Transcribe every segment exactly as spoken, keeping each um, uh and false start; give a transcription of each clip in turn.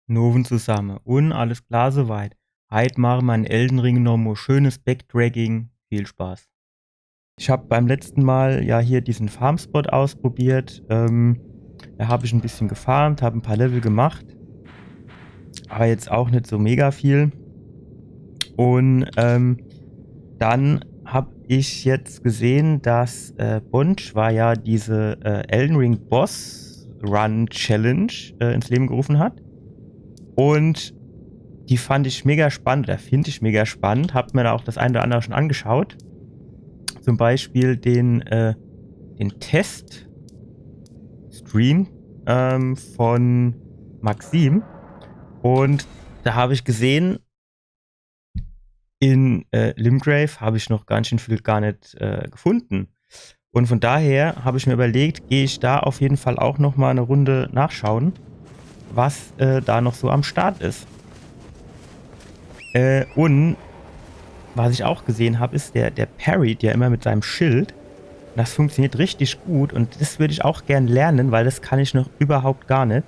Nowend zusamme. Un alles klar soweit. Heit mache mer in Elden Ring nochmo schönes Backtracking. Viel Spaß. Ich hab beim letzten Mal ja hier diesen Farmspot ausprobiert. Ähm, da hab ich ein bisschen gefarmt, hab ein paar Level gemacht. Aber jetzt auch nicht so mega viel. Und ähm, dann hab ich jetzt gesehen, dass äh, Bonjwa ja diese äh, Elden Ring Boss Run Challenge äh, ins Leben gerufen hat. Und die fand ich mega spannend, oder finde ich mega spannend. Hab mir da auch das eine oder andere schon angeschaut. Zum Beispiel den, äh, den Test-Stream ähm, von Maxim. Und da habe ich gesehen, in äh, Limgrave habe ich noch ganz schön viel gar nicht äh, gefunden. Und von daher habe ich mir überlegt, gehe ich da auf jeden Fall auch noch mal eine Runde nachschauen, was äh, da noch so am Start ist. Äh, und was ich auch gesehen habe, ist der, der parryt ja immer mit seinem Schild. Das funktioniert richtig gut und das würde ich auch gern lernen, weil das kann ich noch überhaupt gar nicht.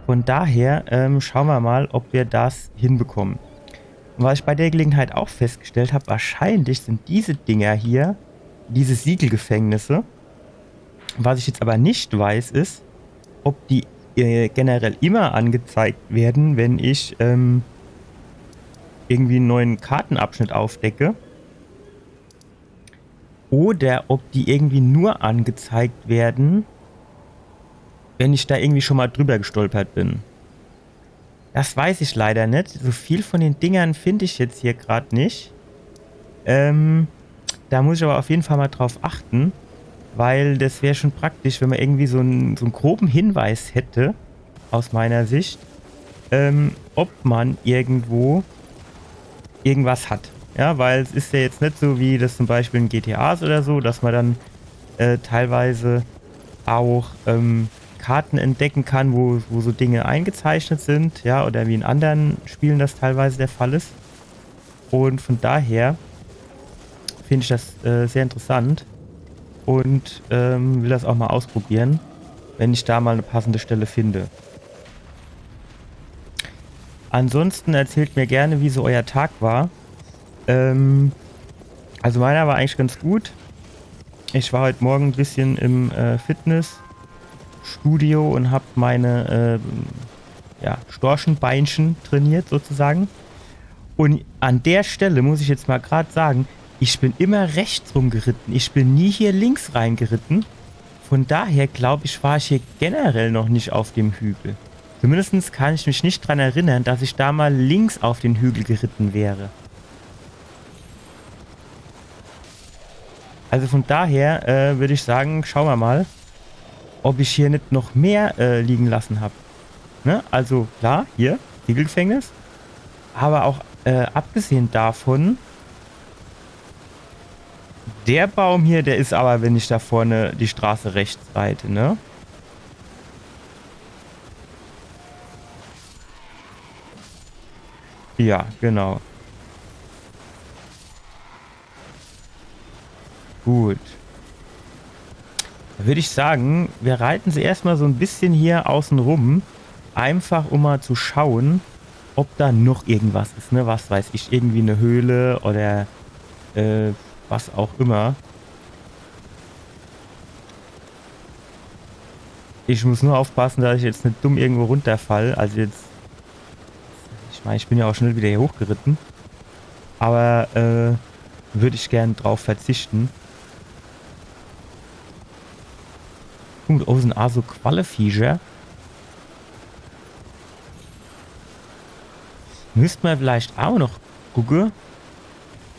Von daher ähm, schauen wir mal, ob wir das hinbekommen. Und was ich bei der Gelegenheit auch festgestellt habe, wahrscheinlich sind diese Dinger hier, diese Siegelgefängnisse. Was ich jetzt aber nicht weiß, ist, ob die äh, generell immer angezeigt werden, wenn ich ähm, irgendwie einen neuen Kartenabschnitt aufdecke. Oder ob die irgendwie nur angezeigt werden, wenn ich da irgendwie schon mal drüber gestolpert bin. Das weiß ich leider nicht. So viel von den Dingern finde ich jetzt hier gerade nicht. Ähm, da muss ich aber auf jeden Fall mal drauf achten, weil das wäre schon praktisch, wenn man irgendwie so einen, so einen groben Hinweis hätte, aus meiner Sicht, ähm, ob man irgendwo irgendwas hat. Ja, weil es ist ja jetzt nicht so, wie das zum Beispiel in G T As oder so, dass man dann äh, teilweise auch ähm, Karten entdecken kann, wo, wo so Dinge eingezeichnet sind, ja, oder wie in anderen Spielen das teilweise der Fall ist. Und von daher finde ich das äh, sehr interessant und ähm, will das auch mal ausprobieren, wenn ich da mal eine passende Stelle finde. Ansonsten erzählt mir gerne, wie so euer Tag war. Ähm, also meiner war eigentlich ganz gut. Ich war heute Morgen ein bisschen im äh, Fitnessstudio und habe meine äh, ja, Storchenbeinchen trainiert sozusagen. Und an der Stelle muss ich jetzt mal gerade sagen, ich bin immer rechts rumgeritten. Ich bin nie hier links reingeritten. Von daher glaube ich, war ich hier generell noch nicht auf dem Hügel. Zumindest kann ich mich nicht daran erinnern, dass ich da mal links auf den Hügel geritten wäre. Also von daher äh, würde ich sagen, schauen wir mal, ob ich hier nicht noch mehr äh, liegen lassen habe. Ne? Also klar, hier, Siegelgefängnis. Aber auch äh, abgesehen davon, der Baum hier, der ist aber, wenn ich da vorne die Straße rechts reite, ne? Ja, genau. Gut. Da würde ich sagen, wir reiten sie erstmal so ein bisschen hier außen rum, einfach um mal zu schauen, ob da noch irgendwas ist, ne? Was weiß ich, irgendwie eine Höhle oder äh, was auch immer. Ich muss nur aufpassen, dass ich jetzt nicht dumm irgendwo runterfall. Also jetzt, ich meine, ich bin ja auch schnell wieder hier hochgeritten. Aber äh, würde ich gern drauf verzichten. Gut, oh, sind also Qualleviecher. Müsste man vielleicht auch noch gucke,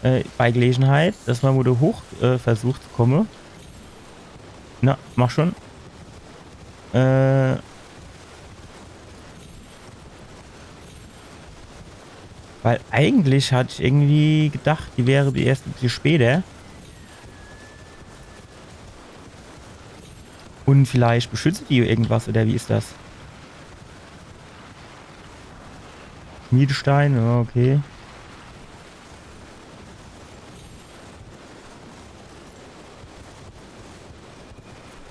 äh, bei Gelegenheit, dass man wieder hoch äh, versucht zu kommen. Na, mach schon. Äh, weil eigentlich hatte ich irgendwie gedacht, die wäre die erste ein bisschen später. Und vielleicht beschützt die irgendwas, oder wie ist das? Schmiedestein, ja, okay.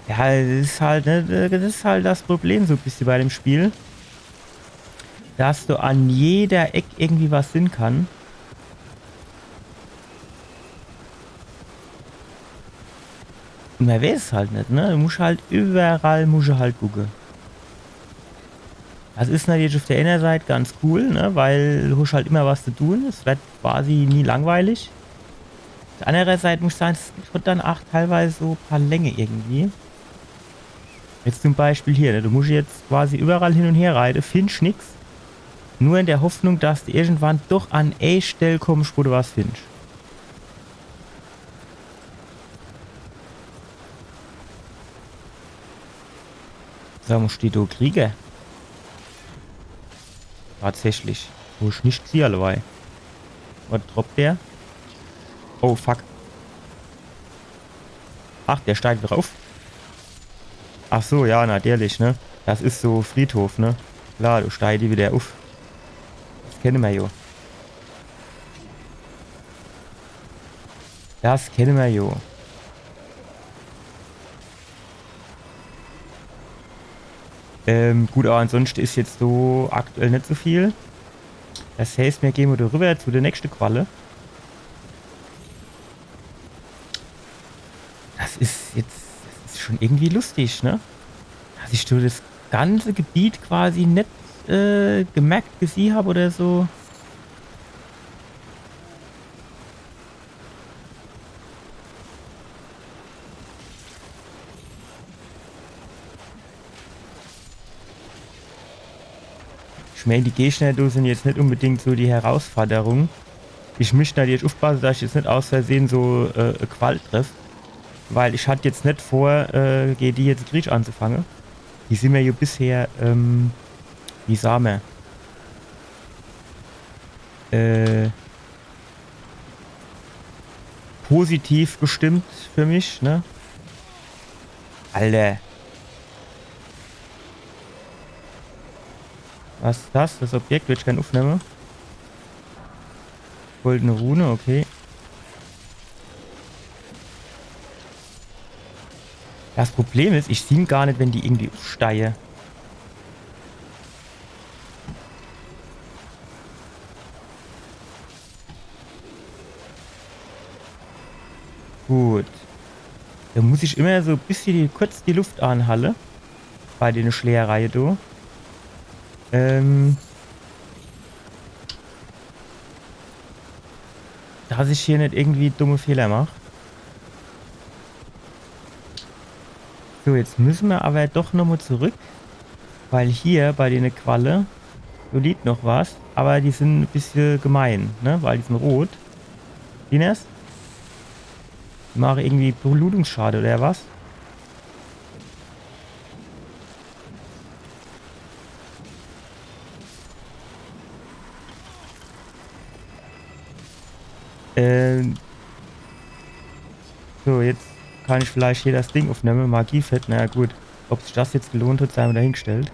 Ja, das ist halt, ne, das ist halt das Problem so ein bisschen bei dem Spiel. dass do an jeder Eck irgendwie was sin kann. Un mer weeß es halt net, ne? Du musch halt iwwerall, musch halt gucke. Das is natürlich uff der eene Seit ganz cool, ne? Weil du hosch halt immer was zu tun. Es werd quasi nie langweilig. Uff der annere Seit muss ich sage, es gibt dann ach teilweise so paar Länge irgendwie. Jetzt zum Beispiel hier, ne? Du musch jetzt quasi iwwerall hin un her reite, findsch nix. Nur in der Hoffnung, dass du irgendwann doch an e Stell kommsch, wo du was findsch. Sa, muss ich die do kriege? Tatsächlich. Wo ich net sieh, alleweil. Was droppt der? Oh, fuck. Ach, der steigt wieder uff. Ach so, ja, natürlich, ne? Das is so Friedhof, ne? Klar, do steige die wieder uff. Das kenne mer jo. Das kenne mer jo. Ähm, gut, awwer ansonschte is jetzt so aktuell net so viel. Das heißt, mir gehn mol do riwwer zu der nächschte Qualle. Das is jetzt, das is schon irgendwie lustig, ne? Dass ich so das ganze Gebiet quasi net, äh, gemerkt, gesieh hab oder so. Ich mein, die Gegner do sin jetzt net unbedingt so die Herausforderung. Ich misst natürlich uffpasse, dass ich jetzt net aus Versehen so, äh, e Qual treff. Weil ich hatt jetzt net vor, äh, gege die jetzt Krieg anzufange. Die sin mer jo bisher, ähm, wie sa mer, äh, positiv gestimmt für mich, ne? Alter. Was is das? Das Objekt will ich gern uffnemme. Goldene Rune, okay. Das Problem is, ich sieh gar net, wenn die irgendwie uffsteige. Gut. Do muss ich immer so e bissje die, kurz die Luft anhalle. Bei dene Schlägereie do. Ähm. Dass ich hier net irgendwie dumme Fehler mach. So, jetzt müsse mer awwer doch nochmol zurück. Weil hier bei dene Qualle, do liegt noch was. Awwer die sin e bissje gemein, ne? Weil die sin rot. Siehn er's? Die mache irgendwie Blutungsschade oder was? Ähm. So, jetzt kann ich vielleicht hier das Ding uffnemme. Magiefett, naja gut. Ob sich das jetzt gelohnt hat, sei mol dahingestellt.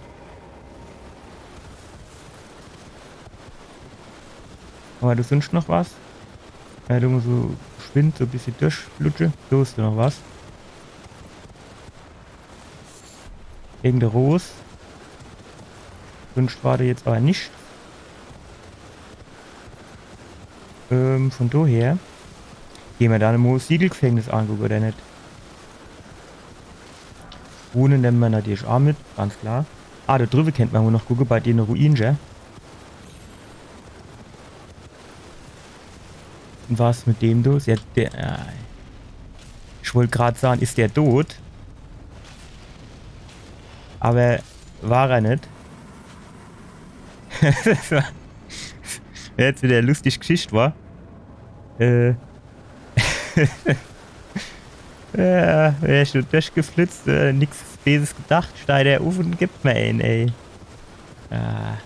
Awwer do sunscht noch was? Ja, do muss so geschwind so e bissje durchflutsche. Do is do noch was. Wege de Ros. Sunscht war do jetzt awwer net. Ähm, von do her. Gehn mer do mol das Siegelgefängnis angucke, oder net? Rune nemme mer natürlich aa mit, ganz klar. Ah, do driwwe kennt mer mol noch gucke, bei dene Ruine, ja. Un was mit dem do? Is der, der, äh, ich wollt grad sage, is der dot? Awwer war er net. Das war, wär jetzt wieder e lustig Geschicht, wa? Äh. Ja, wär ich nur durchgeflitzt, äh, nix Beses gedacht, steigt er uff un gibt mer een, ey. Ah.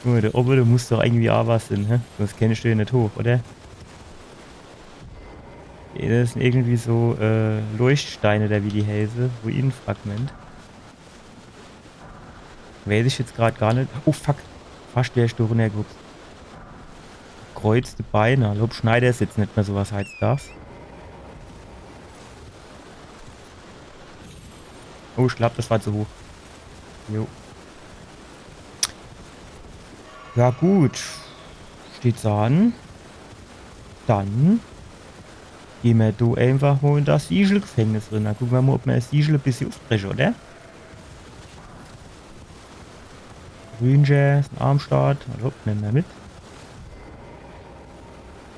Junge, do owwe, do muss doch irgendwie aa was sin, hä? Sunscht kennsch do jo net hoch, oder? Ey, das sin irgendwie so, äh, Leuchtsteine, oder wie die heiße. Ruinenfragment. Weiß ich jetzt grad gar net. Oh, fuck. Fascht wär ich do runnergehupst. Gekreuzte Beine. Lob Schneider is jetzt net mehr so was heitzudags. Oh, ich glaab, das war zu hoch. Jo. Ja gut. Steht so an. Dann gehn mer do einfach mo in das Siegelgefängnis rin. Dann gucke mer mo, ob mer das Siegel e bissje uffbreche, oder? Ranger is am Start. Also, nemme mer mit.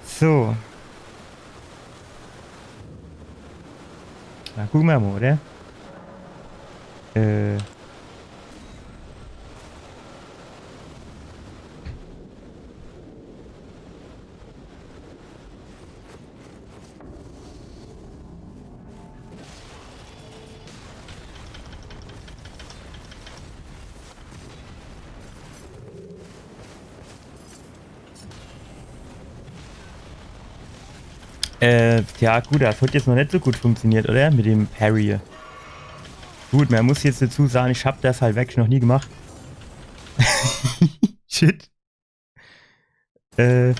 So. Na, gucke mer mo, oder? Äh. Äh, tja, gut, das hat jetzt noch net so gut funktioniert, oder? Mit dem Parry. Gut, mer muss jetzt dazu sage, ich hab das halt wirklich noch nie gemacht. Shit. Äh,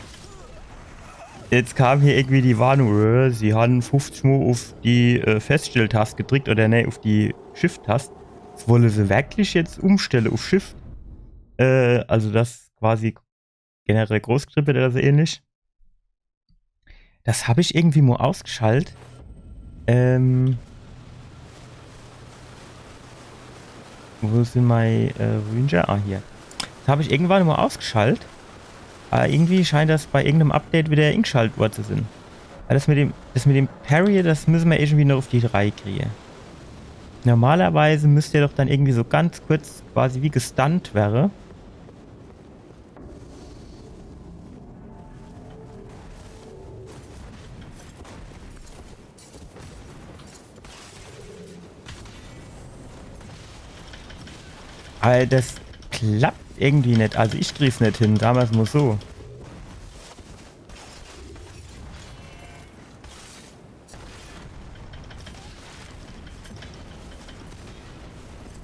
jetzt kam hier irgendwie die Warnung, äh, Sie han fuffzich Mo uff die, äh, Feststelltast gedrickt, oder nee, uff die Shift-Tast. Jetzt wolle se wirklich jetzt umstelle uff Shift. Äh, also das quasi generell groß geschriwwe oder so ähnlich. Das hab ich irgendwie mo ausgeschalt. Ähm. Wo sin mei, äh, Ranger? Ah, hier. Das hab ich irgendwann mo ausgeschalt. Aber irgendwie scheint das bei irgendeinem Update wieder ingeschalt wor zu sin. Aber das mit dem, das mit dem Parry, das müsse mer irgendwie noch uff die Reih kriege. Normalerweise müsst er doch dann irgendwie so ganz kurz quasi wie gestunt werre. Aber das klappt irgendwie net. Also ich krieg's net hin, sage mer's mo so.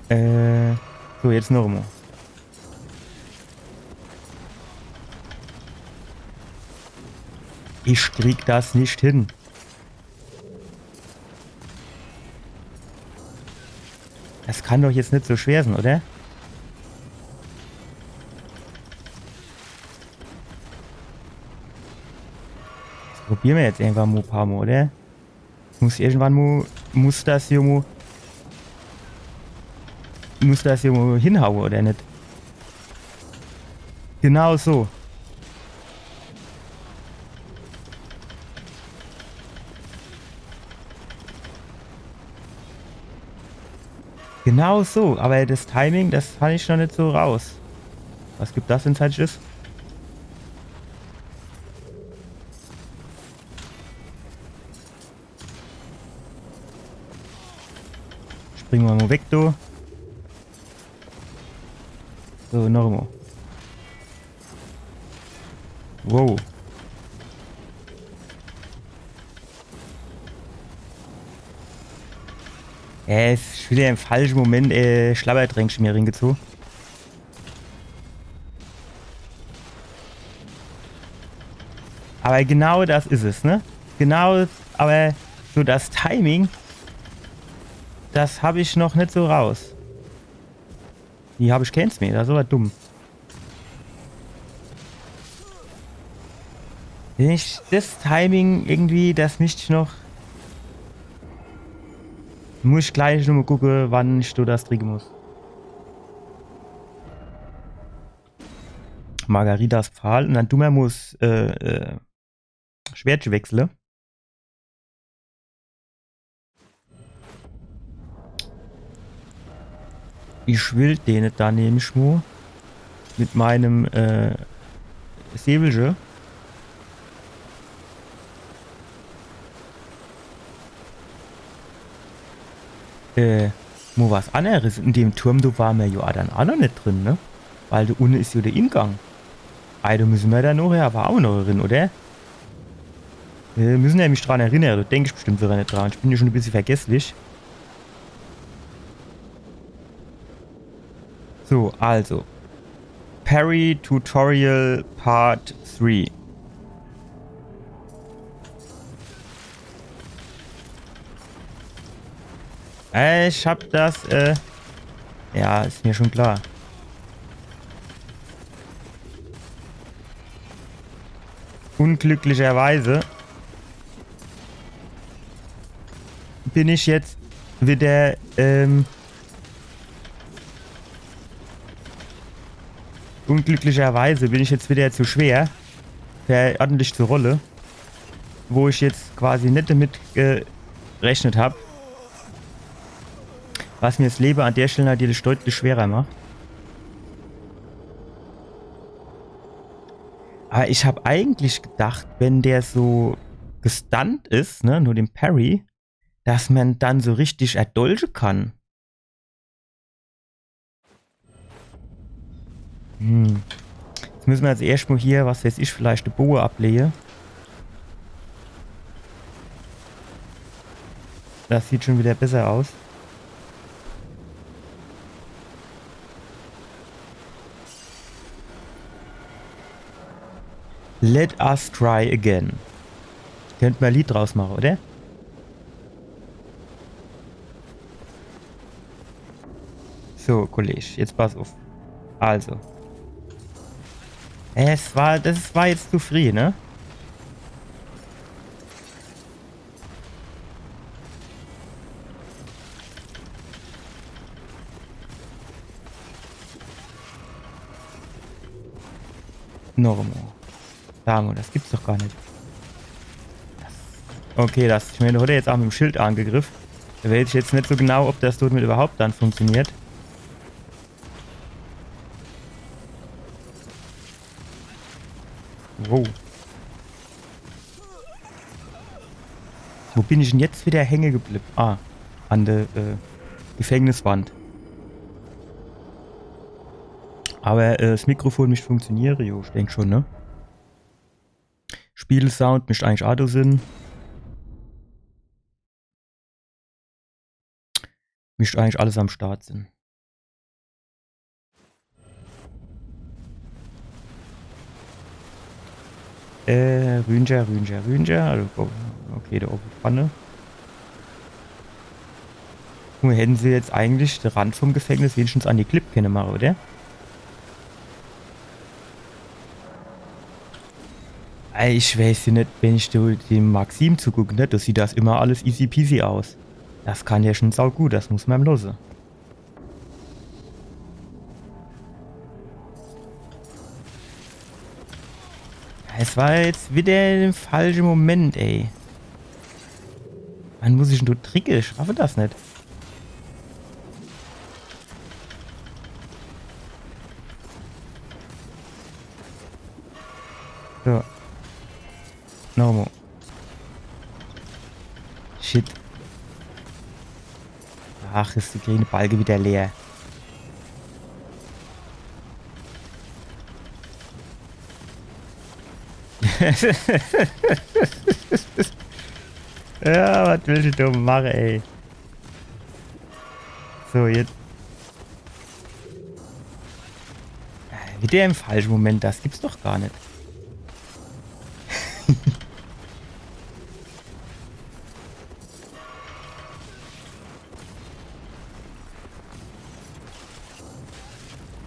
Äh, so, jetzt noch mo. Ich krieg das net hin. Das kann doch jetzt net so schwer sin, oder? Das probiere mer jetzt einfach mo e paar Mo, oder? Muss irgendwann mo, muss das hier mo, muss das hier mo hinhaue, oder net? Genau so. Genau so, aber das Timing, das han ich noch net so raus. Was gibt das denn Zeit? Tschüss. Springe mer mo weg, du. So, noch mo. Wow. Ja, is schon wieder im falsche Moment, äh, Schlabbertränk mir ringezoge. Aber genau das is es, ne? Genau, aber so das Timing, das hab ich noch net so raus. Die hab ich keens mehr, das is aber dumm. Wenn ich das Timing irgendwie, das misst ich noch. Muss ich gleich nochmo gucke, wann ich do das dricke muss. Margaritas Pfahl. Und dann du mer muss, äh, äh, Schwert wechsle. Ich will dene da nämlich mo mit meinem, äh, Säbelche. Äh, mo was anneres. In dem Turm, do war mer jo dann aa noch net drin, ne? Weil do unne is jo de Ingang. Ei, do müsse mer dann nochher awwer aa noch drin, oder? Äh, müsse mer mich dran erinnere, do denk ich bestimmt wieder net dran. Ich bin jo schon e bissje vergesslich. So, also. Parry Tutorial Part three. Äh, ich hab das, äh, ja, is mir schon klar. Unglücklicherweise bin ich jetzt wieder, ähm, unglücklicherweise bin ich jetzt wieder zu schwer, für ordentlich zu rolle, wo ich jetzt quasi net damit gerechnet hab. Was mir das Lebe an der Stelle natürlich deutlich schwerer macht. Aber ich hab eigentlich gedacht, wenn der so gestunt is, ne, nur den Parry, dass man dann so richtig erdolche kann. Hm. Jetzt müssen wir als erscht mal hier, was weiß ich, vielleicht de Boe ablehe. Das sieht schon wieder besser aus. Let us try again. Könnt mer e Lied draus mache, oder? So, Kollege, jetzt pass uff. Also. Es war, das war jetzt zu früh, ne? Nochmo. Samu, das gibt's doch gar net. Okay, das, ich mein, der hat jetzt auch mit dem Schild angegriff. Da weiß ich jetzt net so genau, ob das dort mit überhaupt dann funktioniert. Wow. Wo bin ich denn jetzt wieder hänge geblieb? Ah, an der, äh, Gefängniswand. Aber, äh, das Mikrofon misst funktioniere, jo, ich denk schon, ne? Spielsound misst eigentlich auch do sinn. Misst eigentlich alles am Start sinn. Äh, Rünscher, Rünscher, Rünscher. Also, oh, okay, der Oberpfanne. Nun hätten sie jetzt eigentlich den Rand vom Gefängnis wenigstens an die Klipp kenne mache, oder? Ei, ich weiß jo net, wenn ich do dem Maxim zuguck, ne, do sieht das immer alles easy peasy aus. Das kann der schon saugut, das muss mer em losse. Es war jetzt wieder der falsche Moment, ey. Wann muss ich denn do dricke? Ich schaff das net. So. Nochmo. Shit. Ach, is der grüne Balke wieder leer. Ja, was will ich do mache, ey? So, jetzt. Äh, wieder im falschen Moment, das gibt's doch gar net.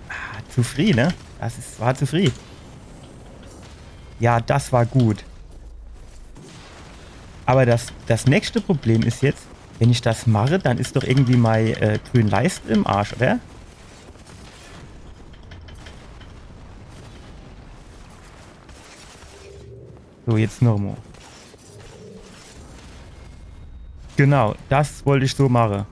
Ah, zu früh, ne? Das is, war zu früh. Ja, das war gut. Aber das, das nächste Problem is jetzt, wenn ich das mache, dann is doch irgendwie mei, äh, grün Leist im Arsch, oder? So, jetzt nochmo. Genau, das wollt ich so mache.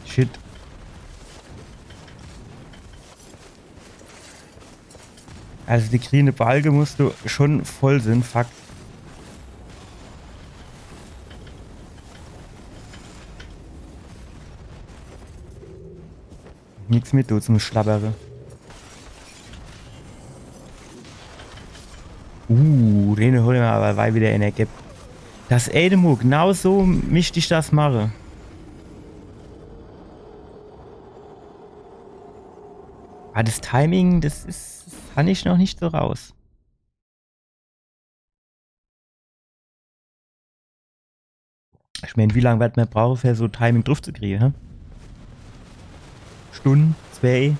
Shit. Also die grüne Balke muss do schon voll sinn, Fakt. Nix mit do zum Schlabbere. Uh, den hol ich mer aber, weil wieder ener gibt. Das Edemo, genau so misst ich das mache. Awwer das Timing, das is, das han ich noch net so raus. Ich mään, wie lang werd mer brauche, fer so Timing druffzekrie, hä? Stunn, zwee,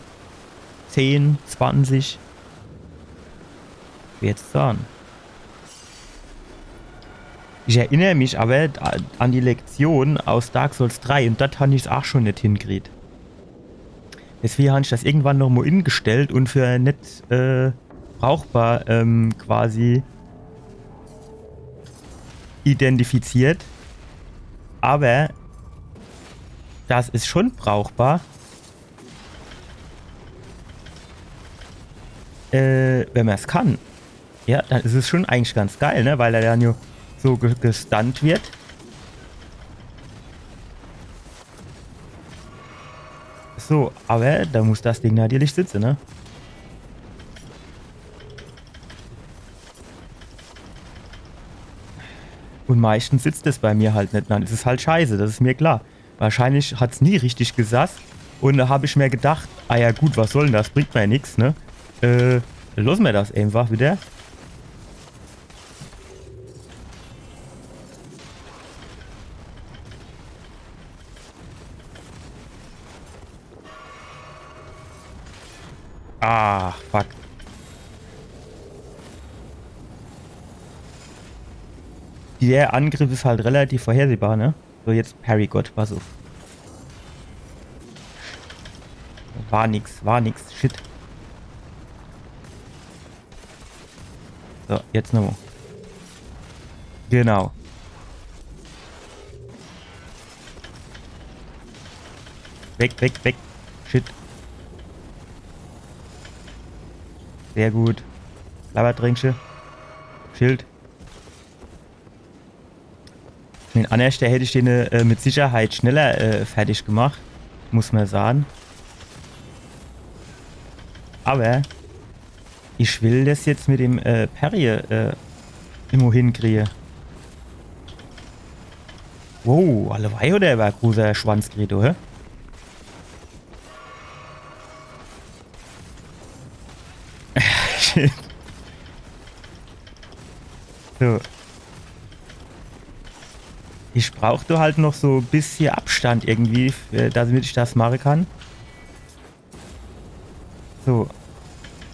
zehn, zwanzig? Schwer zu saan. Ich erinner mich awwer a-, an die Lektion aus Dark Souls drei un dort han ich's aach schun net hinkriet. Deswege han ich das irgendwann noch mo ingestellt un fer net, äh, brauchbar, ähm, quasi identifiziert. Awwer das is schun brauchbar, äh, wenn mer's kann. Ja, dann is es schun eigentlich ganz geil, ne? Weil er dann jo so ge-, gestunt werd. So, awwer do muss das Ding natürlich sitze, ne? Un meischtens sitzt es bei mir halt net, dann is es halt scheiße, das is mer klar. Wahrscheinlich hat's nie richtig gesass. Un do hab ich mer gedacht, ah ja gut, was soll'n das? Bringt mer jo nix, ne? Äh, losse mer das einfach widder. Ah, fuck. Der Angriff is halt relativ vorhersehbar, ne? So, jetzt Parry, Gott, pass uff. War nix, war nix, shit. So, jetzt nomo. Genau. Weg, weg, weg. Shit. Sehr gut. Labbertränkche. Schild. An anner Stell hätt ich den, äh, mit Sicherheit schneller, äh, fertig gemacht, muss mer saan. Awwer ich will das jetzt mit dem, äh, Parry, äh, irgendwo hinkrie. Wow, alleweil hot der awwer großer Schwanz kriet, hä? Shit. So. Ich brauch do halt noch so bissje Abstand irgendwie, f-, äh, damit ich das mache kann. So.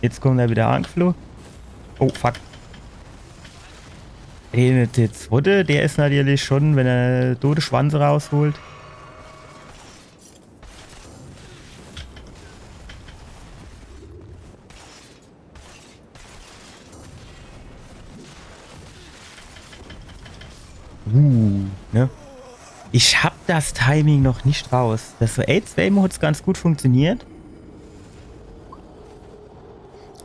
Jetzt kommt er widder angefloh. Oh, fuck. Ey, der zwotte, der is natürlich schun, wenn er do de Schwanz rausholt. Uh, ne? Ich hab das Timing noch net raus. Das war, ey, zweemol hat's ganz gut funktioniert.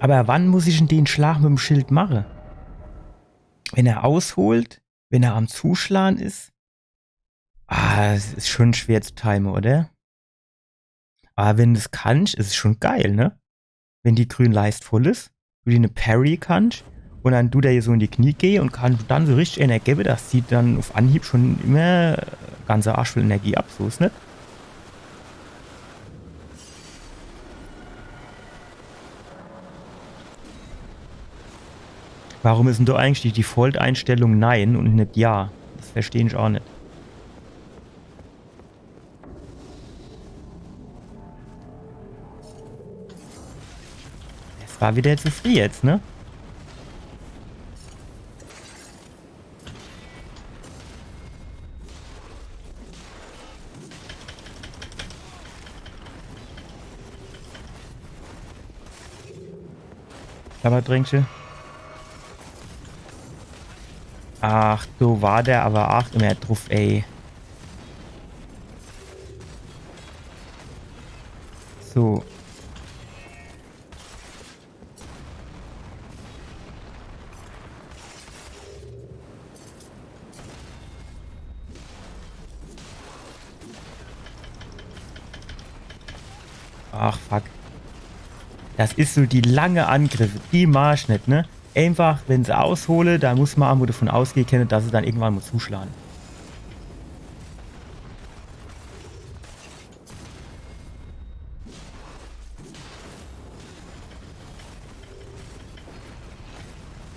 Awwer wann muss ich'n den Schlag mit'm Schild mache? Wenn er ausholt? Wenn er am Zuschlan is? Ah, es is schun schwer zu time, oder? Awwer wenn du's kannsch, is es schun geil, ne? Wenn die grün Leist voll is, du dir ne Parry kannsch un dann dut er dir so in die Knie gehe un kann dann so richtig Energie gewwe, das zieht dann uff Anhieb schun immer ganze Arsch voll Energie ab, so is net. Warum is'n do eigentlich die Default-Einstellung Nein un net Ja? Das versteh ich aach net. Es war widder zu frieh jetzt, ne? Labbertränkche. Ach, do war der awwer aach immer druff, ey. So. Ach, fuck. Das is so die lange Angriffe, die mag ich net, ne? Einfach, wenn se aushole, do muss ma aa mo davun ausgehe kenne, dass se dann irgendwann mo zuschlage.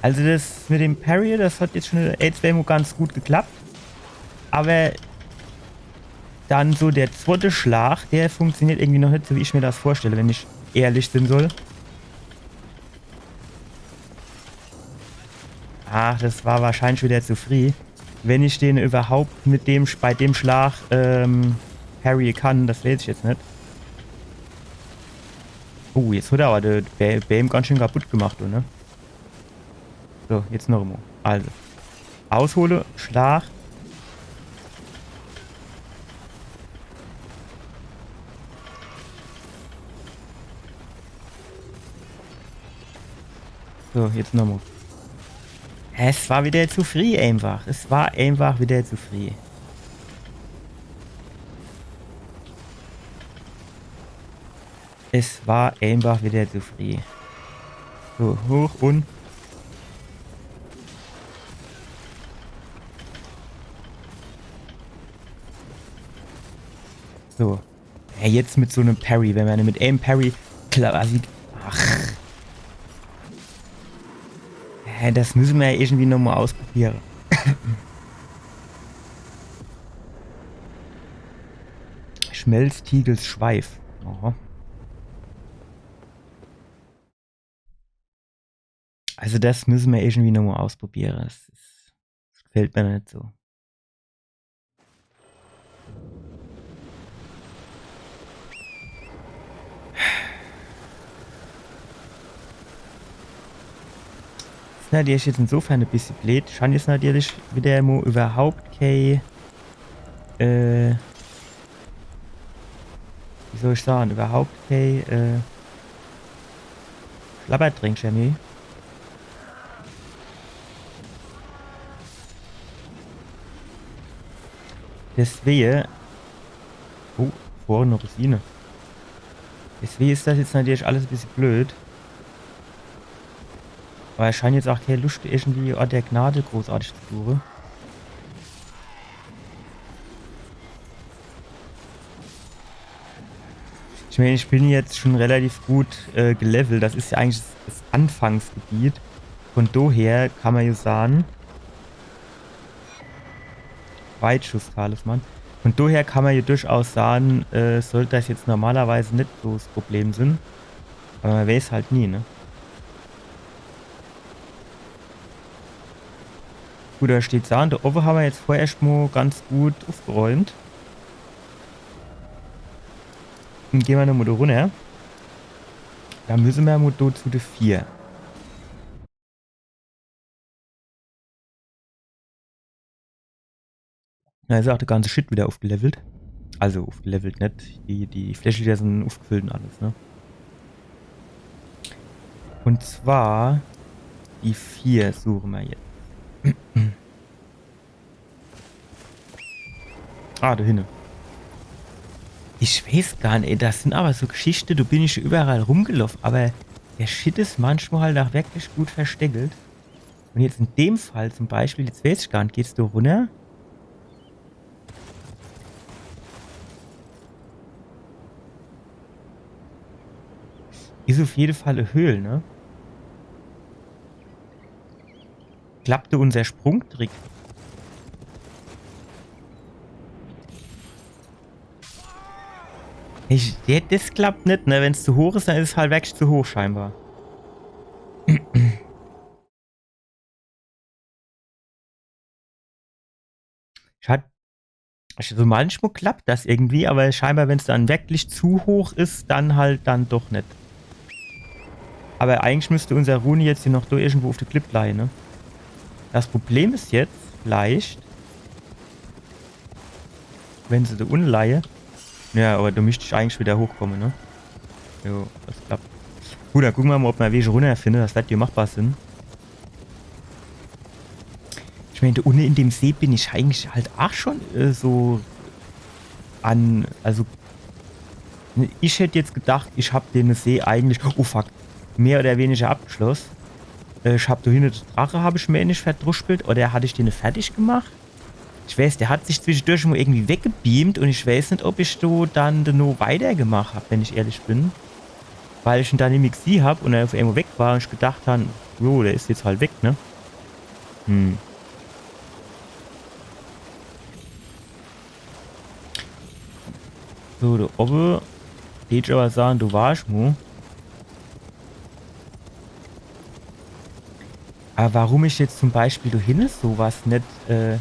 Also das mit dem Parry, das hat jetzt schon ein, zwei Mol ganz gut geklappt. Aber dann so der zwotte Schlag, der funktioniert irgendwie noch net so, wie ich mir das vorstelle, wenn ich ehrlich sein soll. Ach, das war wahrscheinlich wieder zu frieh. Wenn ich den überhaupt mit dem, bei dem Schlag, ähm, parry kann, das weiß ich jetzt net. Oh, jetzt hat er aber de Bä-, Bäm ganz schön kaputt gemacht, oder? So, jetzt noch einmal. Also. Aushole, Schlag. So, jetzt noch einmal. Es war wieder zu frieh einfach. Es war einfach wieder zu frieh. Es war einfach wieder zu frieh. So, hoch und so. Ja, jetzt mit so einem Parry, wenn man mit einem Parry quasi. Ach. Ja, das müssen wir ja irgendwie noch mal ausprobieren. Schmelztiegels Schweif. Aha. Also das müssen wir irgendwie noch mal ausprobieren. Das, ist, das gefällt mir nicht so. Is natürlich jetzt insofern e bissje bleed. Scheint jetzt natürlich wieder mo überhaupt kei, äh, wie soll ich sagen, überhaupt kei, äh, Schlabbertränk, Jimmy. Deswege. Oh, vorne Rosine. Deswege is das jetzt natürlich alles e bissje bleed. Aber ich schein jetzt auch kei Luscht, irgendwie Ort der Gnade großartig zu suche. Ich mein, ich bin jetzt schon relativ gut, äh, gelevelt. Das is ja eigentlich das, das Anfangsgebiet. Von daher kann man ja sagen, Weitschuss-Talisman. Von daher kann man ja durchaus sagen, äh, sollt das jetzt normalerweise net so das Problem sin. Aber man weiß halt nie, ne? Gut, da steht Sahne. Da oben haben wir jetzt vorerst mal ganz gut aufgeräumt. Dann gehen wir nochmal da runter. Da müssen wir mal da zu der vier. Da is auch der ganze Shit wieder aufgelevelt. Also aufgelevelt net. Die, die Fläschenlieder sind aufgefüllt und alles, ne? Und zwar die vier suchen wir jetzt. Ah, da hinne. Ich weiß gar net, ey, das sind aber so Geschichte, da bin ich schon überall rumgelaufen, aber der Shit is manchmal halt auch wirklich gut versteckelt. Und jetzt in dem Fall zum Beispiel, jetzt weiß ich gar net, geht's da runter? Is auf jede Fall e Höhl, ne? Klappte unser Sprungtrick? Ich, ja, das klappt net, ne? Wenn's zu hoch is, dann is es halt wirklich zu hoch scheinbar. Ich hat, also manchmal klappt das irgendwie, aber scheinbar, wenn's dann wirklich zu hoch is, dann halt dann doch net. Aber eigentlich müsste unser Rune jetzt hier noch da irgendwo auf der Klipp leie, ne? Das Problem is jetzt vielleicht, wenn se da unne leie. Ja, aber da müsst ich eigentlich wieder hochkomme, ne? Jo, das klappt. Gut, dann gucke mer mal, ob mer Wege runner finne, dass das hier machbar sin. Ich mein, da unne in dem See bin ich eigentlich halt auch schon, äh, so an, also, ne, ich hätt jetzt gedacht, ich hab den See eigentlich, oh fuck, mehr oder weniger abgeschloss. Äh, ich hab da hinne de Drache, hab ich, mein ich, verdruspelt, oder hatt ich den fertig gemacht? Ich weiß, der hat sich zwischendurch mal irgendwie weggebeamt und ich weiß net, ob ich do dann do noch weitergemacht hab, wenn ich ehrlich bin. Weil ich en dann nimmi gesieh hab und er auf einmal weg war und ich gedacht han, Jo, der is jetzt halt weg, ne? Hm. So, do owwe. Dät ich awwer sage, do war ich mo. Awwer warum ich jetzt zum Beispiel do hinne so was net, äh,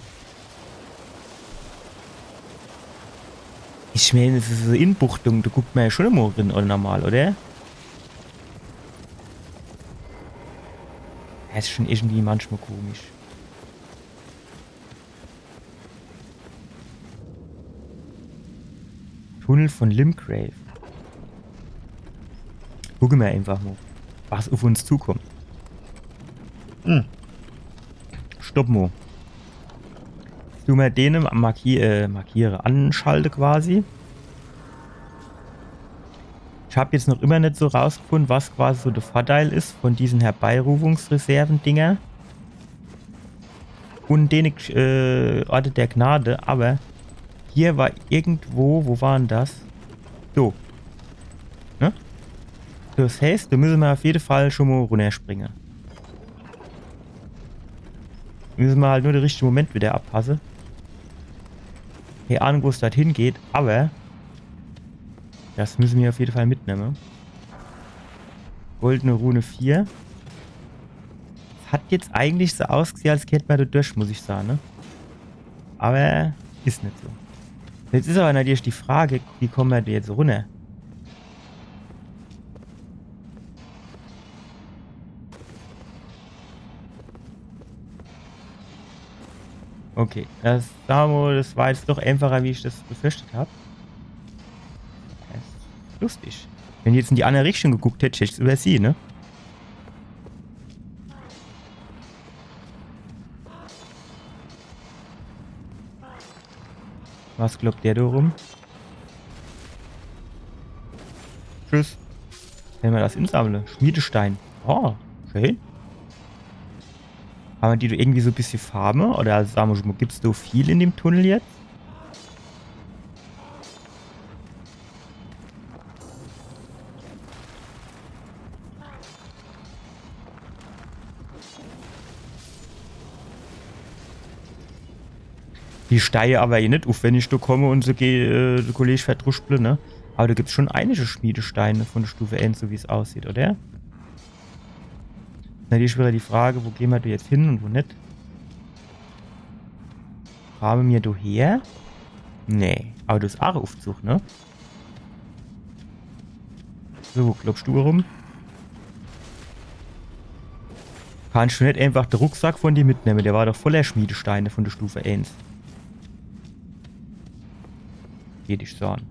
ich mään, des is so Inbuchtung, do guckt mer jo schun emol rin, oder normal, oder? Des is schun irgendwie manchmol komisch. Tunnel von Limgrave. Gucke mer einfach mo, was uff uns zukommt. Hm. Stopp mo. Du mer dene marki-, äh, markiere, anschalte quasi. Ich hab jetzt noch immer net so rausgefunne, was quasi so de Vorteil is von diesen Herbeirufungsreserven-Dinger. Un dene, äh, Orte der Gnade, awwer hier war irgendwo, wo war dann des? Do. Ne? Des heißt, do misse mer uff jede Fall schun mo runnerspringe. Misse mer halt nur de richtige Moment widder abpasse. Kee Ahnung, wo's dorthin geht, awwer des misse mer uff jede Fall mitnemme. Goldene Rune vier. Hat jetzt eigentlich so ausgesieh, als kennt mer do durch, muss ich sage, ne? Awwer is net so. Jetzt is awwer natürlich die Frage, wie komme mer do jetzt runner? Okay, des, sage mer mo, des war jetzt doch einfacher, wie ich des befürchtet hab. Des is lustig. Wenn ich jetzt in die annere Richtung geguckt hätt, hätt ich's iwwersieh, ne? Was kloppt der do rum? Tschüss. Wenn mer des insammle. Schmiedestein. Oh, schee. Kann mer die do irgendwie so e bissje farme? Oder, also, sage mer schun mo, gibt's do viel in dem Tunnel jetzt? Die steie awwer eh net uff, wenn ich do komme un so geh, äh, de Kolleg verdruschple, ne? Awwer do gibt's schun einige Schmiedesteine von de Stufe eins, so wie's aussieht, oder? Natürlich widder die Frage, wo geh mer do jetzt hin un wo net? Kame mer do her? Nee. Awwer des is aach Uffzuch, ne? So, wo kloppsch du rum? Kannscht du net einfach de Rucksack von dir mitnemme? Der war doch voller Schmiedesteine von de Stufe eins. Geh dich so an.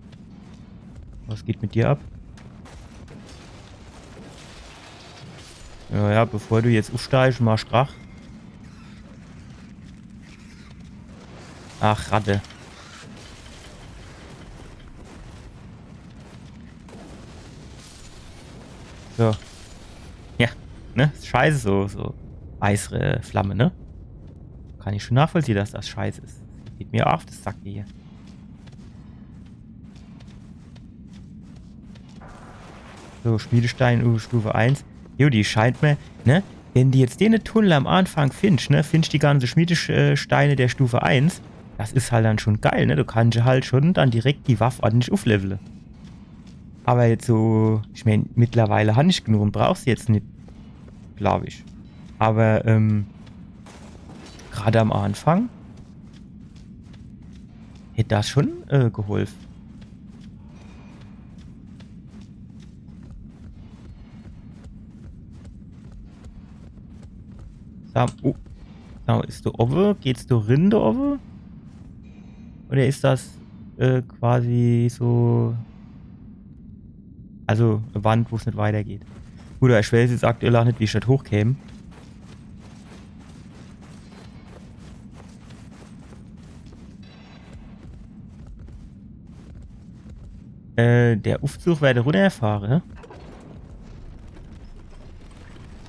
Was geht mit dir ab? Ja, ja, bevor du jetzt uffsteigsch, machsch Krach. Ach, Ratte. So. Ja, ne? Scheiße, so, so. Eisflamme, ne? Kann ich schun nachvollziehe, dass des scheiße is. Geht mer aach uff de Sack do. So, Schmiedestein, uh, Stufe eins. Jo, die scheint mer, ne? Wenn de jetzt dene Tunnel am Anfang findscht, ne? Findscht die ganze Schmiedesteine der Stufe eins. Des is halt dann schun geil, ne? Du kannscht halt schun dann direkt die Waff ordentlich ufflevele. Awwer jetzt so, ich mään, mittlerweile hann ich genug un brauch se jetzt net, glaab ich. Awwer, ähm, grad am Anfang hätt des schun, äh, geholf. Sa-, oh. Sa-, is do owwe? Geht's do rin, do owwe? Oder is des, äh, quasi so, also e Wand, wo's net weitergeht? Gut, awwer ich weiß jetzt aktuell aach net, wie ich do hochkäm. Äh, de Uffzuch werd runnerfahre.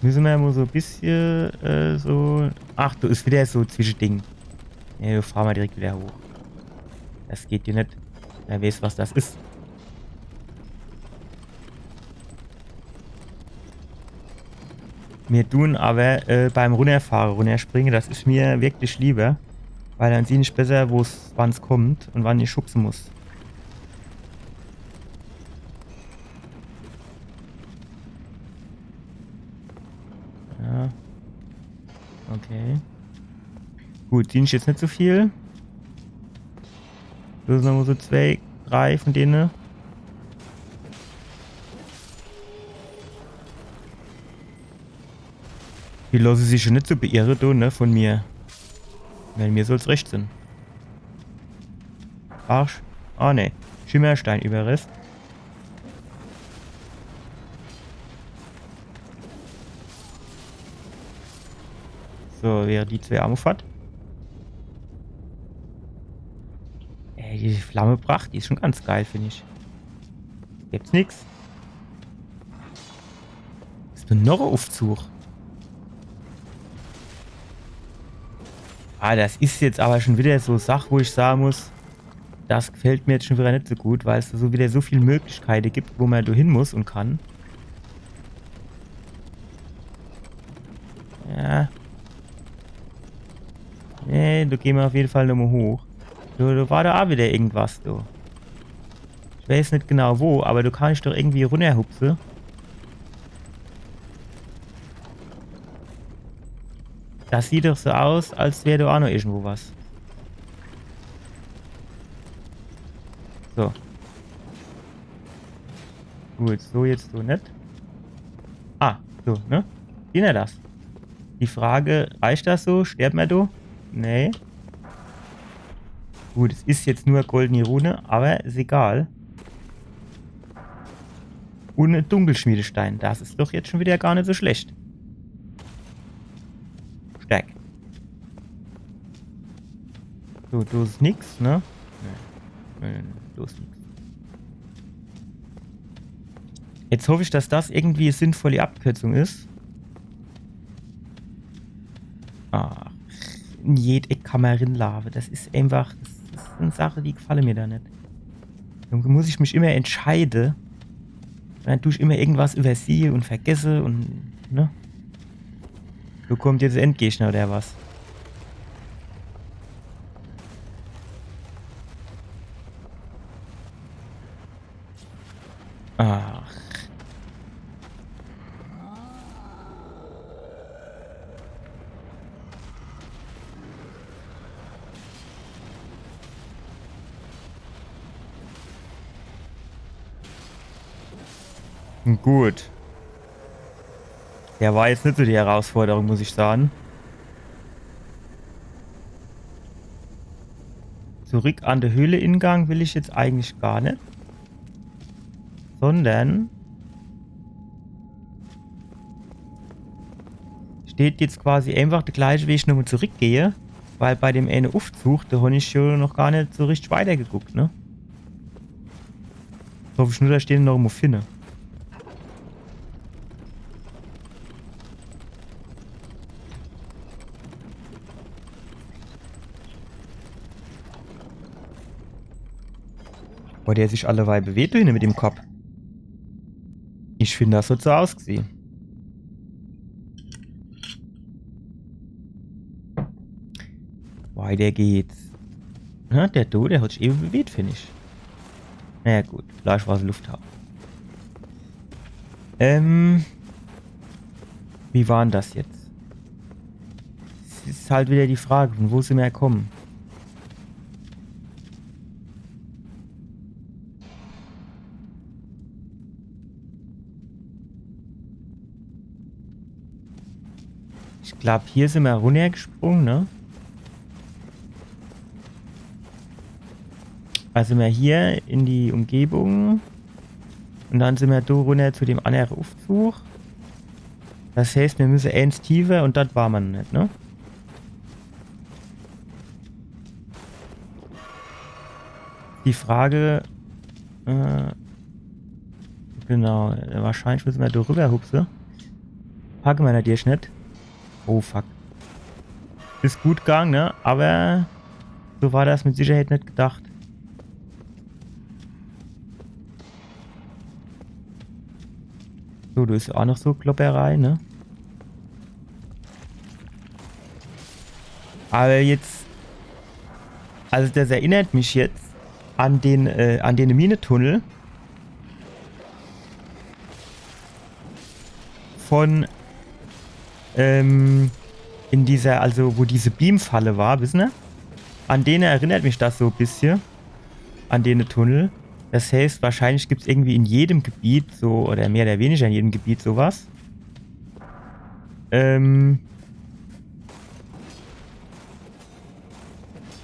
Misse mer mo so e bissje, äh, so. Ach, do is widder so Zwischeding. Nee, do fahre mer direkt widder hoch. Des geht jo net. Wer weiß, was des is. Mir tun awwer, äh, beim Runnerfahre runnerspringe, das is mir wirklich lieber, weil dann sieh ich besser, wo's, wann's kommt un wann ich schubse muss. Ja. Okay. Gut, siehn ich jetzt net so viel. Das sin nur so zwei, drei von dene. Die losse sich schon net so beirre, du, ne, von mir. Weil mir soll's recht sin. Arsch. Ah, ne. Schimmerstein-Überrest. So, wäre die zwei Arme fort. Ey, die Flammepracht, die is schon ganz geil, find ich. Gibt's nix. Is do noch e Uffzug? Ah, das is jetzt awwer schon wieder so Sach, wo ich sage muss, das gefällt mir jetzt schon wieder net so gut, weil's do so wieder so viel Möglichkeite gibt, wo mer do hin muss un kann. Ja. Nee, do geh mer auf jeden Fall nochmal hoch. Do, do war do a wieder irgendwas, do. Ich weiß net genau wo, awwer do kann ich doch irgendwie runnerhupse. Das sieht doch so aus, als wär do a noch irgendwo was. So. Gut, so jetzt so net. Ah, so, ne? Ging ja das. Die Frage, reicht das so? Sterbt mer do? Nee. Gut, es is jetzt nur goldene Rune, awwer is egal. Un e Dunkelschmiedestein. Das is doch jetzt schon wieder gar net so schlecht. Stark. So, do is nix, ne? Nee. Nee, nee, nee, do is nix. Jetzt hoff ich, dass das irgendwie e sinnvolle Abkürzung is. Ach, in jed Eck kann mer rinlaafe. Das is einfach, das, das sin Sache, die gefalle mir do net. Do muss ich mich immer entscheide. Dann du ich immer irgendwas übersehe un vergesse un, ne? Do kommt jetzt de Endgegner oder was? Ach. Gut. Der war jetzt net so die Herausforderung, muss ich sage. Zurück an de Höhleingang will ich jetzt eigentlich gar net. Sondern steht jetzt quasi einfach de gleiche Weg, nochmal zurückgehe, weil bei dem ene Uffzug, do hon ich jo noch gar net so richtig weitergeguckt, ne? Hoff ich nur, dass ich den noch irgendwo finde. Boah, der sich alleweil bewegt hinne mit dem Kopp. Ich find, das hat so ausgesehen. Weiter geht's. Ja, der do, der hat sich ewe bewegt, find ich. Naja, gut, vielleicht war's Lufthaube. Ähm, wie war dann das jetzt? Es is halt wieder die Frage, von wo sin mer komme? Ich glaub, hier sin mer runnergesprunge, ne? Also sin mer hier in die Umgebung un dann sin mer do runner zu dem annere Uffzug. Das heißt, mir müsse eens tiefer un dort war mer noch net, ne? Die Frage, äh, genau, äh, wahrscheinlich müsse mer do rüber hupse. Packe mer natürlich net. Oh, fuck. Is gut gang, ne? Aber so war das mit Sicherheit net gedacht. So, do is jo auch noch so Klopperei, ne? Aber jetzt, also das erinnert mich jetzt an den, äh, an den Minetunnel von, ähm, in dieser, also wo diese Beamfalle war, wissen ihr? An dene erinnert mich das so e bissche. An dene Tunnel. Das heißt, wahrscheinlich gibt's irgendwie in jedem Gebiet so, oder mehr oder weniger in jedem Gebiet sowas. Ähm,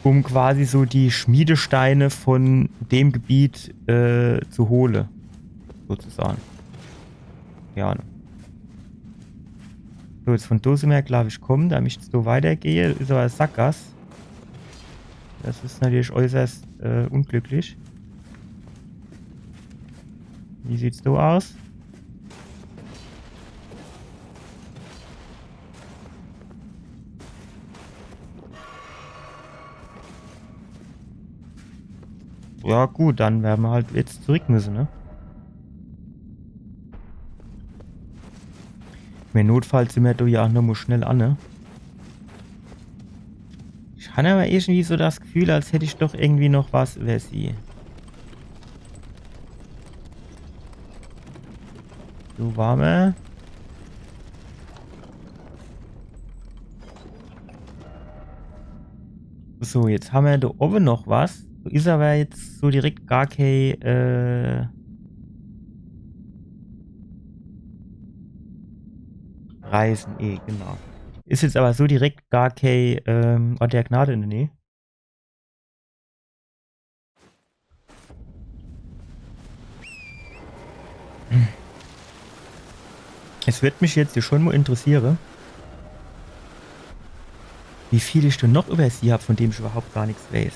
um quasi so die Schmiedesteine von dem Gebiet, äh, zu hole. Sozusagen. Ja. So, jetzt von do sin mer, glaub ich, komm, da ich jetzt so weitergehe, is aber Sackgass. Das is natürlich äußerst, äh, unglücklich. Wie sieht's do aus? Ja gut, dann wern mer halt jetzt zurück müsse, ne? Im Notfall sin mer do ja auch noch mo schnell an, ne? Ich han aber irgendwie so das Gefühl, als hätt ich doch irgendwie noch was übersieh. So, wart mo. So, jetzt han mer do owwe noch was. Do is aber jetzt so direkt gar kei, äh, Reisen, eh, genau. Is jetzt aber so direkt gar kei, ähm, Ort der Gnade in der Nähe. Es würd mich jetzt hier schon mo interessiere, wie viel ich do noch übersieh hab, von dem ich überhaupt gar nix weiß.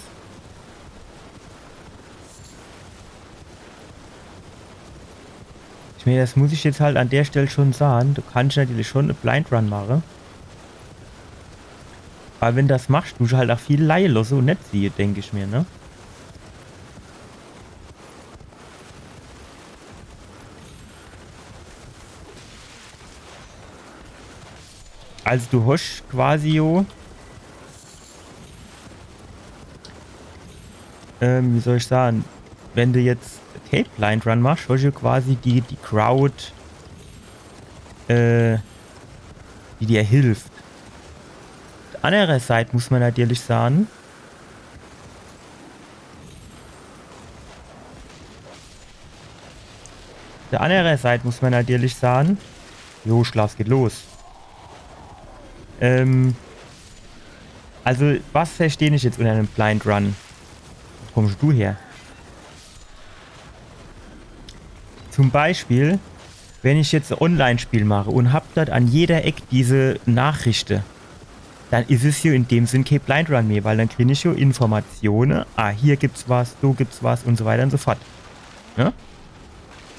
Ich mein, das muss ich jetzt halt an der Stell schon sahn. Du kannst natürlich schon e Blind Run mache. Aber wenn das machst, musst du halt auch viel leie losse und net siehe, denk ich mir, ne? Also du hosch quasi jo, ähm, wie soll ich sahn, wenn du jetzt Cape Blind Run machst, hosch du quasi die, die Crowd, äh, die dir hilft. Auf der andere Seit muss man natürlich sahn, Auf der andere Seit muss man natürlich sahn, jo, Schlaf, es geht los. Ähm, also, was versteh ich jetzt unter einem Blind Run? Wo kommst du her? Zum Beispiel, wenn ich jetzt e Online-Spiel mache und hab dort an jeder Eck diese Nachrichte, dann is es jo in dem Sinn kee Blind Run mehr, weil dann krieg ich jo Informatione, ah, hier gibt's was, do gibt's was und so weiter und so fort. Ne?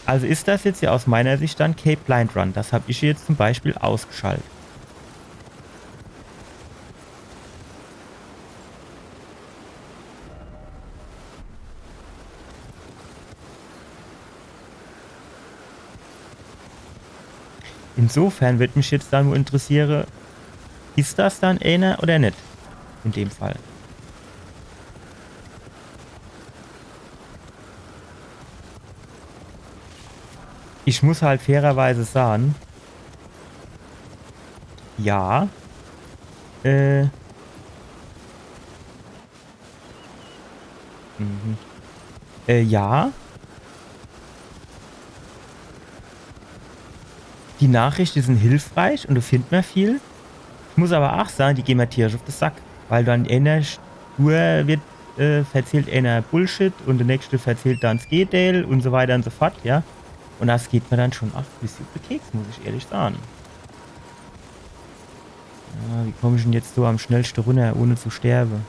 Also is das jetzt jo aus meiner Sicht dann kee Blind Run. Das hab ich jetzt zum Beispiel ausgeschalt. Insofern würd mich jetzt dann nur interessiere, is das dann eener oder net? In dem Fall. Ich muss halt fairerweise sahn, ja, äh, Mhm. Äh, ja. Die Nachrichte sin hilfreich und do findt mer viel. Ich muss aber aach sahn, die gehn mer tierisch auf de Sack. Weil dann eener stur wird, äh, verzählt eener Bullshit und de nächste verzählt dann 's Gegenteil und so weiter und so fort, ja. Und das geht mer dann schon aach e bissje auf de Keks, muss ich ehrlich sahn. Ja, wie komm ich denn jetzt so am schnellste runner, ohne zu sterbe?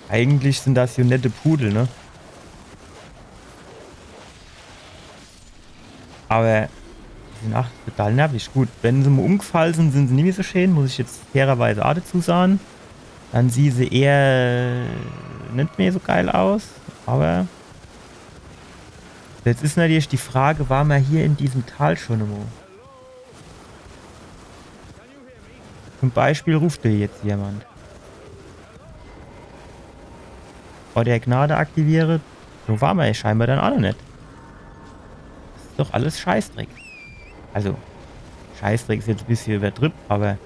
Eigentlich sin das jo nette Pudel, ne? Aber die sin aach total nervig. Gut, wenn se mo umgefall sin, sin se nimmi so schee, muss ich jetzt fairerweise aach dazu sahn. Dann sieht se eher net mehr so geil aus, aber jetzt is natürlich die Frage, war mer hier in diesem Tal schon emol? Zum Beispiel ruft do jetzt jemand. Oder Gnade aktiviere. So war mer ja scheinbar dann ach noch net. Das is doch alles Scheißdreck. Also, Scheißdreck is jetzt e bissche iwwertribb, aber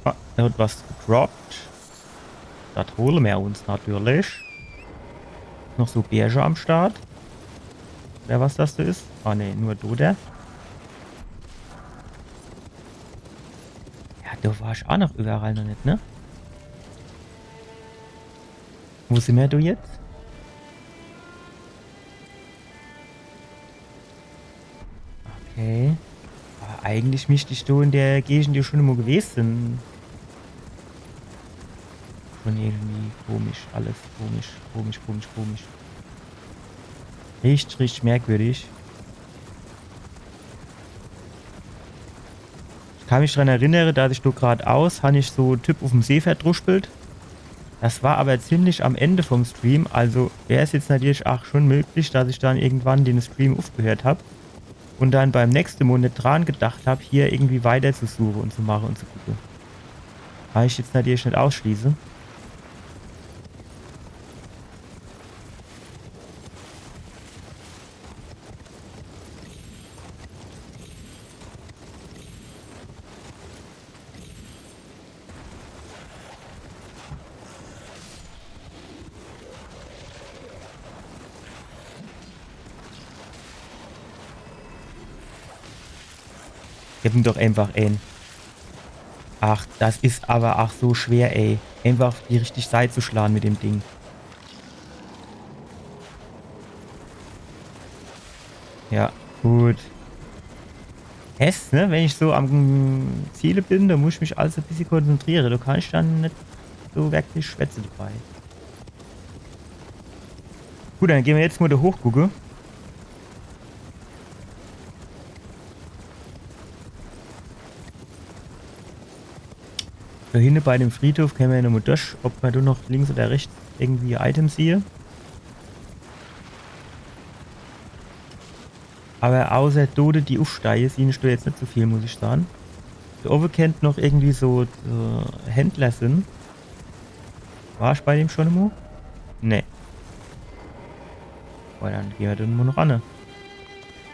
Ah, do hat was gedroppt. Das hole mer uns natürlich. Noch so Bärche am Start. Oder was das do is? Ah, nee, nur Doder. Ja, do war ich ach noch iwwerall noch net, ne? Wo sin mer do jetzt? Okay. Aber eigentlich misst ich do in der Gegend jo schon emol gewest sin. Schon irgendwie komisch, alles komisch, komisch, komisch, komisch. Richtig, richtig merkwürdig. Ich kann mich dran erinnere, dass ich do gradaus, han ich so Typ uffm See verdruspelt. Das war aber ziemlich am Ende vom Stream, also wär's jetzt natürlich ach schon möglich, dass ich dann irgendwann den Stream uffgehört hab und dann beim nächste Mol net dran gedacht hab, hier irgendwie weiter zu suche und zu mache und zu gucke. Kann ich jetzt natürlich net ausschließe. Gib em doch einfach een. Ach, das is aber ach so schwer, ey. Einfach die richtig Seit zu schlage mit dem Ding. Ja, gut. Es, ne, wenn ich so am Ziele bin, do muss ich mich also e bissche konzentriere. Do kann ich dann net so wirklich schwätze dabei. Gut, dann gehn mer jetzt mol do hoch gucke. Do hinne bei dem Friedhof kenne mer jo nochmol durch, ob mer do noch links oder rechts irgendwie Items siehe. Aber außer Dode, die uffsteie, sieh ich do jetzt net so viel, muss ich sage. Do owwe kennt noch irgendwie so, äh, Händler sin. War ich bei dem schon emol? Nee. Oh, dann gehn mer do mol noch ran, ne?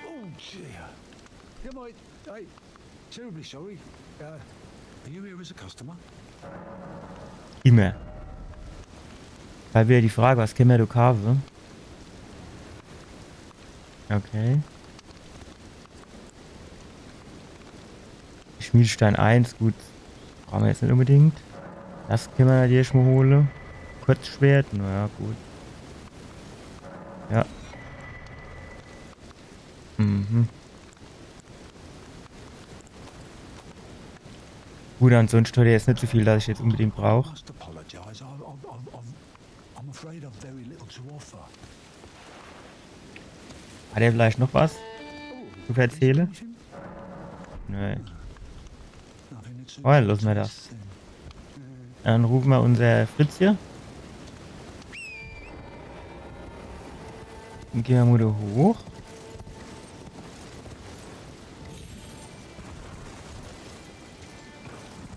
Oh, dear. Good night. Hey, terribly sorry. Uh, are you here as a customer? Immer. Halt wieder die Frage, was kenne mer do kaafe? Okay. Schmiedestein eins, gut. Brauche mer jetzt net unbedingt. Das kenne mer natürlich mol hole. Kurzschwert, naja, gut. Ja. Mhm. Gut, ansonsten hat er jetzt net so viel, das ich jetzt unbedingt brauch. Must apologize. I, I, I, I'm, I'm afraid I've very little to offer. Hat er vielleicht noch was zu verzähle? Nö. Oh, dann losse mer das. Dann rufe mer unser Fritz hier. Dann gehn mer mol do hoch.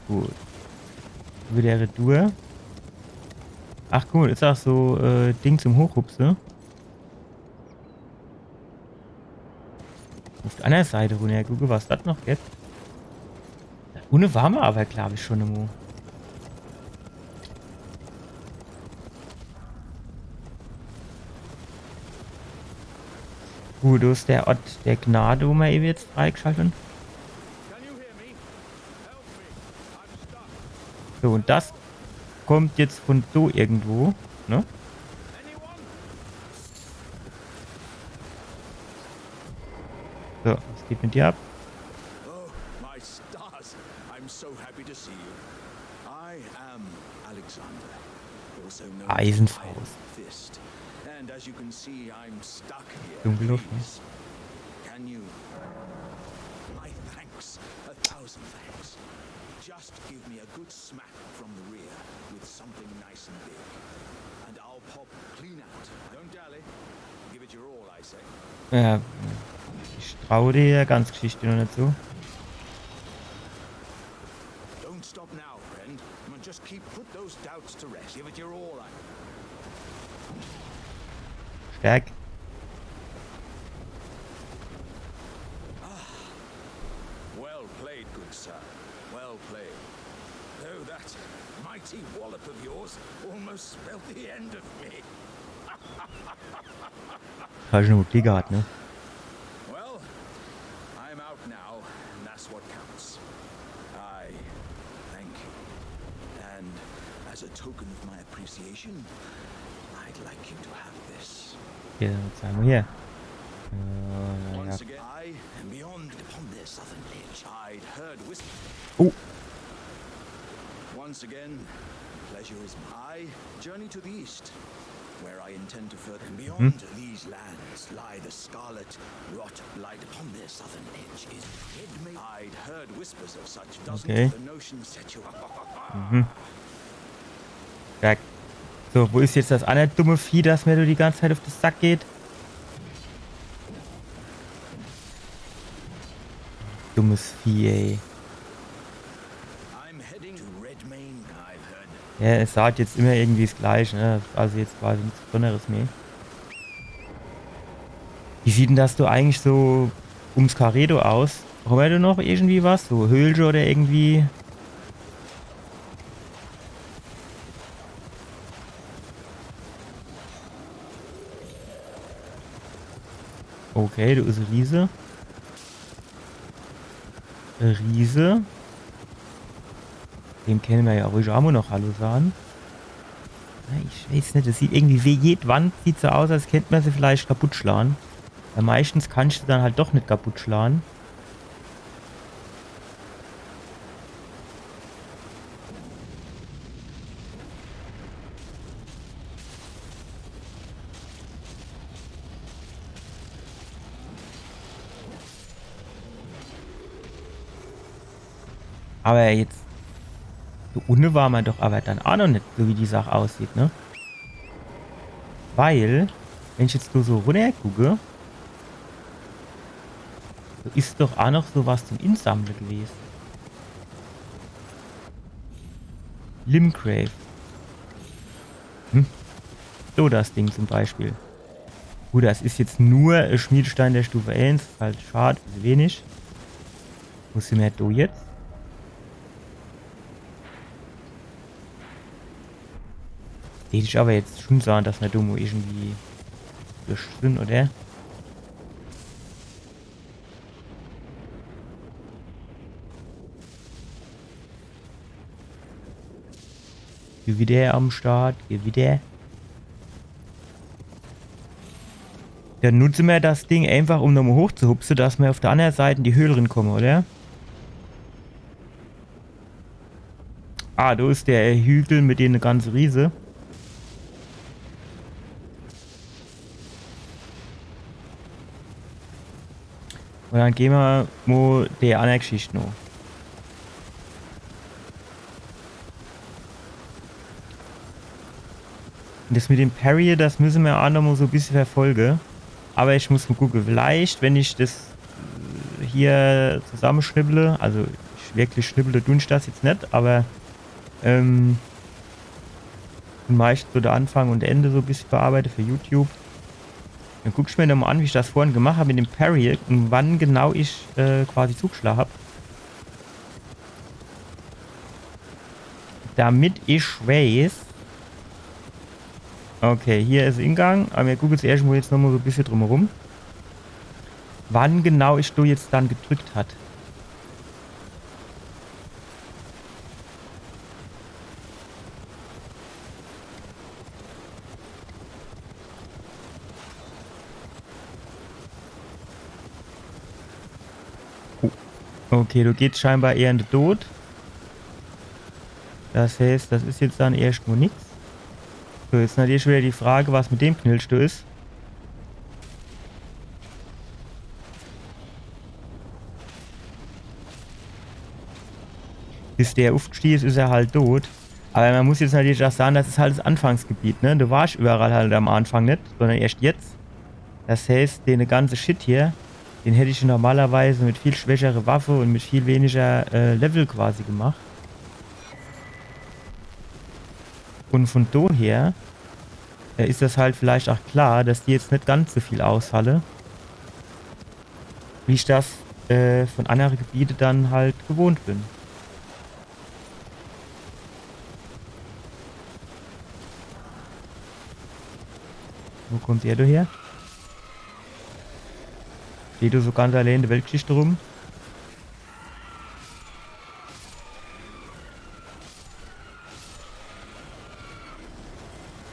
Gut. Wieder retour. Ach, guck mol, is ach so, äh, Ding zum Hochhupse. Uff der anner Seit runner gucke, was das noch gibt. Do unne ware mer aber, glaab ich, schon emol. Gut, do is der Ort der Gnade, wo mer ewe jetzt freigeschalt hen. So, un das kommt jetzt vun do irgendwo, ne? So, was geht mit dir ab? Oh, my stars. I'm so happy to see you. I am Alexander. Also known Eisenfaust. as Iron Fist. And as you can see, I'm stuck here. Dumm gelaufen. Please, can you? My thanks, a thousand thanks. Just give me a good smack from the rear with something nice and big, and I'll pop clean out. Don't dally. Give it your all, I say. Ja, ich trau der ganze Geschichte noch net zu. Don't stop now, friend. And just keep put those doubts to rest. Give it your all, I. Stark. Well played, good sir. Well played. Though that mighty wallop of yours almost spelled the end of me. Hast du noch Glück gehabt, ne? Well, I'm out now, and that's what counts. I thank you. And as a token of my appreciation, I'd like you to have this. Hier, was haben wir hier? Äh, ja. Once again, I am beyond upon this southern ledge. I'd heard whispers. Oh. Once again, pleasure is mine. I journey to the east, where I intend to further. And beyond these lands lie the scarlet rot blight. Upon their southern edge is Redmane. I'd heard whispers of such. Doesn't Okay. The notion set you up? Mhm. Zack. So, wo is jetzt das andere dumme Vieh, das mir do die ganze Zeit auf de Sack geht? Dummes Vieh, ey. I'm heading to Redmane, I've heard. Ja, es sagt jetzt immer irgendwie das Gleiche, ne? Also jetzt quasi nichts Besonderes mehr. Wie sieht denn das do eigentlich so ums Karree do aus? Haben wir do noch irgendwie was? So Höhle oder irgendwie? Okay, do is e Riese. E Riese. Dem kenne mer ja ruhig aa mol noch Hallo sage. Ja, ich weiß net, das sieht irgendwie, wie jed Wand sieht so aus, als kennt mer se vielleicht kaputt schlage. Weil meistens kannst du dann halt doch net kaputt schlage. Aber jetzt, do unne war mer doch aber dann aa noch net, so wie die Sach aussieht, ne? Weil, wenn ich jetzt nur so runnergucke, do is doch aa noch so was zum Insammle gewese. Limgrave. Hm? So das Ding zum Beispiel. Gut, das is jetzt nur e Schmiedestein der Stufe eins, is halt schad, is wenig. Wo sin mer do jetzt? Hätt ich aber jetzt schon sage, dass mer do mo irgendwie durch sin, oder? Gewitter am Start, Gewitter. Dann nutze mer das Ding einfach, um nochmo hochzuhupse, dass mer auf der andere Seit in die Höhl rinkomme, oder? Ah, do is der Hügel mit dene ganze Riese. Und dann gehn mer mo der andere Geschicht noch. Und das mit dem Parry, das müsse mer aa noch mo so e bissje verfolge. Aber ich muss mo gucke, vielleicht, wenn ich das, äh, hier zusammeschnibbel, also ich, wirklich schnibbel dun ich das jetzt net, aber, ähm, und meist so der Anfang und Ende so e bissje bearbeite für YouTube. Dann guck ich mer nochmo an, wie ich das vorhin gemacht hab mit dem Parry und wann genau ich, äh, quasi zugeschlag hab. Damit ich weiß. Okay, hier is Ingang, aber mir gucke jetzt erscht mo jetzt nochmo so e bissje drumherum. Wann genau ich do jetzt dann gedrückt hat. Oh. Okay, do geht's scheinbar eher in de Tod. Das heißt, das is jetzt dann erscht mo nix. So, jetzt natürlich wieder die Frage, was mit dem Knilch do is. Bis der uffgestiege is, is er halt tot. Aber man muss jetzt natürlich auch sagen, das is halt das Anfangsgebiet, ne? Do war ich überall halt am Anfang net, sondern erscht jetzt. Das heißt, den ganze Shit hier, den hätt ich normalerweise mit viel schwächere Waffe und mit viel weniger, äh, Level quasi gemacht. Und von do her, äh, is das halt vielleicht auch klar, dass die jetzt net ganz so viel aushalle, wie ich das, äh, von andere Gebiete dann halt gewohnt bin. Wo kommt der do her? Steht do so ganz allein in der Weltgeschichte rum?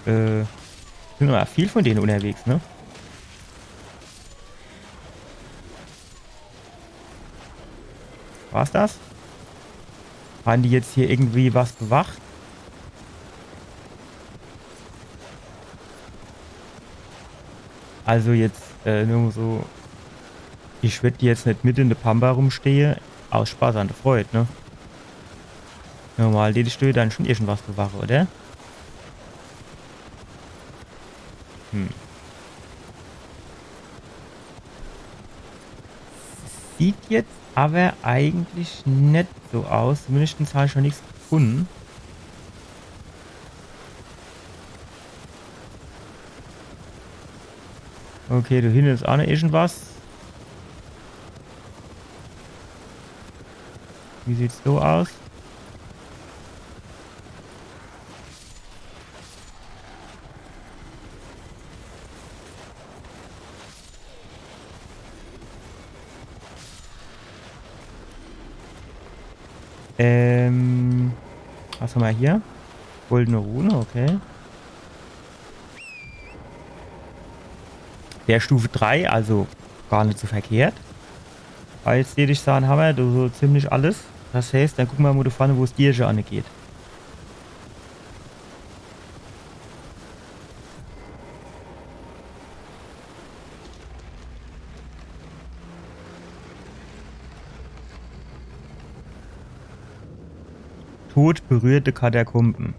Äh, sind aber viel von denen unterwegs, ne? War's das? Haben die jetzt hier irgendwie was bewacht? Also jetzt, äh, nur so, ich würd jetzt net mit in der Pampa rumstehe, aus Spaß an der Freud, ne? Normal, die stehe dann schon irgendwas bewache, oder? Hm. Sieht jetzt aber eigentlich net so aus. Zumindest hab ich noch nix gefunden. Okay, do hinne is auch noch irgendwas. Wie sieht's so aus? Ähm, was haben wir hier? Goldene Rune, okay. Der Stufe drei, also gar net so verkehrt. Aber jetzt, würd ich sagen, haben wir so ziemlich alles. Das heißt, dann gucken wir mal da vorne, wo es Tierche angeht. Tod berührte Katakomben.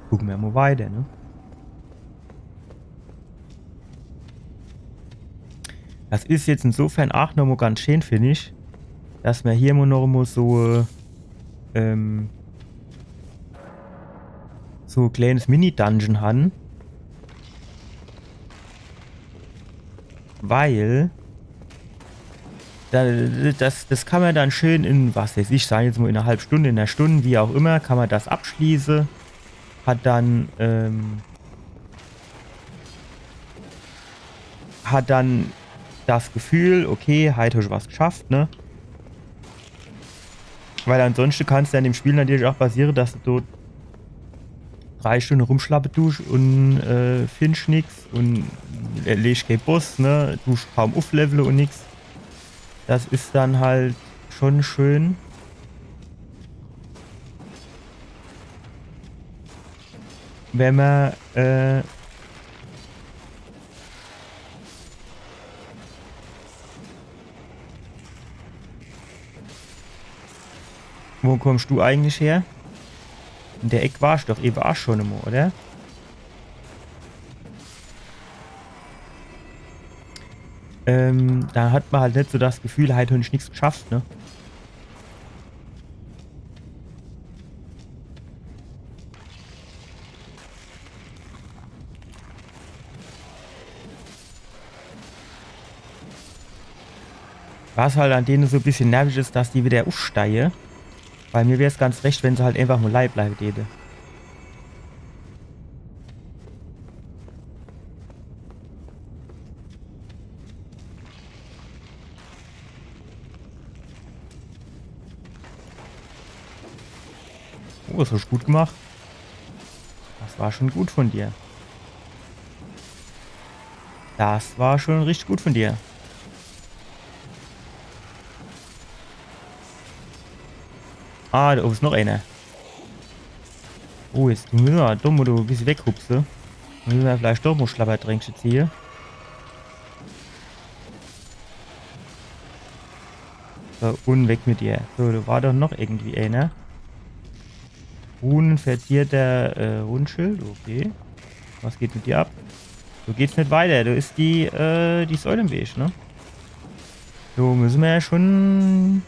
Gucken wir mal weiter, ne? Das is jetzt insofern auch noch mal ganz schön, find ich, dass man hier mal noch mal so, ähm, so ein kleines Mini-Dungeon haben. Weil da, das, das kann man dann schön in, was weiß ich, sagen jetzt mal in einer halben Stunde, in einer Stunde, wie auch immer, kann man das abschließen. Hat dann, ähm, hat dann das Gefühl, okay, heute hab ich was geschafft, ne? Weil ansonsten kann's ja in dem Spiel natürlich auch passieren, dass du dort drei Stunden rumschlappe dusch und, äh, findsch nix und erledigsch kee Boss, ne? Dusch kaum ufflevele und nix. Das is dann halt schon schön, wenn man, äh, Wo kommsch du eigentlich her? In der Eck warsch doch ewe auch schon immer, oder? Ähm, da hat man halt net so das Gefühl, halt hab ich nix geschafft, ne? Was halt an denen so e bissche nervisch is, dass die wieder uffsteie. Weil mir wär's ganz recht, wenn se halt einfach mal leie bleibe däte. Oh, das hast du gut gemacht. Das war schon gut von dir. Das war schon richtig gut von dir. Ah, do owwe is noch eener. Oh, jetzt misse mer, do muss mer e bissje weghupse. Misse mer vielleicht doch mol Schlabbertränkche ziehe. So, un weg mit dir. So, do war doch noch irgendwie eener. Runenverzierter, äh, Rundschild, okay. Was geht mit dir ab? So geht's net weiter. Do is die, äh, die Säule im Weg, ne? So, misse mer jo schon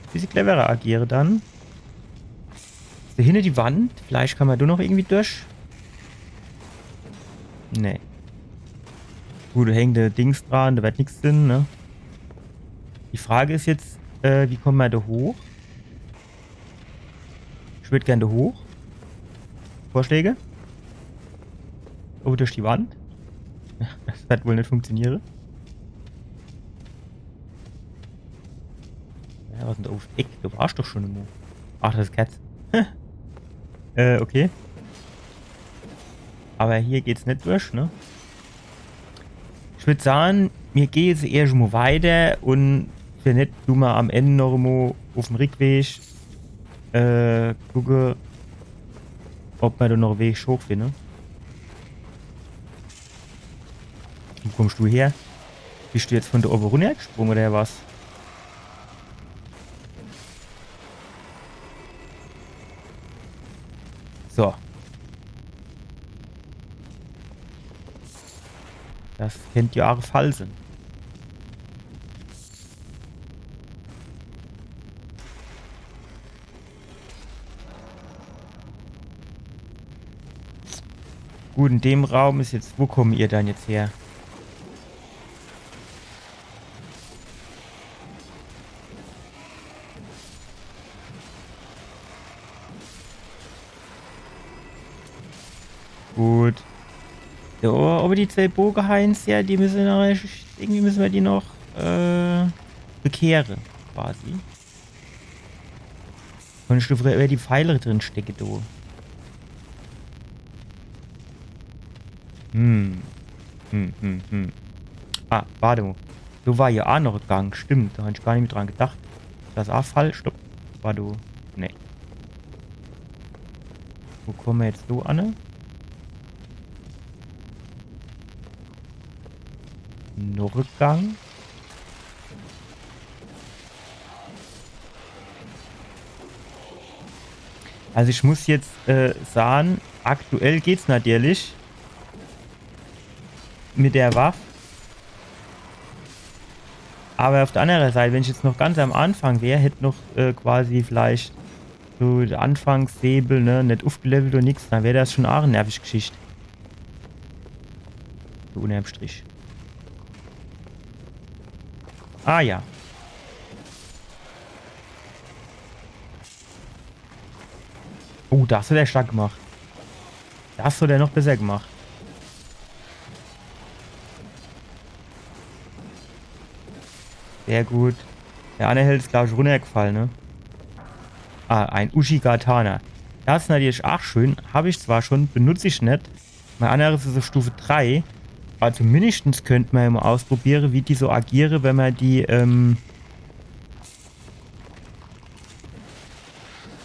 e bissje cleverer agiere dann. Is do hinne die Wand? Vielleicht kann mer do noch irgendwie durch. Nee. Gut, do hängt de Dings dran, do werd nix sin, ne? Die Frage is jetzt, äh, wie komme mer do hoch? Ich würd gern do hoch. Vorschläge? Oh, durch die Wand? Das wird wohl net funktioniere. Ja, was denn do uff Eck? Do war ich doch schon immer. Ach, das is Katz. Äh, okay. Aber hier geht's net durch, ne? Ich würd sage, mir gehn jetzt erscht mo weiter un wenn net, du mer am End noch mo uffm Rickweg, äh, gucke, ob mer do noch e Weg hoch finne. Wo kommst du her? Bist du jetzt von do owwe runnergesprunge oder was? So. Das kennt jo aa e Fall sin. Gut, in dem Raum is jetzt, wo kommen ihr dann jetzt her? Gut. So, aber die zwei Bogehaie, ja, die müsse noch, irgendwie müsse mer die noch, äh, bekehre, quasi. Un ich, wo die Pfeile drin stecke, du. Hm. Hm, hm, hm. Ah, wart mo. Do war jo aa noch e Gang. Stimmt, do hab ich gar net mehr dran gedacht. Das is aa falsch. Stopp. Wart mo. Nee. Wo komme mer jetzt do anne? Noch e Gang. Also ich muss jetzt, äh, sage, aktuell geht's natürlich mit der Waff. Aber auf der andere Seite, wenn ich jetzt noch ganz am Anfang wär, hätt noch, äh, quasi vielleicht so de Anfangssäbel, ne, net uffgelevelt un nix, dann wär das schon aa e nervisch Geschicht. So unterm Strich. Ah ja. Oh, das hat er stark gemacht. Das hat er noch besser gemacht. Sehr gut. Der anner Held is, glaub ich, runnergefall, ne? Ah, ein Uchigatana. Das is natürlich aa schön. Hab ich zwar schon, benutz ich net. Mei anneres is uff Stufe drei. Aber zumindestens könnt mer jo mo ausprobiere, wie die so agiere, wenn mer die, ähm,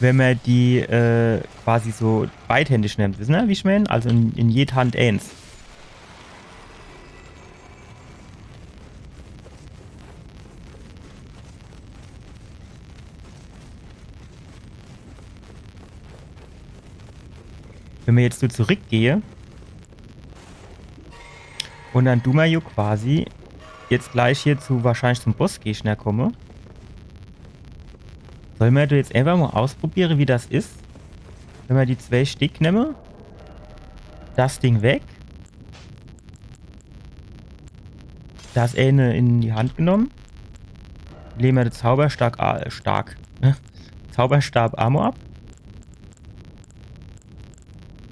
wenn mer die, äh, quasi so beidhändig nimmt. Wissen er, wie ich mein? Also in, in jed Hand eens. Wenn mer jetzt so zurückgehe, un dann du mer jo quasi jetzt gleich hier zu, wahrscheinlich zum Bossgegner komme. Soll mer do jetzt einfach mo ausprobiere, wie das is? Wenn mer die zwei Stick nemme, das Ding weg. Das eene in die Hand genomm. Lege mer de Zauberstab, äh, stark. Zauberstab aa mo ab.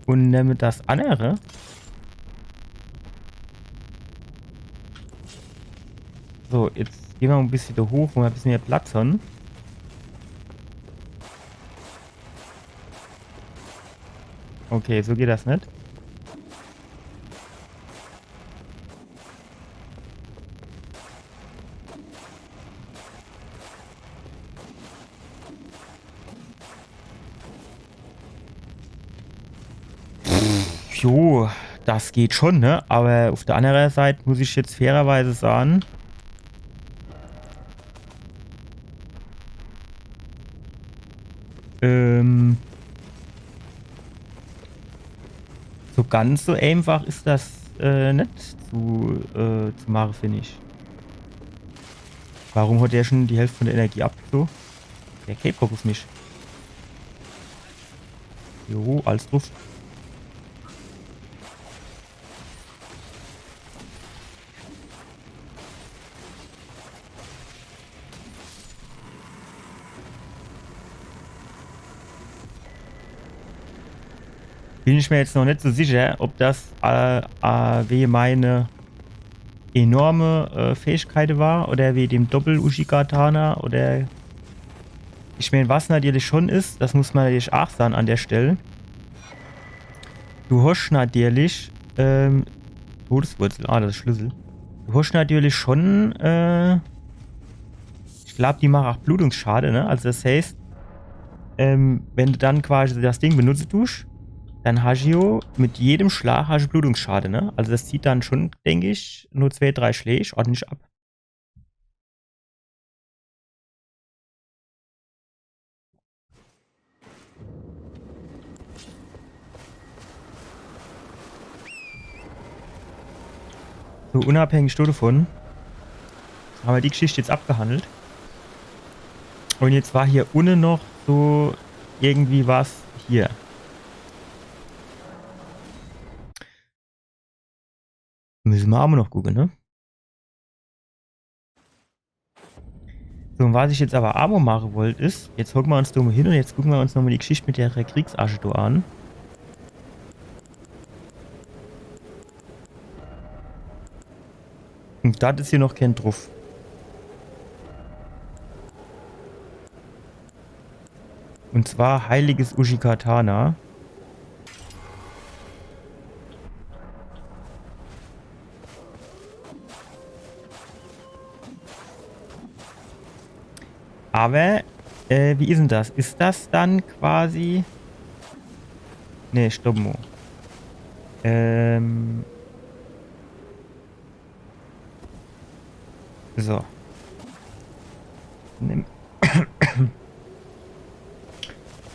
Un nemme das annere. So, jetzt gehn mer e bissje do hoch, wo mer e bissje mehr Platz han. Okay, so geht das net. So, das geht schon, ne? Aber auf der anderen Seite muss ich jetzt fairerweise sagen, ähm, so ganz so einfach ist das äh, net zu, äh, zu machen, finde ich. Warum hat der schon die Hälfte von der Energie abgezogen? Der Cape Fokus nicht. Jo, alles drauf. Bin ich mir jetzt noch nicht so sicher, ob das äh, äh, wegen meine enorme äh, Fähigkeit war oder wegen dem Doppel-Uchigatana oder ich meine, was natürlich schon ist, das muss man natürlich auch sagen an der Stelle. Du hast natürlich, ähm, Todeswurzel, ah, das ist Schlüssel. Du hast natürlich schon, äh, ich glaube, die machen auch Blutungsschade, ne? Also das heißt, ähm, wenn du dann quasi das Ding benutzen tust, dann hast du mit jedem Schlag hast du Blutungsschade, ne? Also das zieht dann schon, denke ich, nur zwei, drei Schläge ordentlich ab. So, unabhängig davon haben wir die Geschichte jetzt abgehandelt. Und jetzt war hier unten noch so irgendwie was hier. Müssen wir aber noch gucken, ne? So, und was ich jetzt aber abo machen wollte, ist, jetzt hocken wir uns da mal hin und jetzt gucken wir uns nochmal die Geschichte mit der Kriegsasche da an. Und das ist hier noch kein drauf. Und zwar heiliges Uchigatana. Aber, äh, wie ist denn das? Ist das dann quasi. Nee, stopp mal. Ähm. So. Nimm.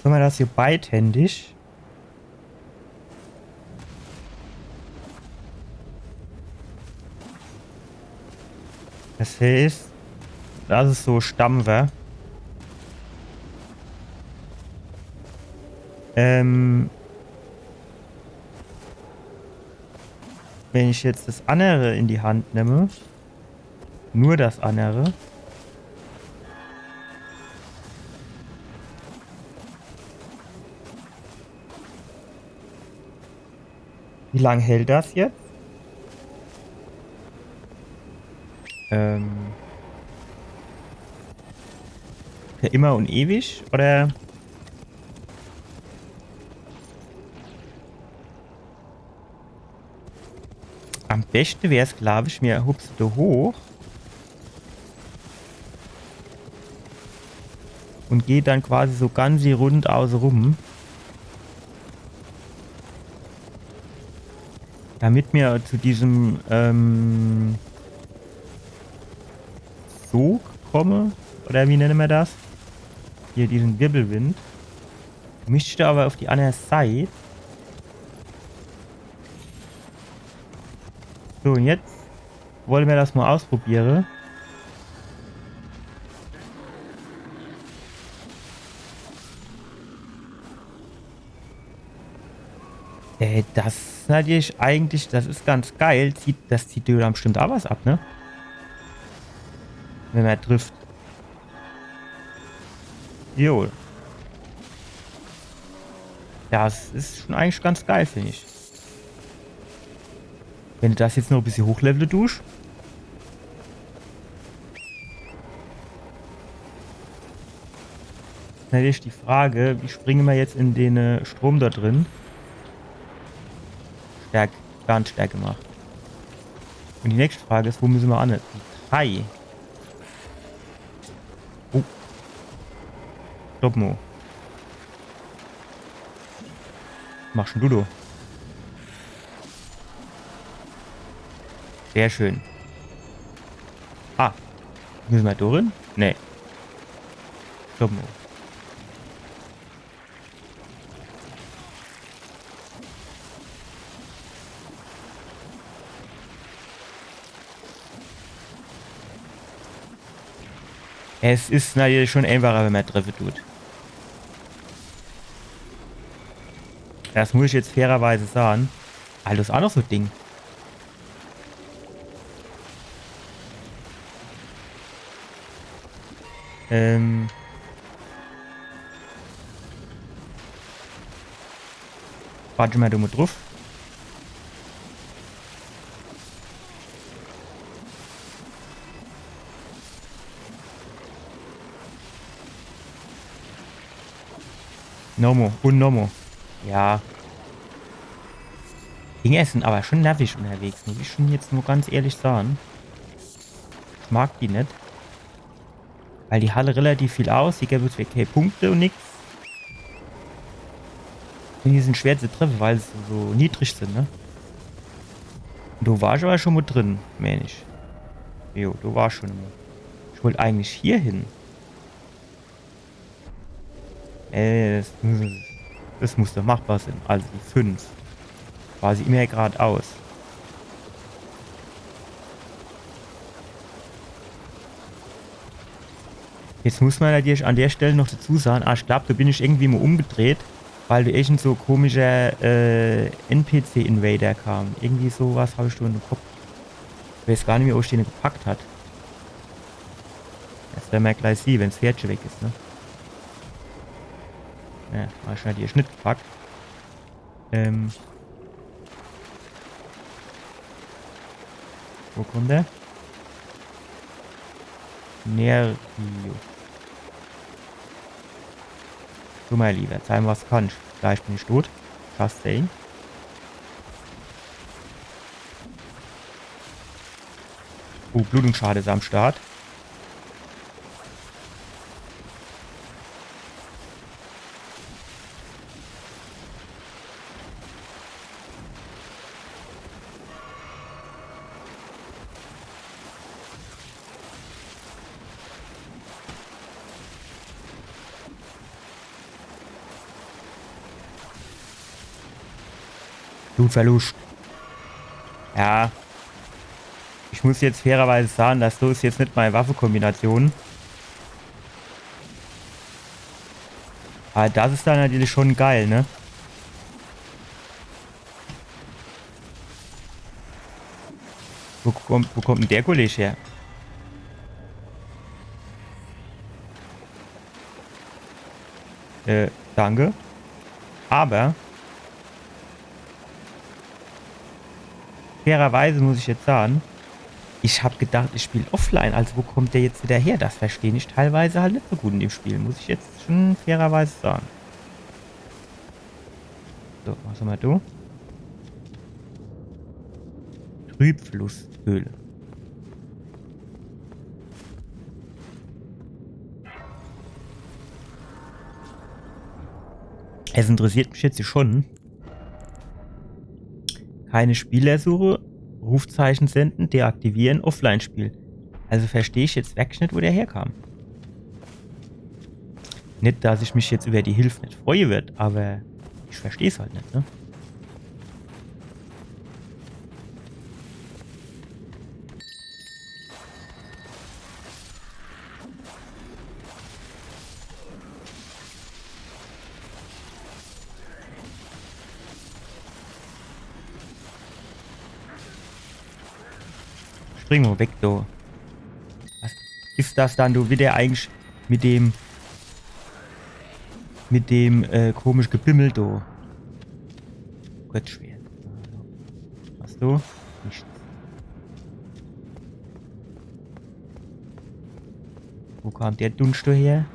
Sollen wir das hier beidhändig? Das heißt, das ist so Stamm, wa? Ähm, wenn ich jetzt das andere in die Hand nehme, nur das andere. Wie lang hält das jetzt? Ähm. Für immer und ewig? Oder? Am besten wär's, glaub ich, mir hupse da hoch. Und geh dann quasi so ganz die Rund außerum. Damit mir zu diesem, ähm, Sog komme. Oder wie nennen wir das? Hier diesen Wirbelwind. Mischt aber auf die andere Seite. So, und jetzt wollen wir das mal ausprobieren. Äh, das ist natürlich eigentlich, das ist ganz geil. Zieht, das zieht dir dann bestimmt auch was ab, ne? Wenn man trifft. Jo. Das ist schon eigentlich ganz geil, finde ich. Wenn du das jetzt noch ein bisschen hochleveln tust. Natürlich die Frage, wie springen wir jetzt in den äh, Strom da drin? Stark, ganz stark gemacht. Und die nächste Frage ist, wo müssen wir an? Hi. Oh. Stopp mo. Was machst denn du do? Sehr schön. Ah. Misse mer do rin? Nee. Stopp mo. Es is natürlich schon eenfacher, wenn mer treffe tut. Das muss ich jetzt fairerweise sage. Alles aa noch so Ding. Ähm. Wart mo do mo druff. Nomo un nomo. Ja. Dinger sin awwer schon nervig unterwegs, muss ich schon jetzt mo ganz ehrlich sage. Ich mag die net. Weil die halle relativ viel aus, die gewwe zwar kee Punkte un nix. Un die sin schwer zu treffe, weil se so niedrig sin, ne? Do war ich awwer schon mo drin, mään ich. Jo, do war ich schon mo. Ich wollt eigentlich hier hin. Äh, das, das muss doch machbar sin. Also die fünf. Quasi immer gradaus. Jetzt muss mer natürlich an der Stell noch dazu sage, ah, ich glaab, do bin ich irgendwie mo umgedreht, weil do irgend so komischer, äh, N P C-Invader kam. Irgendwie so was hab ich do im Kopp. Ich wääß gar nimmi, ob ich den gepackt hat. Das werre mer gleich siehn, wenn's Pferdche weg is, ne? Ja, hab ich natürlich net gepackt. Ähm. Wo kommt der? Nervio. Du, mein Lieber, zeig mo, was du kannst. Gleich bin ich tot. Just saying. Oh, Blutungsschade is am Start. Blutverlust. Ja. Ich muss jetzt fairerweise sage, das do is jetzt net mei Waffekombination. Awwer das is dann natürlich schon geil, ne? Wo kommt, wo kommt denn der Kollege her? Äh, danke. Awwer fairerweise muss ich jetzt sage, ich hab gedacht, ich spiel offline, also wo kommt der jetzt widder her? Das versteh ich teilweise halt net so gut in dem Spiel, muss ich jetzt schon fairerweise sage. So, was hammer do? Trübflusshöhle. Es interessiert mich jetzt schon. Keine Spielersuche, Rufzeichen senden, deaktivieren, Offline-Spiel. Also versteh ich jetzt werklich net, wo der herkam. Net, dass ich mich jetzt iwwer die Hilf net freue werd, awwer ich versteh's halt net, ne? Spring mo weg, du. Was is das dann, du, widder eigentlich mit dem, mit dem, äh, komisch Gebimmel, du? Kurzschwert. Was du? Nichts. Wo kam der Dunst do her?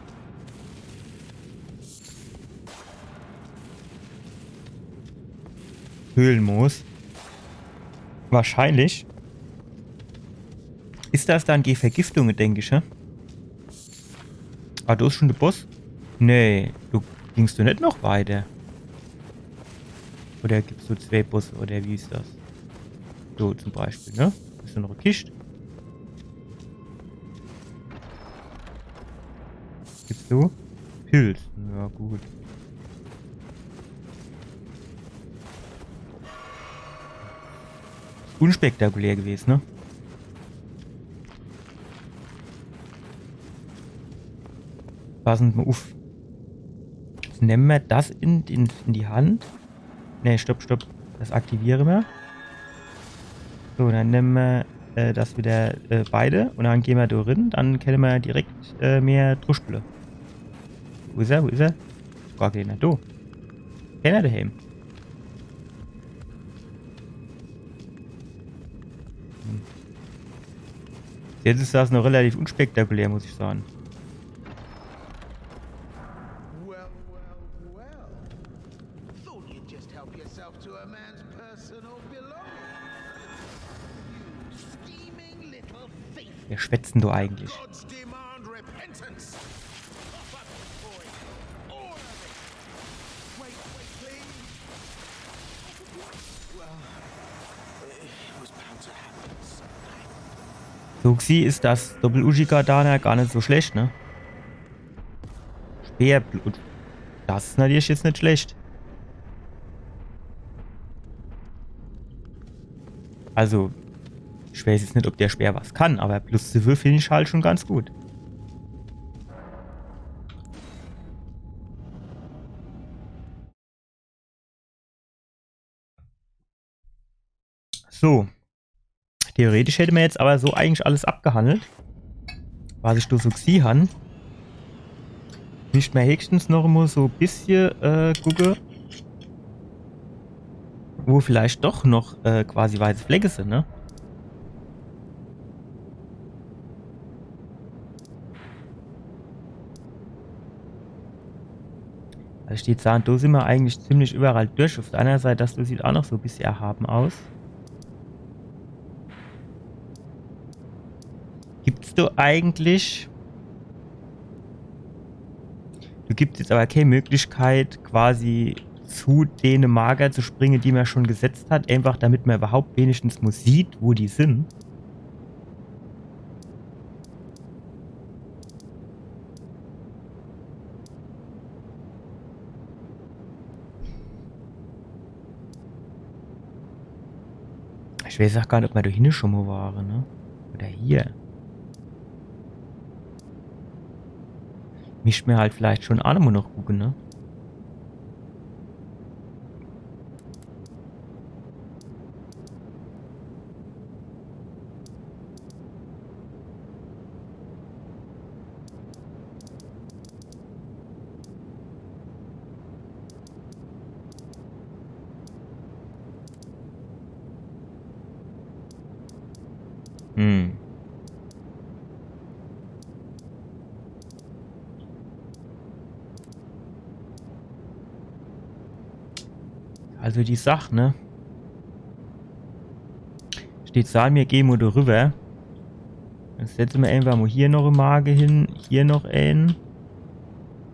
Höhlenmoos. Wahrscheinlich. Is das dann gege Vergiftunge, denk ich, hä? Ah, do is schon de Boss? Nee, du gingst du net noch weiter? Oder gibt's so zwee Bosse, oder wie is das? So zum Beispiel, ne? Is do noch e Kischt? Gibt's so? Pilz. Ja, gut. Unspektakulär gewese, ne? Passe mer uff. Jetzt nemme mer das in, in, in die Hand. Ne, stopp, stopp. Das aktiviere mer. So, dann nemme mer äh, das wieder äh, beide. Un dann gehn mer do rin. Dann kenne mer direkt äh, mehr druschpele. Wo is er? Wo is er? Gar keener. Do. Keener dehääm. Hm. Jetzt is das noch relativ unspektakulär, muss ich sage. Well, well, well. Thought you'd just help yourself to a man's personal belongings. You scheming little thief. Wer schwätzt denn do eigentlich? Gods demand repentance. Cough up, boy. All of it. Wait, wait, please. Well, it was bound to happen sometime. So gesieh is das Doppel-Uchigatana gar net so schlecht, ne? Speerblut. Das is natürlich jetzt net schlecht. Also, ich weiß jetzt net, ob der Speer was kann, awwer plus zwölf find ich halt schon ganz gut. So. Theoretisch hätte mer jetzt awwer so eigentlich alles abgehandelt, was ich do so gesieh han. Misst mer höchstens noch emol so e bissje äh, gucke, wo vielleicht doch noch äh, quasi weiße Flecke sin, ne? Also ich deet sage, do sin mer eigentlich ziemlich iwwerall durch. Uff der annere Seit, das do sieht aa noch so e bissje erhabe aus. Gibt's do eigentlich... Do gibt's jetzt awwer kee Möglichkeit, quasi zu dene Marker zu springe, die mer schon gesetzt hat, einfach damit mer iwwerhaupt wenigstens mol sieht, wo die sin. Ich weiß aa gar net, ob mer do hinne schon mol ware, ne? Oder hier. Misst mer halt vielleicht schon aa nochmol noch gucke, ne? Hm. Also die Sach, ne? Deet sage, mir gehn mol do riwwer. Jetzt setze mer einfach mol hier noch e Marke hin, hier noch een.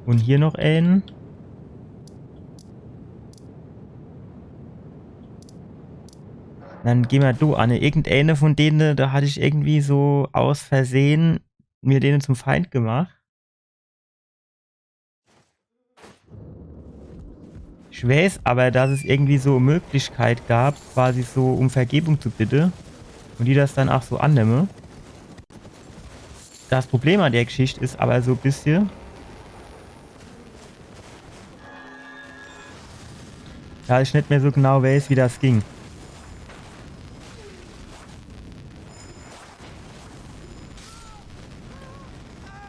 Un hier noch een. Dann gehn mer do an. Irgendeene von dene, do hat ich irgendwie so aus Versehe mir dene zum Feind gemacht. Ich weiß awwer, dass es irgendwie so e Möglichkeit gab, quasi so um Vergebung zu bitte. Un die das dann aa so annemme. Das Problem an der Geschicht is awwer so e bissje, dass ich net mehr so genau weiß, wie das ging.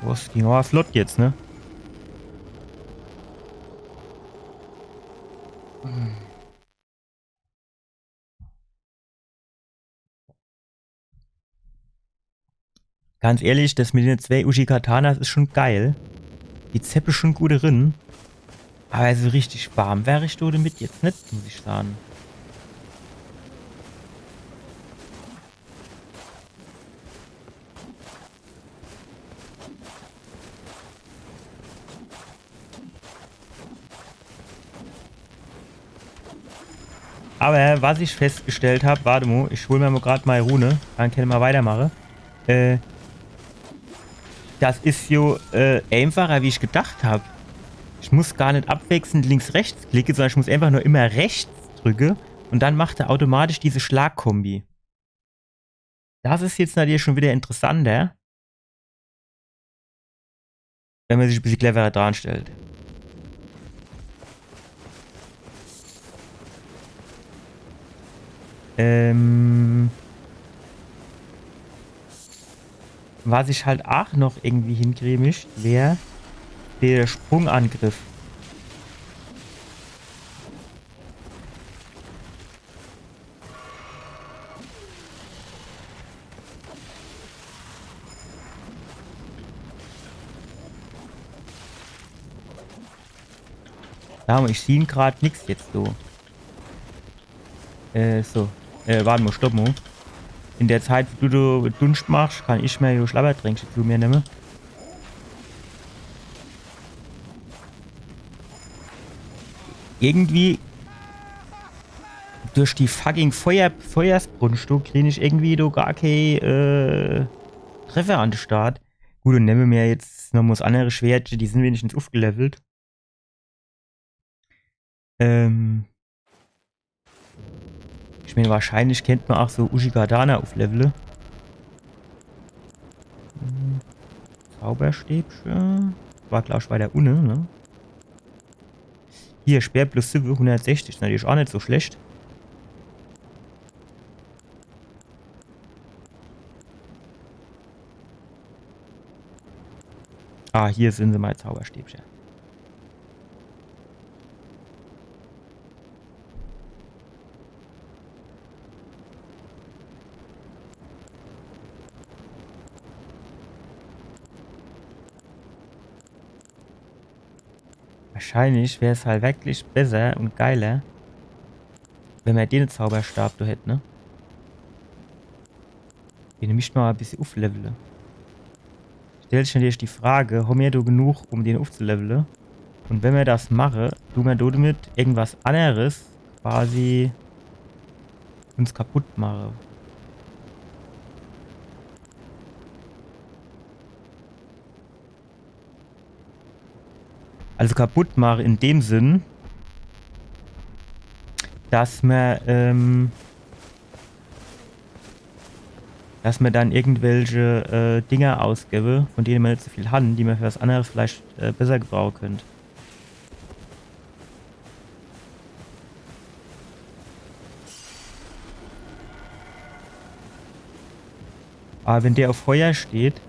Boah, das ging awwer flott jetzt, ne? Ganz ehrlich, das mit dene zwee Uchigatana, das is schon geil. Die zeppe schon gut rin. Awwer so richtig warm wär ich do demit jetzt net, muss ich sage. Aber was ich festgestellt hab, wart mo, ich hol mer mo grad mei Rune, dann kenne mer weitermache. Äh, das is jo, äh, einfacher, wie ich gedacht hab. Ich muss gar net abwechselnd links, rechts klicke, sondern ich muss einfach nur immer rechts drücke und dann macht er automatisch diese Schlagkombi. Das is jetzt natürlich schon wieder interessanter, wenn mer sich e bissje cleverer dranstellt. Ähm, was ich halt aach noch irgendwie hinkriege, is, wär der Sprungangriff. Ja, ich sieh grad nix jetzt so. Äh, so. Äh, wart mo, stopp mo. In der Zeit, wo du, du Dunscht machst, kann ich mer jo Schlabbertränkche zu mer nemme. Irgendwie durch die fucking Feuer-, Feuersbrunst, du, krieg ich irgendwie do gar kee, äh, Treffer an de Start. Gut, dann nemme mer jetzt nomo das annere Schwert, die sin wenigstens ufgelevelt. Ähm. Ich mein, wahrscheinlich kennt mer aach so Uchigatana uflevele. Hm. Zauberstäbche. War, glaab ich, weiter unne, ne? Hier, Speer plus siwwe, hundertsechzig, is natürlich aach net so schlecht. Ah, hier sin se, mei Zauberstäbche. Wahrscheinlich wär's halt wirklich besser und geiler, wenn mer den Zauberstab do hätt, ne? Den misst mer e bissje uflevele. Stellt sich natürlich die Frage, hom mer do genug, um den ufzulevele? Und wenn mer das mache, du mer do demit irgendwas anneres quasi uns kaputt mache? Also kaputt mache in dem Sinn, dass mer, ähm, dass mer dann irgendwelche, äh, Dinger ausgebe, von dene mer net so viel han, die mer für was anneres vielleicht, äh, besser gebrauche könnt. Aber wenn der auf Feuer steht,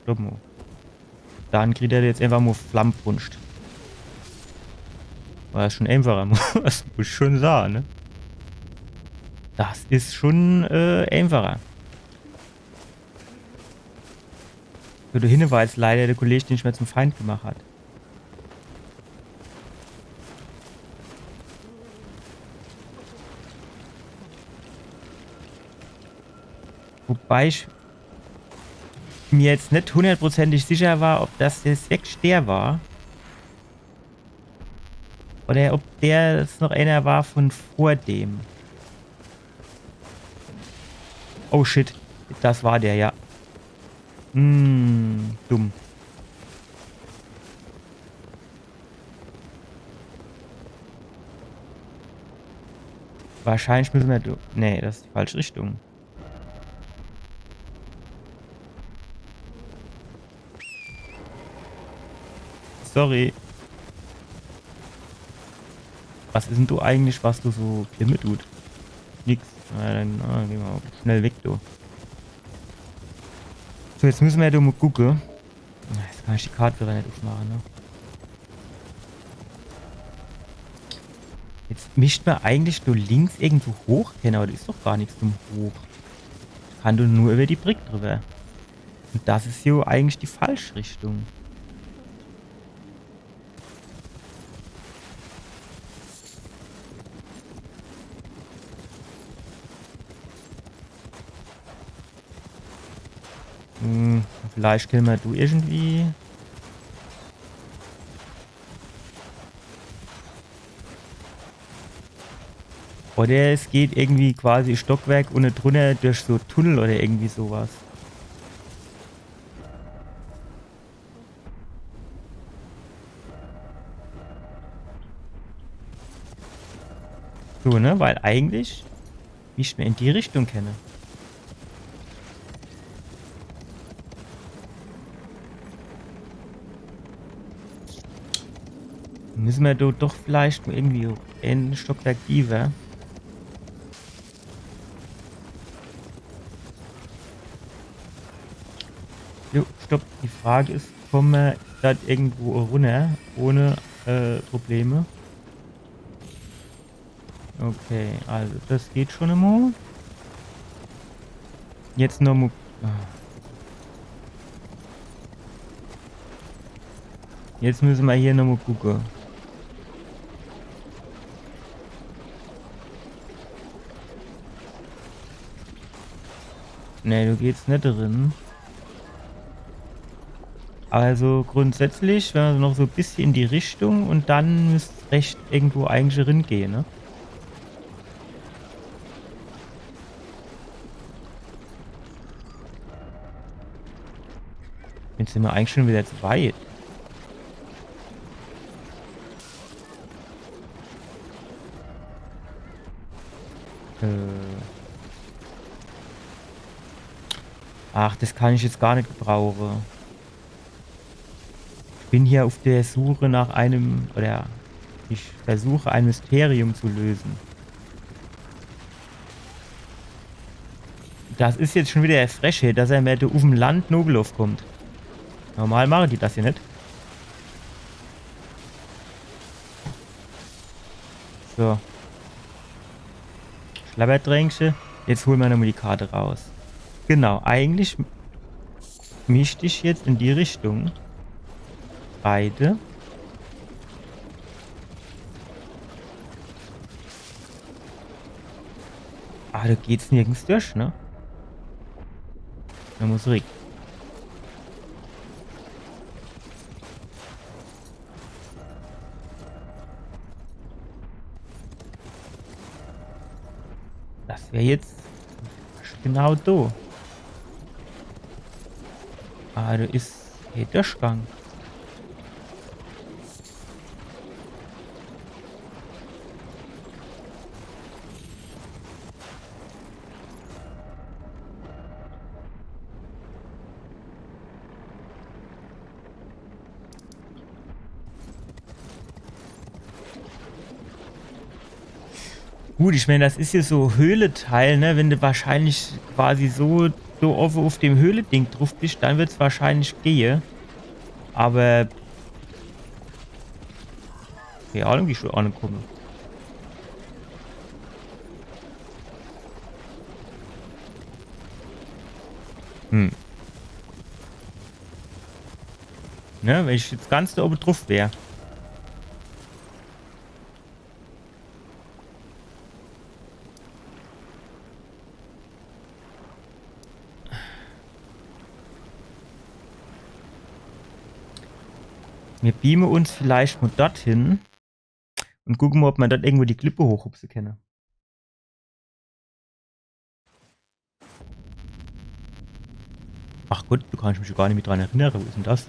stopp mo. Dann kriegt er jetzt einfach mo Flammbrunst. War das schon einfacher, muss ich schon sagen, ne? Das is schon, äh, einfacher. So, der Hinweis leider, der Kollege, den ich mir zum Feind gemacht hat. Wobei ich mir jetzt net hundertprozentig sicher war, ob das jetzt wirklich der war. Oder ob der jetzt noch einer war von vor dem. Oh shit, das war der, ja. Hm, dumm. Wahrscheinlich müssen wir do-, nee, das ist die falsche Richtung. Sorry. Was is denn du eigentlich, was du so klimme tut? Nix. Na, dann, na, dann geh mer schnell weg, du. So, jetzt müssen wir ja do mo gucke. Jetzt kann ich die Karte wieder net aufmachen, ne? Jetzt misst mer eigentlich nur links irgendwo hoch kenne, aber do is doch gar nix zum Hoch. Ich kann doch nur über die Brick drüber. Und das is jo eigentlich die falsche Richtung. Hm, vielleicht kenne mer do irgendwie. Oder es geht irgendwie quasi Stockwerk unne drunner durch so Tunnel oder irgendwie sowas. So, ne? Weil eigentlich misst mer in die Richtung kenne. Misse mer do doch vielleicht nur irgendwie hoch. Ein Stockwerk tiefer. Jo, stopp. Die Frage is, komme mer do irgendwo runner ohne äh, Probleme? Okay, also das geht schon emol. Jetzt noch mo. Ah. Jetzt misse mer hier noch mo gucke. Nee, do geht's net drin. Also grundsätzlich, wenn mer noch so e bissche in die Richtung und dann müsst rechts irgendwo eigentlich ringehe, ne? Jetzt sin mer eigentlich schon wieder zu weit. Äh. Ach, das kann ich jetzt gar net gebrauche. Ich bin hier auf der Suche nach einem, oder ich versuche ein Mysterium zu lösen. Das is jetzt schon wieder e Frechheit, dass er mer do uf'm Land nogelaufe kommt. Normal mache die das hier net. So. Schlabberdränkche. Jetzt hole mer nochmal die Karte raus. Genau, eigentlich misst ich jetzt in die Richtung. Beide. Ah, do geht's nirgends durch, ne? Do muss ich. Das wär jetzt genau do. Ah, do is der Durchgang. Gut, ich mein, das is hier so Höhleteil, ne? Wenn du wahrscheinlich quasi so, so owwe uf dem Höhleding druff bist, dann wird's wahrscheinlich gehe. Aber kee Ahnung, wie ich do ankomme. Hm. Ne, wenn ich jetzt ganz do owwe druff wär. Mir beame uns vielleicht mol dorthin und gucke mol, ob mer dort irgendwo die Klippe hochhupse kenne. Ach Gott, do kann ich mich gar net mehr dran erinnere. Wo is dann das?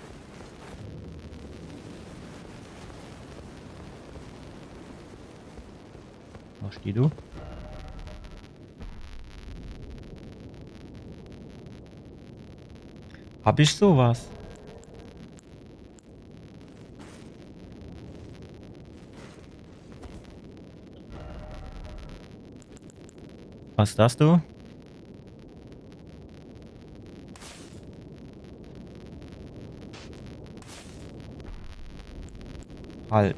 Was steht do? Hab ich sowas? Was is das do? Halt.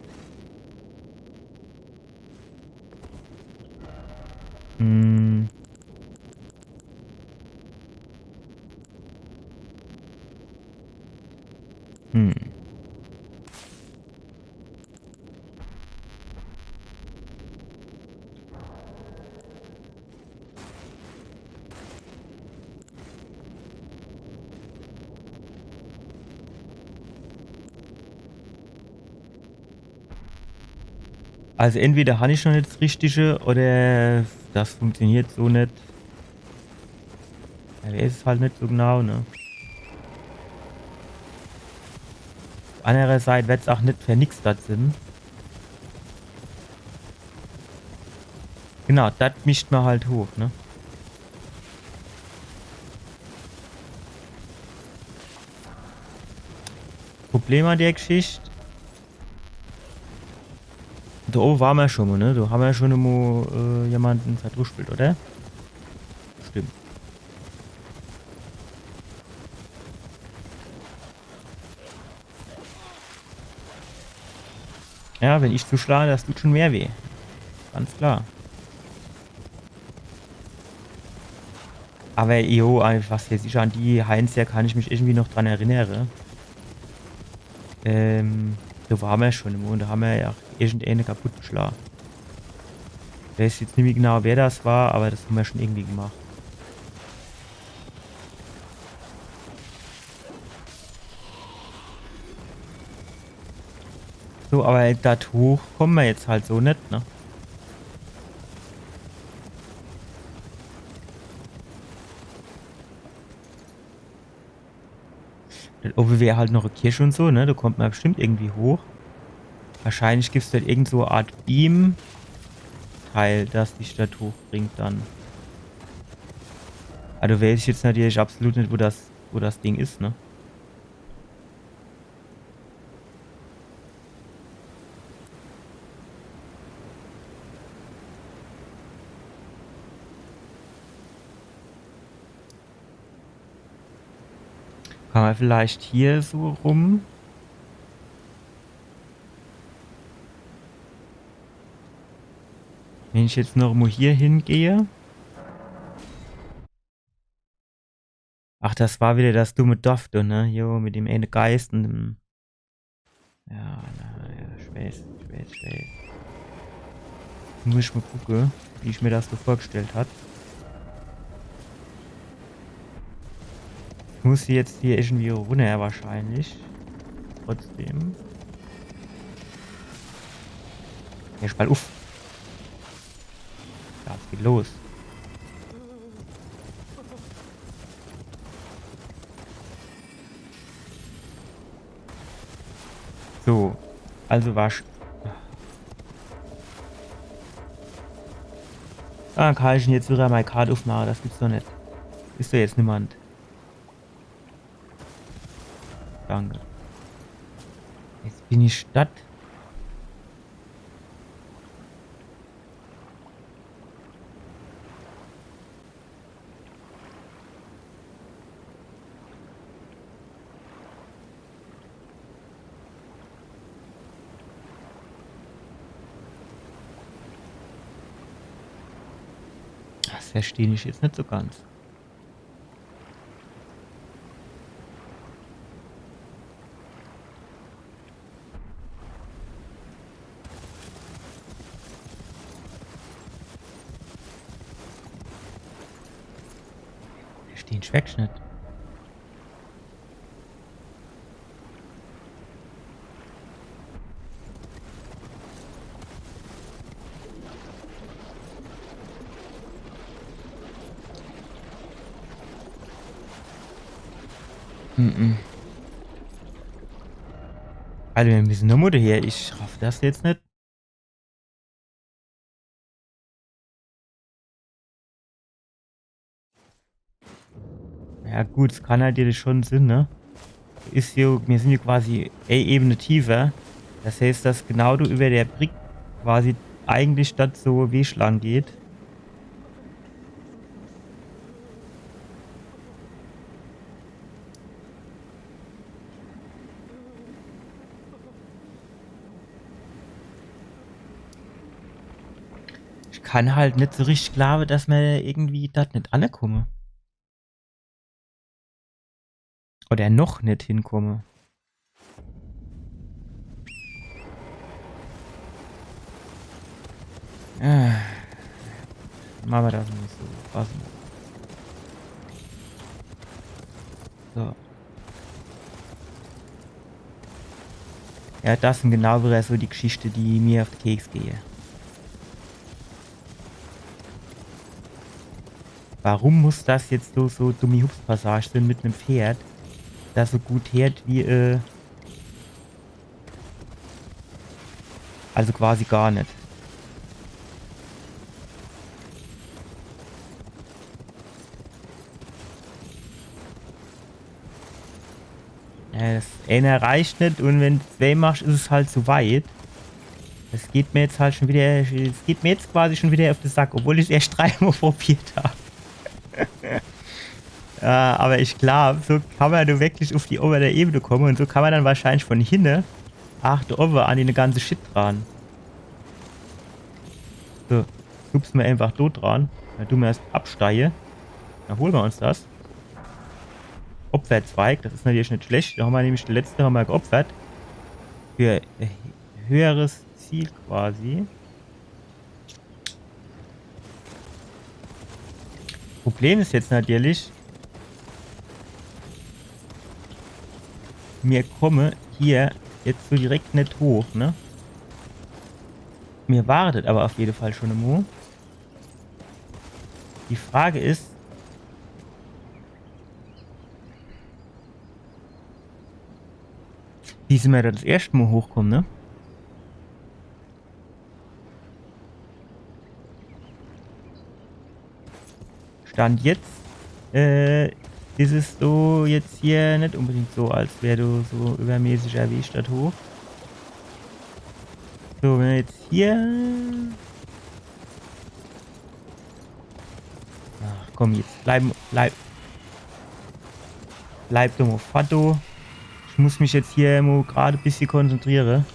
Hm. Hm. Also entweder han ich noch net das Richtige oder das funktioniert so net. Ja, der is halt net so genau, ne? Andererseits werd's auch net für nix das sin. Genau, das mischt mer halt hoch, ne? Problem an der Geschicht. Do owwe ware mer schon mo, ne? Do han mer schon mo, äh, jemanden verdruschpelt, oder? Stimmt. Ja, wenn ich zuschlage, das tut schon mehr weh. Ganz klar. Aber jo, an, was weiß ich, an die Heinz, do kann ich mich irgendwie noch dran erinnere. Ähm, do ware mer schon im Mond, do han mer ja irgendeine kaputt geschlage. Ich weiß jetzt nimmi genau, wer das war, aber das han mer schon irgendwie gemacht. So, aber do hoch komme mer jetzt halt so net, ne? Do owwe wär halt noch e Kirch und so, ne? Do kommt mer bestimmt irgendwie hoch. Wahrscheinlich gibt's dort irgend so e Art Beam-Teil, das dich dort hochbringt dann. Also weiß ich jetzt natürlich absolut net, wo das, wo das Ding is, ne? Kann mer vielleicht hier so rum? Wenn ich jetzt noch mo hier hingehe. Ach, das war wieder das dumme Dorf do, ne? Jo, mit dem eine Geist und dem. Ja, na, ja, ich weiß, ich weiß, ich weiß. Muss ich mo gucke, wie ich mir das so vorgestellt hat. Ich muss jetzt hier irgendwie runner wahrscheinlich. Trotzdem. Ja, spalt uff. Ja, es geht los. So, also war sch-, ah, kann ich dann jetzt wieder mei Kart uffmache? Das gibt's doch net. Is doch jetzt niemand. Danke. Jetzt bin ich Stadt. Das versteh ich jetzt net so ganz. Versteh ich wirklich net. Mhm. Alter, mir misse nochmo do her. Ich raff das jetzt net. Ja gut, es kann natürlich schon sin, ne? Is jo, mir sin jo quasi e Ebene tiefer. Das heißt, dass genau do über der Brick quasi eigentlich Stadt so Weg lang geht. Ich kann halt net so richtig glaawe, dass mer irgendwie dort net ankomme. Oder noch net hinkomme. Äh. Mache mer das net so. Passe. So. Ja, das sin genau widder so die Geschichte, die mir uff de Keks gehe. Warum muss das jetzt so, so dumme Hupspassage sin mit nem Pferd, das so gut heert wie, äh, also quasi gar net. Ja, das eener reicht net un wenn du zwee machsch, is es halt zu weit. Das geht mir jetzt halt schun widder, das geht mir jetzt quasi schun widder uff de Sack, obwohl ich's erscht dreimol probiert hab. Ja, awwer ich glaab, so kann mer nur wirklich uff die owwere Ebene kumme un so kann mer dann wahrscheinlich vun hinne, ach, do owwe an de ganze Shit dran. So, hupse mer eenfach do dran. Dann du mer erscht absteie. Dann hole mer uns das. Opferzweig, das is natürlich net schlecht. Do hammer nämlich de letzte hammer geopfert. Für e höheres Ziel quasi. Problem is jetzt natürlich, mir kumme hier jetzt so direkt net hoch, ne? Mir ware awwer uff jede Fall schun emol. Die Frage is, wie sin mer do das erschte Mol hochkumme, ne? Stand jetzt, äh, is es so jetzt hier net unbedingt so, als wär do so iwwermäßiger Weg dort hoch. So, wenn mer jetzt hier, ach komm, jetzt bleib, bleib, bleib doch mol fort, du. Ich muss mich jetzt hier mol grad e bissje konzentriere.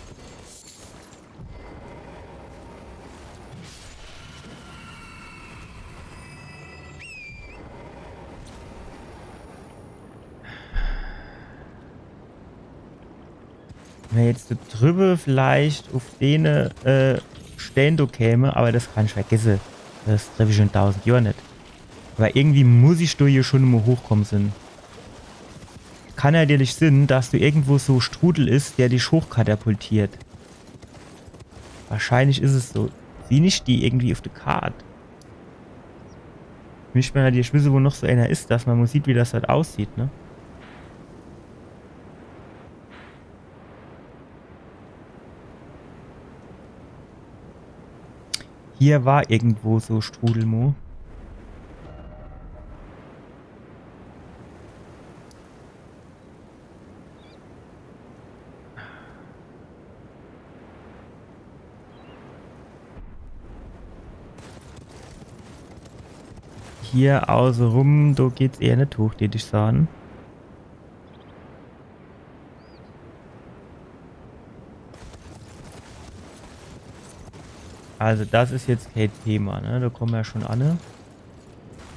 Wenn mer jetzt do driwwe vielleicht uff dene, äh, Stään do käme, awwer das kann ich vergesse. Das treff ich in dausend Johr net. Awwer irgendwie muss ich do hier schun mol hochkumme sin. Kann natürlich sin, dass do irgendwo so Strudel is, der dich hochkatapultiert. Wahrscheinlich is es so. Sieh ich die irgendwie uff de Kart? Misst mer halt hier wisse, wo noch so eener is, dass mer mol sieht, wie das halt aussieht, ne? Hier war irgendwo so Strudel mol. Hier außerum, do geht's eher net hoch, tät ich sage. Also das is jetzt kee Thema, ne? Do kumme mer schun anne.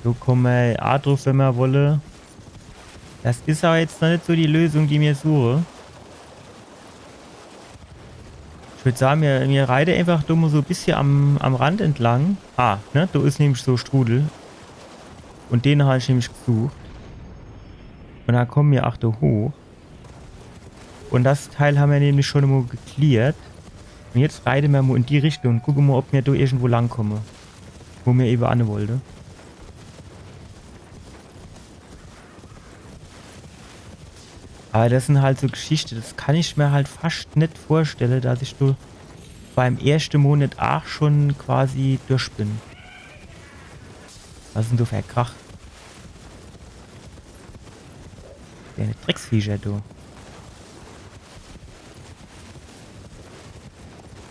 Do kumme mer aa druff, wenn mer wolle. Das is awwer jetzt noch net so die Lösung, die mir suche. Ich würd sage, mir, mir reite eenfach do mol so e bissje am, am Rand entlang. Ah, ne? Do is nämlich so Strudel. Un den hab ich nämlich gesucht. Un do kumme mer, ach, do hoch. Un das Teil ham mer nämlich schun mol gecleart. Un jetzt reite mer mol in die Richtung un gucke mol, ob mer do irgendwo lang kumme, wo mer ewe anne wollte. Awwer das sin halt so Geschichte, das kann ich mer halt fascht net vorstelle, dass ich do beim erschte Mol net aach schun quasi durch bin. Was is dann do für e Krach? Dene Drecksviecher, du.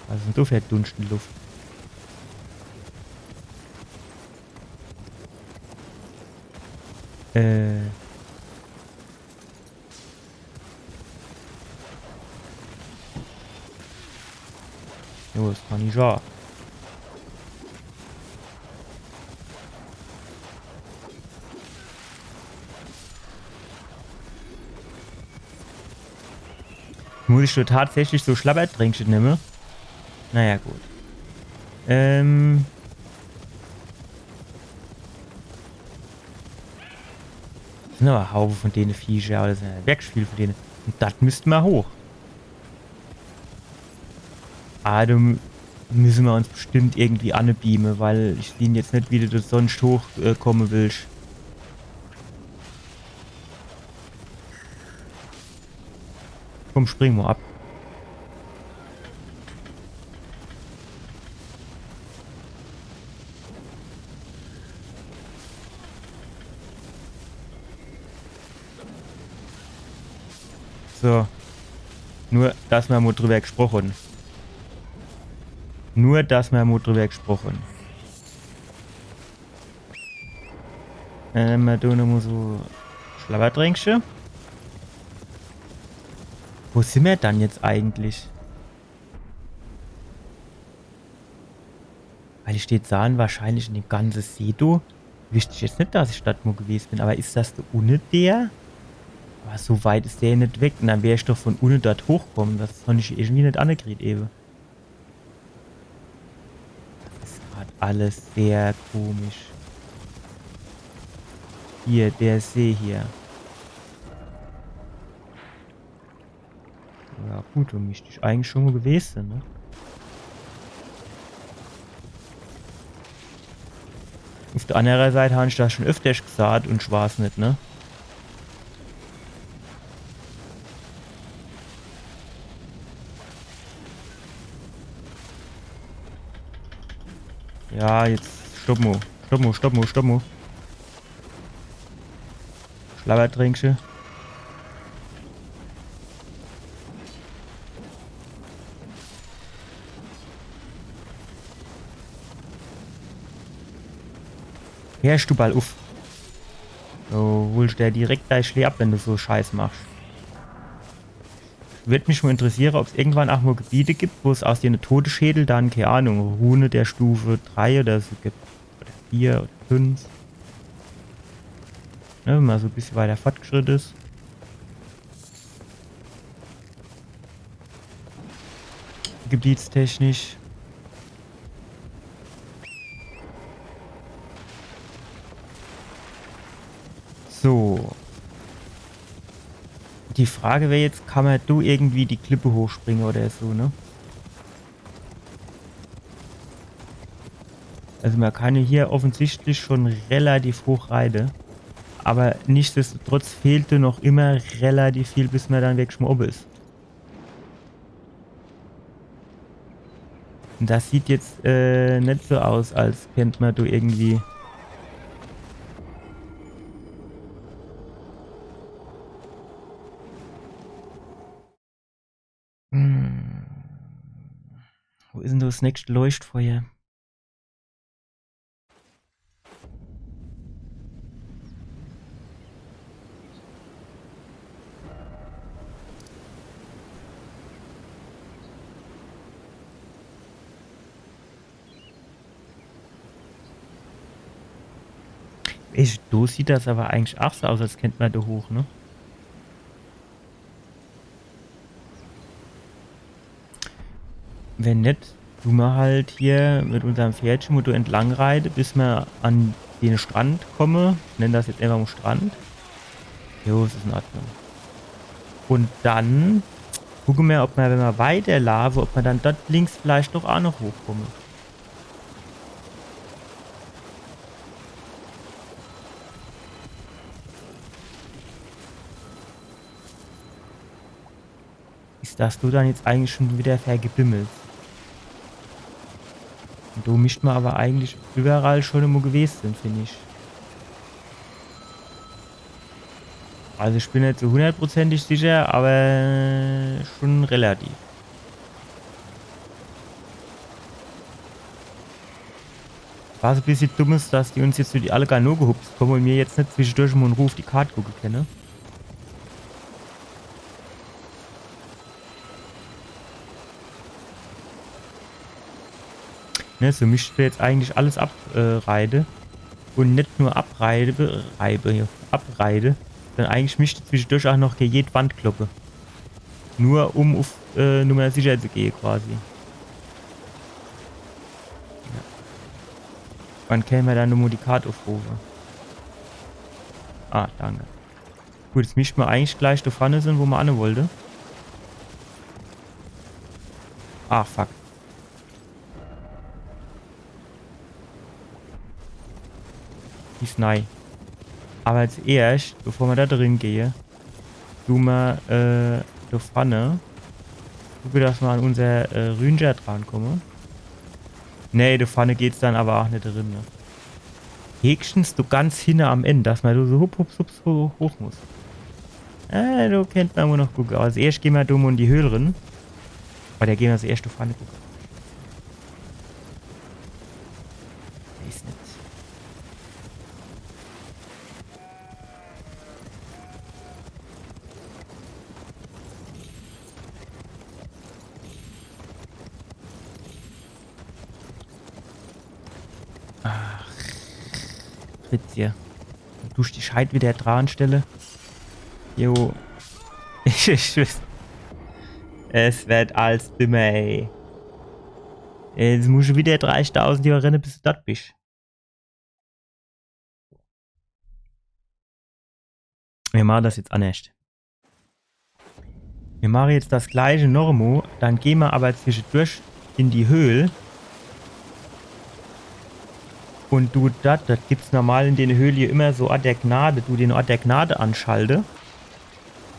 Was is dann do für Dunscht in de Luft? Äh. Jo, das kann ich jo. Muss ich do tatsächlich so Schlabbertränkche nemme? Naja, gut. Ähm. Sin awwer Haufe vun dene Viecher, awwer das sin jo wirklich viel vun dene. Un das misst mer hoch. Ah, do mü-, müsse mer uns bestimmt irgendwie anebeame, weil ich seh jetzt net, wie du do sonscht hoch, äh, komme willsch. Komm, spring mo ab. So. Nur, dass mer mo drüber gesproche. Nur, dass mer mo drüber gesproche. Äh, mer tun mo so Schlabbertränkche. Wo sin mer dann jetzt eigentlich? Weil ich jetzt sage, wahrscheinlich in dem ganze See do, wüsst ich jetzt net, dass ich dort mo gewese bin. Aber is das do unne der? Aber so weit is der jo net weg. Und dann wär ich doch von unne dort hochkomme. Das han ich irgendwie net anekriet ewe. Das is grad alles sehr komisch. Hier, der See hier. Ja gut, do misst ich eigentlich schon mo gewese sin, ne? Uf der andere Seit han ich das schon öfters gesagt und ich weiß net, ne? Ja, jetzt stopp mo. Stopp mo, stopp mo, stopp mo. Schlabbertränkche. Hersch du ball uf. So, holsch der direkt dei Schlee ab, wenn du so Scheiß machsch. Würd mich mo interessiere, ob's irgendwann ach mo Gebiete gibt, wo's aus dene Todesschädel dann, kei Ahnung, Rune der Stufe drei oder so gibt. Oder vier oder fünf. Ne, wenn ma so bissje weiter fortgeschritt is. Gebietstechnisch. So. Die Frage wär jetzt, kann ma do irgendwie die Klippe hochspringe oder so, ne? Also ma kann jo hier offensichtlich schon relativ hoch reite. Aber nichtsdestotrotz fehlt do noch immer relativ viel, bis ma dann wirklich mo owwe is. Und das sieht jetzt, äh, net so aus, als kennt ma do irgendwie. Hm. Wo is dann das nächste Leuchtfeuer? Ich, do sieht das aber eigentlich ach so aus, als kennt ma do hoch, ne? Wenn net, du ma halt hier mit unserm Pferdche mo do entlang reite, bis ma an den Strand komme. Ich nenn das jetzt einfach mo Strand. Jo, es is in Ordnung. Und dann gucke ma, ob ma, wenn ma weiterlaafe, ob ma dann dort links vielleicht doch ach noch hochkomme. Is das do dann jetzt eigentlich schon wieder vergebimmelt? Und do mischt ma aber eigentlich überall schon mo gewese sin, find ich. Also ich bin net so hundertprozentig sicher, aber schon relativ. Was e bissje dumm is, dass die uns jetzt so die alle gar no gehupst komme und mir jetzt net zwischedurch mo in Ruh uf die Kart gucke kenne. Ne, so mischt jetzt eigentlich alles ab, äh, reite. Und net nur abreibe, reibe hier, abreite, sondern eigentlich mischt zwischedurch ach noch gege jed Wand kloppe. Nur um uf, äh, Nummer sicher zu gehe quasi. Ja. Wann kenne ma dann nomo die Kart ufrufe? Ah, danke. Gut, jetzt mischt ma eigentlich gleich do vorne sin, wo ma anne wollte. Ah, fuck. Is nei. Awwer zuerscht, bevor mer do drin gehe, du mer, äh, do vorne. Gucke, dass mer an unser, äh, Rünscher drankomme. Nee, do vorne geht's dann awwer ach net drin, ne? Höchstens do ganz hinne am End, dass mer do so hup, hup, hup, so hoch muss. Äh, do kennt mer wohl noch gucke. Also erscht gehn mer do mo in die Höhl rin. Awwer do gehn mer zuerscht do vorne gucke. Weeß net. Ach, Fritz hier. Du die Scheit wieder dran stelle. Jo. Ich, ich, es werd alles dümmer, ey. Jetzt muss ich wieder dreißigtausend Johr renne, bis du dort bist. Mir mache das jetzt annerscht. Mir mache jetzt das gleiche noch emo, dann gehn mer awwer zwischedurch in die Höhl. Un du dat, das gibt's normal in den Höhle jo immer so Ort der Gnade, du den Ort der Gnade anschalte,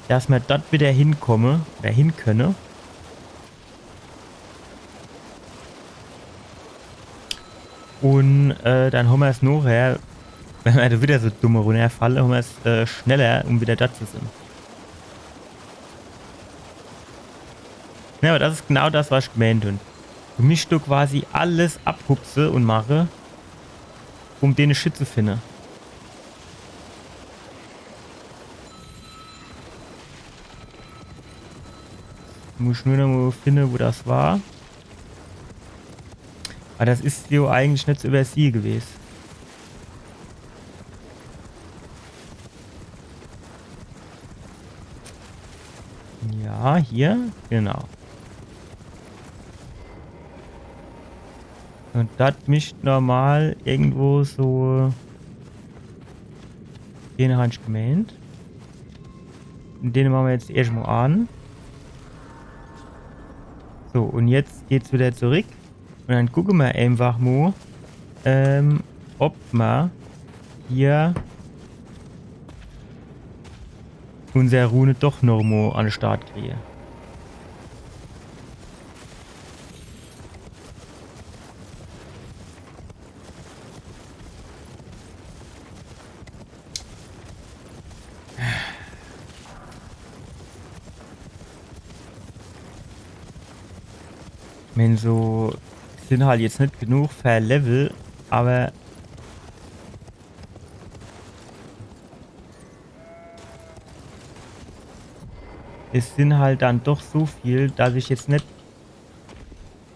dass mer dort wieder hinkomme, oder hin könne. Un, äh, dann hommer's nochher, wenn mer do wieder so dumm runnerfalle, hommer's, äh, schneller, um wieder do zu sin. Ja, awwer das is genau das, was ich gemeent hun. Du misst do quasi alles abhupse un mache, um den Shit zu finne. Muss ich nur noch mo finne, wo das war. Awwer das is jo eigentlich net zu übersiehe gewes. Ja, hier, genau. Un das misst normal irgendwo so. Den han ich gemeent. Un den mache mer jetzt erscht mo an. So, un jetzt geht's wieder zurück. Un dann gucke mer einfach mo, ähm, ob mer hier unser Rune doch noch mo an de Start krieje. Wenn so, sin halt jetzt net genug fer Level, awwer es sin halt dann doch so viel, dass ich jetzt net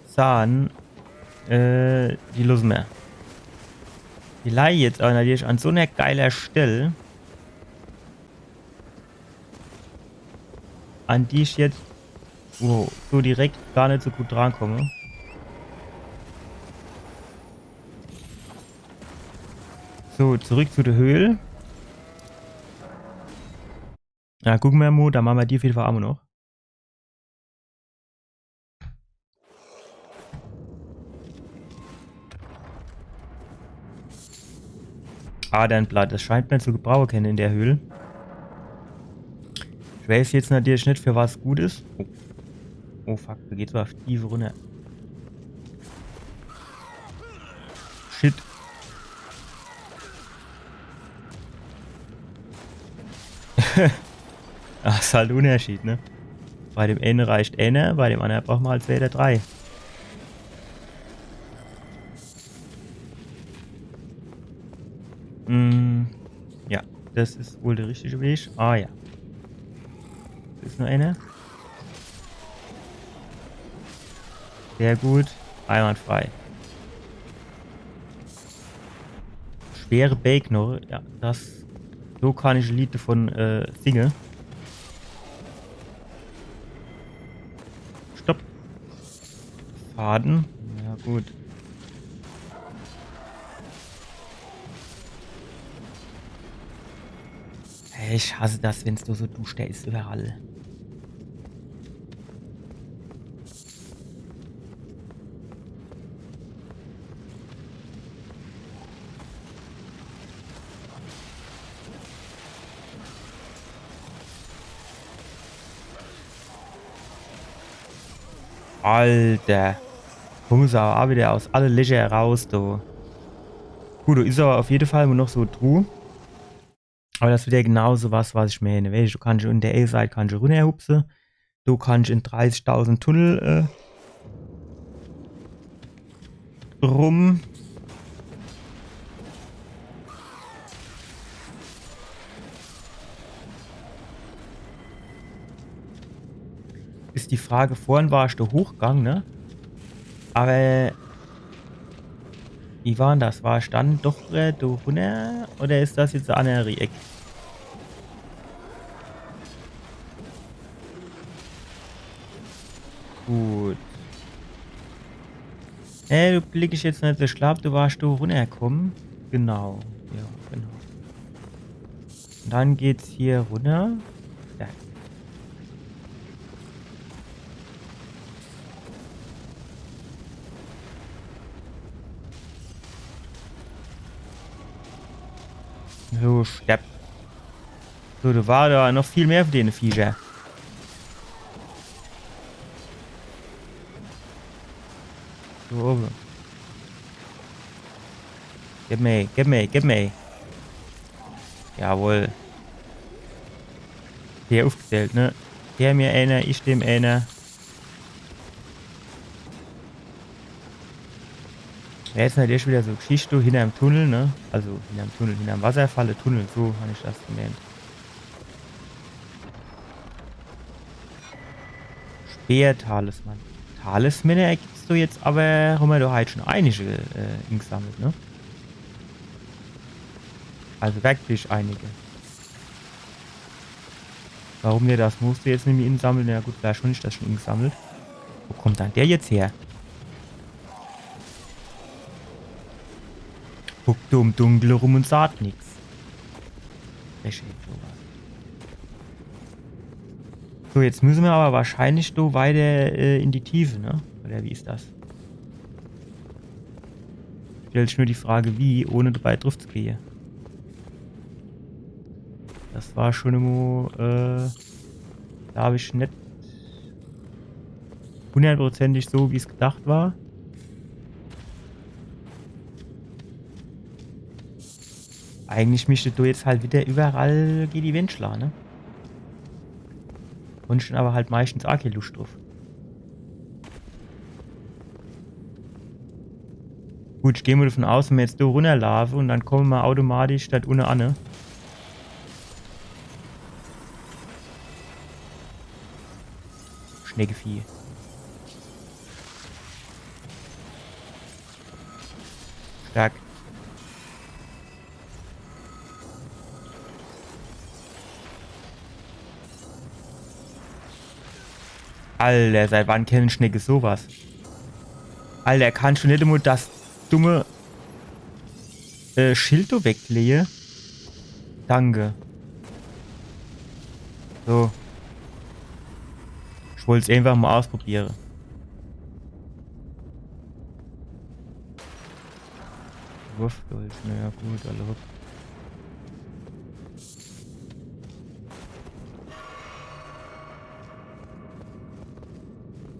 sahn, äh, die losse mer. Die leie jetzt awwer natürlich an so ner geiler Stell, an die ich jetzt, wow, so direkt gar net so gut drankomme. So, zurück zu der Höhl. Ja, gucke mer mo, do mache mer die uff jeden Fall ach mo noch. Adernblatt, das scheint mer zu gebrauche kenne in der Höhl. Ich weiß jetzt natürlich net, für was gut is. Oh. Oh fuck, do geht's awwer tief runner. Shit. Das is halt en Unnerschied, ne? Bei dem eene reicht eener, bei dem annere braucht mer halt zwee oder drei. Mm, ja, das is wohl der richtige Weg. Ah ja. Is nur eener. Sehr gut. Einwandfrei. Schwere Bäg noch. Ja, das. So kann ich e Lied davon, äh, singe. Stopp. Faden. Ja, gut. Ey, ich hasse das, wenn's do so duschter is überall. Alter. Kumme se awwer aa widder aus alle Lecher raus, do. Gut, do is awwer uff jede Fall nur noch so e Truh. Awwer das is widder genau so was, was ich mään. Weescht, du kannscht in der ee Seit kannscht runnerhupse. Du kannscht in dreißigtausend Tunnel, äh, rum. Is die Frage, vorhin war ich do hochgang, ne? Awwer wie war dann das? War ich dann doch, äh, do runner? Oder is das jetzt e annere Eck? Gut. Äh, do blick ich jetzt net. Ich glaab, do war ich do runnerkumme. Genau. Ja, genau. Un dann geht's hier runner. Ja. So, sterb. So, do war do noch viel mehr vun dene Viecher. So, owwe. Gib mir, gib mir, gib mir. Jawohl. Hier uffgestellt, ne? Der mir eener, ich dem eener. Ja, jetzt natürlich widder so Geschichte hinnerm Tunnel, ne? Also hinnerm Tunnel, hinnerm Wasserfall, Tunnel, so hab ich das gemeent. Speer-Talisman. Talismänner gibt's do jetzt awwer, hawwe mer doch heit schun einige, äh, ingesammelt, ne? Also werklich einige. Warum der das musste jetzt nämlich insammle? Na gut, vielleicht hab ich das schun ingesammelt. Wo kummt dann der jetzt her? Guckt do im Dunkle rum un saht nix. Frechheit, so was. So, jetzt misse mer awwer wahrscheinlich do weiter, äh, in die Tiefe, ne? Oder wie is das? Stellt sich nur die Frage, wie, ohne dabei druff zu gehe. Das war schun emol, äh, glaab ich, net hunnertprozentig so, wie's gedacht war. Eigentlich misst do jetzt halt widder iwwerall gege die Wänd schlaa, ne? Un schun awwer halt meischtens aa kee Luscht druff. Gut, ich geh mol davun aus, wenn mer jetzt do runnerlaafe un dann kumme mer automatisch dort unne an, ne? Schneckevieh. Stark. Alter, seit wann kenne Schnecke so was? Alter, kannscht du net emol das dumme, äh, Schild do weglehe? Danke. So. Ich wollt's eenfach mol ausprobiere. Wurfdolch, naja gut, alla hopp.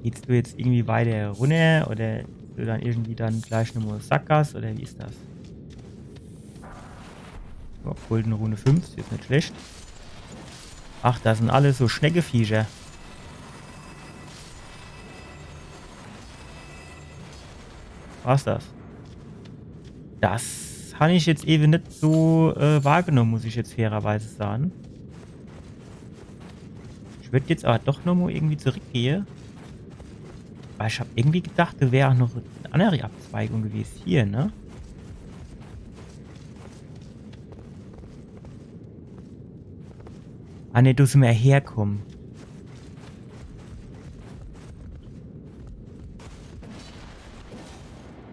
Geht's do jetzt irgendwie weiter runner oder is do dann irgendwie dann gleich nochmol Sackgass oder wie is das? Oh, Golden Rune fünf, is jetzt net schlecht. Ach, das sin alles so Schneckeviecher. War's das? Das han ich jetzt ewe net so, äh, wahrgenomm, muss ich jetzt fairerweise sage. Ich würd jetzt awwer doch nochmol irgendwie zurückgehe. Weil ich hab irgendwie gedacht, do wär aa noch e annere Abzweigung gewese hier, ne? Ah, ne, do sin mer herkomme.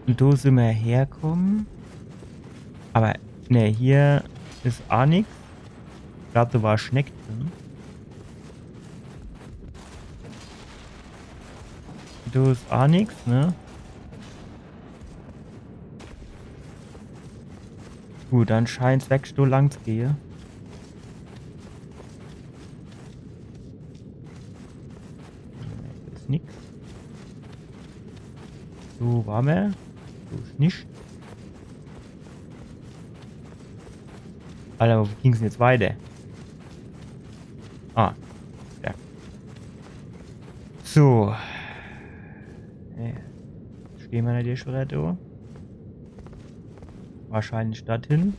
Un do sin mer herkomme. Awwer, ne, hier is aa nix. Ich glaab, do war Schneck drin. Do is aa nix, ne? Gut, dann scheint's wirklich do lang zu gehe. Is nix. So, war mer. So is net. Alter, wo ging's denn jetzt weiter? Ah. Ja. So. Äh, stehe mer natürlich schon wieder do. Wahrscheinlich dorthin.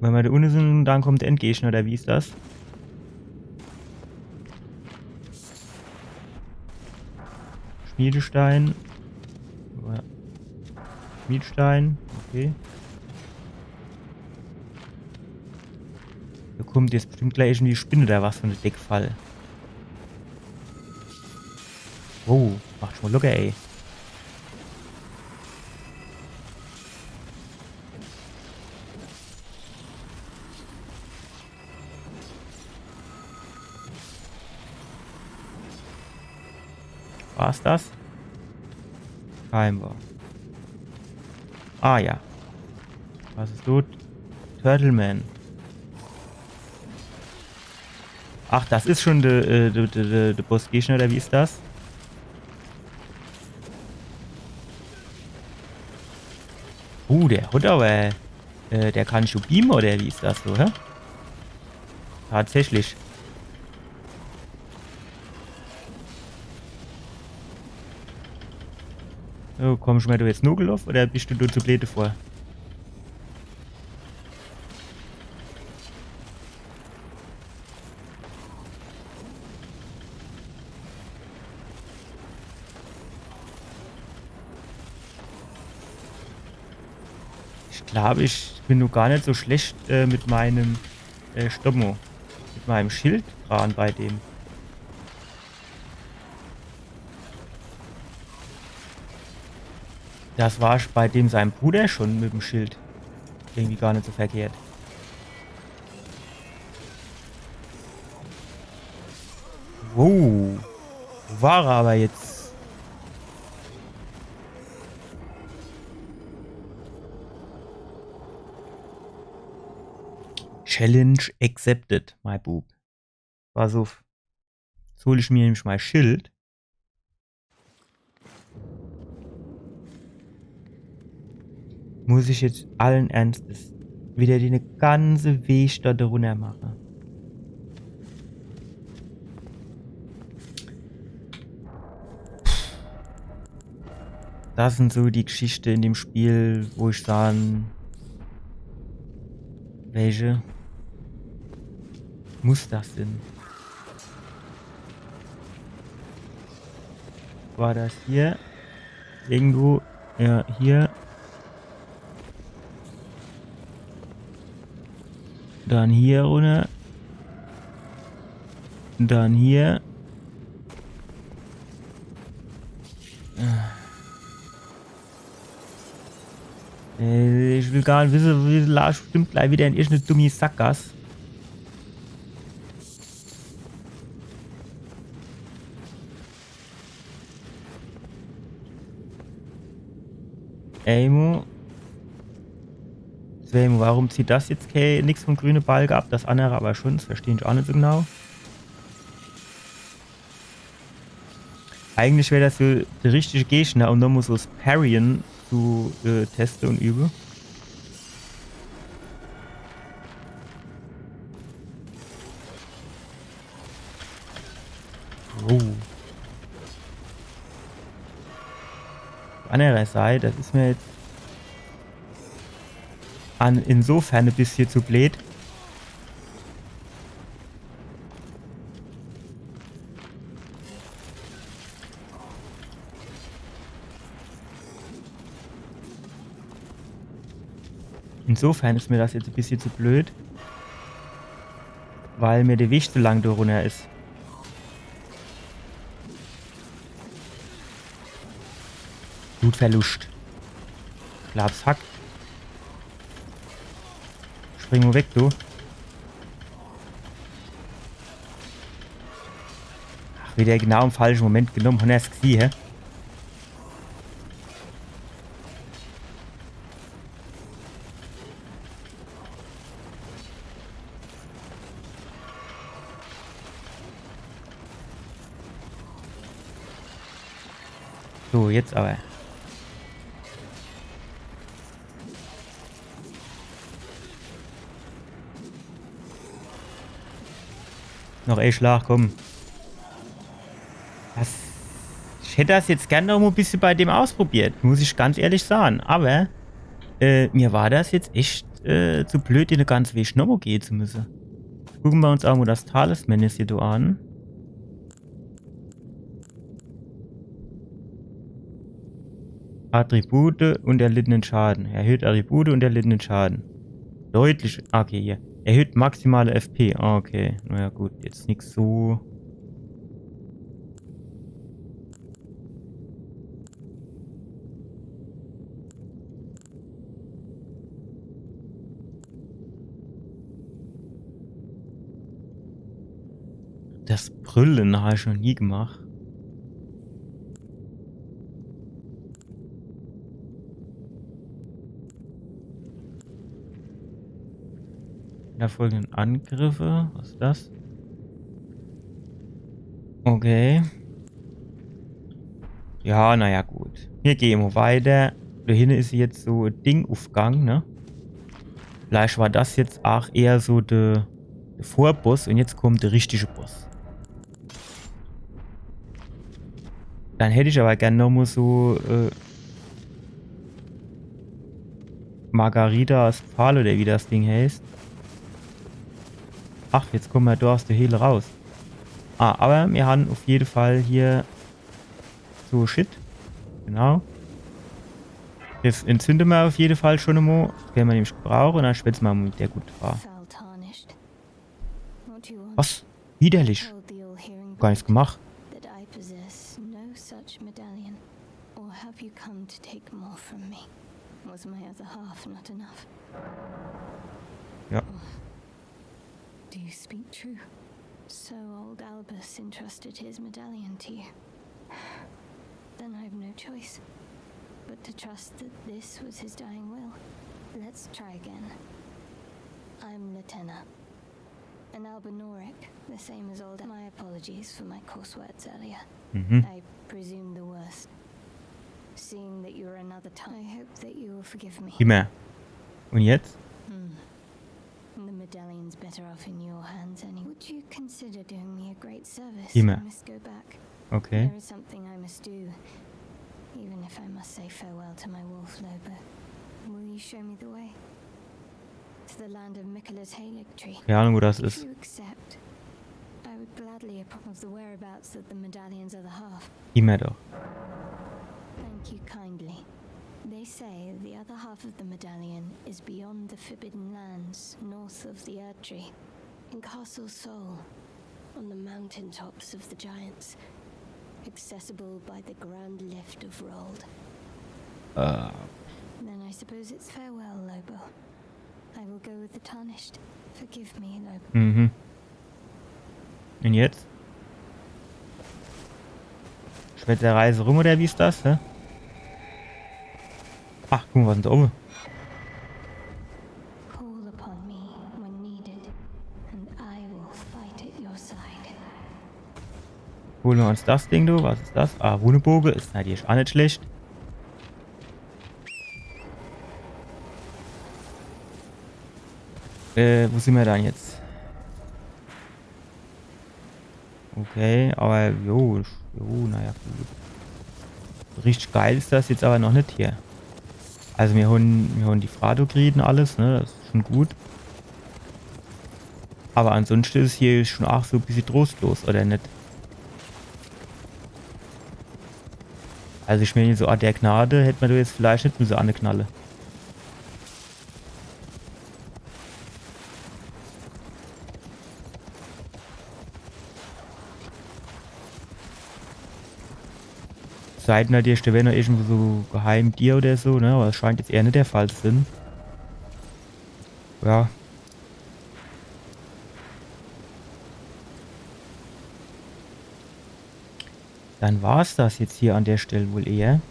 Wenn mer do unne sin, dann kommt de Endgegner, oder wie is das? Schmiedestein. Schmiedestein, okay. Do kommt jetzt bestimmt gleich irgendwie Spinne oder was von de Deck gefall. Wow, macht schon mol locker, ey. War's das? Scheinbar. Ah ja. Was is gut? Turtleman. Ach, das is schon de, äh, de, de, de, de Bossgegner, oder wie is das? Uh, der hot aber, äh, der kann schon beame, oder wie is das so, hä? Tatsächlich. So, komm schon mol do jetzt nogeloffe, oder bist du do zu bleed vor? Ich glaub, ich bin noch gar net so schlecht, äh, mit meinem, äh, Stommo. Mit meinem Schild dran bei dem. Das war bei dem seinem Bruder schon mit dem Schild irgendwie gar net so verkehrt. Wow. War er aber jetzt. Challenge accepted, my bub. Pass uff. Jetzt hol ich mir nämlich mei Schild. Muss ich jetzt allen Ernstes wieder den ganze Weg dort runter mache? Das sin so die Geschichte in dem Spiel, wo ich sage, welche muss das sin? War das hier? Irgendwo. Ja, hier. Dann hier runter. Dann hier. Äh, ich will gar net wisse, wie, latscht bestimmt gleich wieder in irgendeine dumme Sackgass. Ey, Mo. Zwemo, warum zieht das jetzt kee, nix vom grüne Balke ab, das andere aber schon? Das versteh ich auch net so genau. Eigentlich wär das so der richtige Gegner, um nochmal so das Parryen zu, äh, teste und übe. Oh. Auf der andere Seite, das is mir jetzt an, insofern e bissje zu bleed. Insofern is mir das jetzt e bissje zu bleed, weil mir de Weg zu lang do runner is. Blutverlust. Glaub's, hack. Spring mo weg, du. Ach, wieder genau im falschen Moment genommen. Hon er's gesieh, hä? So, jetzt aber. Noch e Schlag, komm. Das, ich hätt das jetzt gern noch mo e bissje bei dem ausprobiert, muss ich ganz ehrlich sage. Aber, äh, mir war das jetzt echt, äh, zu blöd, den ganze Weg noch mo gehe zu müsse. Gucke mer uns ach mo das Talisman jetzt hier do an. Attribute und erlittenen Schaden. Erhöht Attribute und erlittenen Schaden. Deutlich. Ah, okay, hier. Erhöht maximale F P. Ah, okay. Naja, gut. Jetzt nix so. Das Brülle hab ich noch nie gemacht. Nachfolgenden Angriffe. Was is das? Okay. Ja, naja, gut. Mir gehe mo weiter. Do hinne is jetzt so e Ding uffgang, ne? Vielleicht war das jetzt ach eher so de, de Vorboss und jetzt kommt de richtige Boss. Dann hätt ich aber gern noch mo so, äh, Margaritas Pfahl oder wie das Ding heißt. Ach, jetzt komme mer do aus de Höhle raus. Ah, aber mir han uff jede Fall hier so Shit. Genau. Jetzt entzünde mer uff jede Fall schon emo. Kenne mer nämlich gebrauche und dann schwätze mer mit der gut. Ah. Foul tarnished. What do you want? Was? Widerlich. Told the all-hearing Gar nix gemacht. That I possess no such medallion. Or have you come to take more from me? Was my other half not enough? Ja. Do you speak true? So old Albus entrusted his medallion to you. Then I've no choice but to trust that this was his dying will. Let's try again. I'm Latenna. An Albinauric, the same as old. My apologies for my coarse words earlier. Mhm. I presume the worst. Seeing that you're another time, I hope that you will forgive me. Immer. Und jetzt? Hmm. The medallion's better off in your hands anyway. Would you consider doing me a great service? Immer. I must go back. Okay. There is something I must do, even if I must say farewell to my wolf, Lobo. Will you show me the way? To the land of Miquella's Haligtree. Keine Ahnung, wo das is. If you accept, I would gladly apprise of the whereabouts of the medallion's other half. Immer doch. Thank you kindly. They say the other half of the medallion is beyond the Forbidden Lands, north of the Erdtree, in Castle Sol, on the mountaintops of the Giants, accessible by the Grand Lift of Rold. Äh. Then I suppose it's farewell, Lobo. I will go with the Tarnished. Forgive me, Lobo. Mhm. Und jetzt? Schwätze Reise rum oder wie is das, hä? Ach, guck mo, was is denn do owwe? Call upon me when needed, and I will fight at your side. Hole mer uns das Ding, du. Was is das? Ah, Runeboge. Is natürlich ach net schlecht. Äh, wo sin mer dann jetzt? Okay, aber jo, jo, naja, gut. Richtig geil is das jetzt aber noch net hier. Also mir hole, mir hole die Fradogrid und alles, ne? Das is schon gut. Aber ansonschte is hier schon ach so e bissje trostlos, oder net? Also ich mein, so an der Gnade hätt mer do jetzt vielleicht net müsse aneknalle. Sei denn, do wär noch irgendwo so Geheimdier oder so, ne? Aber das scheint jetzt eher net der Fall zu sein. Ja. Dann war's das jetzt hier an der Stelle wohl eher.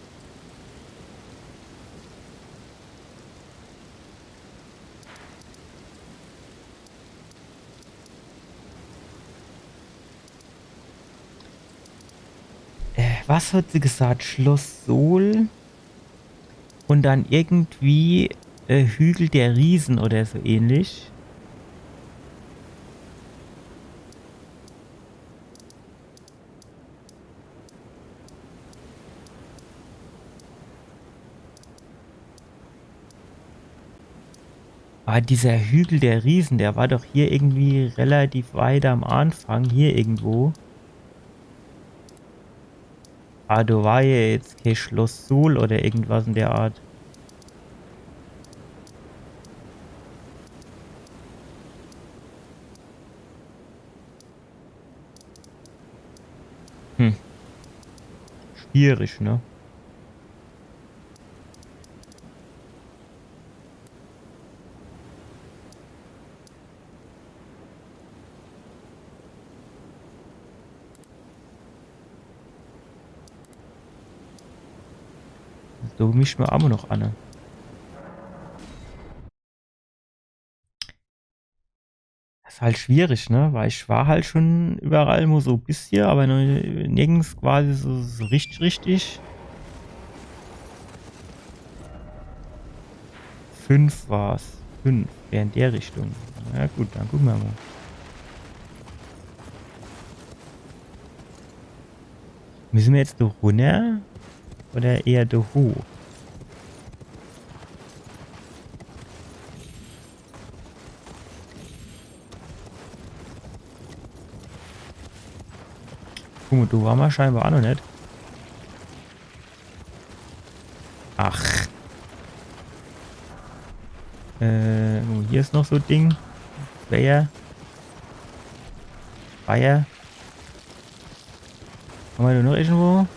Äh, Was hat se gesagt? Schloss Sol und dann irgendwie äh, Hügel der Riesen oder so ähnlich. Ah, dieser Hügel der Riesen, der war doch hier irgendwie relativ weit am Anfang, hier irgendwo. Ah, do war ja jetzt kee Schloss Sol oder irgendwas in der Art. Hm. Schwierig, ne? Do mischt mer awwer noch anne. Das is halt schwierig, ne? Weil ich war halt schon überall nur so e bissje, aber noch nirgends quasi so, so richtig, richtig. Fünf war's. Fünf. Wär in der Richtung. Na gut, dann gucke mer mal. Müsse mer jetzt do runner oder eher do hoch? Guck mal, do war mer scheinbar aa noch net. Ach. Äh, oh, hier is noch so e Ding. Zweier. Zweier. Hammer do noch irgendwo?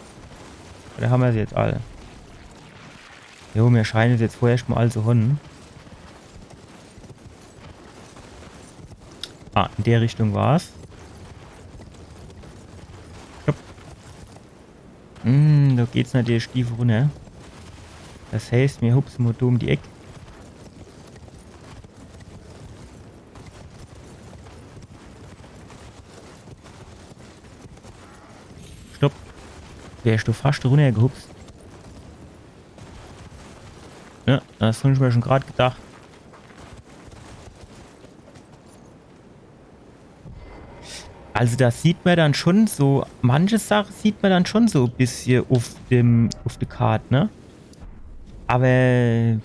Oder hammer se jetzt all? Jo, mir scheine se jetzt vorerscht mal all zu honne. Ah, in der Richtung war's. Stopp. Hm, do geht's natürlich stief runner. Das heißt, mir hupse mal do um die Eck. Stopp. Wärsch du fascht runnergehupst. Ja, das hab ich mir schon grad gedacht. Also das sieht mer dann schon so, manche Sache sieht mer dann schon so e bissje uff dem, uff de Kart, ne? Aber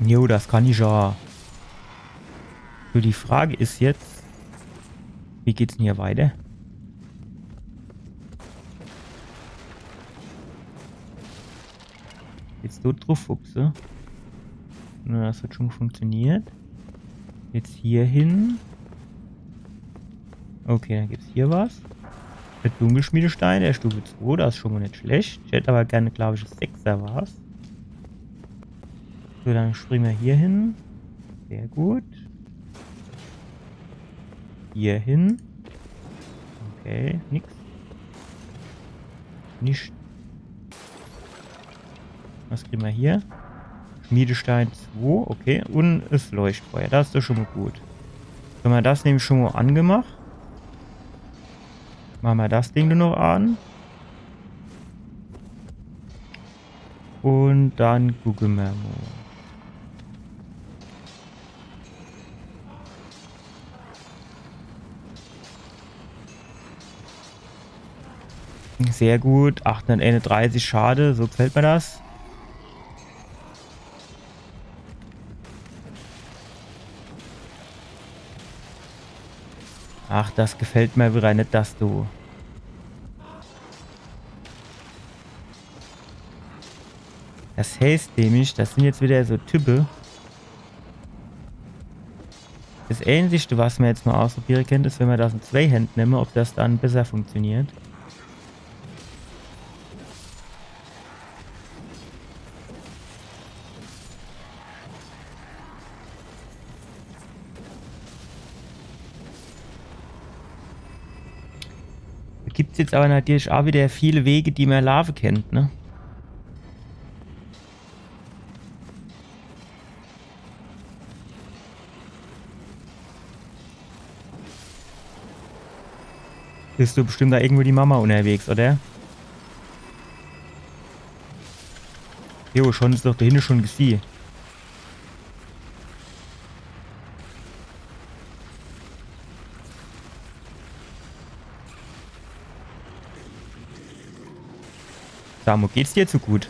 jo, das kann ich ja. So, die Frage is jetzt, wie geht's denn hier weiter? Jetzt dort druff hupse. Na, das hat schon funktioniert. Jetzt hier hin. Okay, dann gibt's hier was. Der Dunkelschmiedestein, der Stufe zwei, das is schon mal net schlecht. Ich hätt aber gerne, glaub ich, e Sechser war's. So, dann springe mer hier hin. Sehr gut. Hier hin. Okay, nix. Nicht. Was kriege mer hier? Schmiedestein zwei, okay. Und es Leuchtfeuer, das is doch schon mal gut. Wenn mer das nämlich schon mal angemacht, mache mer das Ding nur noch an. Und dann gucke mer mal. Sehr gut, achthunderteinunddreißig Schade, so gefällt mir das. Ach, das gefällt mir wieder net, dass du Das heißt nämlich, das sind jetzt wieder so Type. Das Einzigste, was mer jetzt mal ausprobiere kennt, is, wenn mer das in zwei Händ nemme, ob das dann besser funktioniert. Do gibt's jetzt aber natürlich auch wieder viele Wege, die mer laafe kennt, ne? Is do bestimmt do irgendwo die Mama unterwegs, oder? Jo, schon, is doch do hinne schon gesieh. Sa mo, geht's dir zu gut?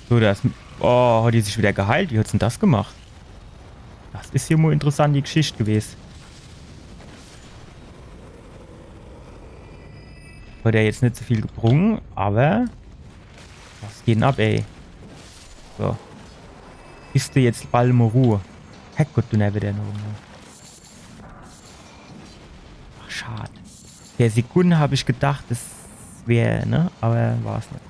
So, das. Oh, hat die sich wieder geheilt? Wie hat's denn das gemacht? Das is jo mo interessant, die Geschicht gewes. Hat er jetzt net so viel gebrungen, aber was geht denn ab, ey? So. Is do jetzt bald mo Ruh? Herrgott, du nervige Nummer. Ach, schad. Vor Sekunde hab ich gedacht, es wär, ne? Aber war's net.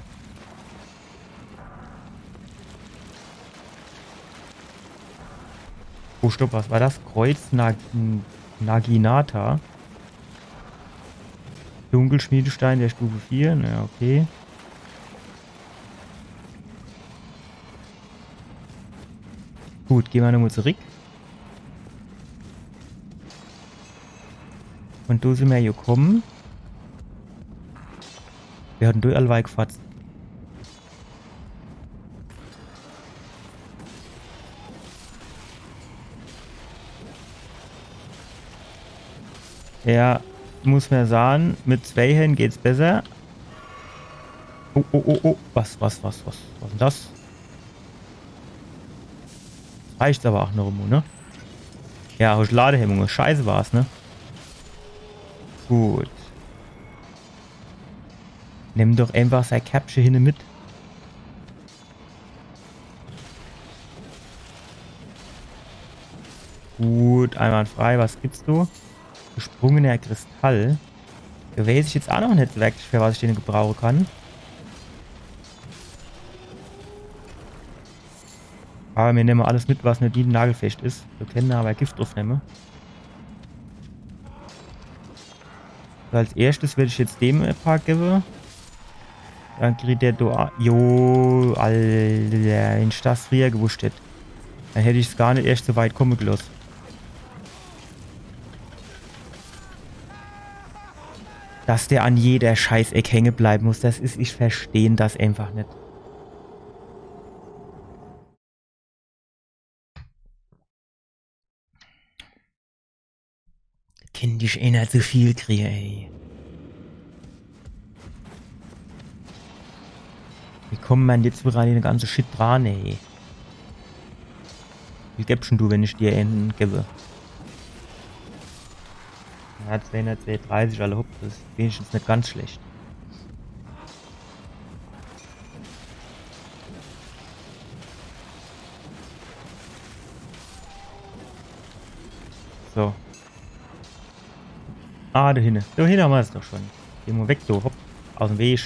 Oh, stopp, was war das? Kreuz Nag-, Naginata. Dunkelschmiedestein der Stufe vier. Na, okay. Gut, gehn mer nochmo zurück. Un do sin mer jo kumme. Wer hat denn do allweil gefatzt? Ja, muss mer sage, mit zwei Hände geht's besser. Oh, oh, oh, oh. Was, was, was, was? Was is denn das? Reicht aber ach noch mo, ne? Ja, hosch Ladehemmung. Scheiße war's, ne? Gut. Nimm doch einfach sei Käppche hinne mit. Gut, einwandfrei. Was gibt's do? Gesprungener Kristall. Do weeß ich jetzt ach noch net wirklich, für was ich den gebrauche kann. Aber mir nemme alles mit, was net nietennagelfest is. Mir kenne aber Gift druff nemme. So, als erschtes würd ich jetzt dem e paar gewwe. Dann kriegt der do a-, jo, Alter, wenn ich das frieher gewusst hätt, dann hätt ich's gar net erscht so weit kumme geloss. Dass der an jeder Scheißeck hänge bleibe muss, das is, ich versteh das einfach net. Kennt ich ener zu viel kriege, ey. Wie kumme mer jetzt wieder an den ganze Shit dran, ey? Wie viel gibsch denn du, wenn ich dir en gewwe? Ja, zweihundertzweiunddreißig, alla hopp, das is wenigstens net ganz schlecht. So. Ah, do hinne. Do hinne hammer's doch schon. Geh mo weg, du. Hopp. Aus'm Weg.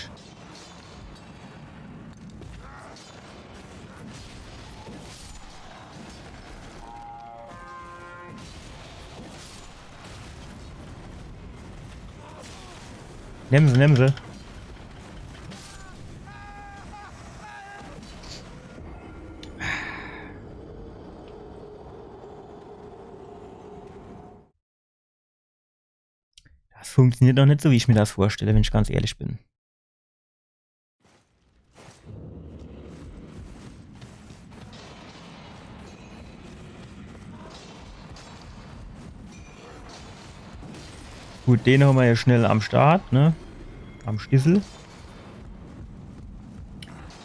Nimm se, nimm se. Das funktioniert noch net so, wie ich mir das vorstelle, wenn ich ganz ehrlich bin. Gut, den hammer jo schnell am Start, ne? Am Stissel.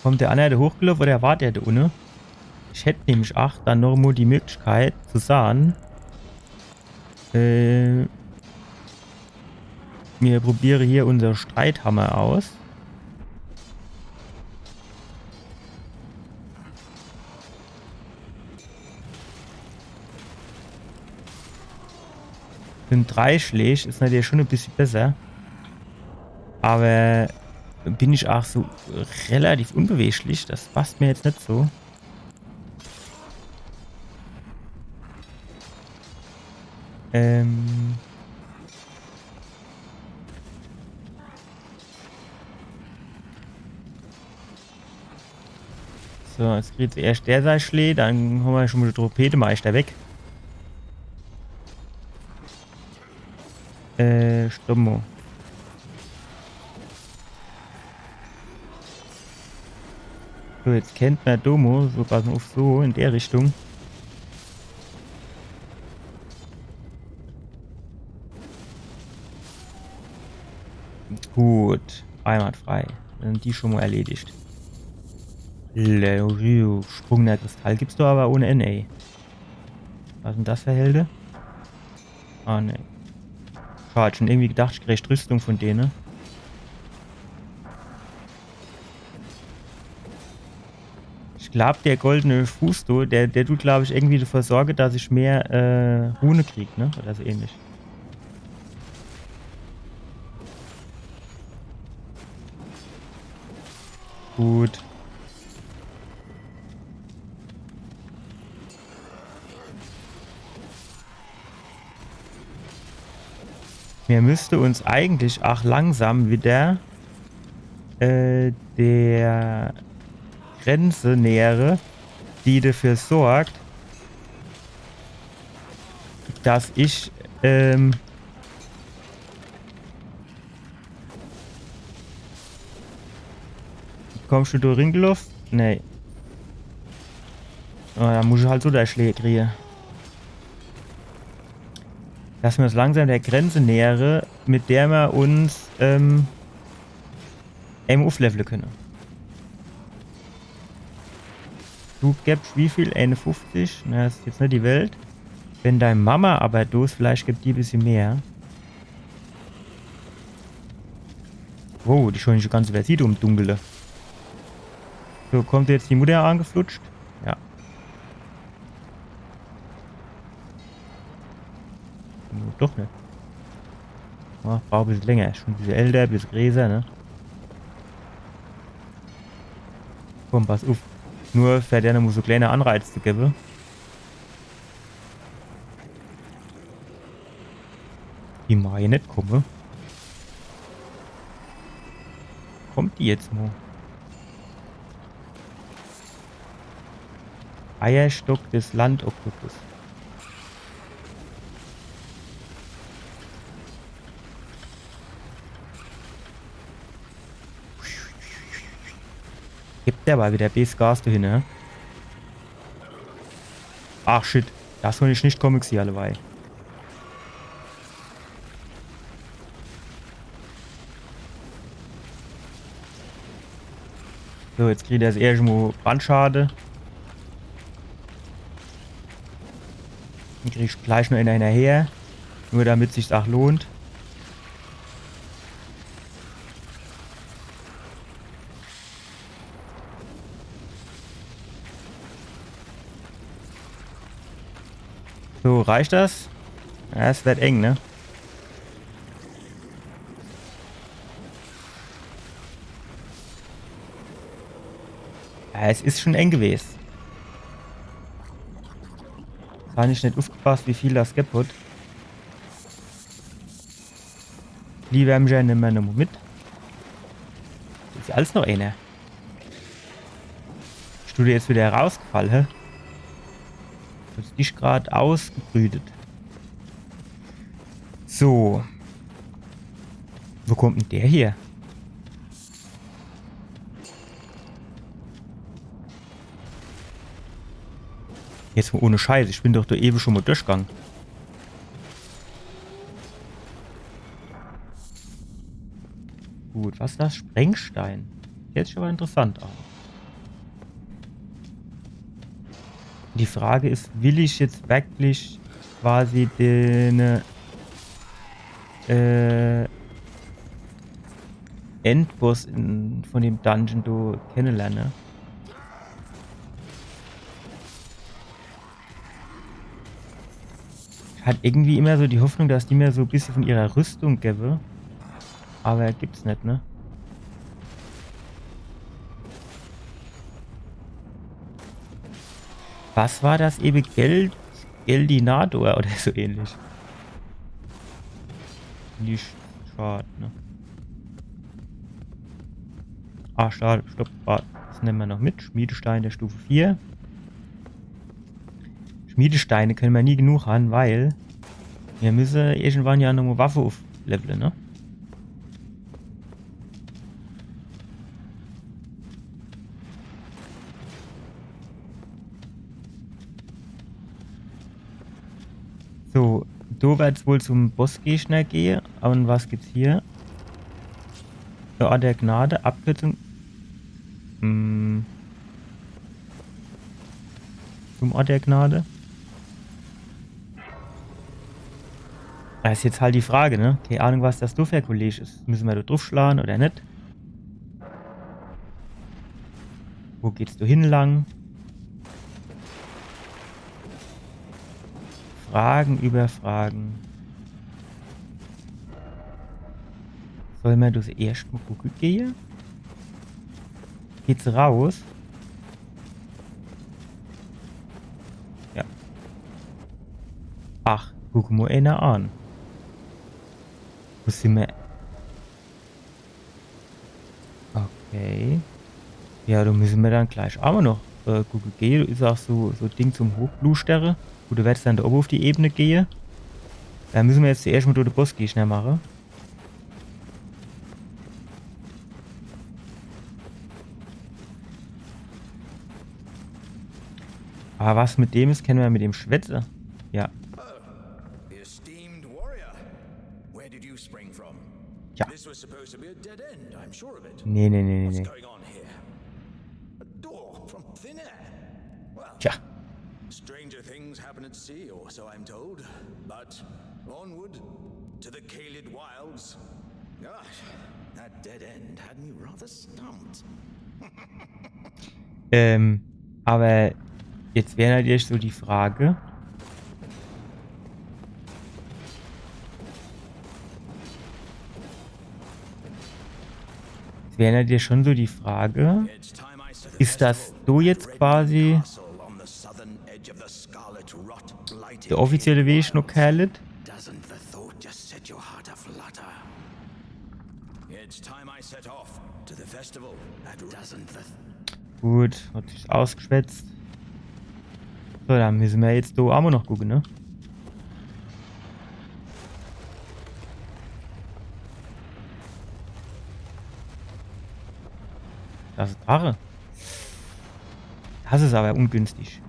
Kommt der anner do hochgeloff oder wart der do unne? Ich hätt nämlich ach dann noch mo die Möglichkeit zu sage, äh, mir probiere hier unser Streithammer aus. Mit drei Schläg is natürlich schon e bissje besser. Aber bin ich ach so relativ unbeweglich. Das passt mir jetzt net so. Ähm. So, jetzt kriegt erscht der sei Schlee, dann hon mer schon mol de Trompetmeister weg. Äh, Stummo. So, jetzt kennt mer Domo, so, pass mol uff, so in der Richtung. Gut, einwandfrei. Dann die schon mol erledigt. Leorio, Sprung der Kristall gibt's doch awwer ohne Ende, ey. Was sin das für Helde? Ah, nee. Schad, schon irgendwie gedacht, ich krieg Rüstung von dene. Ich glaub, der goldene Fuß, du, der, der tut, glaub ich, irgendwie dafür sorge, dass ich mehr, äh, Rune krieg, ne? Oder so ähnlich. Gut. Mir müsste uns eigentlich ach langsam wieder, äh, der Grenze nähere, die dafür sorgt, dass ich, ähm, Kommst du do ringeloff? Nee. Ah, do muss ich halt so de Schlee kriege. Dass mer uns langsam der Grenze nähere, mit der mer uns, ähm, emol ufflevle kenne. Du gebst wie viel? Eenuffufzig? Na, das is jetzt net die Welt. Wenn dei Mama awwer do is, vielleicht gibt die e bissje mehr. Wow, die schon die ganze Zeit um Dunkele. So, kommt jetzt die Mutter angeflutscht? Ja. Hm, doch net. Ja, braucht e bissje länger. Schon e bissje älter, e bissje größer, ne? Komm, pass uff. Nur für dene mol so kleine Anreiz zu gewwe. Die mag jo net komme. Kommt die jetzt mol? Eierstock des Landoktopus. Gibt der awwer wieder bees Gas do hinne, ne? Ach shit, das hon ich net komme gesieh, alleweil. So, jetzt kriegt er das erschte Mol Brandschade. Dann krieg ich gleich noch eener hinnerher. Nur damit sich's ach lohnt. So, reicht das? Ja, es wird eng, ne? Ja, es is schon eng gewes. Hon ich net uffgepasst, wie viel das gebb hot. Lieber Mensch, nimm mer nochmol mit. Is alles noch eener. Bist du jetzt wieder rausgefall, hä? Hab dich grad ausgebrütet. So. Wo kommt denn der her? Jetzt mol ohne Scheiß, ich bin doch do ewe schon mol durchgang. Gut, was is das? Sprengstein. Hört sich awwer interessant an. Die Frage is, will ich jetzt wirklich quasi den, äh, Endboss in, von dem Dungeon do kennelerne? Ich hat irgendwie immer so die Hoffnung, dass die mir so e bissje von ihrer Rüstung gewwe. Awwer gibt's net, ne? Was war das ewe? Geld, Geldinator oder so ähnlich. Net schad, ne? Ah, schad, stopp, wart. Das Nemme mer noch mit. Schmiedestein der Stufe vier. Schmiedesteine kenne mer nie genug han, weil mer müsse irgendwann ja nochmo Waffe ufflevele, ne? So, do werd's wohl zum Bossgegner gehe. Un was gibt's hier? Der Ort der Gnade, Abkürzung. Hm. Zum Ort der Gnade. Das is jetzt halt die Frage, ne? Kee Ahnung, was das do fer e Kolleg is. Müsse mer do druffschlage oder net? Wo geht's do hin lang? Fragen über Fragen. Soll mer das erscht mo gucke gehe? Geht's raus? Ja. Ach, guck mo eener an. Wo sin mer? Okay. Ja, do müsse mer dann gleich aa noch, äh, gucke gehe. Do is aa so, so Ding zum Hochbluschtere. Gut, do werd's dann do owwe uff die Ebene gehe. Do müsse mer jetzt zuerscht mo durch de Bossgegner mache. Awwer was mit dem is, kenne mer mit dem schwätze. Ja. Esteemed warrior, where did you spring from? Ja. This was supposed to be a dead end, I'm sure of it. Nee, nee, nee, nee, nee. What's going on here? A door from thin air. Well, tja. Stranger things happen at sea, or so I'm told. But onward to the Caelid Wilds. Gosh, that dead end had me rather stumped. Ähm, awwer jetzt wär natürlich so die Frage. Jetzt wär natürlich schon so die Frage, is das so jetzt quasi der offizielle Weg no Caelid? Doesn't the thought just set your heart aflutter? It's time I set off to the festival at Doesn't the Gut, hat sich ausgeschwätzt. So, dann müsse mer jetzt do aa noch gucke, ne? Das is Drache. Das is awwer ungünstig.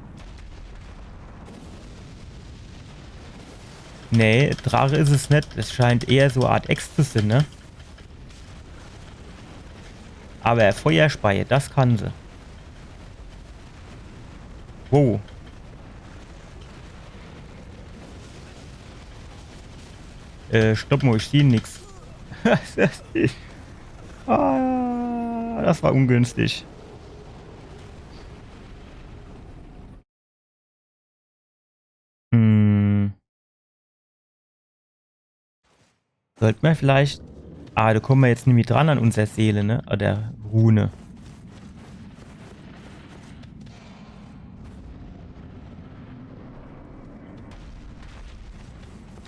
Nee, Drache is es net. Es scheint eher so e Art Echs zu sin, ne? Awwer Feuerspeie, das kann se. Wow. Äh, stopp mo, ich sieh nix. Ah, das war ungünstig. Hm. Sollt mer vielleicht. Ah, do komme mer jetzt nimmi dran an unser Seele, ne? Oder Rune.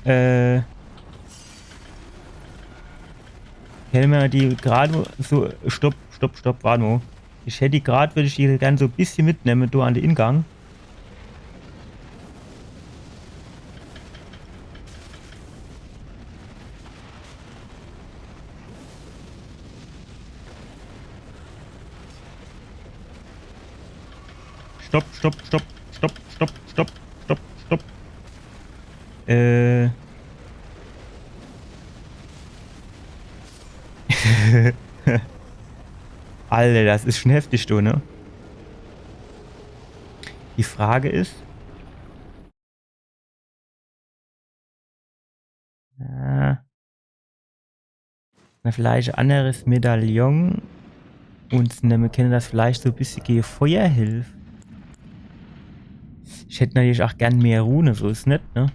Äh. Kenne mer die grad so. Stopp, stopp, stopp, wart mo. Ich hätt die grad, würd ich die gern so e bissje mitnemme, do an de Ingang. Stopp, stopp, stopp. Äh. Alter, das is schon heftig, du, ne? Die Frage is, äh, na, vielleicht e anneres Medaillon uns nemme kenne, das vielleicht so e bissje gege Feuer hilft. Ich hätt natürlich aa gern mehr Rune, so is net, ne?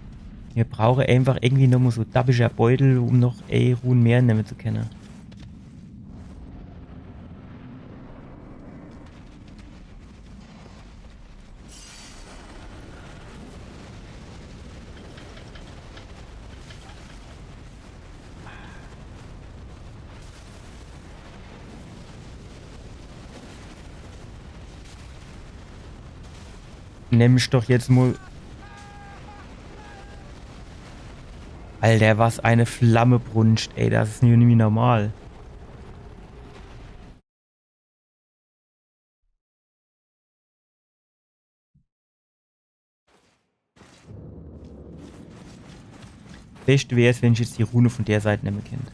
Mir brauche einfach irgendwie nochmo so dappischer Beutel, um noch e Rune mehr nemme zu kenne. Nemm ich doch jetzt mol. Alter, was e Flammebrunscht, ey. Das is jo nimmi normal. Bescht wär's, wenn ich jetzt die Rune von der Seit nemme kennt.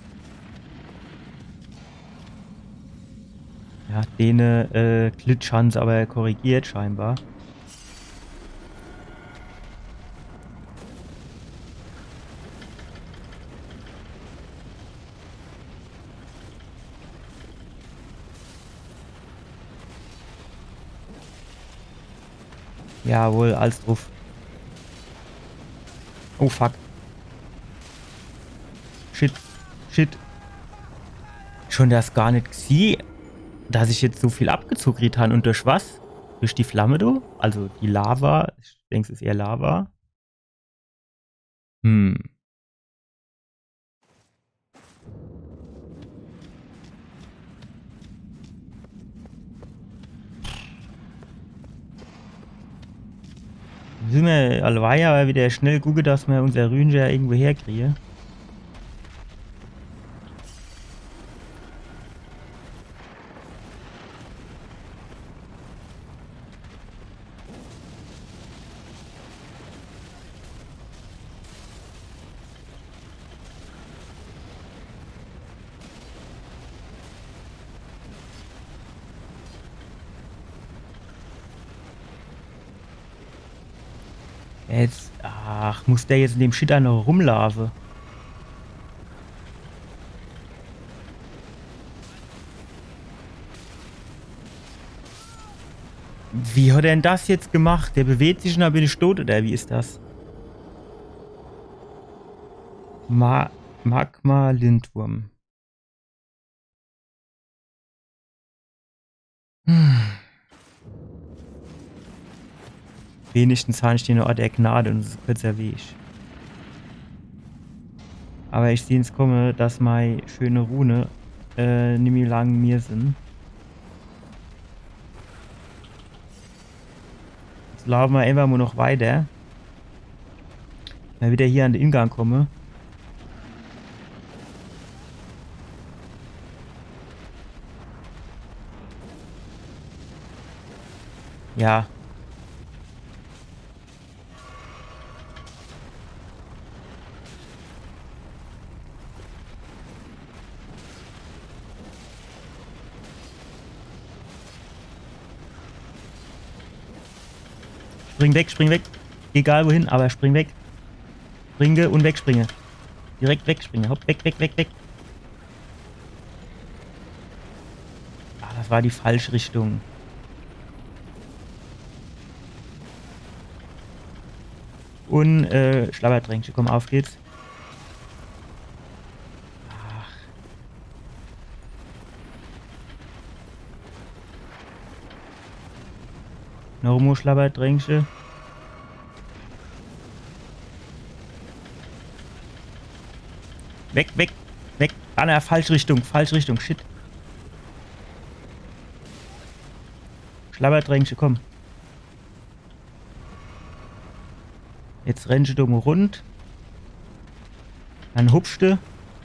Ja, dene, äh, Glitch hann's awwer korrigiert scheinbar. Jawohl, alles druff. Oh fuck. Shit. Shit. Schon das gar net gesieh, dass ich jetzt so viel abgezoge kriet han. Un durch was? Durch die Flamme do? Also die Lava. Ich denk, es is eher Lava. Hm. Misse mer alleweil awwer widder schnell gucke, dass mer unser Rünscher irgendwo herkrien. Jetzt, ach, muss der jetzt in dem Shit do noch rumlaafe? Wie hat er denn das jetzt gemacht? Der bewegt sich un dann bin ich tot, oder wie is das? Ma-, Magma-Lindwurm. Hm. Wenigstens han ich den Ort der Gnade un es is e kurzer Weg. Awwer ich seh's komme, dass mei schöne Rune, äh, nimmi lang mir sin. Jetzt laafe mer einfach mol noch weiter. Mol widder hier an de Ingang komme. Ja. Spring weg, spring weg. Egal wohin, awwer spring weg. Springe un wegspringe. Direkt wegspringe. Hopp, weg, weg, weg, weg. Ah, das war die falsche Richtung. Un, äh, Schlabbertränkche, komm, auf geht's. Ach. Noch mo Schlabbertränkche. Weg, weg, weg. Ah, na, falsche Richtung, falsche Richtung, shit. Schlabbertränkche, komm. Jetzt rennsche do mo rund. Dann hupschte.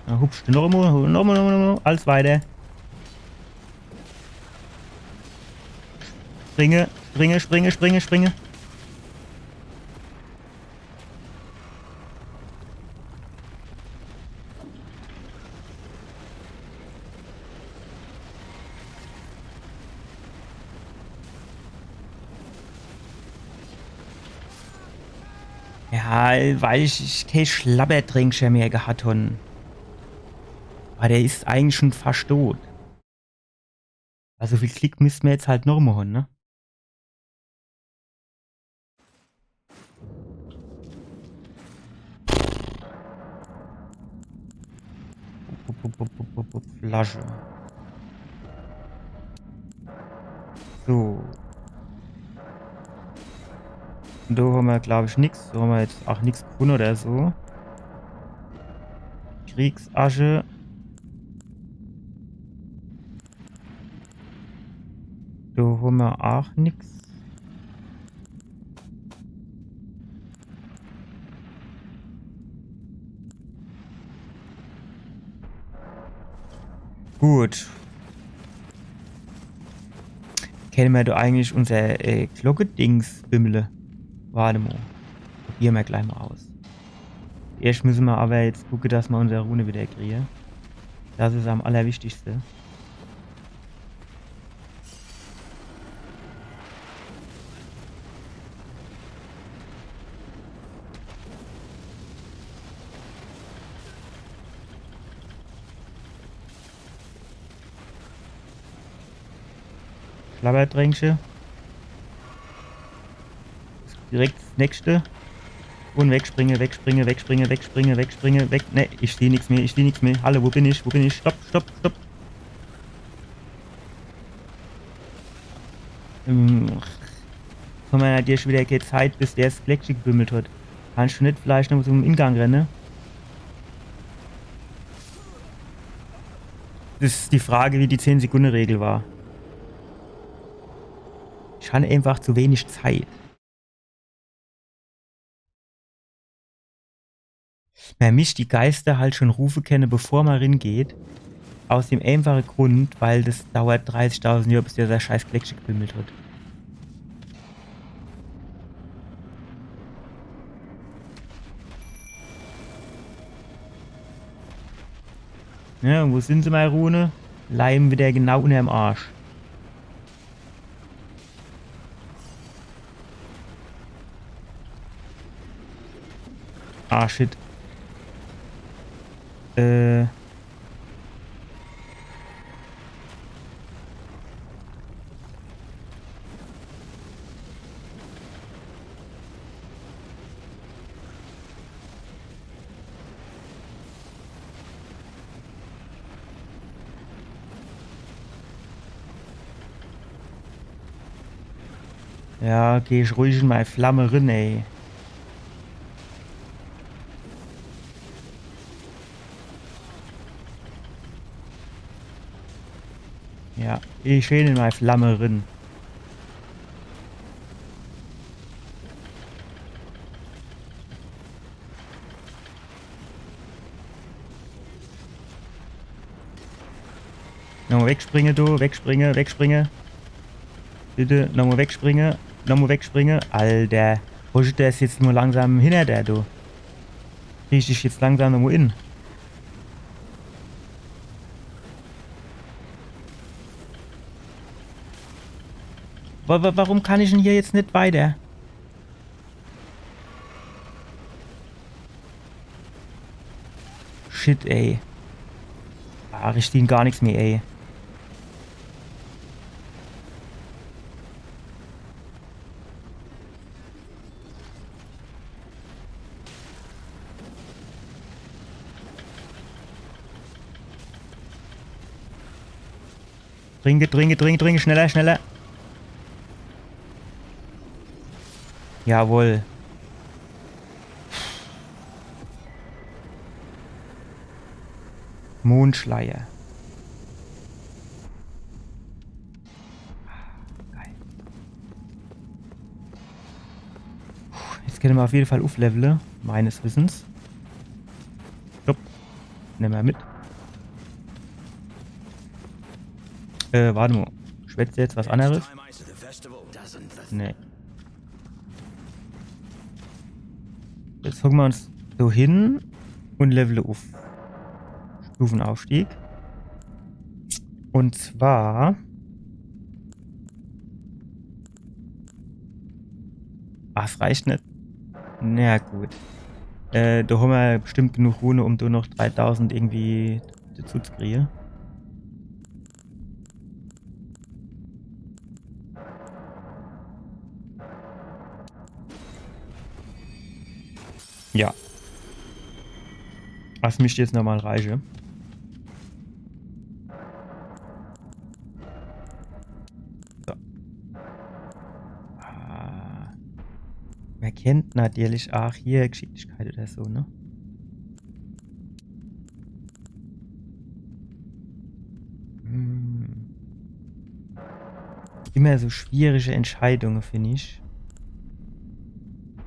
Dann hupschte noch mo, noch mo, noch mo, noch mo. Alles weiter. Springe, springe, springe, springe, springe. Ja, weil ich, ich kee Schlabbertränkche mehr gehat hon. Awwer der is eigentlich schon fascht dot. Also viel Glick misse mer jetzt halt noch mo hon, ne? Flasche. So. Do hommer, glaab ich, nix. Do hommer jetzt aach nix gefunne oder so. Kriegsasche. Do hommer aach nix. Gut. Kenne mer do eigentlich unser äh, Glocke-Dings bimmele? Wart emol. Probiere mer gleich mol aus. Erscht misse mer awwer jetzt gucke, dass mer unser Rune widder krien. Das is am allerwichtigste. Schlabbertränkche. Direkt das nächste. Und wegspringe, wegspringe, wegspringe, wegspringe, wegspringe, weg. Ne, ich sieh nix mehr, ich sieh nix mehr. Hallo, wo bin ich? Wo bin ich? Stopp, stopp, stopp. Ähm, ach, komm, mer hat jetzt schun widder kee Zeit, bis der das Gleckche gebimmelt hat. Kannscht du net vielleicht noch zum Ingang renne? Das is die Frage, wie die zehn Sekunde Regel war. Ich han einfach zu wenig Zeit. Mer misst die Geister halt schun rufe kenne, bevor mer ringeht. Aus dem einfache Grund, weil das dauert dreißigtausend Johr, bis der sei scheiß Gleckche gebimmelt hat. Ja, un wo sin se, mei Rune? Leie widder genau unnerm Arsch. Ah, shit. Äh. Ja, geh ich ruhig in mei Flamme rin, ey. Ja, geh schön in mei Flamme rin. Nochmol wegspringe, du. Wegspringe, wegspringe. Bitte, nochmol wegspringe. Nochmol wegspringe. Alter. Wo is der jetzt nur langsam hinner der, du? Krieg ich jetzt langsam nochmol in. Wa wa warum kann ich denn hier jetzt net weiter? Shit, ey. Ah, ich sieh gar nix mehr, ey. Trinke, trinke, trinke, trinke, schneller, schneller. Jawohl. Mondschleier. Geil. Puh, jetzt kenne mer uff jede Fall ufflevele, meines Wissens. Stopp. Nemme mer mit. Äh, wart emol. Schwätzt der jetzt was anneres? Nee. Jetzt hocke mer uns so hin un levele uff. Stufenaufstieg. Un zwar. Ah, es reicht net. Na gut. Äh, do hommer bestimmt genug Rune, um do noch dreitausend irgendwie dezu zu kriege. Ja. Das misst jetzt nochmol reiche. So. Ah. Mer kennt natürlich aach hier Geschicklichkeit oder so, ne? Hm. Immer so schwierige Entscheidunge, find ich.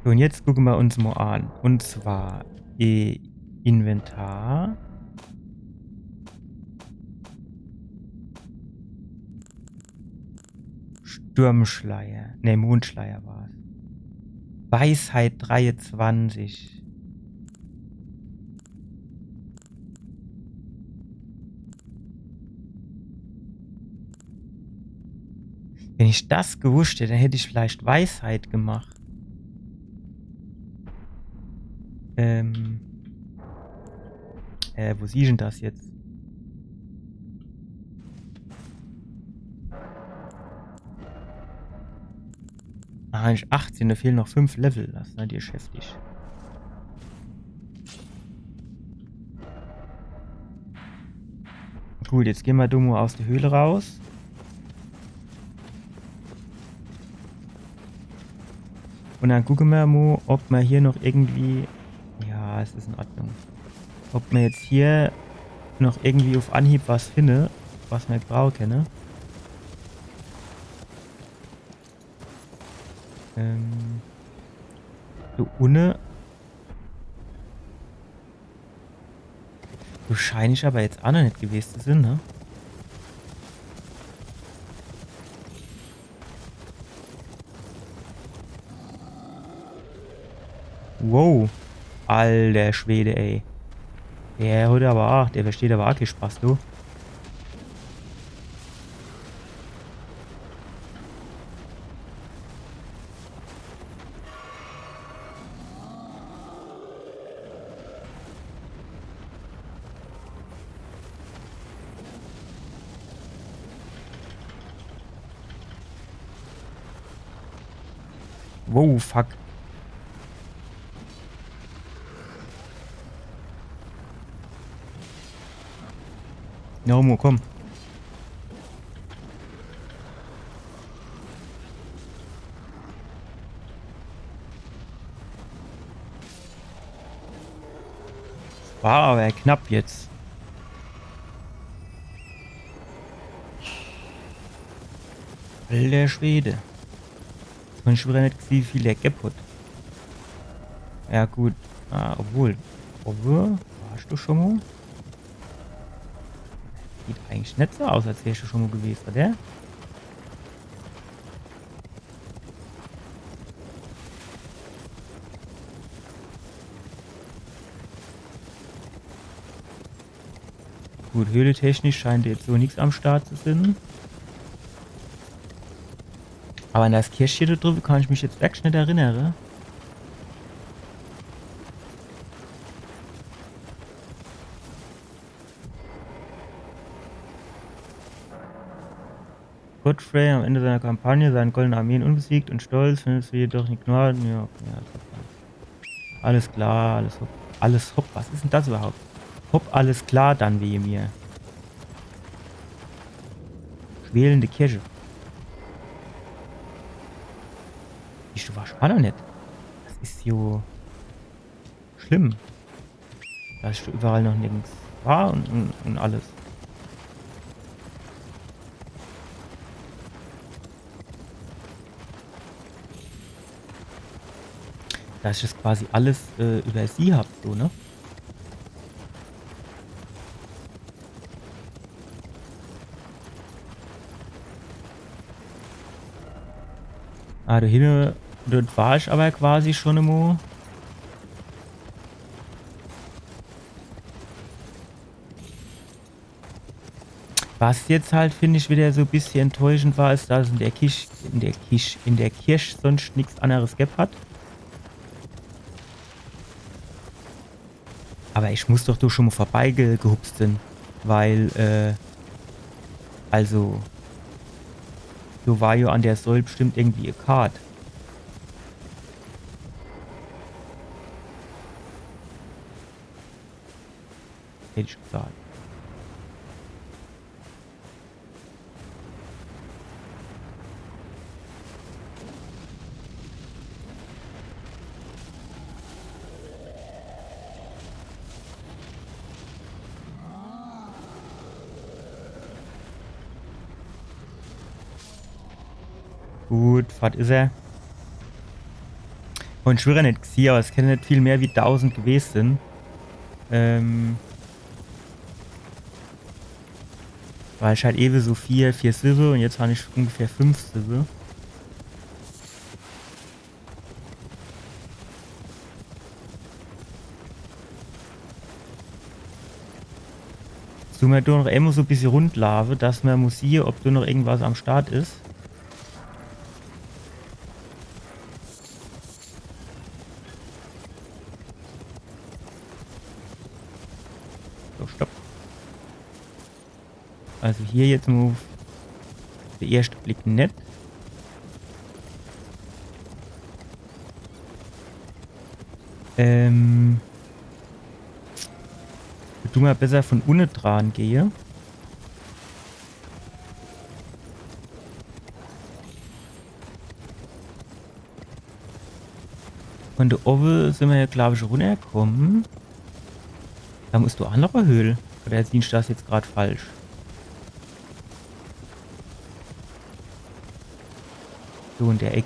So, un jetzt gucke mer uns mol an. Un zwar, äh, Inventar. Sturmschleier. Ne, Mondschleier war's. Weisheit dreiunzwanzig. Wenn ich das gewusst hätt, dann hätt ich vielleicht Weisheit gemacht. Ähm. Äh, wo sieh ich denn das jetzt? Ah, ich achtzehn, da fehlen noch fünf Level. Das is natürlich heftig. Gut, jetzt gehn mer do mo aus der Höhle raus. Und dann gucke mer mo, ob mer hier noch irgendwie... Ja, es is in Ordnung. Ob mer jetzt hier noch irgendwie auf Anhieb was finde, was mer brauche kenne. Ähm, do unne. Do schein ich aber jetzt aa noch net gewest zu sin, ne? Wow. Alter Schwede, ey. Der hat aber aa, der versteht aber aa kee Spaß, du. Wow, fuck. Na, Homo, komm. War aber knapp jetzt. Alter Schwede. Jetzt hab ich schon wieder net gesehen, wie viel der Gap hat. Ja, gut. Ah, obwohl. Obwohl, warst du schon mal? Sieht eigentlich net so aus, als wärst du schon mal gewesen, oder? Gut, höhletechnisch scheint jetzt so nix am Start zu sein. Aber an das Kirchche do drübe kann ich mich jetzt wirklich net erinnere. Godfrey am Ende seiner Kampagne, seine goldene Armeen unbesiegt und stolz, findest du jedoch nicht nur... Ja, okay, alles klar. Alles klar, alles hopp. Alles hopp, was is denn das überhaupt? Hopp, alles klar, dann wehe mir. Schwelende Kirche. Ich war schon noch net. Das is jo schlimm. Dass ich überall noch nirgends war und, und, und alles. Dass ich das quasi alles, äh, übersieh hab, so, ne? Ah, do hinne, dort war ich aber quasi schon immer. Was jetzt halt, find ich, wieder so e bissje enttäuschend war, is, dass in der Kich-, in der Kich-, in der Kirch sonst nix anderes geb hat. Aber ich muss doch do schon mal vorbei ge-, gehupst sin, weil, äh, also, do war jo an der Säul bestimmt irgendwie e Kart. Hätt ich gesagt. Gut, fort is er. Und schwöre net gesieh, aber es kenne net viel mehr wie tausend gewesen sin. Ähm. Weil ich halt ewe so vier, vier Siewe und jetzt hab ich ungefähr fünf Siewe. Summer do noch emol so e bissje rundlaafe, dass mer mol siehe, ob do noch irgendwas am Start is. So, stopp. Also hier jetzt mol uff de erschte Blick net. Ähm. Dun mer besser vun unne dran gehe. Vun do owwe sin mer jo, glaab ich, runnerkomme. Do muss doch aa noch e Höhl. Oder sieh ich das jetzt grad falsch? So in der Eck.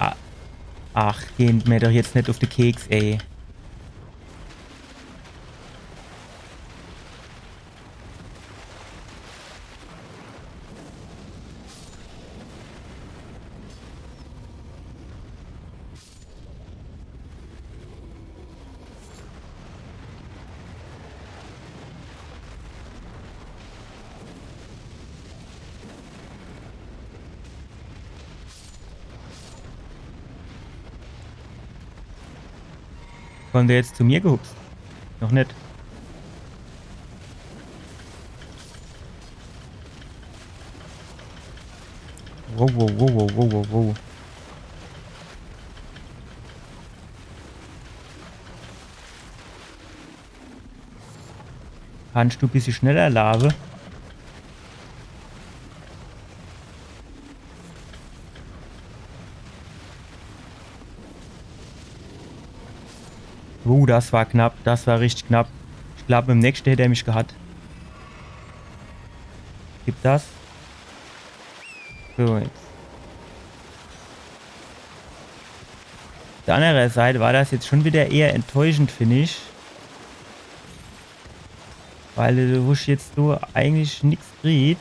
Ah. Ach, gehn mer doch jetzt net uff de Keks, ey. Kommt der jetzt zu mir gehupst? Noch net. Wow, wow, wow. Kannscht du e bissje schneller laafe? Uh, das war knapp. Das war richtig knapp. Ich glaab, mit dem nächschte hätt er mich gehat. Gibt das? So, jetzt. Uff der annere Seit war das jetzt schun widder eher enttäuschend, find ich. Weil du husch jetzt so eigentlich nix kriet.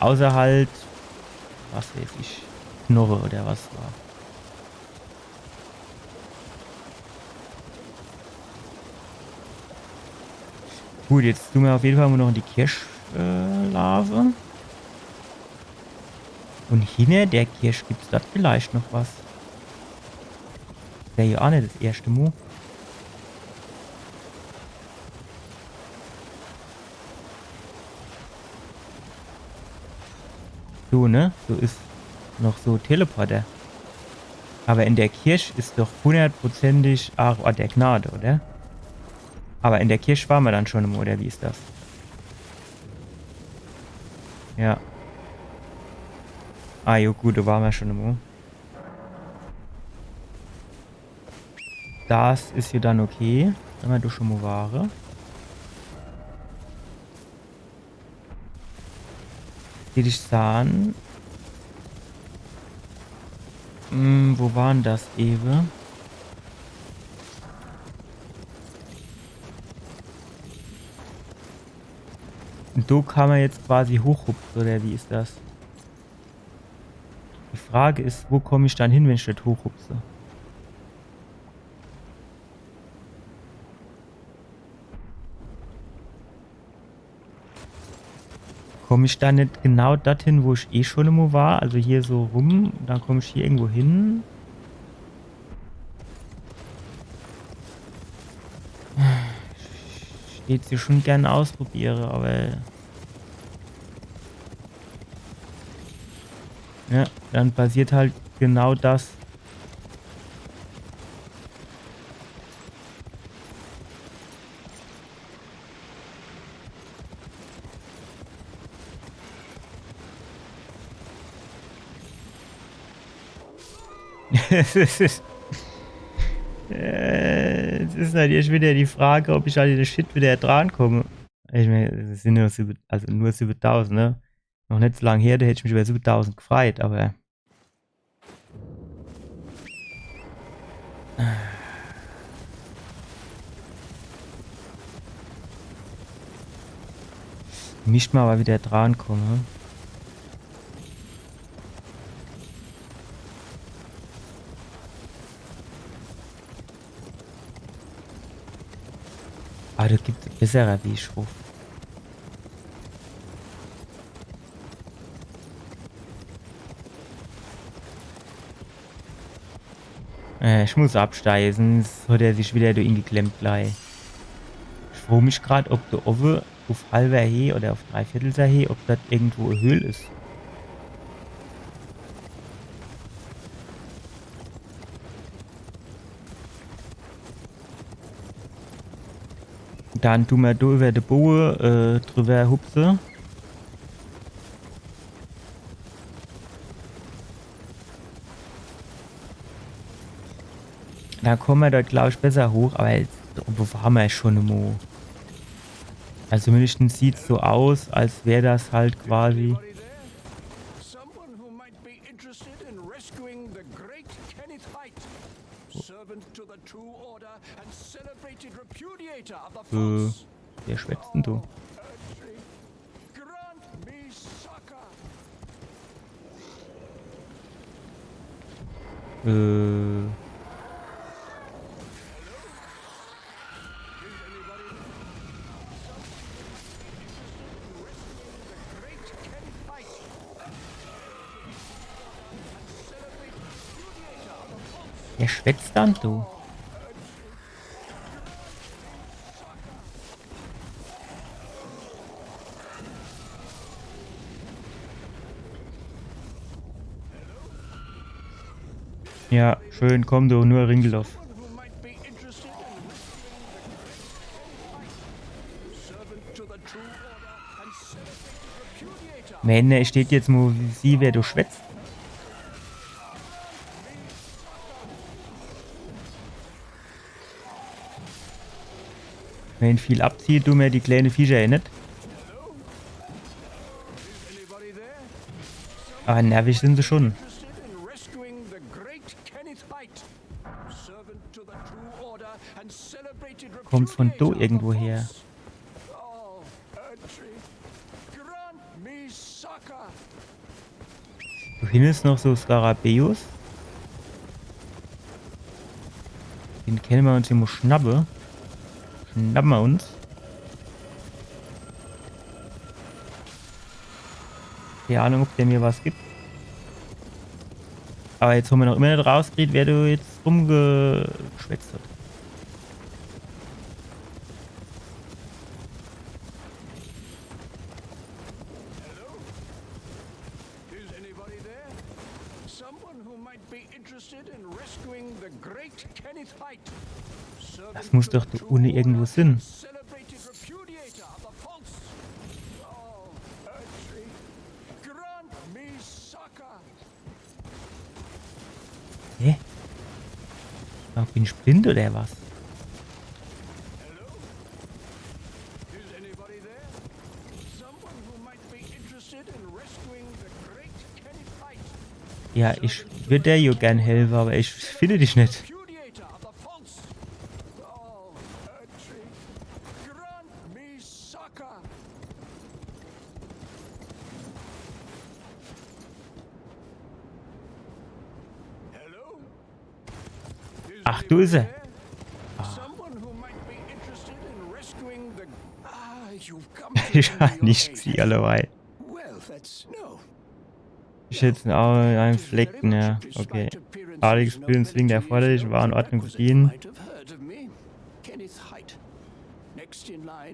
Außer halt, was weeß ich, Knorre oder was war. Gut, jetzt dun mer uff jeden Fall mol noch in die Kirch, äh, laafe. Un hinner der Kirch gibt's dort vielleicht noch was. Wär jo aa net das erschte Mol. So, ne? So is noch so Teleporter. Awwer in der Kirch is doch hunnertprozentig aa Ort der Gnade, oder? Awwer in der Kirch ware mer dann schun emol, oder wie is das? Ja. Ah, jo, gut, do ware mer schun emol. Das is jo dann okay, wenn mer do schun mol ware. Dät ich saan. Hm, wo war'n das ewe? Un do kammer jetzt quasi hochhupse, oder wie is das? Die Frage is, wo komm ich dann hin, wenn ich dort hochhupse? Komm ich dann net genau dorthin, wo ich eh schun emol war? Also hier so rum, dann komm ich hier irgendwo hin. Ich dät's jo schun gern ausprobiere, awwer ja, dann passiert halt genau das. Es is, äh, Das is natürlich wieder die Frage, ob ich an den Shit wieder drankomme. Ich mein, es sin nur siwwe, also nur siwwetausend, ne? Noch net so lang her, do hätt ich mich iwwer siwwetausend gefreit, awwer Misst mer awwer wieder drankomme. Ah, do gibt's e bessere Weg ruff. Äh, ich muss absteige, sonscht hat er sich wieder do ingeklemmt glei. Ich froo mich grad, ob do owwe uff halwer Heh oder uff dreiviertelser Heh, ob das irgendwo e Höhl is. Dann du mer do iwwer de Boge, äh, driwwer hupse. Do komme mer dort, glaab ich, besser hoch, awwer jetzt, do owwe ware mer jo schun emol. Also zumindescht sieht's so aus, als wär das halt quasi Someone who might be interested in rescuing the great Kenneth Haight, servant to the True Order and celebrated repudiator of the Äh, false. Wer schwätzt denn do? Grant me succor. Äh. Wer schwätzt dann do? Ja, schön, komm du, nur Ringelhoff. Wenn, er steht jetzt mo, wie sie, wer do schwätzt. Wenn viel abzieht, du mer die kleine Viecher eh net. Awwer nervig sin se schun. Kommt vun do irgendwo her. Do hinne is noch so Skarabäus. Den kenne mer uns immer schnappe. Schnappe mer uns. Kee Ahnung, ob der mir was gibt. Awwer jetzt hommer noch immer net rausgekriegt, wer do jetzt rumgeschwätzt hat. Is anybody there? Someone who might be interested in rescuing the great Kenneth Haight. Das muss doch do unne irgendwo sin. Celebrated repudiator of the false. Oh, Erdtree, grant me succor. Hä? Ach, bin ich blind oder was? Ja, ich würd der jo gern helfe, awwer ich finde dich net. Ach, do is er. Ah. Ich hab nix gesiehn, alleweil. Ich jetzt en Auge, en Fleck, ja, okay. Alex Böhn zwingend erforderlich, war in Ordnung für ihn.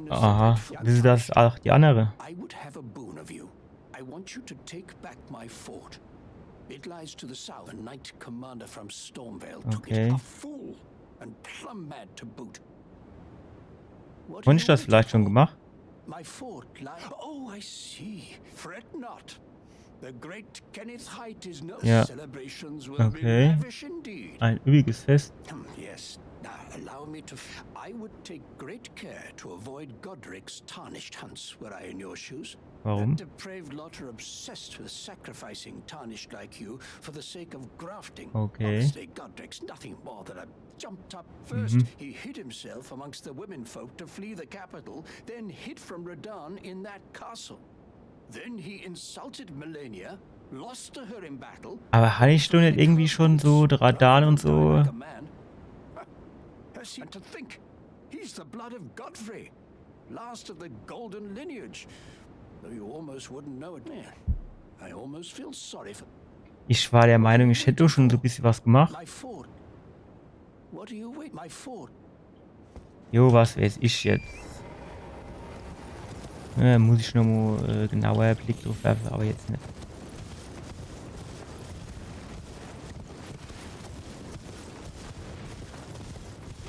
Aha, das is das ach die annere. I would have a boon of you. I want you to take back my fort. It lies to the south. A knight commander from Stormveil took it. Okay. A fool and plumb mad to boot. What do you want? Hab ich das vielleicht schon gemacht? My fort lies. Oh, I see. Fret not. The great Kenneth Haight is no Ja. Celebrations will be Okay. lavish indeed. Ein üppiges Fest. Hmm, yes. Now, allow me to. F- I would take great care to avoid Godrick's tarnished hunts were I in your shoes. Warum? That depraved lot are obsessed with sacrificing tarnished like you for the sake of grafting. Okay. Obviously, Godrick's nothing more than a jumped up. First, Mhm. he hid himself amongst the women folk to flee the capital, then hid from Radahn in that castle. Then he insulted Malenia, lost to her in battle. Aber han ich doch net irgendwie schon so Radahn und so? Like a man. Has he to think? He's the blood of Godfrey, last of the golden lineage. Though you almost wouldn't know it. Man, I almost feel sorry for Ich war der Meinung, ich hätt doch schon so e bissje was gemacht. My fort. What do you wait? My fort. Jo, was weiß ich jetzt. Äh, muss ich noch mo äh, genauer Blick drauf werfe, aber jetzt net.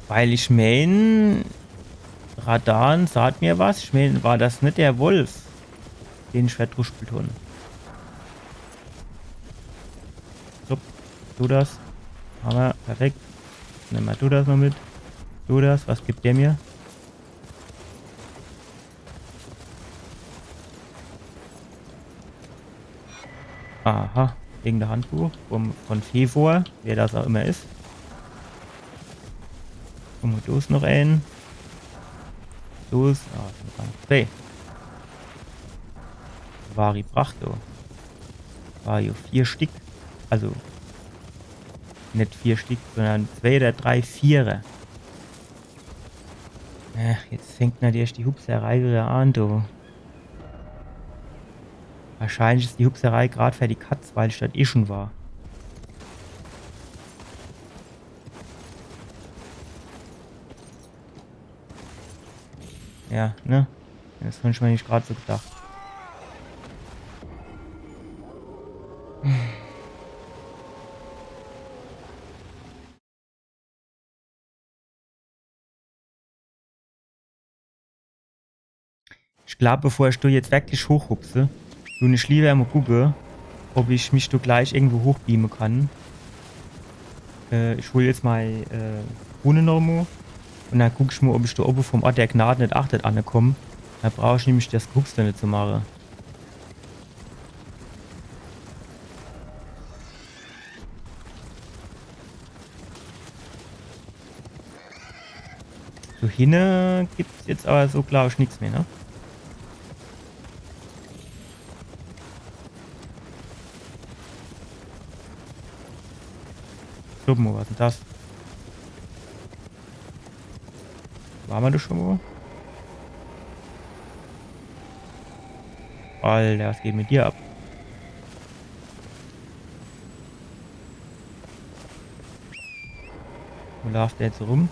Weil ich mein, Radahn sagt mir was. Ich mein, war das net der Wolf, den ich verdruschpelt hun? So, du das. Hammer, perfekt. Nimm mal du das noch mit. Du das, was gibt der mir? Aha, irgendein Handbuch vom, von Fevor, wer das auch immer is. Und do is noch ein. Do is, ah, noch gar net. Hey. Vari Brachto. War jo vier Stick. Also, net vier Stick, sondern zwei oder drei Vierer. Ach, jetzt fängt natürlich die Hupserei wieder an, du. Wahrscheinlich is die Hupserei grad für die Katz, weil ich dort eh schon war. Ja, ne? Das hab ich mir nicht grad so gedacht. Ich glaub, bevor ich do jetzt wirklich hochhupse, du ich lieber mo gucke, ob ich mich do gleich irgendwo hochbeame kann. Äh, ich hol jetzt mal äh, Rune noch mo und dann guck ich mo, ob ich do obe vom Ort der Gnade net ach net ankomm. Da brauch ich nämlich das Gehups do net zu mache. So hinne gibt's jetzt aber so, glaub ich, nix mehr, ne? Guck mo, was is denn das? Ware mer do schon mo? Alter, was geht mit dir ab? Wo laaft der jetzt rum?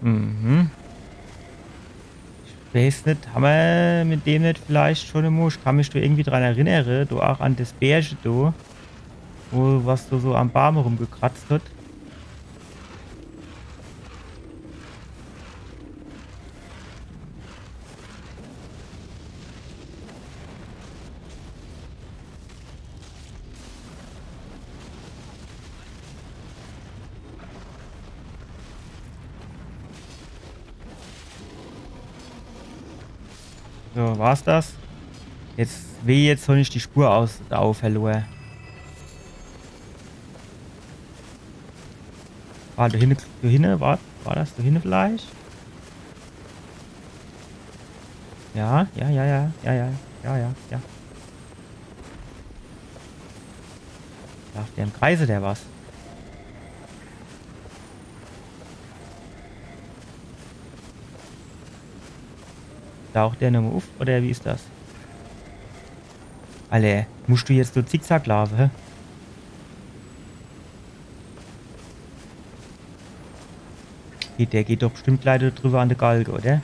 Mhm. Ich weiß net, hammer mit dem net vielleicht schon emol? Ich kann mich do irgendwie dran erinnere, do ach an das Bärche do, wo was do so am Baam rumgekratzt hat. So, war's das? Jetzt, weh, jetzt hab ich die Spur aus de Aue verlor. War do hinne, do hinne, war, war das do hinne vielleicht? Ja, ja, ja, ja, ja, ja, ja, ja, ja. Laaft der im Kreise, der was? Taucht der nochmo uff, oder wie is das? Alter, musst du jetzt nur Zickzack laafe, hä? Geht, der geht doch bestimmt gleich do drüber an de Galge, oder?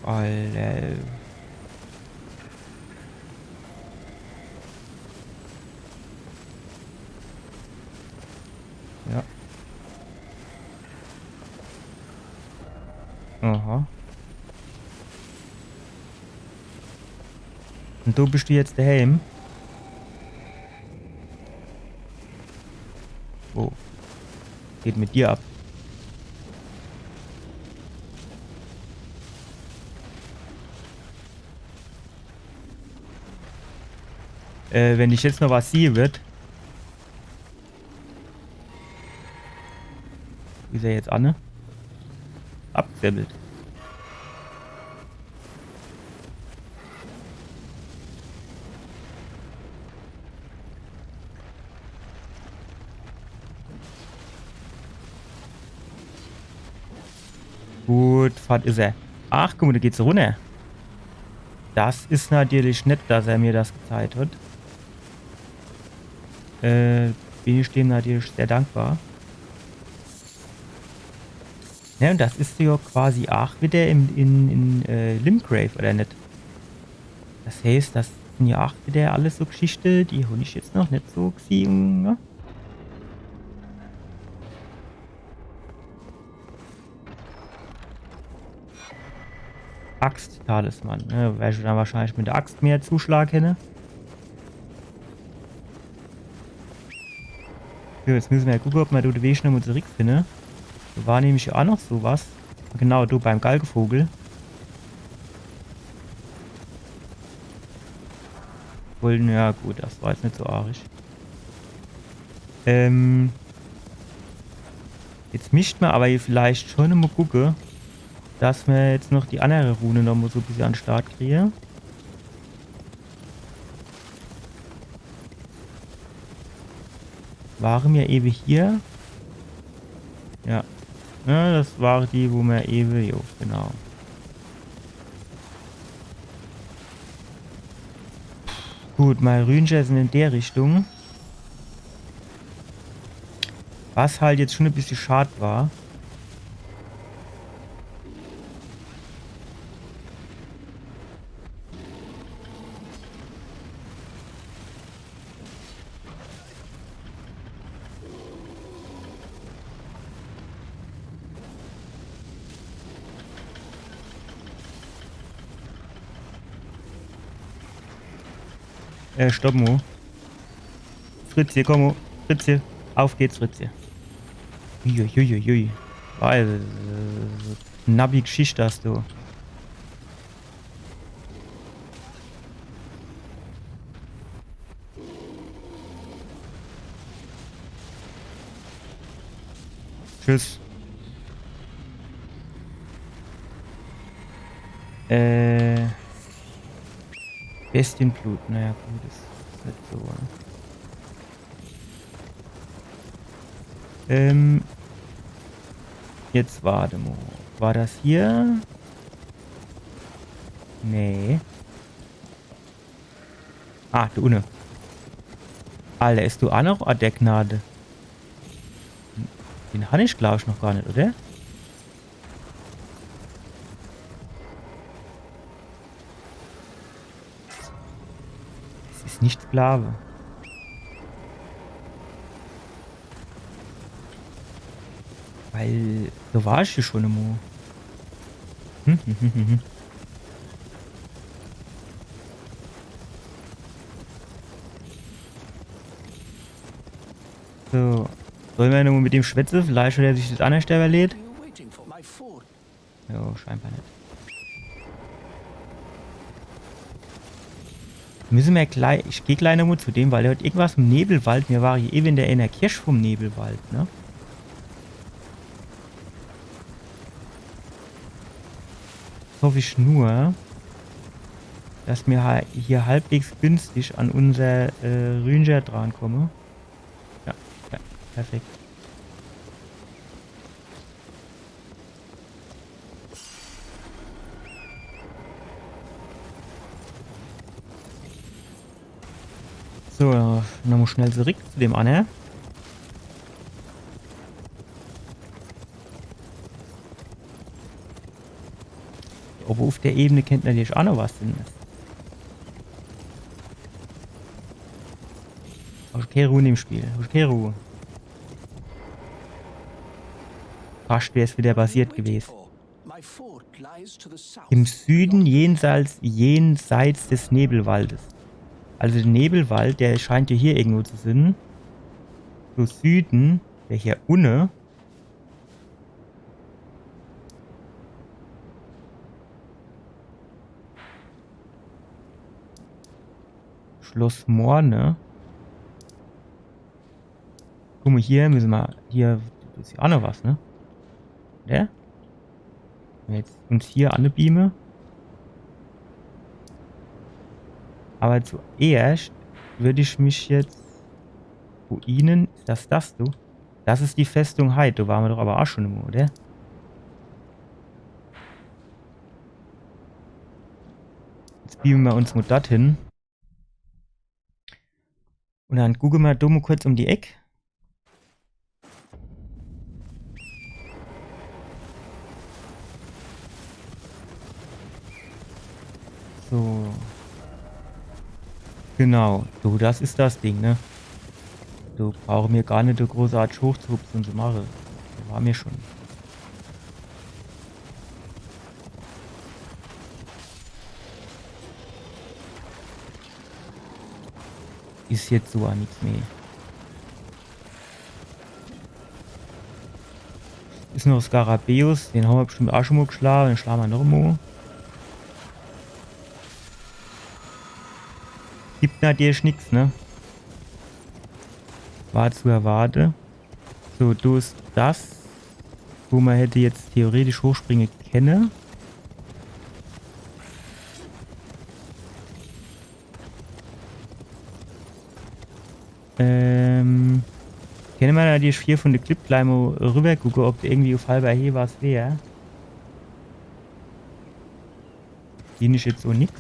Alter. Ja. Aha. Und do bist du jetzt daheim? Oh. Geht mit dir ab. Äh, wenn ich jetzt noch was sehe wird. Wie is er jetzt anne? Abgesammelt. Gut, fort is er. Ach, guck mol, do geht's runner. Das is natürlich nett, dass er mir das gezeigt hat. Äh, bin ich dem natürlich sehr dankbar. Ne, und das is jo quasi aach wieder in, in, in äh, Limgrave, oder net? Das heißt, das sin jo aach wieder alles so Geschichte, die hon ich jetzt noch net so gesehen, ne? Axt-Talisman. Ne? Werr ich dann wahrscheinlich mit der Axt mehr zuschlage kenne. So, jetzt müsse mer jo gucke, ob mer do de Weg nochmol zurickfinne. Do war nämlich aach noch so was. Genau, do beim Galgevogel. Wohl, na gut, das war jetzt net so arisch. Ähm, jetzt misst mer awwer vielleicht schun mol gucke, dass mer jetzt noch die annere Rune nochmol so e bissje an de Start kriege. Ware mer ewe hier? Ja. Ja, das war die, wo mer ewe, jo, genau. Gut, mei Rünscher sin in der Richtung. Was halt jetzt schun e bissje schad war. Äh, stopp mo. Fritzje, komm mo. Fritzje. Auf geht's, Fritzje. Uiuiuiui. Weil, äh, nabbi Geschicht hast du. Tschüss. Äh. Bestienblut, naja, gut, is net so, ne? Ähm. Jetzt wart mo. War das hier? Nee. Ah, do unne. Alter, is do aach noch Ort der Gnade? Den hann ich, glaab ich, noch gar net, oder? Es is net Sklave. Weil, do war ich jo schun emol. Hm, hm, hm, hm, hm. So. Solle mer nochmol mit dem schwätze? Vielleicht hat er sich das annerscht iwwerleht. Are you waiting for my food? Jo, scheinbar net. Müsse mer glei, ich geh glei nochmol zu dem, weil der hat irgendwas im Nebelwald. Mir ware jo ewe in der, in der Kirch vom Nebelwald, ne? Hoff ich nur, dass mir ha-, hier halbwegs günstig an unser, äh, Rünscher drankomme. Ja, ja, perfekt. So, nochmol schnell zurick zu dem annere. Awwer uff der Ebene kennt natürlich aa noch was sin. Hosch kee Ruh in dem Spiel. Hosch kee Ruh. Fascht wär's widder passiert gewes. Im Süden, jenseits, jenseits des Nebelwaldes. Also de Nebelwald, der scheint jo hier irgendwo zu sin. So Süden, der hier unne. Schloss Morne. Guck mo, hier misse mer, hier, do is jo aa noch was, ne? Oder? Wenn mer jetzt uns hier anbeame. Awwer zuerscht würd ich mich jetzt, Ruinen, is das das, du? Das is die Festung Hyde, do ware mer doch awwer aa schun emol, oder? Jetzt beame mer uns mo dorthin. Un dann gucke mer do mo kurz um die Eck. So. Genau. Du, das is das Ding, ne? Do brauche mer gar net so großartig hochzuhupse un zu mache. Do ware mer schun. Is jetzt so aa nix mehr. Is noch Skarabäus, den hammer bestimmt aa schun mo geschlaa, den schlaa mer noch mo. Gibt natürlich nix, ne? War zu erwarte. So, do is das, wo mer hätt jetzt theoretisch hochspringe kenne. Ähm, kenne mer do die vier vun de Cliff gleich mo rüwwer gucke, ob do irgendwie uff halwer Heh was wär. Seh ich jetzt so nix.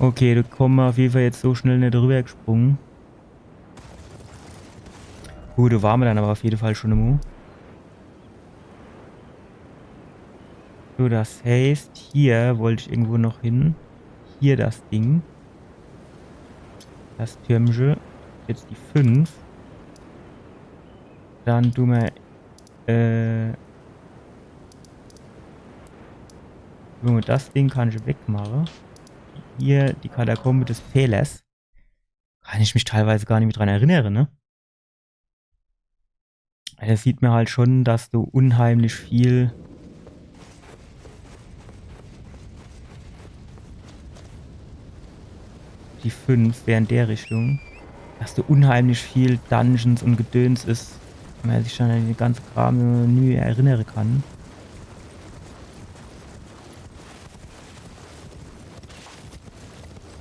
Okay, do komme mer uff jede Fall jetzt so schnell net rüwwer gesprunge. Gut, do ware mer dann awwer uff jede Fall schun emol. So, das heißt, hier wollt ich irgendwo noch hin. Hier das Ding. Das Türmche. Jetzt die fünf. Dann du mer, äh, Junge, das Ding kann ich wegmache. Hier die Katakombe des Fehlers. Kann ich mich teilweise gar net mehr dran erinnere, ne? Do sieht mer halt schun, dass do unheimlich viel, die fünf wär in der Richtung, dass do unheimlich viel Dungeons un Gedöns is, wenn mer sich schun an de ganze Kram nie erinnere kann.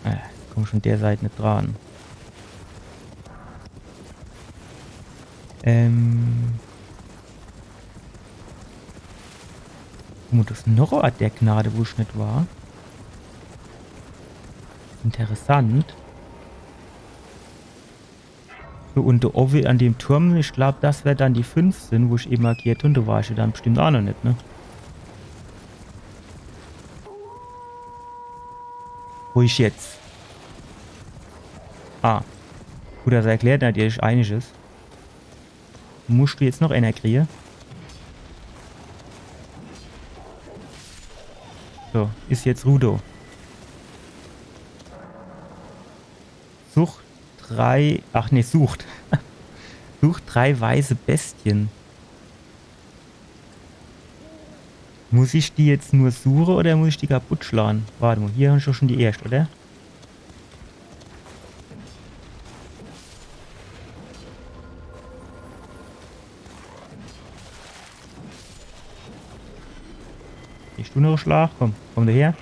Äh, komm schun der Seit net dran. Ähm. Guck mo, das is noch e Ort der Gnade, wo ich net war. Interessant. So, un do owwe an dem Turm, ich glaab, das wär dann die fünf sin, wo ich ewe markiert hun, do war ich jo dann bestimmt aa noch net, ne? Ruhig jetzt. Ah. Gut, das erklärt natürlich einiges. Musch du jetzt noch eener krie? So, is jetzt Ruh do. Sucht drei, ach nee, sucht. Sucht drei weiße Bestien. Muss ich die jetzt nur suche oder muss ich die kaputt schlage? Wart mo, hier han ich doch schun die erscht, oder? Ich du noch Schlag, komm, komm du her.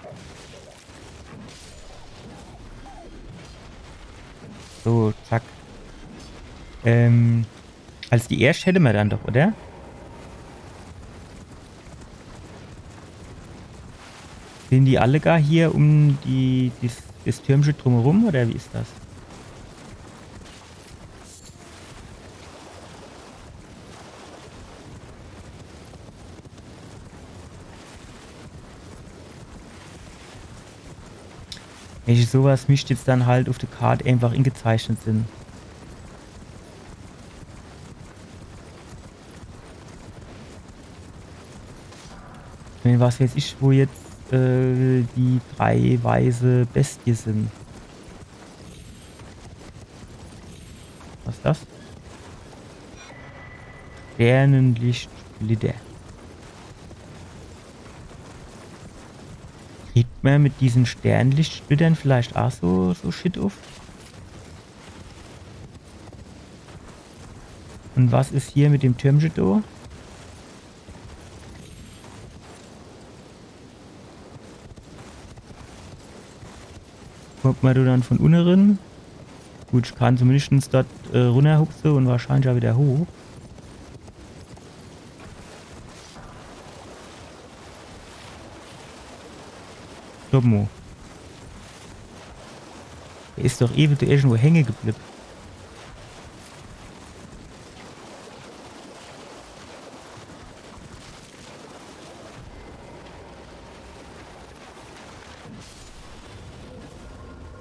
So, zack. Ähm, als die erscht hätte mer dann doch, oder? Sin die alle gar hier um die, das, das Türmche drumherum, oder wie is das? Wenn ich sowas misst jetzt dann halt uf de Kart einfach ingezeichnet sin. Ich mein, was weiß ich, wo jetzt, äh, die drei weiße Bestie sin. Was is das? Sternenlichtsplitter. Kriegt mer mit diesen Sternenlichtsplittern vielleicht ach so, so Shit uf? Und was is hier mit dem Türmche do? Kommt mer do dann von unne rin? Gut, ich kann zumindest dort, äh, runnerhupse und wahrscheinlich ach wieder hoch. Stopp mo. Der is doch ewe do irgendwo hänge geblieb.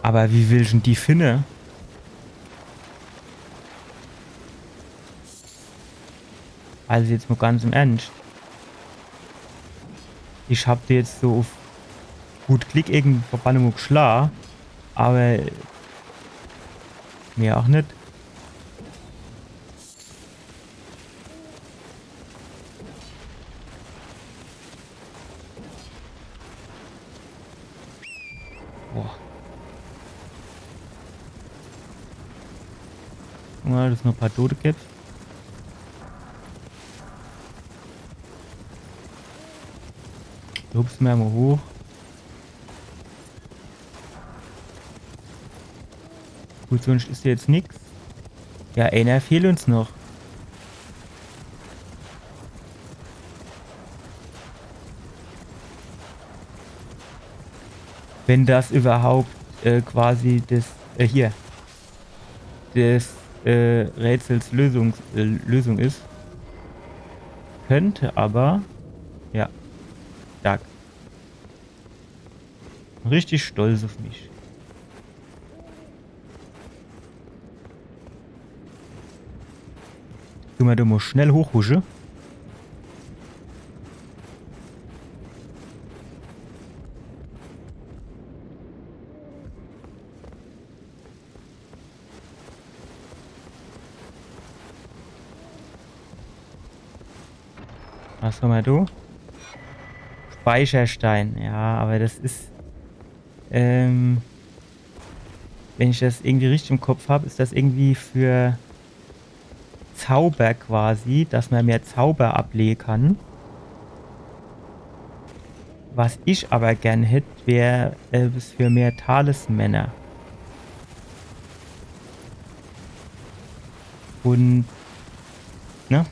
Aber wie will ich dann die finne? Also jetzt mo ganz im Ernst. Ich hab die jetzt so uf gut Glick irgendwo geschla, aber mehr ach net. Boah. Ja, das is noch e paar Tote gibt. Hupse mer mo hoch. Gut, sonst is jetzt nix. Ja, einer fehlt uns noch. Wenn das überhaupt, äh, quasi das, äh, hier, das, äh, Rätsels Lösung, äh, Lösung is. Könnte aber, ja, stark. Richtig stolz uf mich. Tun mer do mo schnell hochhusche. Was hammer do? Speicherstein. Ja, aber das is, ähm, wenn ich das irgendwie richtig im Kopf hab, is das irgendwie für Zauber quasi, dass mer mehr Zauber ablehe kann. Was ich aber gern hätt, wär, äh, was für mehr Talismänner. Und, ne?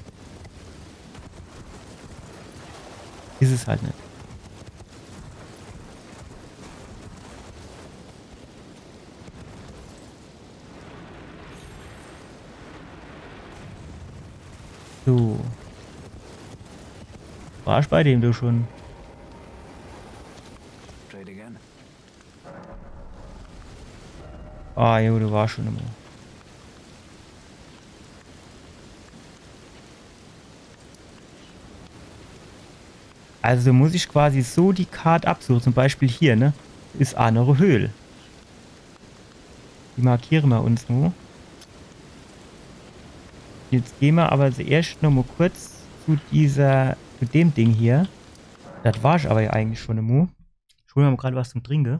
Is es halt net. So. War ich bei dem do schon? Try it again. Ah, jo, do war schon immer. Also muss ich quasi so die Kart absuche. Zum Beispiel hier, ne? Is ach noch e Höhl. Die markiere mer uns mo. Jetzt geh mer aber zuerscht noch mo kurz zu dieser, zu dem Ding hier. Das war ich aber ja eigentlich schon emo. Ich hol mer mo grad was zum Trinke.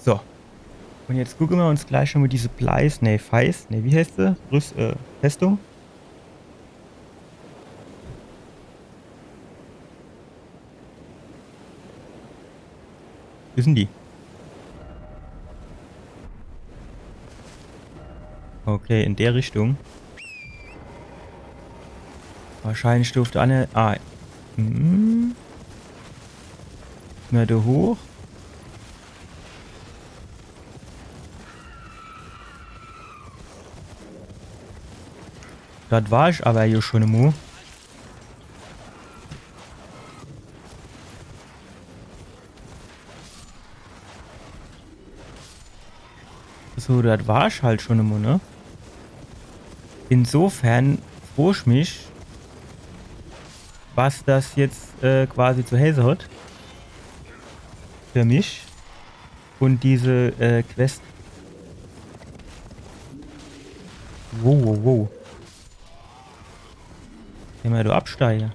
So. Und jetzt gucke mer uns gleich schon mo diese Pleis, nee, Feis, nee, wie heißt se? Rüst-, äh, Festung? Wo is denn die? Okay, in der Richtung. Wahrscheinlich durfte eine. Ah. Hm. Na, do hoch. Dort war ich aber jo schon emol. So, dort war ich halt schon emol, ne? Insofern froo ich mich, was das jetzt äh, quasi zu heiße hat. Für mich. Und diese äh, Quest. Wow, wow, wow. Wenn mer do absteige.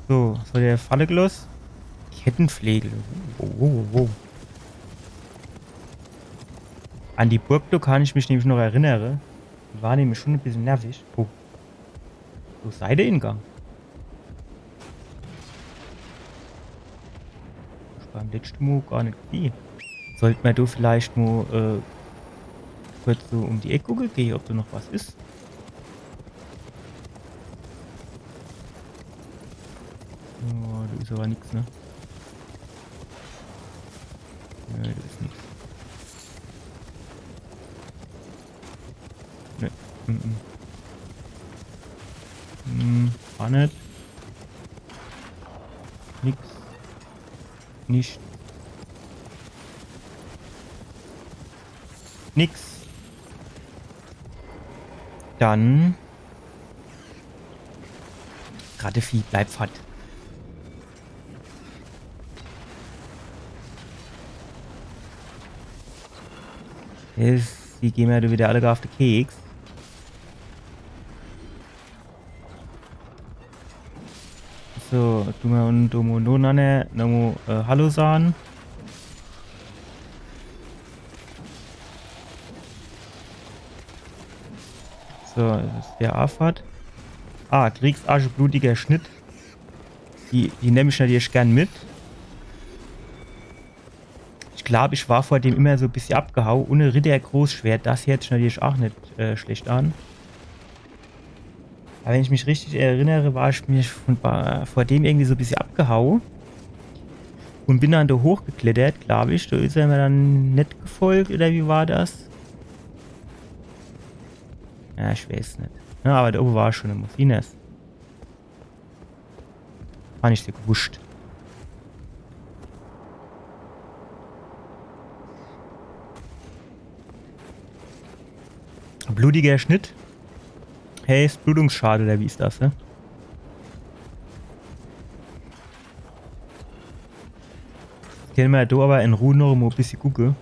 So, so der Falle geloss. Kettenflegel. Wo, wo, wo, wo? An die Burg, do kann ich mich nämlich noch erinnere. Die war nämlich schon e bissel nervig. Oh. Wo sei der Ingang? Ich beim letschte Mo gar net gesieh. Sollt mer do vielleicht mo äh, kurz so um die Eck gucke gehe, ob do noch was is? Oh, do is aber nix, ne? Ne, do is nix. Ne. Mm -mm. Hm, war net. Nix. Nicht. Nix. Dann. Rattevieh, bleib fort. Is, die gehn mer wieder alle gar auf de Keks. So, du mer un du mo no, ne, no, äh, Hallo sahn. So, das is der Afat. Ah, Kriegsasche, blutiger Schnitt. Die, die nemm ich natürlich gern mit. Ich glaub, ich war vor dem immer so e bissje abgehau. Ohne Ritter Großschwert, das hört sich natürlich auch net äh, schlecht an. Aber wenn ich mich richtig erinnere, war ich mir von, ba- vor dem irgendwie so e bissje abgehau. Und bin dann do hochgeklettert, glaub ich. Do is er mir dann net gefolgt, oder wie war das? Ja, ich weiß net. Ja, aber do obe war ich schon im Musiners. War net so gewusst. Blutiger Schnitt. Hey, is Blutungsschade, oder wie is das, ne? Kenne mer do aber in Ruh noch mo e bissje gucke.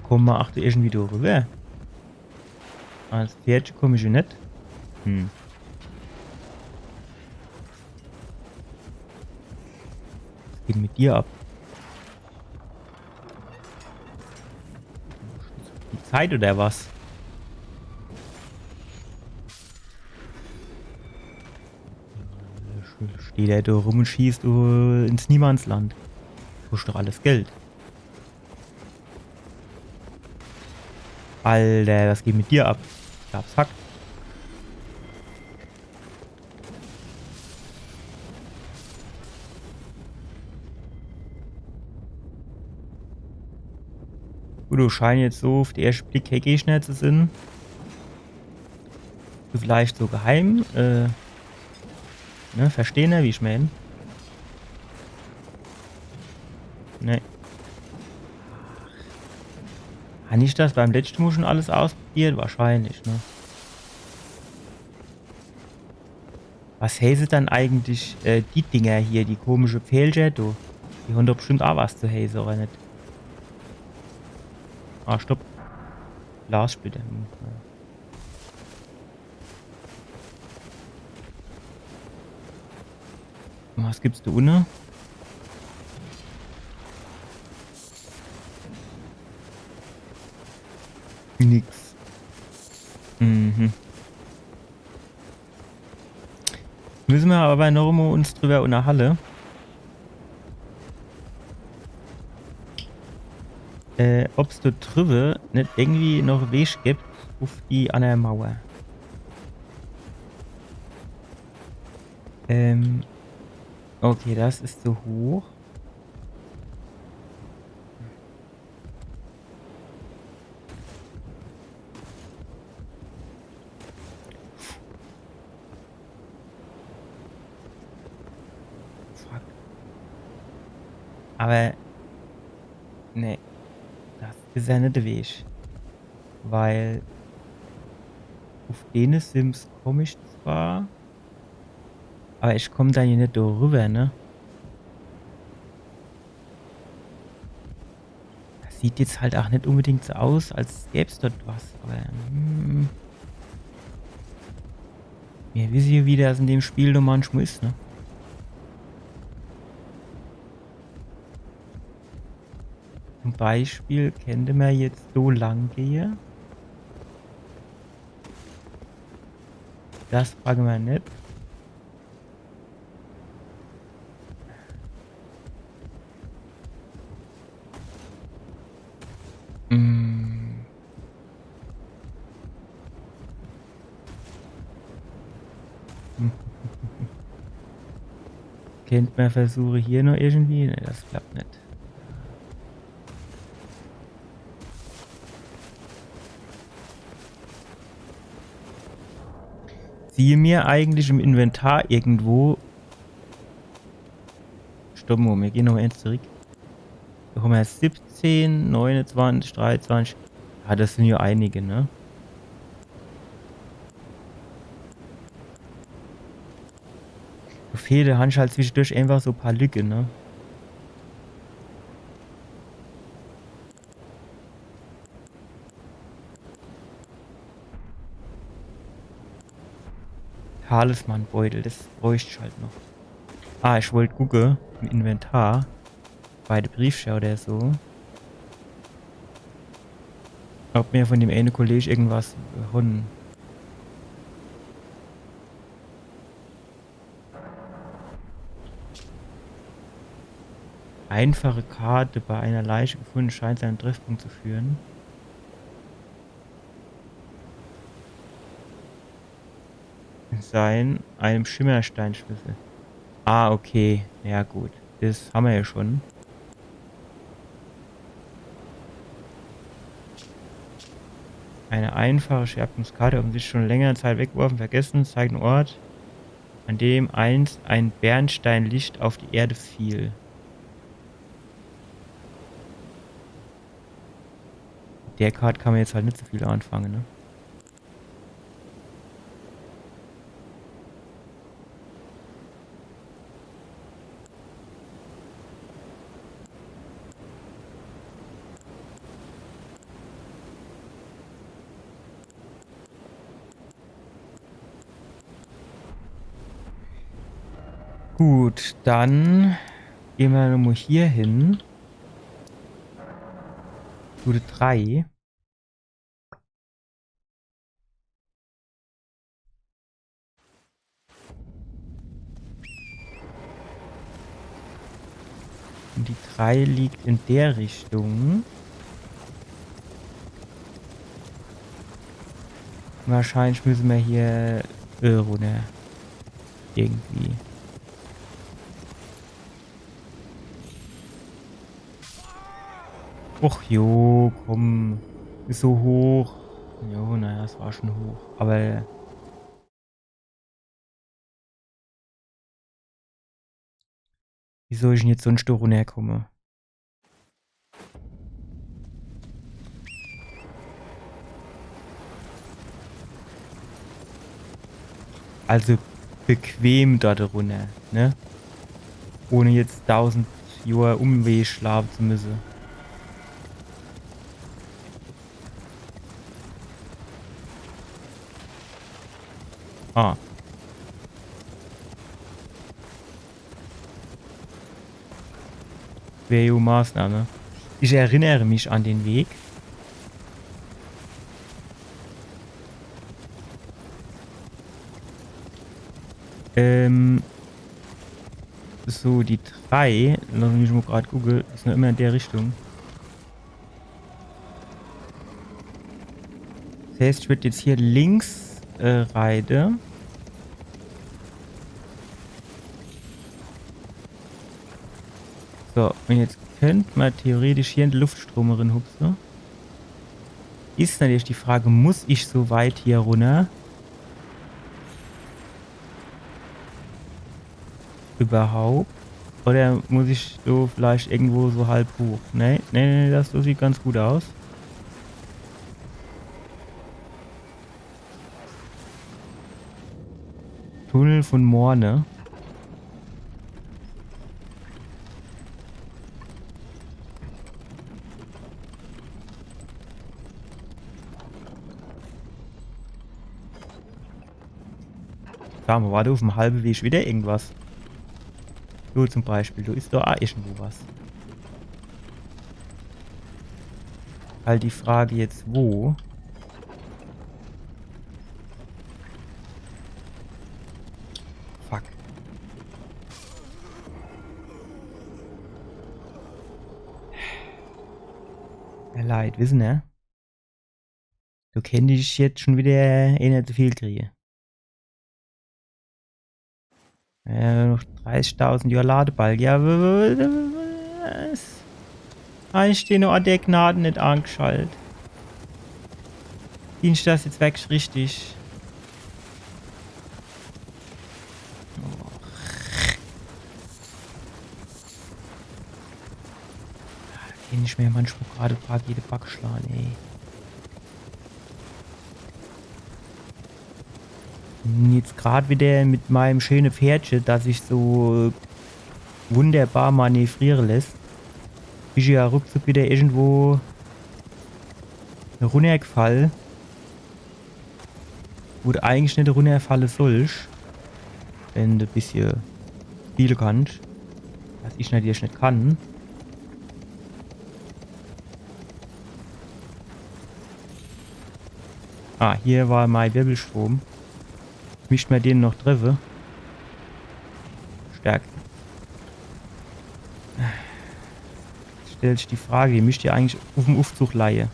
Komme mer ach do irgendwie do rüber? Als Pferdche komm ich jo net. Hm. Was geht mit dir ab? Die Zeit oder was? Steht der do rum und schießt uh, ins Niemandsland. Kostet doch alles Geld. Alter, was geht mit dir ab? Gab's Hack. Gut, do scheine jetzt so auf de erschte Blick kee Gegner zu sinn. Vielleicht so geheim, äh, ne, verstehn er, wie ich mein? Ne. Ach. Hab ich das beim letschte Mo schon alles ausprobiert? Wahrscheinlich, ne? Was heiße dann eigentlich äh, die Dinger hier, die komische Pfählcher, du? Die hon doch bestimmt auch was zu heiße, oder net? Ah, stopp. Glassplitter. Hm, ja. Was gibt's do unne? Nix. Mhm. Müsse mer awwer noch emol uns driwwer unnerhalle, äh, ob's do driwwe net irgendwie noch Weg gibt uff die anner Mauer. Ähm, okay, das is zu hoch. Fuck. Awwer, nee, das is jo net de Weg. Weil uff dene Sims komm ich zwar, awwer ich komm do jo net driwwer, ne? Das sieht jetzt halt ach net unbedingt so aus, als gäb's dort was, awwer, hm. Mir wisse jo, wie das in dem Spiel do manchmol is, ne? Zum Beispiel kennte mer jetzt so lang gehe. Das packe mer net. Mm. Kennt mer versuche hier noch irgendwie? Nee, das klappt net. Siehe mer eigentlich im Inventar irgendwo. Stopp mol, mir gehn noch eens zurück. Do hammer siebzehn, neunundzwanzig, dreiundzwanzig. Ja, das sin jo einige, ne? Do fehle, do han ich halt zwischedurch einfach so paar Lücke, ne? Talismanbeutel, das bräucht ich halt noch. Ah, ich wollt gucke im Inventar bei de Briefschau oder so, ob mir von dem eene Kolleg irgendwas, äh, hon. Einfache Karte, bei einer Leiche gefunden, scheint zu einem Treffpunkt zu führen. Sein, einem Schimmersteinschlüssel. Ah, okay. Ja, gut. Das hammer jo schon. Eine einfache Scherbenskarte, offensichtlich schon längere Zeit weggeworfen, vergessen, zeigt einen Ort, an dem einst ein Bernsteinlicht auf die Erde fiel. Mit der Karte kann mer jetzt halt net so viel anfange, ne? Gut, dann gehn mer nochmol hier hin. Route drei. Und die drei liegt in der Richtung. Wahrscheinlich müsse mer hier, äh, runner. Irgendwie. Och jo, komm. Is so hoch. Jo, naja, es war schon hoch. Aber wie soll ich denn jetzt sonst do runnerkomme? Also bequem do runner, ne? Ohne jetzt tausend Johr Umweg schlafe zu müsse. Ah. Wär jo Maßnahme. Ich erinnere mich an den Weg. Ähm, so, die drei, lass mich mo grad gucke, is noch immer in der Richtung. Das heißt, ich würd jetzt hier links, äh, reite. So, und jetzt könnt ma theoretisch hier in de Luftstrom rin hupse. Is natürlich die Frage, muss ich so weit hier runner? Überhaupt? Oder muss ich so vielleicht irgendwo so halb hoch? Nee, nee, nee, das, das sieht ganz gut aus. Tunnel von Morne. Sa mo, war do uff'm halbe Weg wieder irgendwas? So zum Beispiel, do is doch a irgendwo was. Halt die Frage jetzt, wo? Fuck. Ja, Leit, wisse, ne? Do kennt ich jetzt schon wieder eener zu viel kriege. Ja, noch dreißigtausend Johr Ladebalke. Ja, w-, w-, w-, was? Hab ich den Ort der Gnade net angeschalt? Bin ich das jetzt wirklich richtig? Oh. Kennt ich mir manchmal grad paar jede Backschlan, ey. Bin jetzt grad wieder mit meinem schöne Pferdche, das sich so wunderbar manövriere lässt, bin ich ja ruckzuck wieder irgendwo runnergefall, wo du eigentlich net runnerfalle sollsch, wenn du bissje spiele kannsch. Was ich natürlich net kann. Ah, hier war mein Wirbelstrom. Mischt mer den noch treffe. Stark. Jetzt stellt sich die Frage, die mischt ja eigentlich uff'm Uffzug leie.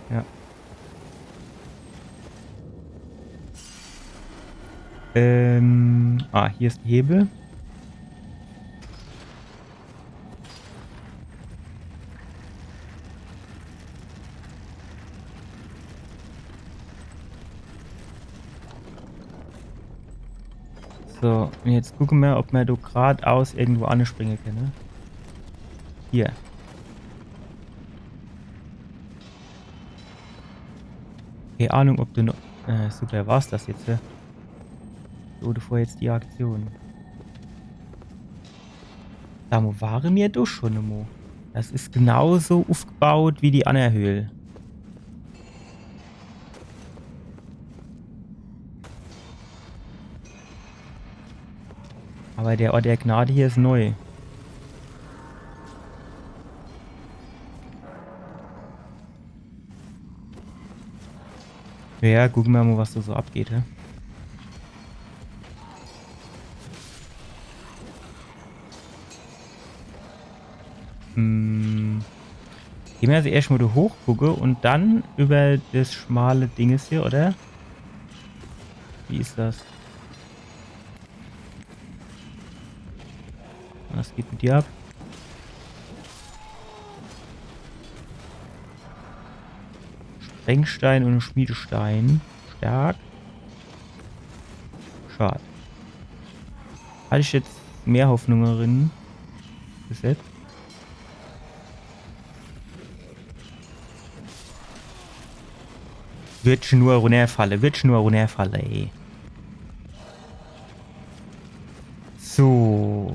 Ja. Ähm, ah, hier is de Hebel. So, und jetzt gucke mer, ob mer do gradaus irgendwo anspringe kenne. Hier. Kee Ahnung, ob du noch. Äh, super, war's das jetzt, hä? So, du vor jetzt die Aktion. Do ware mer doch schon emol. Das is genauso uffgebaut wie die anner Höhl. Aber der Ort der Gnade hier is neu. Ja, gucke mer mol, was do so abgeht, hä? Hm. Gehn mer also erscht mol do hoch gucke und dann über das schmale Dinges hier, oder? Wie is das? Was geht mit dir ab? Sprengstein und Schmiedestein. Stark. Schad. Hatt ich jetzt mehr Hoffnung drin. Bis jetzt. Wird schon nur runnerfalle, wird schon nur runnerfalle, ey. So.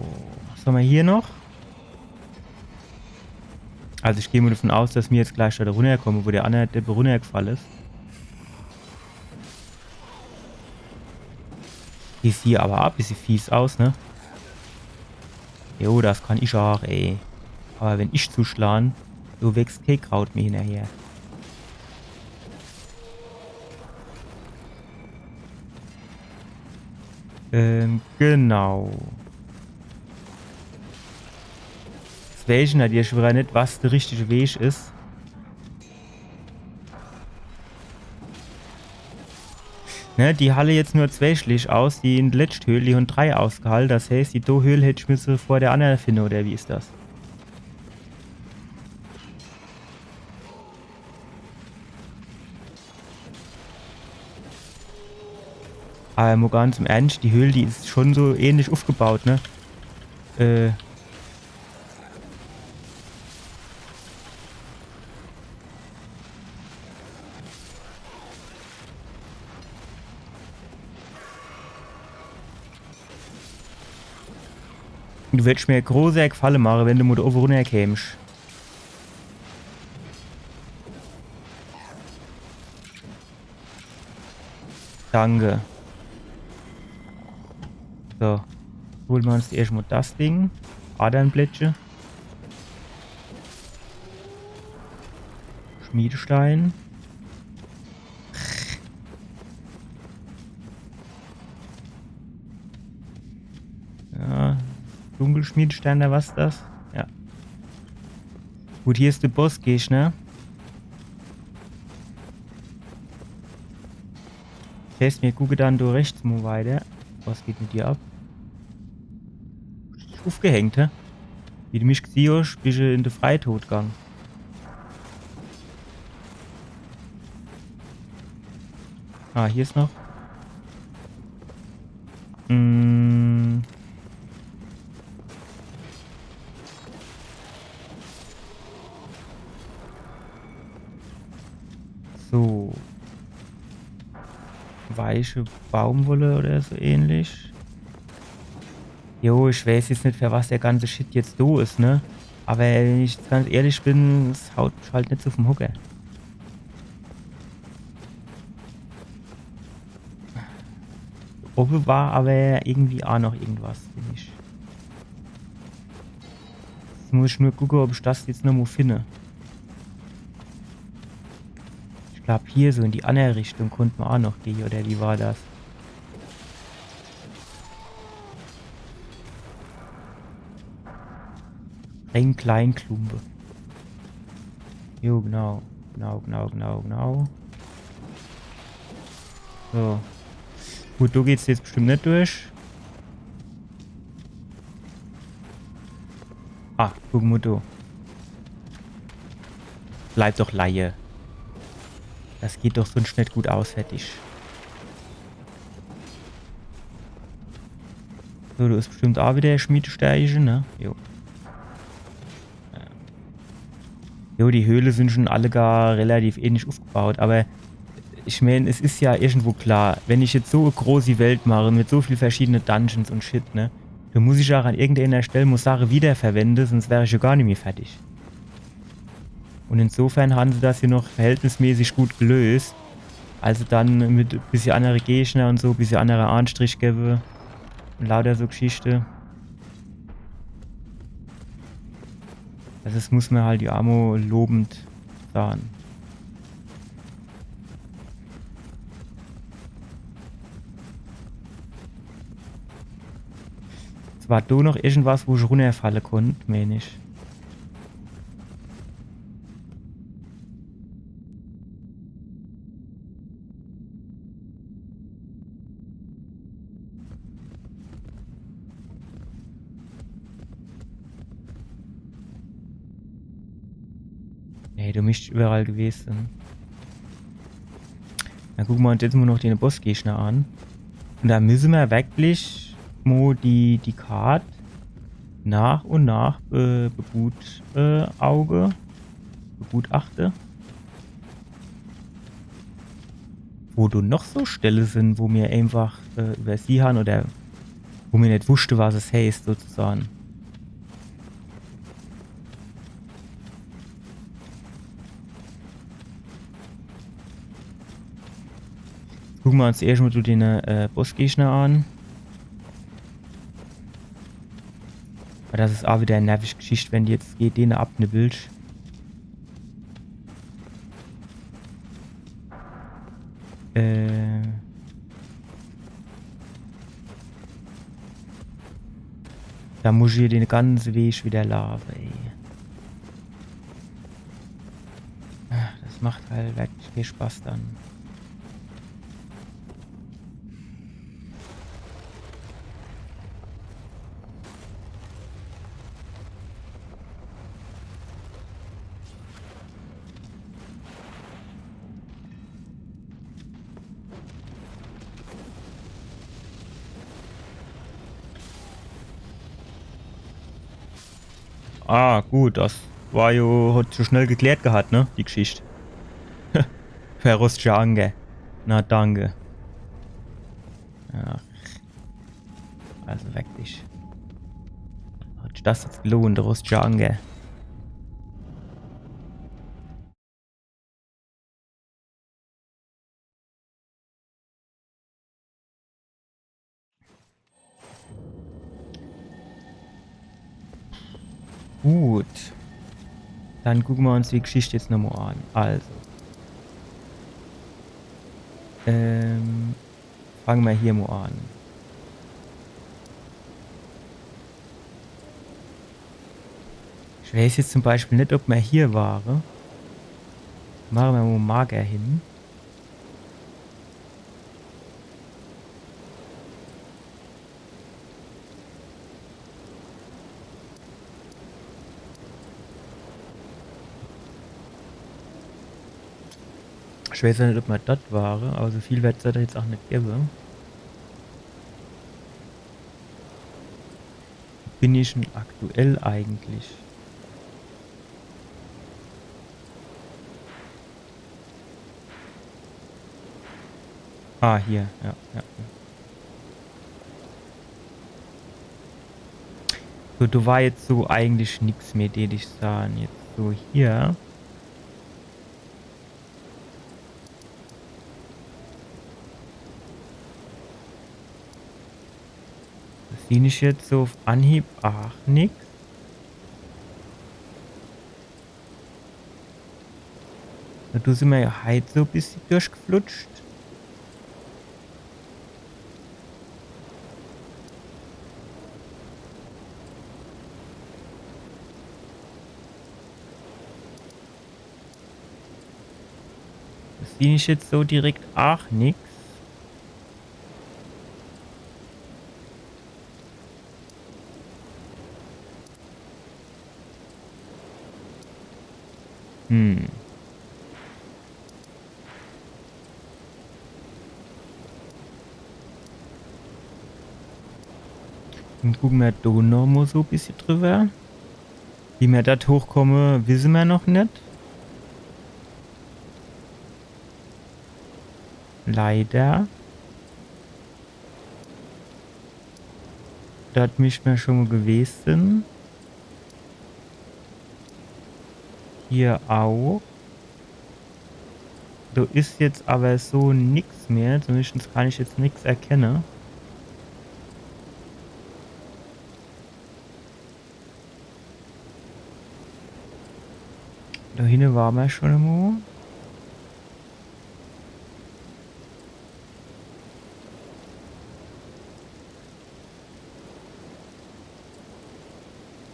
Was hammer hier noch? Also ich geh mol davon aus, dass mir jetzt gleich do runnerkomme, wo der anner Depp runnergefall is. Die sieht aber a bissje fies aus, ne? Jo, das kann ich auch, ey. Aber wenn ich zuschlan, do wächst kee Kraut mehr hinnerher. Ähm, genau. Jetzt weeß ich nadierlich widder net, was de richtige Weg is. Ne, die halle jetzt nur zwee Schläch aus, die in de letscht Höhl, die hon drei ausgehalle. Das heeßt, die do Höhl hätt ich misse vor de annere finne, oder wie is das? Awwer mo ganz im Ernscht, die Höhl, die is schun so ähnlich uffgebaut, ne? Äh. Du würdsch mer e große Gefalle mache, wenn du mo do owwe runnerkämsch. Danke. So. Hole mer uns erscht mo das Ding. Adernblättche. Schmiedestein. Ja. Dunkelschmiedestein, oder was is das? Ja. Gut, hier is de Bossgegner. Das heeßt, mir gucke dann do rechts mo weiter. Was geht mit dir ab? Uffgehängt, hä? Wie du mich gesieh hosch, bisch du in de Freitod gang. Ah, hier is noch. Mm. So. Weiche Baumwolle oder so ähnlich. Jo, ich weeß jetzt net, für was der ganze Shit jetzt do is, ne? Awwer wenn ich jetzt ganz ehrlich bin, es haut mich halt net so vum Hocker. Owwe war awwer irgendwie aa noch irgendwas, find ich. Jetzt muss ich nur gucke, ob ich das jetzt nochmo finde. Ich glaab, hier so in die annere Richtung konnt mer aa noch gehe, oder wie war das? Ein Kleinklumpe. Jo, genau. Genau, genau, genau, genau. So. Gut, do geht's jetzt bestimmt net durch. Ah, guck mo do. Bleib doch leie. Das geht doch sunscht net gut aus, fertig. So, do is bestimmt aa widder Schmiedesteinche, ne? Jo. Jo, die Höhle sin schun alle gar relativ ähnlich uffgebaut, awwer ich meen, es is jo irgendwo klar, wenn ich jetzt so e großi Welt mache mit so viel verschiedene Dungeons un Shit, ne, do muss ich jo an irgendeener Stell mo Sache wiederverwende, sunscht wär ich jo gar nimmi fertig. Un insofern han se das hier noch verhältnismäßig gut gelöst. Also dann mit bissje annere Gegner un so, bissje annere Anstrich gewwe. Un lauter so Geschichte. Also das muss mer halt jo aa mo lobend sahn. Es war do noch irgendwas, wo ich runnerfalle konnt, meen ich. Nee, do misst iwwerall gewese sin. Dann gucke mer uns jetzt mo noch de Bossgegner an. Un do misse mer wirklich mo die, die Kart nach un nach be-, begut-, äh, Auge, begutachte. Wo do noch so Stelle sin, wo mer einfach, äh, iwwersieh han oder wo mer net wusste, was es heeßt, sozusage. Gucke mer uns erscht mo so de, äh, Bossgegner an. Awwer das is aa widder e nervisch Geschicht, wenn de jetzt gege dene abnibbelsch. Äh. Do muss ich hier de ganze Weg wieder laafe, ey. Ah, das macht halt wirklich viel Spaß dann. Ah, gut, das war jo, hat sich jo schnell geklärt gehat, ne, die Geschicht. Verrostete Anker. Na, danke. Ach. Also wirklich. Hat sich das jetzt gelohnt, rostete Anker? Gut. Dann gucke mer uns die Geschicht jetzt nochmo an. Also. Ähm, fange mer hier mo an. Ich weiß jetzt zum Beispiel net, ob mer hier ware. Mache mer mo Marker hin. Ich weiß jo net, ob mer dort ware, awwer so viel werd's do jetzt ach net gewwe. Wo bin ich dann aktuell eigentlich? Ah, hier, ja, ja, ja. So, do war jetzt so eigentlich nix mehr, deet ich sage. Jetzt so hier. Do sieh ich jetzt so uff Anhieb ach nix. Na, do simmer jo heit so e bissje durchgeflutscht. Do sieh ich jetzt so direkt ach nix. Hm. Dann gucke mer do nochmo so e bissje driwwer. Wie mer dort hochkomme, wisse mer noch net. Leider. Dort misst mer schun mo gewese sin. Hier ach. Do is jetzt awwer so nix mehr. Zumindescht kann ich jetzt nix erkenne. Do hinne ware mer schun emol.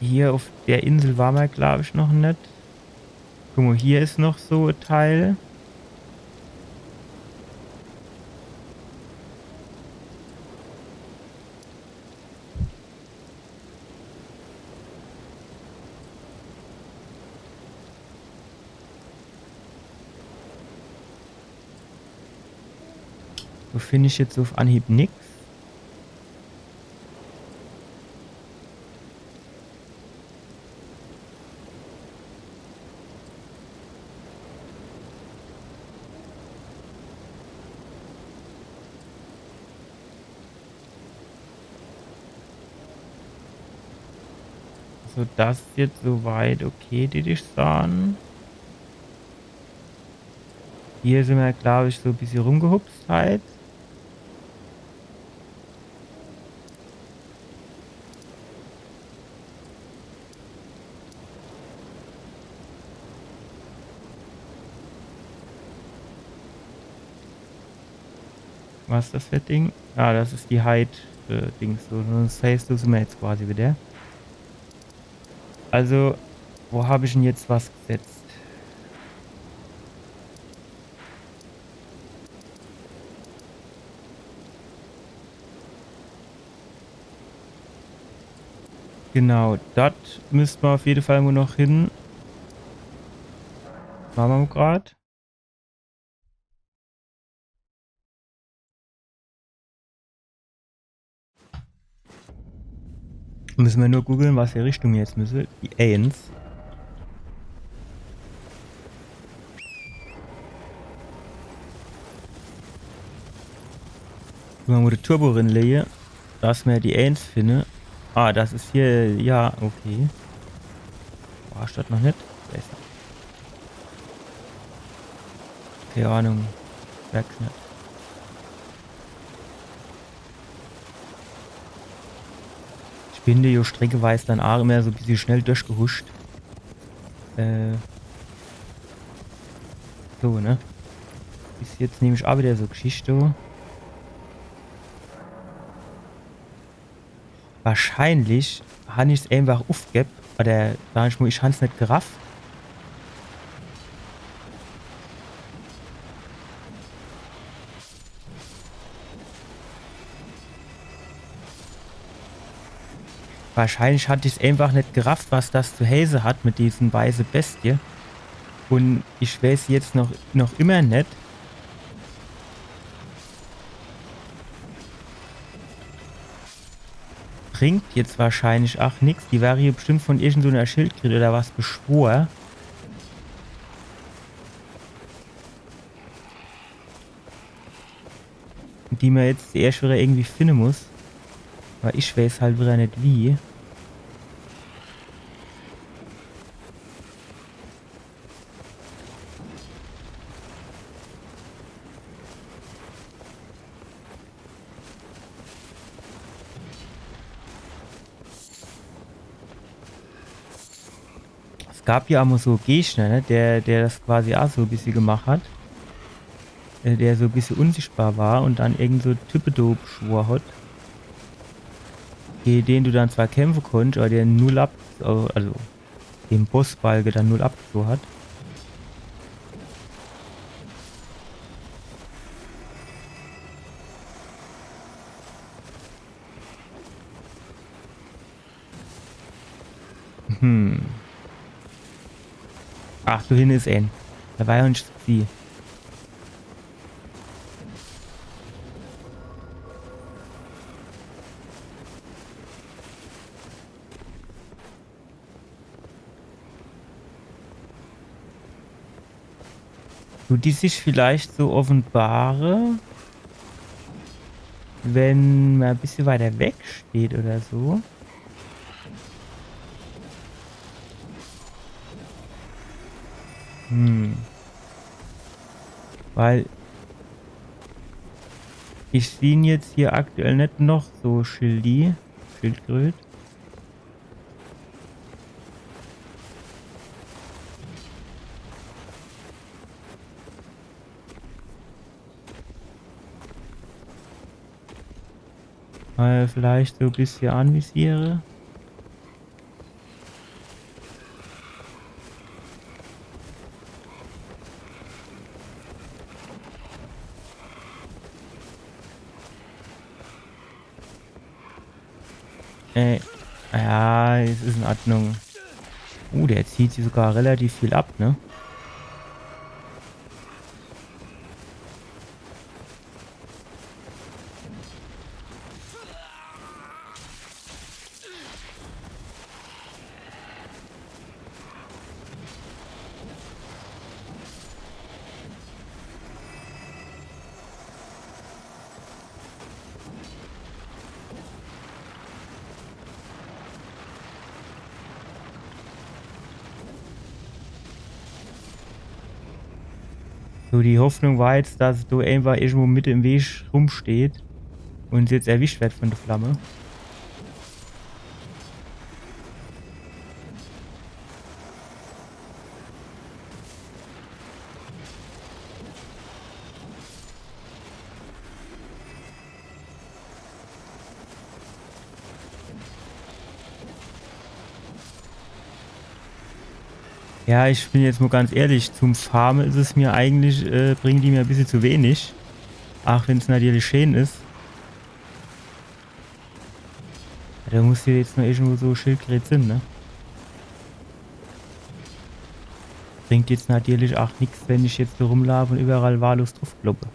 Hier uff der Insel ware mer, glaab ich, noch net. Guck mo, hier is noch so e Teil. Do find ich jetzt uff Anhieb nix. So, das is jetzt so weit okay, deet ich sage. Hier simmer, glaab ich, so e bissje rumgehupst halt. Was is das für e Ding? Ah, das is die Heid, äh, Dings. So, das heißt, do simmer jetzt quasi widder. Also, wo hab ich denn jetzt was gesetzt? Genau, das müsste mer auf jeden Fall nur noch hin. Mache mer grad. Müsse mer nur google, was für Richtung mer jetzt müsse. Die eens. Guck mer, wo de Turbo rinleje. Dass mer die eens finne. Ah, das is hier. Ja, okay. War ich dort noch net? Wer is das? Keine Ahnung. Merk ich net. Ich bin do jo streckeweis dann aach immer so e bissje schnell durchgehuscht. Äh. So, ne? Is jetzt nämlich aach wieder so Geschichte. Wahrscheinlich han ich's einfach uffgebb, oder sag ich mol, ich han's net gerafft. Wahrscheinlich han ich's einfach net gerafft, was das zu heiße hat mit diesen weiße Bestie. Un ich weiß jetzt noch, noch immer net, bringt jetzt wahrscheinlich aach nix. Die wäre hier bestimmt von irgend so ner Schildkröt oder was beschwor. Die mer jetzt erscht wieder irgendwie finne muss. Weil ich weiß halt wieder net wie. Es gab ja aach mol so Gegner, ne? Der, der das quasi aach so e bissje gemacht hat. Äh, der so e bissje unsichtbar war un dann irgend so Type do beschwor hat. Gege den du dann zwar kämpfe konnscht, aber der null ab, also, also den Bossbalge dann null abgezogen hat. Hm. Ach, do hinne is een. Do war jo net sie. Dut die sich vielleicht so offenbare, wenn ma e bissje weiter weg steht oder so? Hm. Weil ich sieh jetzt hier aktuell net noch so Schildi, Schildkröt. Äh, vielleicht so e bissje anvisiere. Äh, ja, es is in Ordnung. Uh, der zieht sich sogar relativ viel ab, ne? So, die Hoffnung war jetzt, dass do einfach irgendwo mitte im Weg rumsteht un jetzt erwischt werd von der Flamme. Ja, ich bin jetzt mo ganz ehrlich, zum Farme is es mir eigentlich, äh, bringen die mir e bissel zu wenig. Ach wenn's natürlich scheen is. Ja, do muss jo jetzt noch irgendwo so Schildkröt sin, ne? Bringt jetzt natürlich ach nix, wenn ich jetzt do rumlaaf un überall wahllos druffkloppe.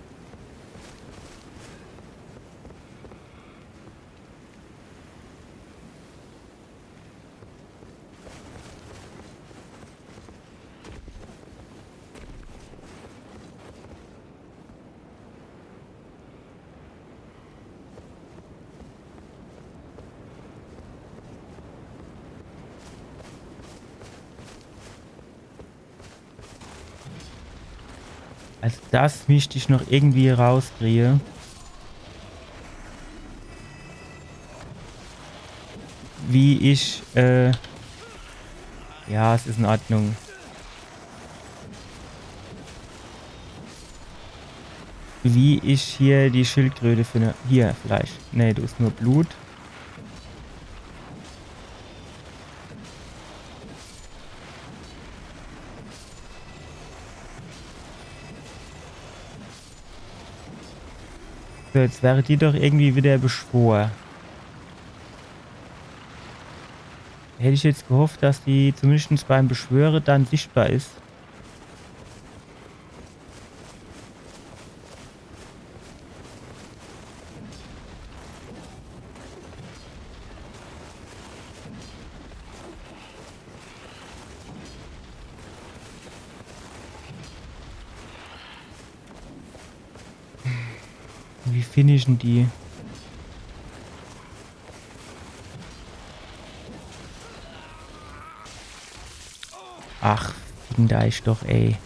Also das misst ich noch irgendwie rauskriege. Wie ich, äh, ja, es is in Ordnung. Wie ich hier die Schildkröte finde. Hier, vielleicht. Nee, do is nur Blut. So, jetzt wäre die doch irgendwie wieder beschwor. Hätt ich jetzt gehofft, dass die zumindest beim Beschwöre dann sichtbar is. Wie finishen die? Ach, fick dich doch, ey.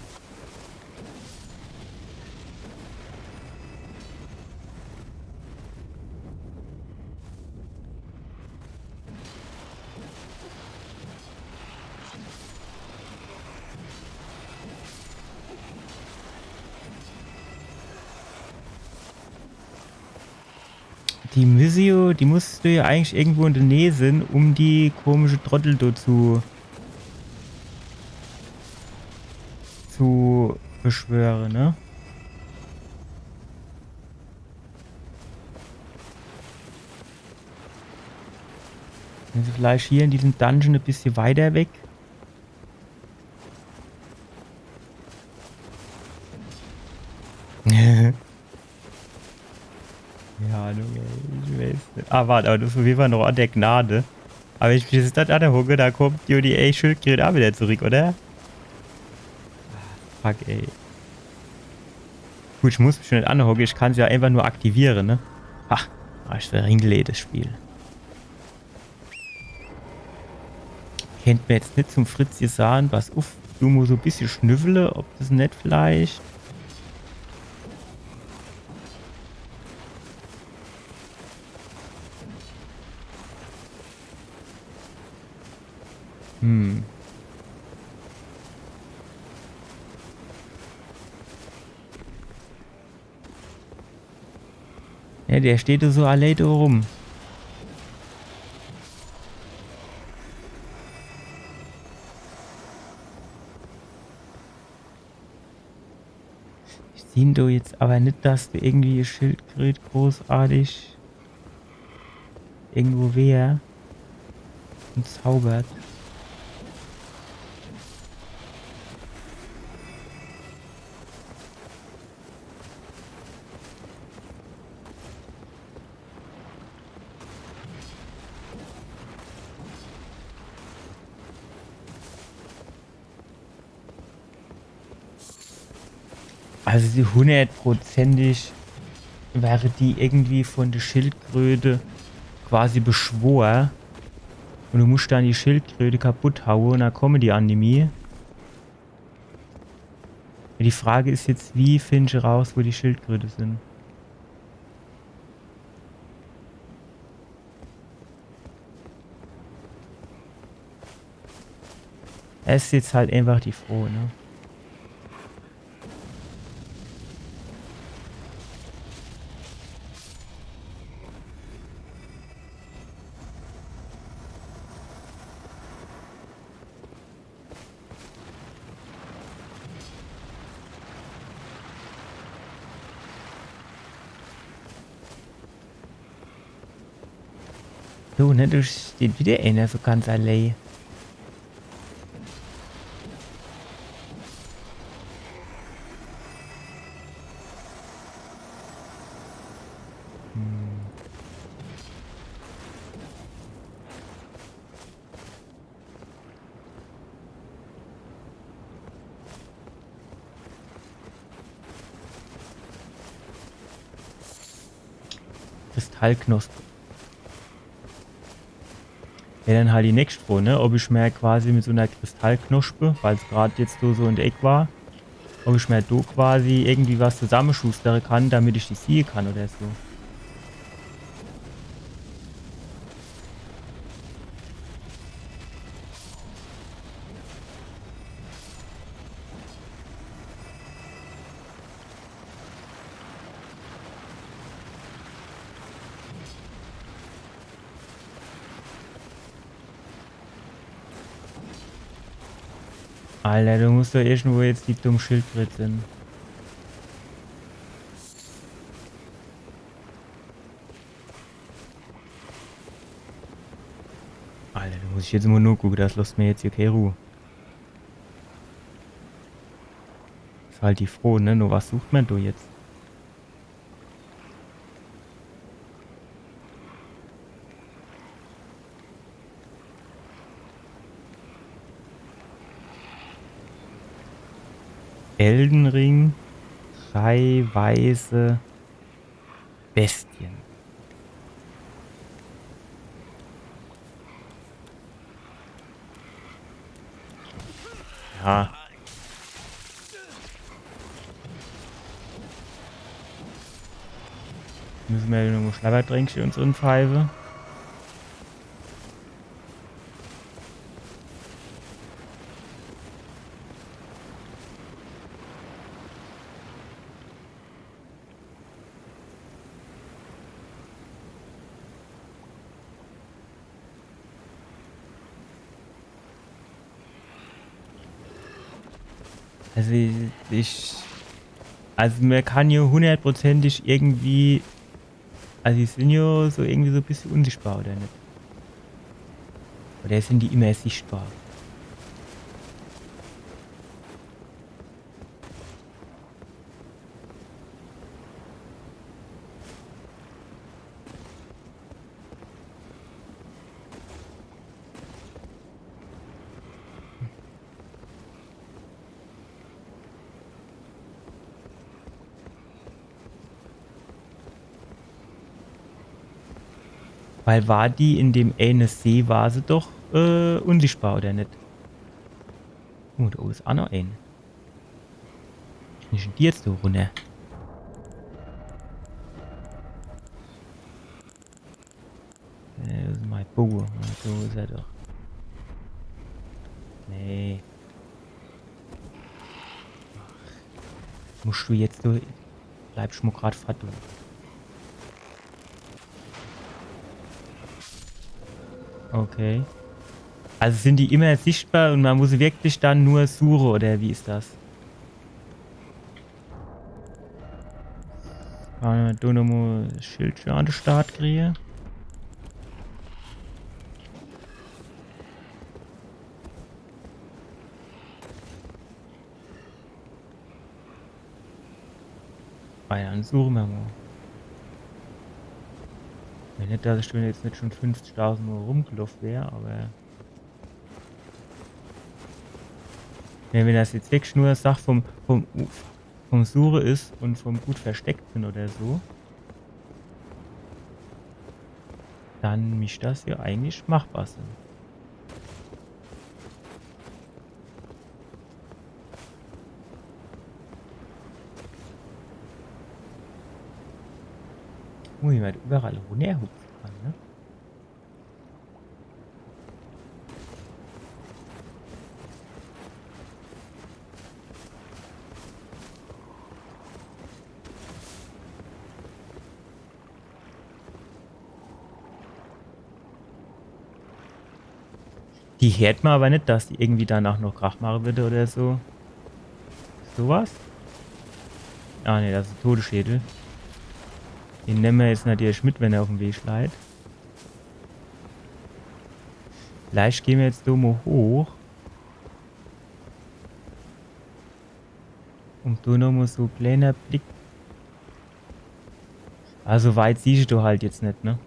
Die Misio, die musst du ja eigentlich irgendwo in der Nähe sinn, um die komische Trottel do zu, zu beschwöre, ne? Also vielleicht hier in diesem Dungeon e bissje weiter weg. Ja, du, ich weiß net. Ah, wart, aber das is auf jeden Fall noch an der Gnade. Aber wenn ich mich jetzt net angucke, da kommt jo die, ey, Schildkröt auch wieder zurück, oder? Ah, fuck, ey. Gut, ich muss mich schon net angucke, ich kann's ja einfach nur aktiviere, ne? Ha, hab ich wieder hingelegt, das Spiel. Kennt mer jetzt net zum Fritz hier sage, pass uff, du musst so e bissje schnüffele, ob das net vielleicht. Hm. Ja, der steht do so allee do rum. Ich sieh do jetzt aber net, dass do irgendwie Schildkröt großartig irgendwo wär und zaubert. Also die hundertprozentig wäre die irgendwie von der Schildkröte quasi beschwor. Und du musst dann die Schildkröte kaputt haue und dann komme die an nimmi. Die Frage is jetzt, wie find ich raus, wo die Schildkröte sind? Es is jetzt halt einfach die Frage, ne? So, ne, do steht wieder einer so ganz allee. Hm. Kristallknospe. Ja, dann halt die nächscht Froo, ne? Ob ich mer quasi mit so ner Kristallknospe, weil's grad jetzt do so in de Eck war, ob ich mer do quasi irgendwie was zusammeschustere kann, damit ich die siehe kann oder so. Alter, do muss doch irgendwo jetzt die dumm Schildkröt sin. Alter, do muss ich jetzt immer nur gucke, das losst mer jetzt hier kee Ruh. Is halt die Froo, ne? Nur was sucht mer do jetzt? Elden Ring, drei weise Bestien. Ja. Müsse mer jo nur Schlabbertränke uns unpfeife. Also ich, also mer kann jo hundertprozentig irgendwie, also die sin jo so irgendwie so e bissje unsichtbar, oder net? Oder sin die immer sichtbar? Weil war die in dem eene See, war se doch, äh, unsichtbar, oder net? Oh, do owwe is aa noch een. Wie is dann die jetzt do runner? Äh, wo is mei Boge? Mei Boge is er doch. Nee. Ach. Muscht du jetzt do. Bleib schun mo grad fort, du. Okay. Also sin die immer sichtbar un mer muss se wirklich dann nur suche, oder wie is das? Kann mer do nochmo Schild an de Start kriege? Ah ja, dann suche mer mo. Wenn net, dass ich do jetzt net schun fünfzigtausend Mol rumgeloff wär, awwer Ja, wenn das jetzt wirklich nur e Sach vom, vom, vom Suche is un vom gut versteckt bin oder so, dann misst das jo eigentlich machbar sin. Ui, wie mer do iwwerall runnerhupfe kann, ne? Die heert mer awwer net, dass die irgendwie danach noch Krach mache würde oder so. So was? Ah, nee, das is e Todesschädel. Den nemme mer jetzt natürlich mit, wenn er uffm Weg leit. Vielleicht gehn mer jetzt do mo hoch. Un do nomo so kleiner Blick. Also weit siehsch du halt jetzt net, ne?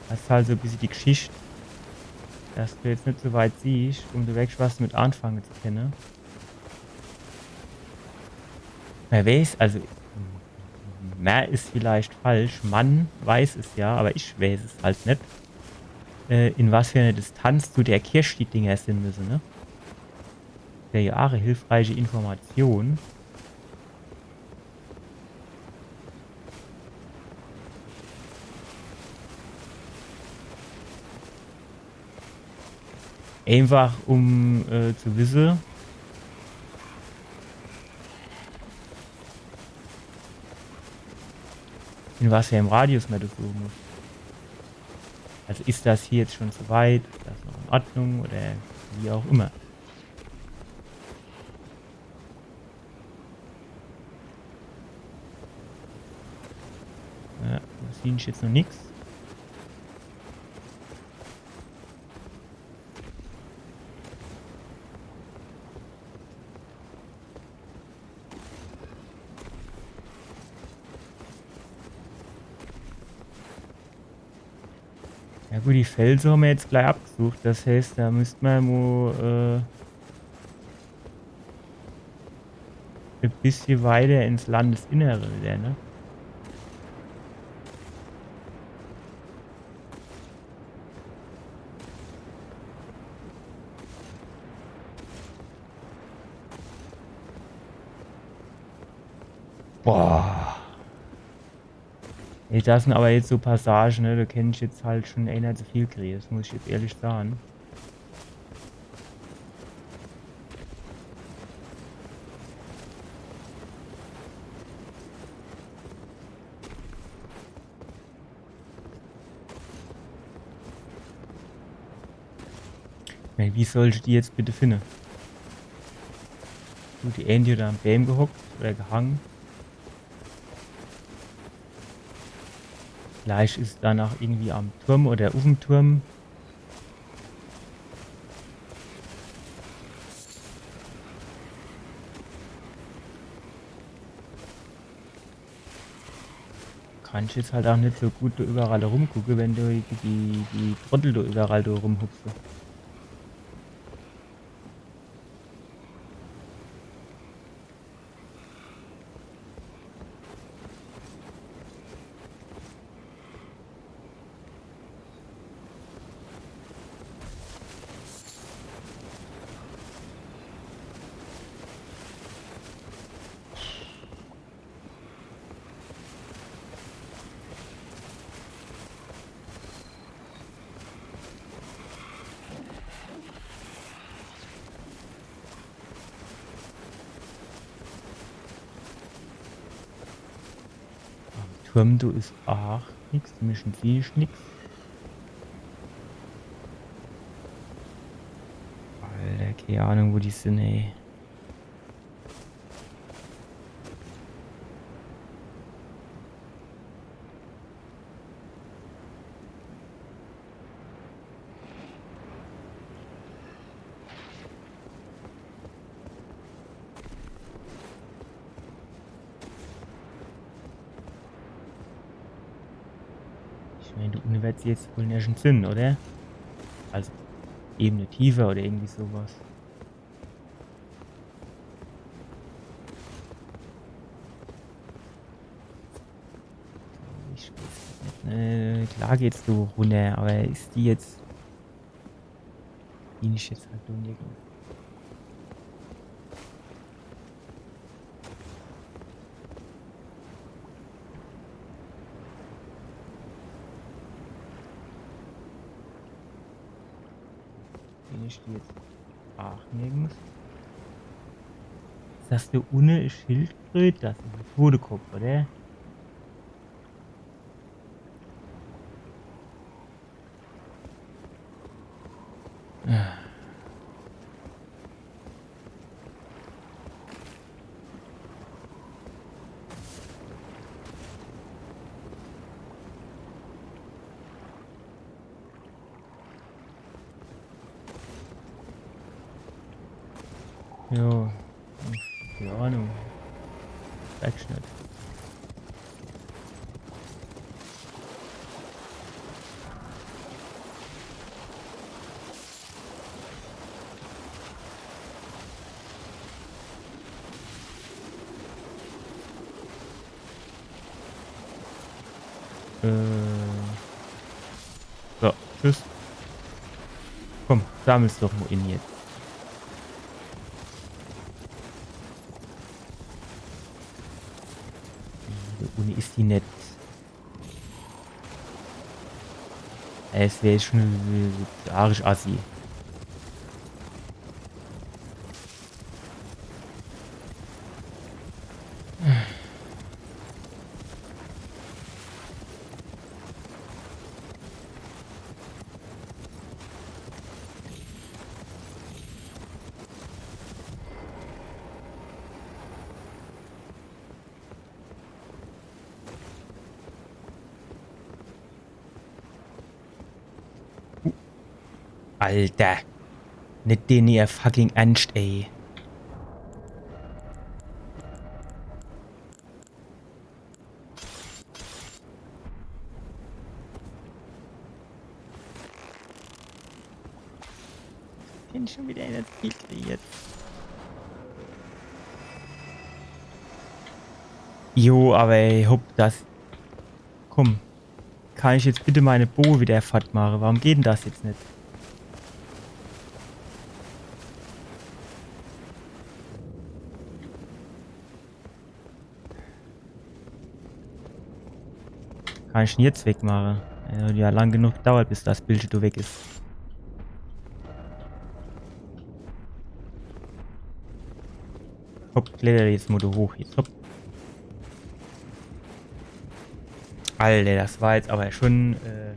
Das is halt so e bissje die Geschicht, dass du jetzt net so weit siehsch, um do wirklich was mit anfange zu kenne. Mer weiß, also, mer is vielleicht falsch, man weiß es ja, aber ich weiß es halt net, äh, in was für ner Distanz zu der Kirch die Dinger sin müsse, ne? Wär ja aach e hilfreiche Information. Einfach um, äh, zu wisse, in was für em Radius mer das suche muss. Also is das hier jetzt schon zu weit? Is das noch in Ordnung? Oder wie auch immer. Ja, do siehn ich jetzt noch nix. Ja gut, die Felse hammer jetzt gleich abgesucht. Das heißt, do müsst mer mo, äh, e bissje weiter ins Landesinnere wieder, ne? Boah. Ey, das sin aber jetzt so Passage, ne? Do kennt ich jetzt halt schon eener zu viel kriege, das muss ich jetzt ehrlich sage. Ich mein, wie soll ich die jetzt bitte finde? Gut, die ääni hot am Baam gehockt oder gehange. Vielleicht is se dann aach irgendwie am Turm oder uffm Turm. Kann ich jetzt halt aach net so gut do überall rumgucke, wenn do die, die, die Trottel do überall do rumhupse. Am Turm, do is aach nix, zumindescht sieh ich nix. Alter, kee Ahnung, wo die sin, ey. Ich mein, do unne werd se jetzt wohl nirgends sin, oder? Also, Ebene tiefer oder irgendwie so was. Ich weiß net. Äh, klar geht's do runner, aber is die jetzt, die net jetzt halt do nirgends. Bin ich die jetzt aach nirgends? Is das do unne e Schildkröt? Das is e Totekopf, oder? Ja. Keine Ahnung. Sag ich net. Äh. So, tschüss. Komm, sammel's doch mo in jetzt. Die Uni is die net. Es wär schon arisch assi. Alter. Net dene ihr fucking Ernscht, ey. Bin schon wieder in der Titel jetzt. Jo, aber ey, hopp, das. Komm. Kann ich jetzt bitte meine Boge wieder fort mache? Warum geht denn das jetzt net? Kann ich en jetzt wegmache? Ja, hat ja lang genug gedauert, bis das Bild do weg is. Hopp, kletter jetzt mo do hoch. Jetzt, hopp. Alter, das war jetzt aber schon, äh,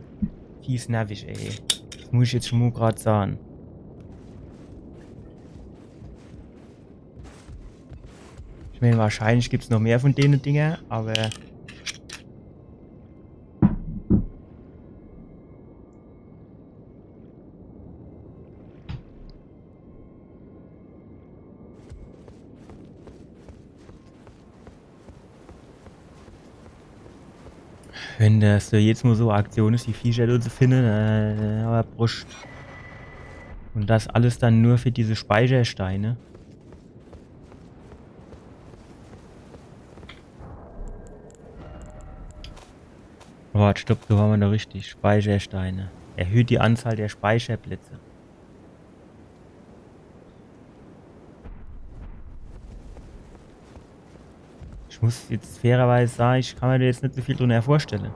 fies nervig, ey. Das muss ich jetzt schon mo grad sage. Ich mein, wahrscheinlich gibt's noch mehr von dene Dinger, aber wenn das so jetzt mo so Aktion is, die Viecher do zu finde, äh, aber Bruscht. Und das alles dann nur für diese Speichersteine. Wart, stopp, do war ma noch richtig. Speichersteine. Erhöht die Anzahl der Speicherplätze. Ich muss jetzt fairerweise sage, ich kann mir do jetzt net so viel drunner vorstelle.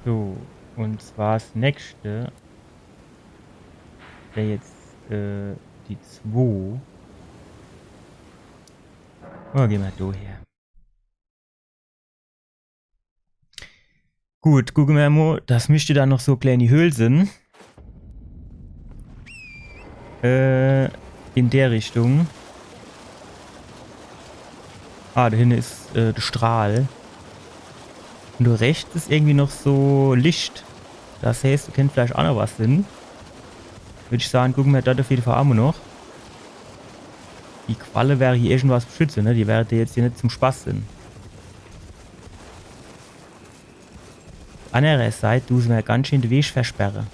So, und zwar das nächste wär jetzt, äh, die zwo. Oh, geh ma do her. Gut, gucke ma mo. Das misst dann noch so kleine Höhl sin. Äh, in der Richtung. Ah, do hinne is, äh, de Strahl. Und do rechts is irgendwie noch so Licht. Das heißt, do kennt vielleicht aa noch was sin. Würd ich sage, gucke ma do uff jeden Fall aa mo noch. Die Qualle wär hier irgendwas beschütze, ne? Die wär jetzt hier net zum Spaß sin. Uff de anner Seit dun se ma ganz schön de Weg versperre.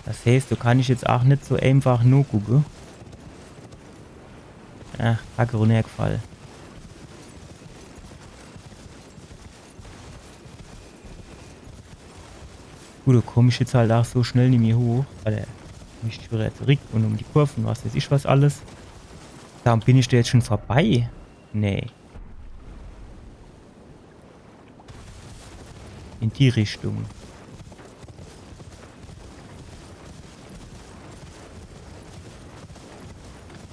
Das heißt, do kann ich jetzt aa net so einfach nogucke. Ach, Kacke, runnergefall. Gut, do komm ich jetzt halt aa so schnell nimmi hoch. Alter, muss ich wieder zurück und um die Kurve, was weiß ich was alles. Do bin ich do jetzt schon vorbei? Nee. In die Richtung.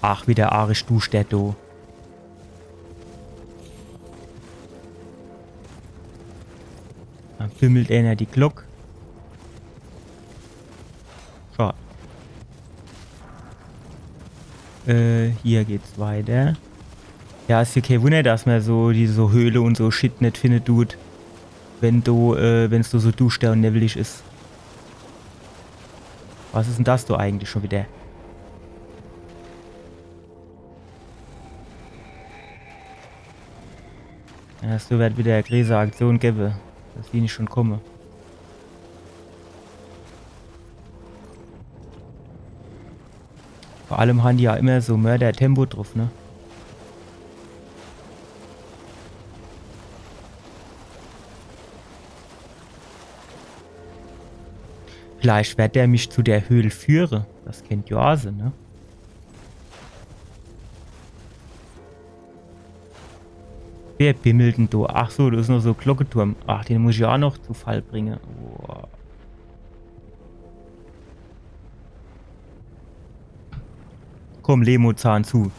Ach, wieder arisch duschter do. Do bimmelt eener die Glock. Schad. Äh, hier geht's weiter. Ja, is jo kee Wunner, dass ma so diese Höhle und so Shit net finne dut. Wenn do, äh, wenn's do so duschter un newwelig is. Was is denn das do eigentlich schon wieder? Ja, es werd wieder e große Aktion gewwe. Das sieh ich schon komme. Vor allem han die ja immer so Mörder-Tempo druff, ne? Vielleicht werd der mich zu der Höhl führe. Das kennt ja sinn, ne? Wer bimmelt denn do? Ach so, do is noch so e Glocketurm. Ach, den muss ich ja noch zu Fall bringe. Boah. Komm, Lemo, zahn zu.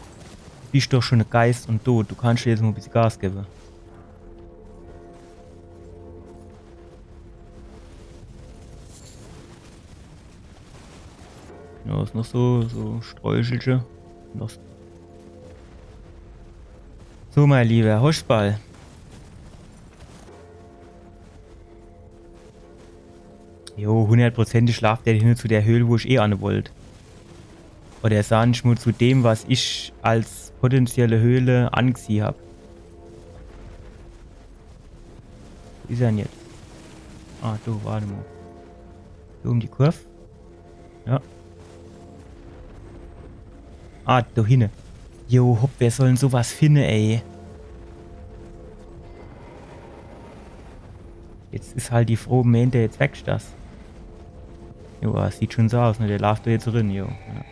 Bisch doch schon e Geist un tot. Du kannsch jetzt mol e bissje Gas gewwe. Ja, was noch so? So Sträuchelche. Noch. So, mein Lieber, Hoschball. Jo, hundertprozentig laaft der hin zu der Höhl, wo ich eh anne wollt. Oder sah ich mol zu dem, was ich als potenzielle Höhle angesieh hab. Wo is er denn jetzt? Ah, do, wart mol. Do um die Kurv. Ja. Ah, do hinne. Jo, hopp, wer soll denn so was finne, ey? Jetzt is halt die Frooch, meent der jetzt weg, das? Jo, aber es sieht schon so aus, ne? Der laaft do jetzt rin, jo. Ja.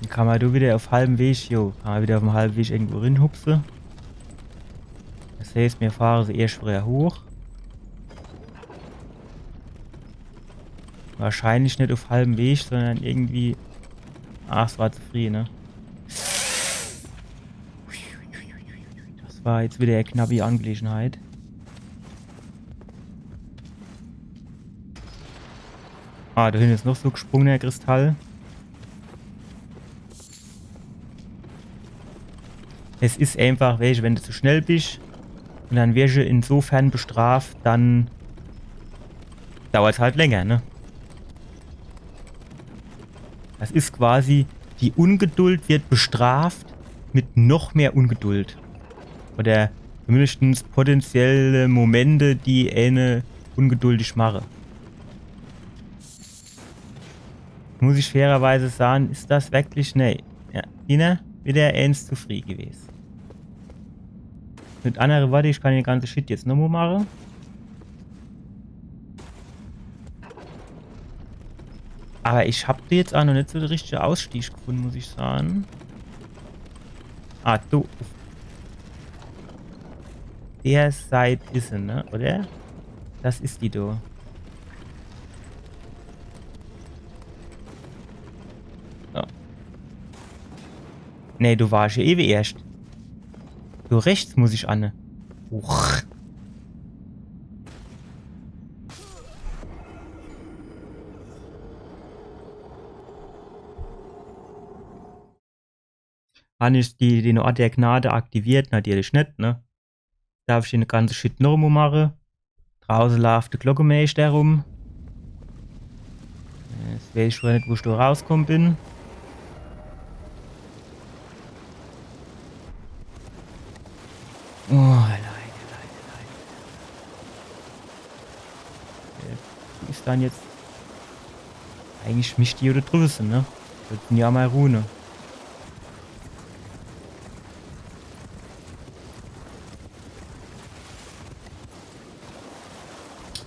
Dann kann ma do wieder uff halbem Weg, jo, kann ma wieder uff'm halben Weg irgendwo rinhupse. Das heißt, mir fahre se erscht wieder hoch. Wahrscheinlich net uff halbem Weg, sondern irgendwie. Ah, es war zu frieh, ne? Das war jetzt wieder e knappi Angelegenheit. Ah, do hinne is noch so gesprungener Kristall. Es is einfach, weesche, wenn de zu schnell bisch un dann wersche insofern bestraft, dann dauert's halt länger, ne? Das is quasi, die Ungeduld wird bestraft mit noch mehr Ungeduld. Oder zumindestens potenzielle Momente, die ääne ungeduldig mache. Muss ich fairerweise sahn, is das werklich, nee. Ja, Dina, wieder eens zu frieh gewes. Mit annere Worte, ich kann de ganze Shit jetzt nochmo mache. Aber ich hab do jetzt aa noch net so de richtige Ausstieg gefunn, muss ich sahn. Ah, do. Der Seit is se, ne? Oder? Das is die do. So. Nee, do war ich jo ewe erscht. Do rechts muss ich anne. Uch. Han ich die, den Ort der Gnade aktiviert? Natürlich net, ne? Darf ich den ganze Shit nochmo mache? Drauße laaft de Glockemeeschter rum. Jetzt wees ich schun net, wo ich do rauskomme bin. Oh, Leute, Leute, Leute. Äh, wo is dann jetzt? Eigentlich misst die do driwwe sin, ne? Das sin jo mei Rune.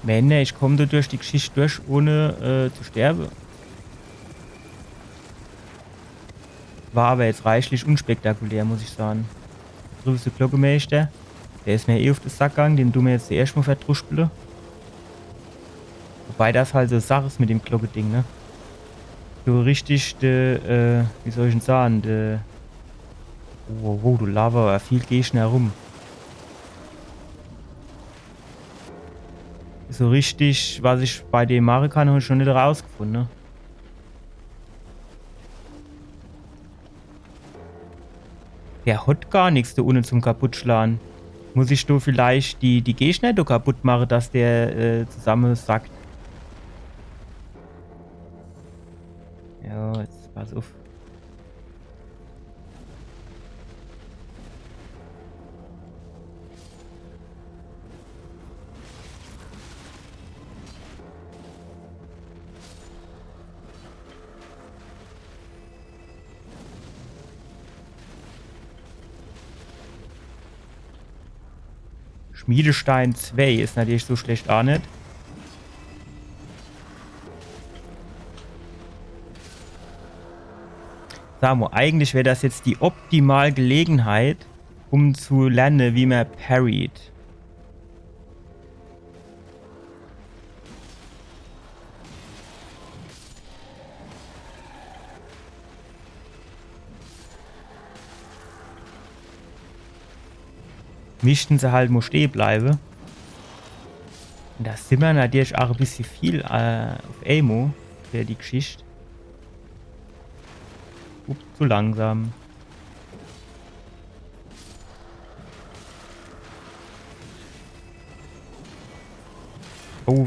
Männer, ich komm do durch die Geschicht durch, ohne, äh, zu sterbe. War aber jetzt reichlich unspektakulär, muss ich sahn. Driwwe is de Glockemeeschter. Der is mer eh uff de Sack gang, den du mer jetzt erscht mo verdruschpele. Wobei das halt so Sach is mit dem Glocke-Ding, ne? So richtig, de, äh, wie soll ich'n sahn, de, wow, wow, do laafe aber viel Gegner rum. So richtig, was ich bei dem mache kann, han ich schun net rausgefunne, ne? Der hot gar nix do unne zum Kaputtschlan. Muss ich do vielleicht die, die Gegner do kaputt mache, dass der, äh, zusammesackt? Ja, jetzt pass uff. Schmiedestein zwei is natürlich so schlecht aa net. Sa mo, eigentlich wär das jetzt die optimal Gelegenheit, um zu lerne, wie mer parried. Missten se halt mo stehe bleibe. Un das simmer natürlich aa e bissje viel, äh, uff emol für die Geschicht. Ups, zu langsam. Oh.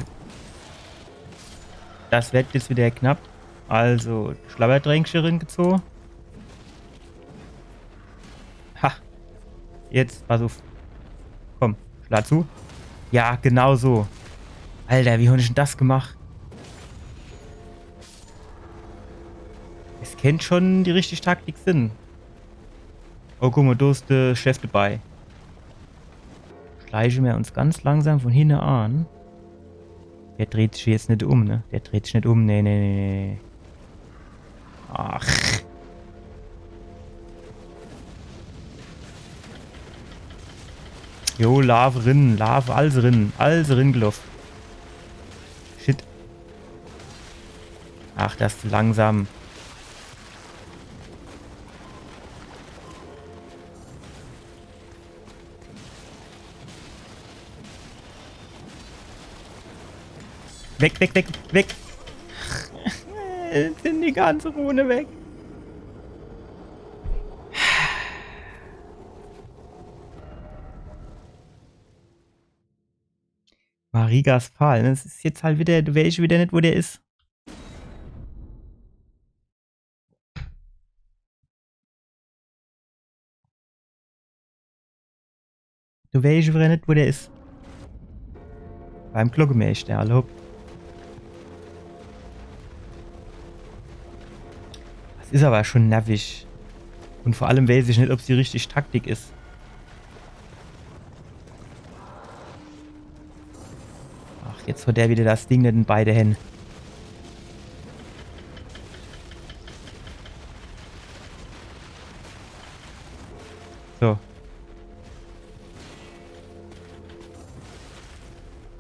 Das werd jetzt wieder knapp. Also, Schlabbertränkche ringezoge. Ha. Jetzt, pass uff. Komm, schlag zu. Ja, genau so. Alter, wie hon ich dann das gemacht? Es kennt schon die richtig Taktik sin. Oh, guck mo, do is de Chef debei. Schleiche mer uns ganz langsam von hinne an. Der dreht sich jetzt net um, ne? Der dreht sich net um. Nee, nee, nee, nee. Ach. Jo, laaf rin, laaf, alles rin, alles rin geloff. Shit. Ach, das is zu langsam. Weg, weg, weg, weg! Jetzt sin die ganze Rune weg. Marigas Pfahl, ne? Das is jetzt halt wieder, du weesch wieder net, wo der is. Du weesch wieder net, wo der is. Beim Glockemäschter, hallo. Das is aber schon nervig. Un vor allem weesch ich net, ob's die richtig Taktik is. Ach, jetzt hot der wieder das Ding net in beide Händ. So.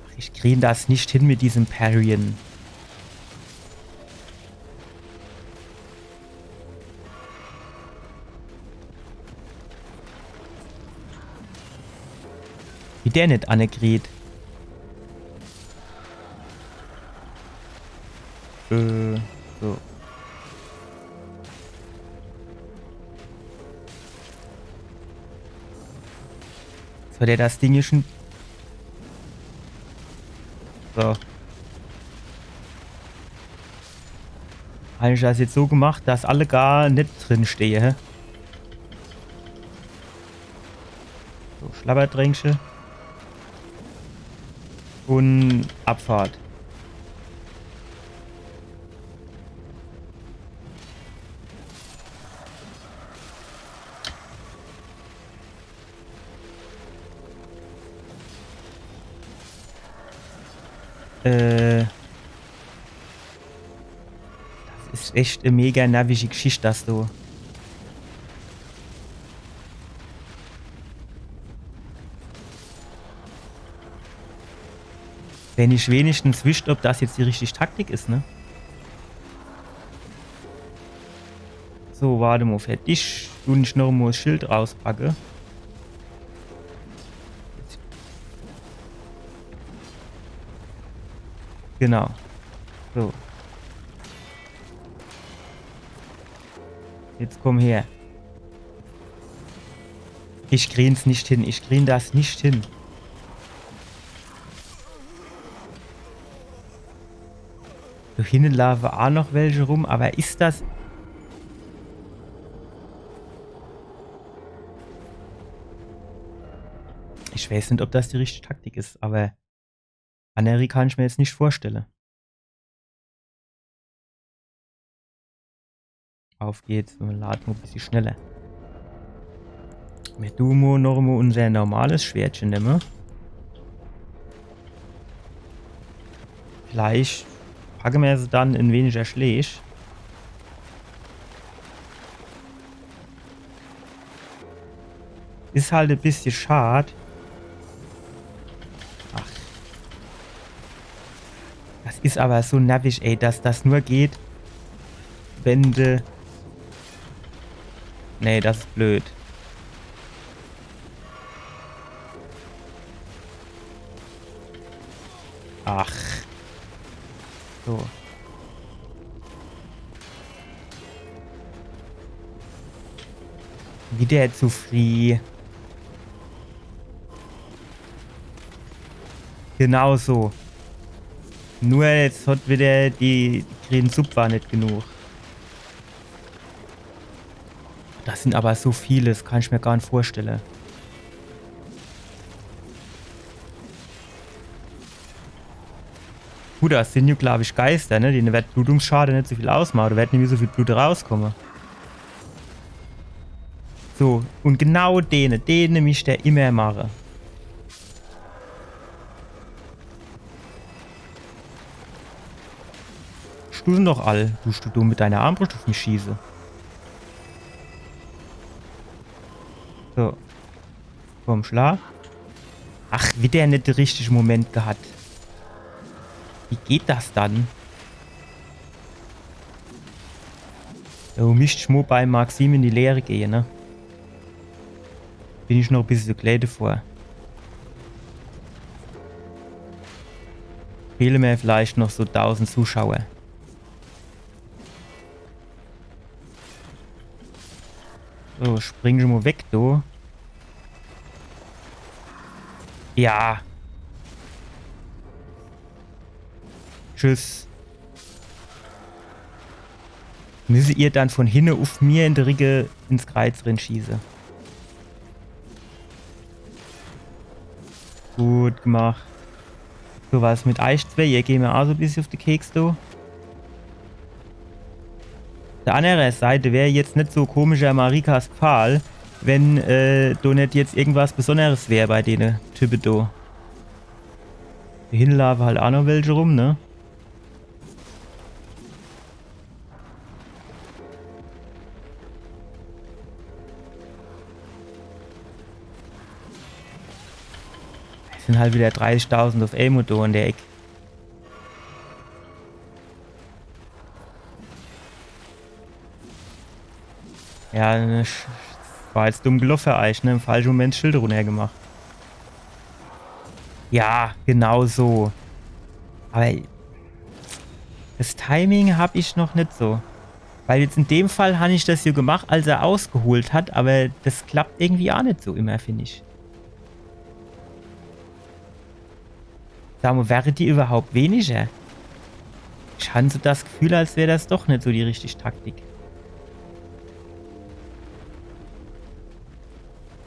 Ach, ich krien das net hin mit diesem Parryen. Wie der net anne kriet. Äh, so. So, der das Ding hier schon. So. Hab ich das jetzt so gemacht, dass alle gar net drin stehe, hä? So, Schlabbertränkche. Un Abfahrt. Äh. Das is echt e mega nervische Geschicht, das do. Wenn ich wenigstens wisst, ob das jetzt die richtige Taktik is, ne? So, wart mo, fertig. Du net noch mo das Schild rauspacke. Genau. So. Jetzt komm her. Ich krien's net hin. Ich krien das net hin. Do hinne laafe aa noch welche rum, awwer is das... Ich weeß net, ob das die richtige Taktik is, awwer anneri kann ich mer jetzt net vorstelle. Uff geht's, un lad mo e bissje schneller. Mer dun mo noch mo unser normales Schwertche nemme. Vielleicht packe mer se dann in weniger Schläg. Is halt e bissje schad. Ach. Das is awwer so nervig, ey, dass das nur geht, wenn de... Nee, das is blöd. Ach. So. Widder zu frieh. Genau so. Nur jetzt hat widder die, die grien Supp war net genug. Das sin awwer so viele, das kann ich mer gar net vorstelle. Gut, das sin jo, glaab ich, Geister, ne? Dene werd Blutungsschade net so viel ausmache. Do werd net mehr so viel Blut rauskomme. So, un genau dene, dene misst er immer mache. Stussen doch all. Duscht du mit deiner Armbruscht uff mich schieße? So. Komm, schla. Ach, widder net de richtige Moment gehat. Wie geht das dann? Do misst ich mo bei Maxim in die Lehre gehe, ne? Bin ich noch e bissje zu klä devor. Fehle mer vielleicht noch so dausend Zuschauer. So, spring schon mo weg, du. Ja. Tschüss. Müsse ihr dann von hinne uff mir in de Ricke ins Kreiz rin schieße. Gut gemacht. So was mit eich zwee, ihr geht mir aa so e bissje uff de Keks, du. Uff de anner Seit wär jetzt net so komischer Marikas Pfahl, wenn, äh, do net jetzt irgendwas Besonderes wär bei dene Type do. Do hinne laafe halt aa noch welche rum, ne? Es sin halt widder dreißigtausend uff emol do in der Eck. Ja, ne, sch-, war jetzt dumm geloffe, eich, ne? Im falsche Moment Schild runnergemacht. Ja, genau so. Awwer das Timing hab ich noch net so. Weil jetzt in dem Fall han ich das jo gemacht, als er ausgeholt hat, awwer das klappt irgendwie aa net so immer, find ich. Sa mo, wäre die iwwerhaupt weniger? Ich han so das Gefühl, als wär das doch net so die richtige Taktik.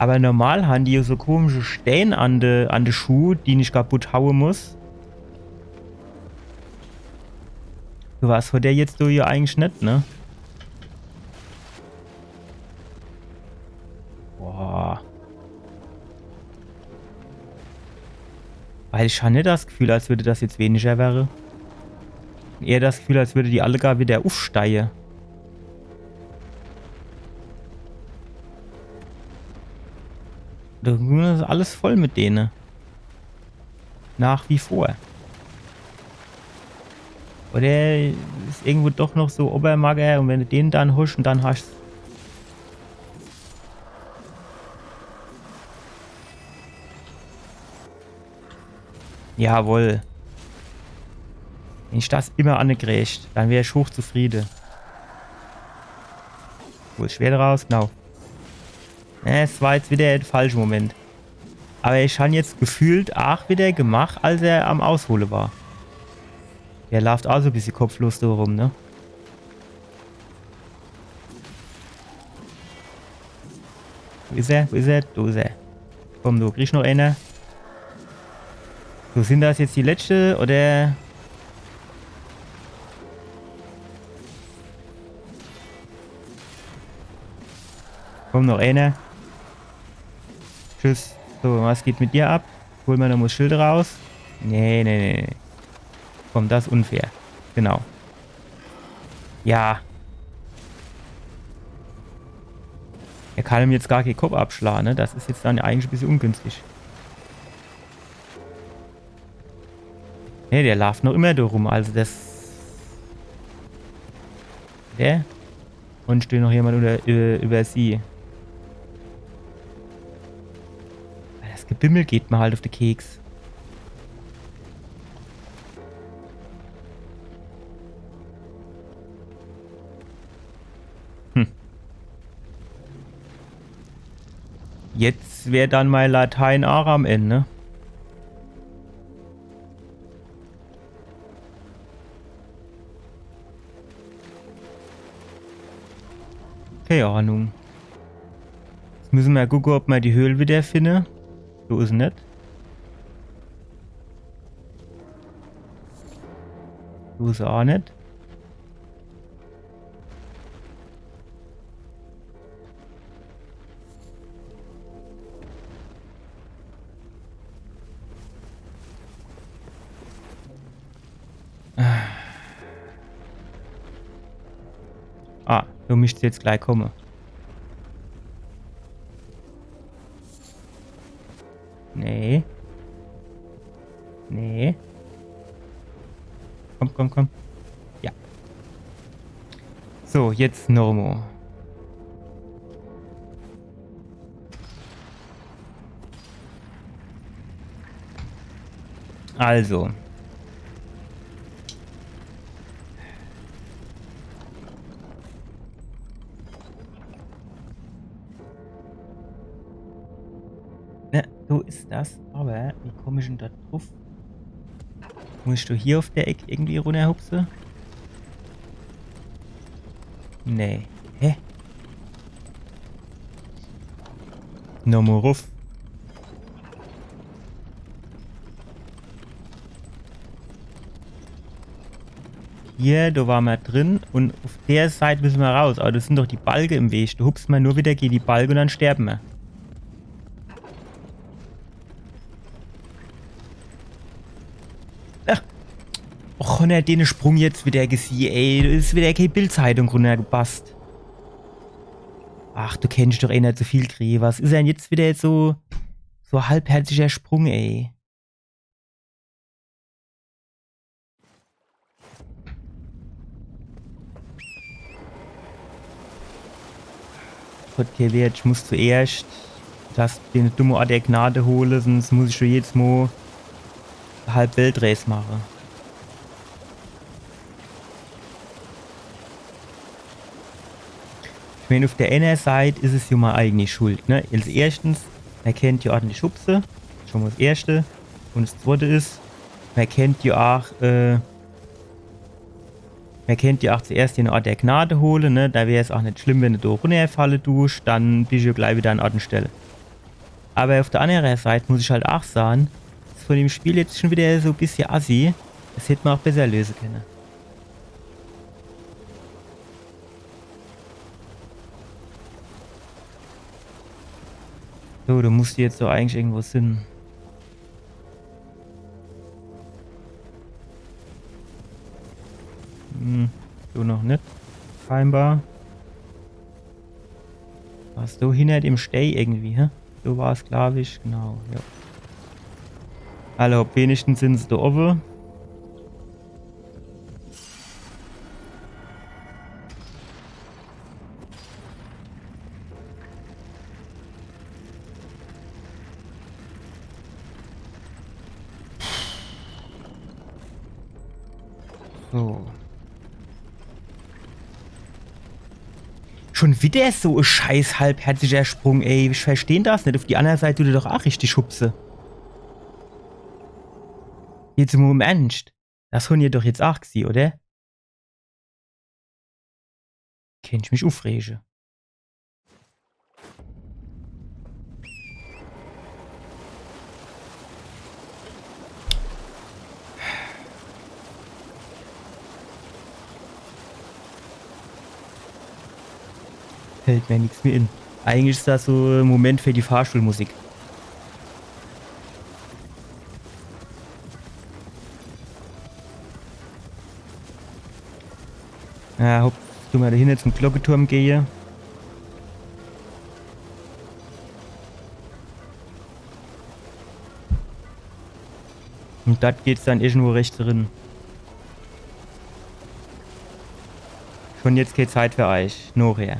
Awwer normal han die jo so komische Stään an de, an de Schuh, die ich kaputt haue muss. So was hat der jetzt do jo eigentlich net, ne? Boah. Weil ich han net das Gefühl, als würde das jetzt weniger wäre. Eher das Gefühl, als würde die alle gar widder uffsteie. Das is alles voll mit dene. Nach wie vor. Oder is irgendwo doch noch so Obermacker un wenn du den dann hosch un dann hasch. Jawohl. Wenn ich das immer annekrieg, dann wär ich hochzufriede. Hol Schwert raus, genau. Äh, es war jetzt wieder de falsche Moment. Aber ich han jetzt gefühlt aach wieder gemacht, als er am Aushole war. Der laaft aach so e bissje kopflos do rum, ne? Wo is er? Wo is er? Do is er. Komm, du kriegsch noch eener. So, sin das jetzt die letschte, oder? Komm, noch eener. Tschüss. So, was geht mit dir ab? Hol mer noch mol Schild raus. Nee, nee, nee, nee. Komm, das is unfair. Genau. Ja. Er kann em jetzt gar kee Kopp abschlage, ne? Das is jetzt dann eigentlich e bissje ungünstig. Nee, der laaft noch immer do rum, also das. Der? Und steht noch jemand über, über, über sie. Das Gebimmel geht mer halt uff de Keks. Hm. Jetzt wär dann mei Latein aach am End, ne? Kee Ahnung. Jetzt müsse mer gucke, ob mer die Höhl wieder finne. So is net. So is aach net. Ah, du misst jetzt gleich komme. Nee. Nee. Komm, komm, komm. Ja. So, jetzt nochmo. Also. Ne, so is das. Aber wie komm ich denn do druff? Muss ich do hier uff der Eck irgendwie runnerhupse? Nee. Hä? Nochmo ruff. Hier, do ware mer drin un uff der Seit müsse mer raus. Aber do sin doch die Balke im Weg. Do hupst mer nur wieder gege die Balke un dann sterbe mer. Ach. Och, hon er den Sprung jetzt wieder gesieh, ey. Do is wieder kee Bildzeitung runnergepasst. Ach, du kennsch doch eh net so viel krie. Was is denn jetzt wieder so, so halbherziger Sprung, ey? Gott, kee Wert, ich muss zuerscht das, den dumme Ort der Gnade hole, sonst muss ich schon jedes Mo halb Weltreis mache. Ich mein, uff der eener Seit is es jo mei eigeni Schuld, ne? Also erschtens, mer kennt jo ordentlich hupse, schon mol das Erschte. Un das Zwette is, mer kennt jo aach, äh, mer kennt jo aach zuerscht den Ort der Gnade hole, ne? Do wär's aach net schlimm, wenn de do runnerfalle dusch, dann bisch jo gleich wieder an Ort un Stell. Aber uff der annere Seit muss ich halt aach sage, is von dem Spiel jetzt schon wieder so e bissje assi. Das hätt mer aach besser löse kenne. So, do muss jetzt so eigentlich irgendwo sin. Hm, so noch net. Scheinbar. War's do hinner dem Stei irgendwie, hä? So war's, glaub ich, genau, ja. Alla hopp, wenigstens sin se do owwe. So. Schon widder so e scheiß halbherziger Sprung, ey. Ich versteh das net. Uf die anner Seit dut er doch ach richtig hupse. Jetzt mol im Ernscht. Das hon ihr doch jetzt ach gesieh, oder? Kennt ich mich ufrege. Fällt mir nix mehr in. Eigentlich is das so e Moment für die Fahrstuhlmusik. Ja, hopp, du mol do hinne zum Glocketurm gehe. Un dort geht's dann irgendwo rechts rin. Schon jetzt kee Zeit für eich. Nochher.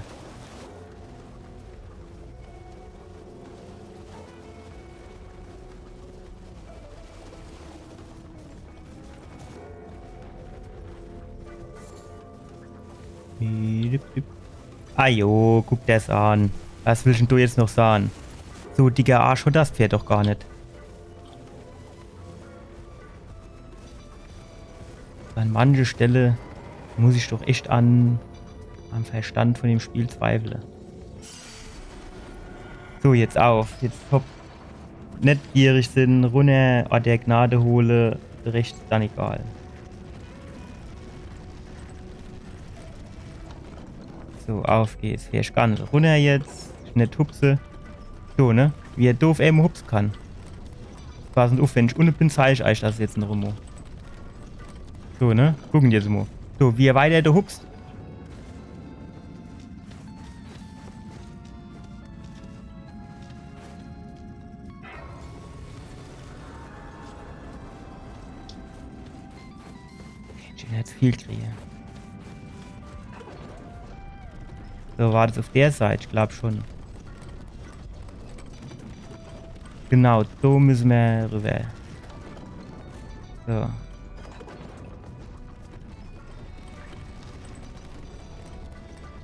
Ah jo, guck der's an. Was willsch dann du jetzt noch sahn? So dicker Arsch hot das Pferd doch gar net. An manche Stelle muss ich doch echt an, am Verstand von dem Spiel zweifle. So, jetzt auf. Jetzt hopp. Net gierig sinn, runner, Ort der Gnade hole, rechts dann egal. So, auf geht's. Wer is ganz runner jetzt? Net hupse. So, ne? Wie er doof ewe hupse kann. Passen uff, wenn ich unne bin, zeig ich eich das jetzt noch emol. So, ne? Gucken jetzt emol. So, wie er weiter do hupst. Kann ich jetzt viel kriege. So, war das uff der Seit? Ich glaub schon. Genau, do müsse mer rüber. So.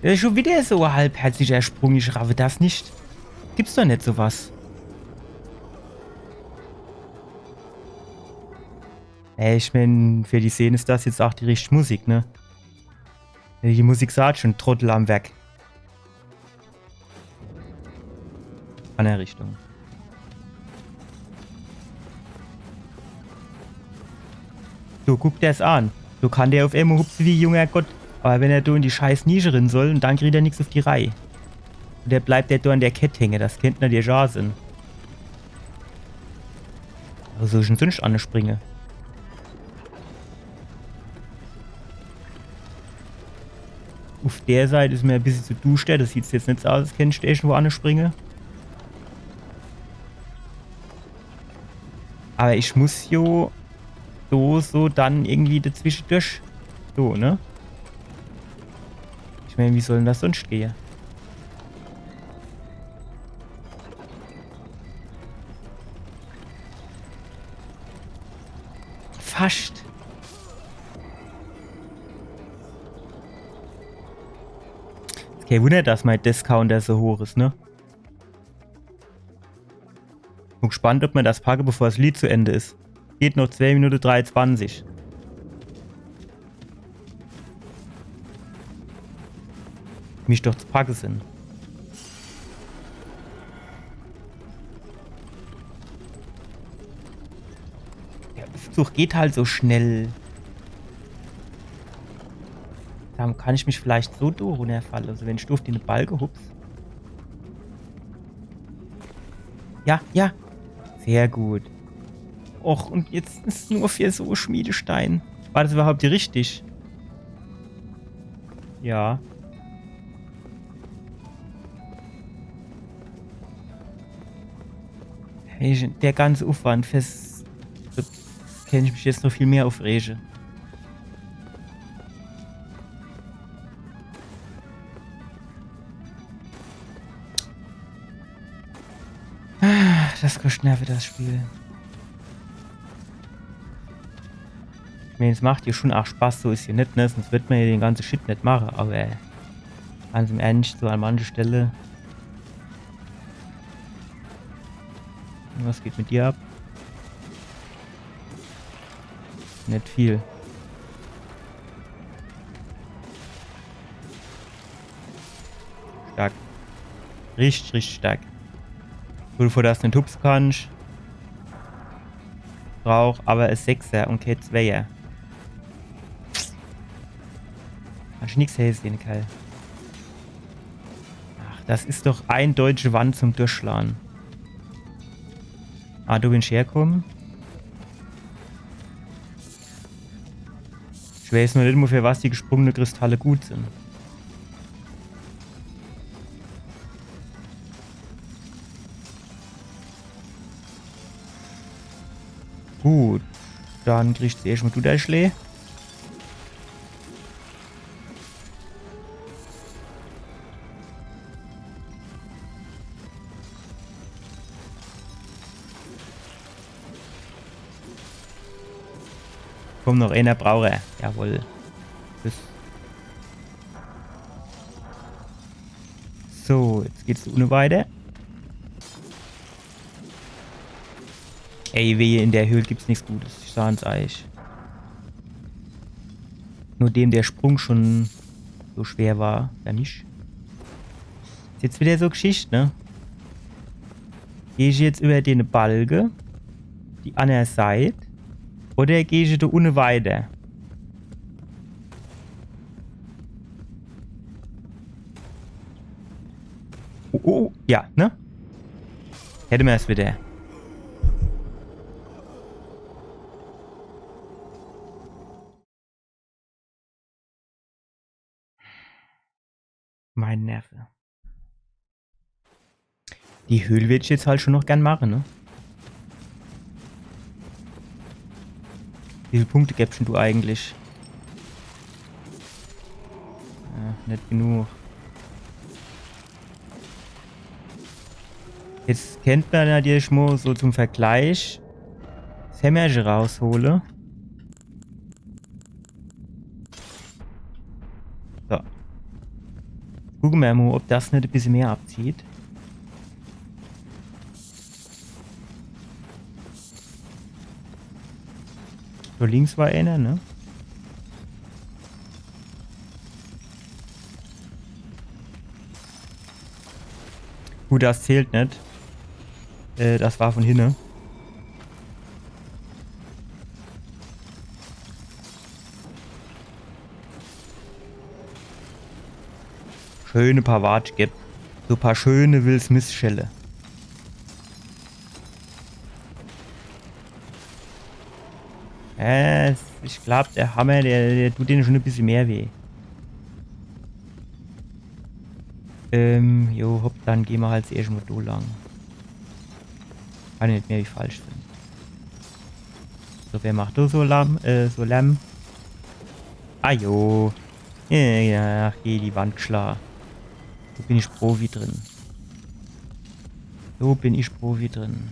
Das is schon wieder so e halbherziger Sprung, ich raffe das net. Gibt's doch net so was. Ey, ich mein, für die Szene is das jetzt auch die richtige Musik, ne? Die Musik sagt schon, Trottel am Werk. Anner Richtung. Du, guck der's an. Du kann der uff emol hupse wie junger Gott. Aber wenn er do in die scheiß Nische rin soll, dann kriegt er nix uff die Reih. Un der bleibt der do an der Kett hänge. Das kennt natürlich aa sinn. Wo soll ich dann sunscht anspringe? Uff der Seit is mer e bissel zu duschter. Das sieht jetzt net so aus, als kennt ich do irgendwo anspringe. Aber ich muss jo so, so dann irgendwie dazwische durch. So, ne? Ich mein, wie soll dann das sunscht gehe? Fascht. Kee Wunner, dass mein Death Counter so hoch is, ne? Bin gespannt, ob mer das packe, bevor das Lied zu Ende is. Geht noch zwei Minute dreiundzwanzig. Misst doch zu packe sinn. Der Uffzuch geht halt so schnell. Dann kann ich mich vielleicht so do runnerfalle. Also wenn ich do uff den Balke hups. Ja, ja. Sehr gut. Och, un jetzt is nur für so Schmiedestein. War das überhaupt richtig? Ja. Hey, der ganze Uffwand fürs, do kennt ich mich jetzt noch viel mehr uffrege. Ah, das koscht Nerve, das Spiel. Ich mein, es macht jo schon aa Spaß, so is jo net, ne? Sunscht würd mer jo den ganze Shit net mache, aber Ganz im Ernst, so an mancher Stelle. Was geht mit dir ab? Net viel. Stark. Richtig, richtig stark. Gut, vor dass du net hupse kannsch. Brauch aber e Sechser und kee Zweier. Kannsch nix hellsehe, Kerl. Ach, das is doch eindeutig Wand zum Durchschlage. Ah, do bin ich herkomme. Ich weiß noch net mol, für was die gesprungene Kristalle gut sin. Gut. Dann kriegsch erscht mol du dei Schlää. Komm, noch eener brauch er. Jawohl. Tschüss. So, jetzt geht's do unne weiter. Ey, wehe, in der Höhl gibt's nix Gutes. Ich saan's eich. Nur dem der Sprung schon so schwer war, dann net. Is jetzt wieder so Geschicht, ne? Geh ich jetzt über den Balge, die anner Seit, oder geh ich do unne weiter? Oh, oh, ja, ne? Hätte mer's wieder. Mein Neffe. Die Höhl würd ich jetzt halt schon noch gern mache, ne? Wie viel Punkte gibst denn du eigentlich? Ja, net genug. Jetzt kennt mer natürlich mol so zum Vergleich das Hämmerche raushole. So. Gucke mer mol, ob das net e bissje mehr abzieht. So, links war eener, ne? Gut, das zählt net. Äh, das war von hinne. Schöne paar Watsch, gell? So paar schöne Will-Smith-Schelle. Äh, ich glaub, der Hammer, der, der tut dene schon e bissje mehr weh. Ähm, jo, hopp, dann geh mer halt erscht mol do lang. Kann net mehr wie falsch sin. So, wer macht do so Lärm? Äh, so Lärm? Ah, jo. Ja, ja, ach, geh die Wand schla. Do bin ich Profi drin. Do bin ich Profi drin.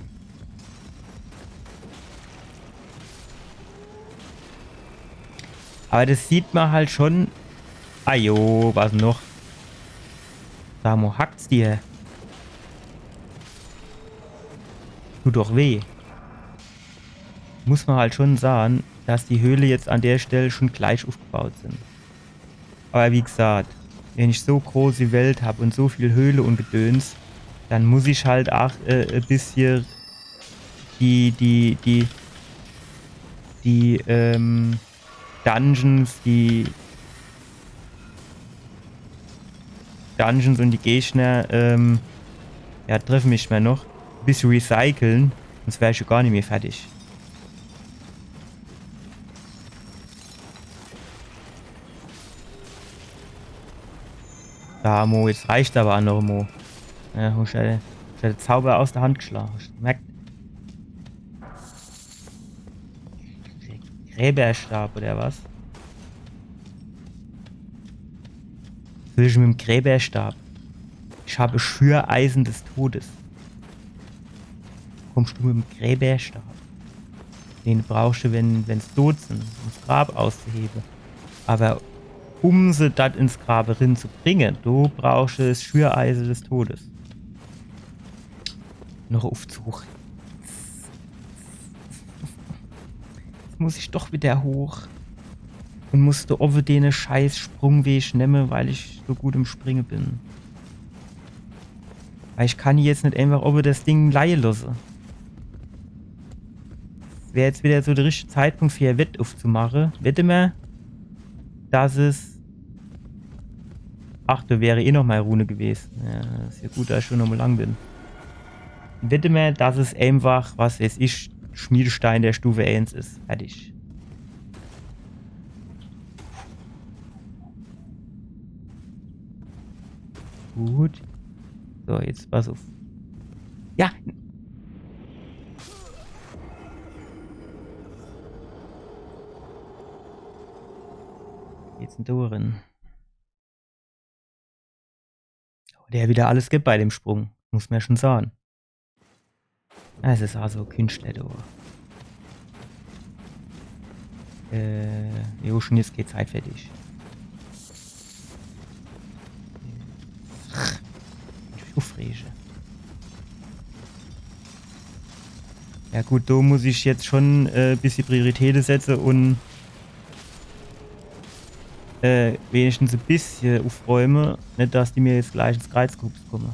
Aber das sieht mer halt schon. Ah jo, was noch? Sa mol, hackt's dir? Tut doch weh. Muss mer halt schon sage, dass die Höhle jetzt an der Stell schon gleich ufgebaut sin. Aber wie gesagt, wenn ich so große Welt hab und so viel Höhle und Gedöns, dann muss ich halt ach, äh, e bissje die, die, die, die, ähm, Dungeons, die Dungeons und die Gegner, ähm, ja, treffe mich mol noch. E bissje recycle, sonst wär ich jo gar net mehr fertig. Da, Mo, jetzt reicht's aber ach noch, Mo. Ja, hab ich de, hab ich de Zauber aus de Hand geschla. Hab ich gemerkt. Gräberstab oder was? Was will ich mit dem Gräberstab? Ich habe Schüreisen des Todes. Kommst du mit dem Gräberstab? Den brauchst du, wenn, wenn's tot sin, um's Grab auszuhebe. Aber Um se dort ins Grabe rin zu bringe, do brauchsch des Schüreise des Todes. Noch Uffzuch. Jetzt muss ich doch wieder hoch. Un muss do owwe dene scheiß Sprungweg nemme, weil ich so gut im Springe bin. Weil ich kann jetzt net einfach owwe des Ding leie losse. Wär jetzt wieder so de richtige Zeitpunkt für e Wett uffzumache. Wette mer, dass es... Ach, do wär eh noch mol Rune gewese. Ja, is ja gut, dass ich schon noch mol lang bin. Wette mer, dass es einfach, was weiß ich, Schmiedestein der Stufe eins is. Fertig. Gut. So, jetzt pass uff. Ja! Jetzt en Toren. Der wieder alles gibt bei dem Sprung, muss mer schon sage. Es is also Künstler, du. Äh, jo, schon jetzt geht's halt fertig. Ich uffrege. Ja gut, do muss ich jetzt schon äh, bissje Prioritäte setze un äh, wenigstens e bissje uffräume, net dass die mir jetzt gleich ins Kreiz gehupst komme.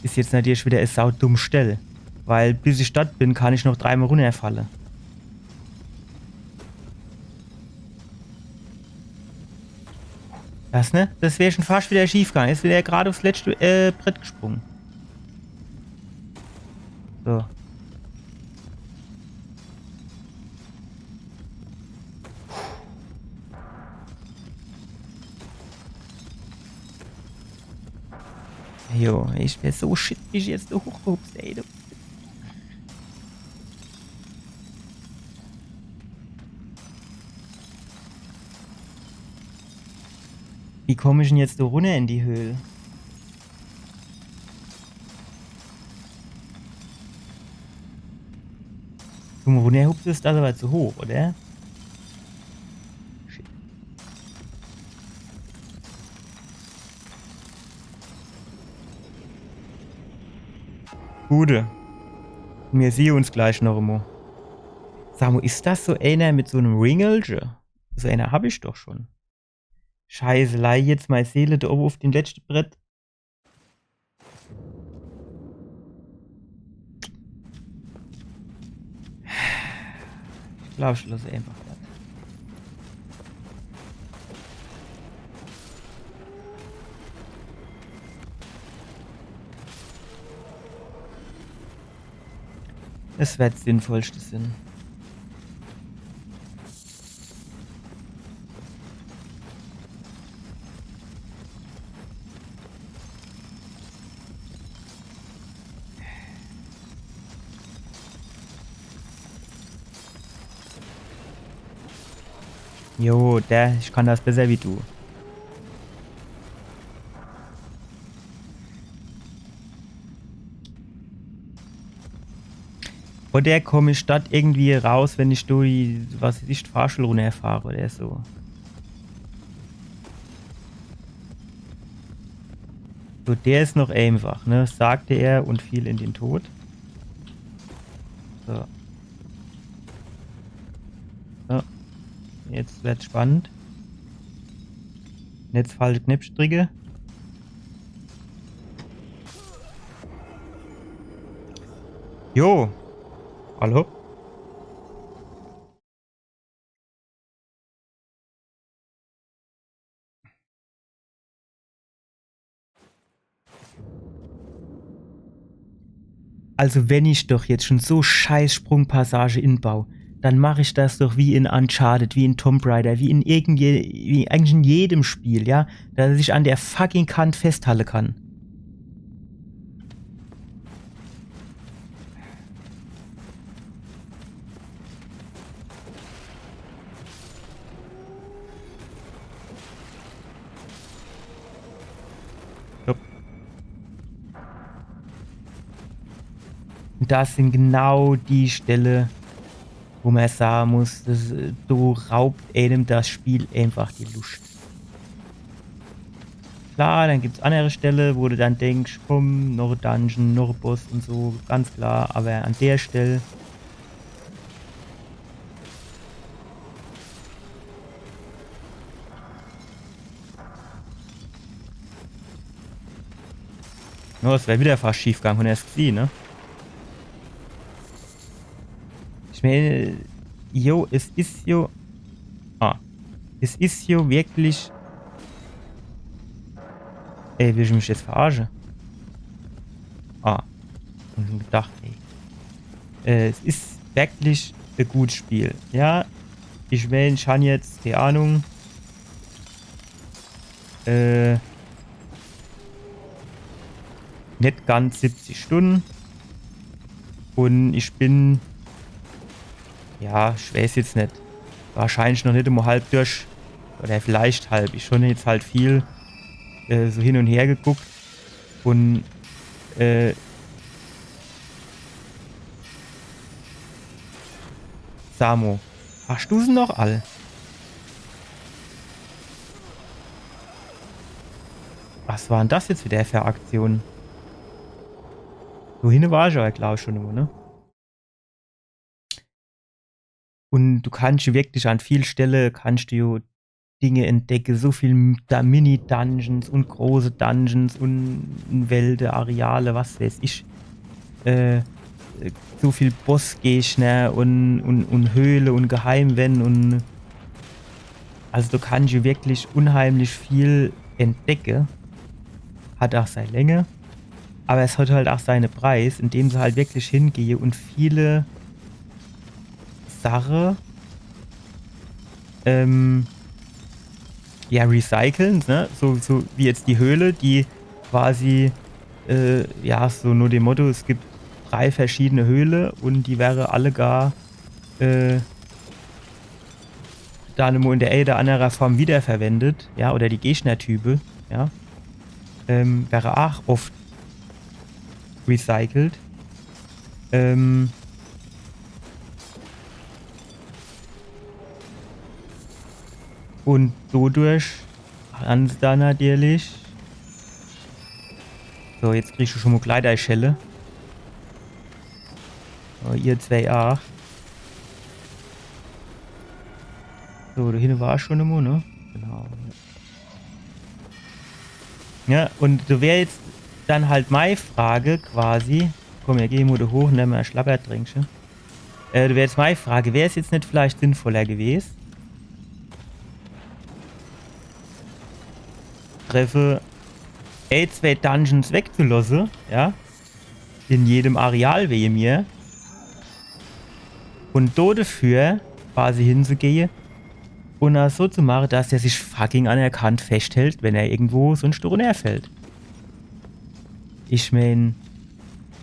Is jetzt natürlich wieder e saudumm Stell, weil bis ich dort bin, kann ich noch dreimol runnerfalle. Das, ne? Das wär schon fascht wieder schief gange. Jetzt wär er grad uffs letschte äh, Brett gesprunge. So. Jo, ich wär so shit, wie ich jetzt do hochgehupst, ey. Du. Wie komm ich denn jetzt do runner in die Höhl? Zum Runnerhupse is das aber zu hoch, oder? Shit. Gude. Mir sehn uns gleich noch emol. Sa mo, is das so einer mit so nem Ringelche? So einer hab ich doch schon. Scheiße, leih jetzt mei Seele do owwe uff dem letschte Brett. Ich glaub, ich loss einfach das. Es werd das Sinnvollste sinn. Jo, der, ich kann das besser wie du. Oder komm ich dort irgendwie raus, wenn ich do die, was weiß ich, Fahrstuhl runnerfahre oder so. So, der is noch einfach, ne? Sagte er und fiel in den Tod. So. So. Jetzt werd's spannend. Jetzt falsche Knipsstricke. Jo. Hallo? Also wenn ich doch jetzt schon so scheiß Sprungpassage inbau, dann mach ich das doch wie in Uncharted, wie in Tomb Raider, wie in irgendwie, wie eigentlich in jedem Spiel, ja, dass ich an der fucking Kant festhalle kann. Jupp. Und das sind genau die Stelle, wo mer sage muss, das, äh, do raubt einem das Spiel einfach die Luscht. Klar, dann gibt's annere Stelle, wo du dann denksch, komm, noch e Dungeon, noch e Boss und so, ganz klar, aber an der Stelle No, es wär wieder fast schief gang, hunn er's gesieh, ne? Ich mein, jo, es is jo. Ah. Es is jo wirklich. Ey, will ich mich jetzt verarsche? Ah. Hab schon gedacht, ey. Äh, es is wirklich e gut Spiel. Ja, ich mein, ich han jetzt, keine Ahnung, äh, net ganz siebzig Stunne. Und ich bin, ja, ich weiß jetzt net, wahrscheinlich noch net immer halb durch. Oder vielleicht halb. Ich schon jetzt halt viel äh, so hin und her geguckt. Und äh, Samo, hast du se noch all? Was war denn das jetzt wieder für Aktion? So hin war ich aber, glaub ich, schon immer, ne? Und du kannst wirklich an viel Stelle, kannst du Dinge entdecke, so viel da Mini-Dungeons und große Dungeons und Welde, Areale, was weiß ich. Äh, so viel Bossgegner und, und, und Höhle und Geheimwände und also du kannst wirklich unheimlich viel entdecke. Hat auch seine Länge. Aber es hat halt auch seine Preis, indem se halt wirklich hingehe und viele Sache ähm, ja, recyceln, ne? So, so wie jetzt die Höhle, die quasi, äh, ja, so nur dem Motto, es gibt drei verschiedene Höhle und die wäre alle gar äh, dann immer in der ein oder andere Form wiederverwendet, ja, oder die Gegnertype, ja, ähm, wäre auch oft recycelt. Ähm, und dodurch han se dann natürlich. So, jetzt kriegst du schon mal Kleiderschelle. Oh, ihr zwei auch. So, da hinten war ich schon immer, ne? Genau. Ja, und da wär jetzt dann halt meine Frage quasi. Komm, wir gehen mal da hoch, nehmen wir ein Schlabbertrinkchen. Äh, da wär jetzt meine Frage, wär's jetzt nicht vielleicht sinnvoller gewesen, Treffe, ey, zwei Dungeons wegzulassen, ja? In jedem Areal wege mir. Und do dafür quasi hinzugehen und das so zu machen, dass der sich fucking an der Kant festhält, wenn er irgendwo sonst runterfällt. Ich mein,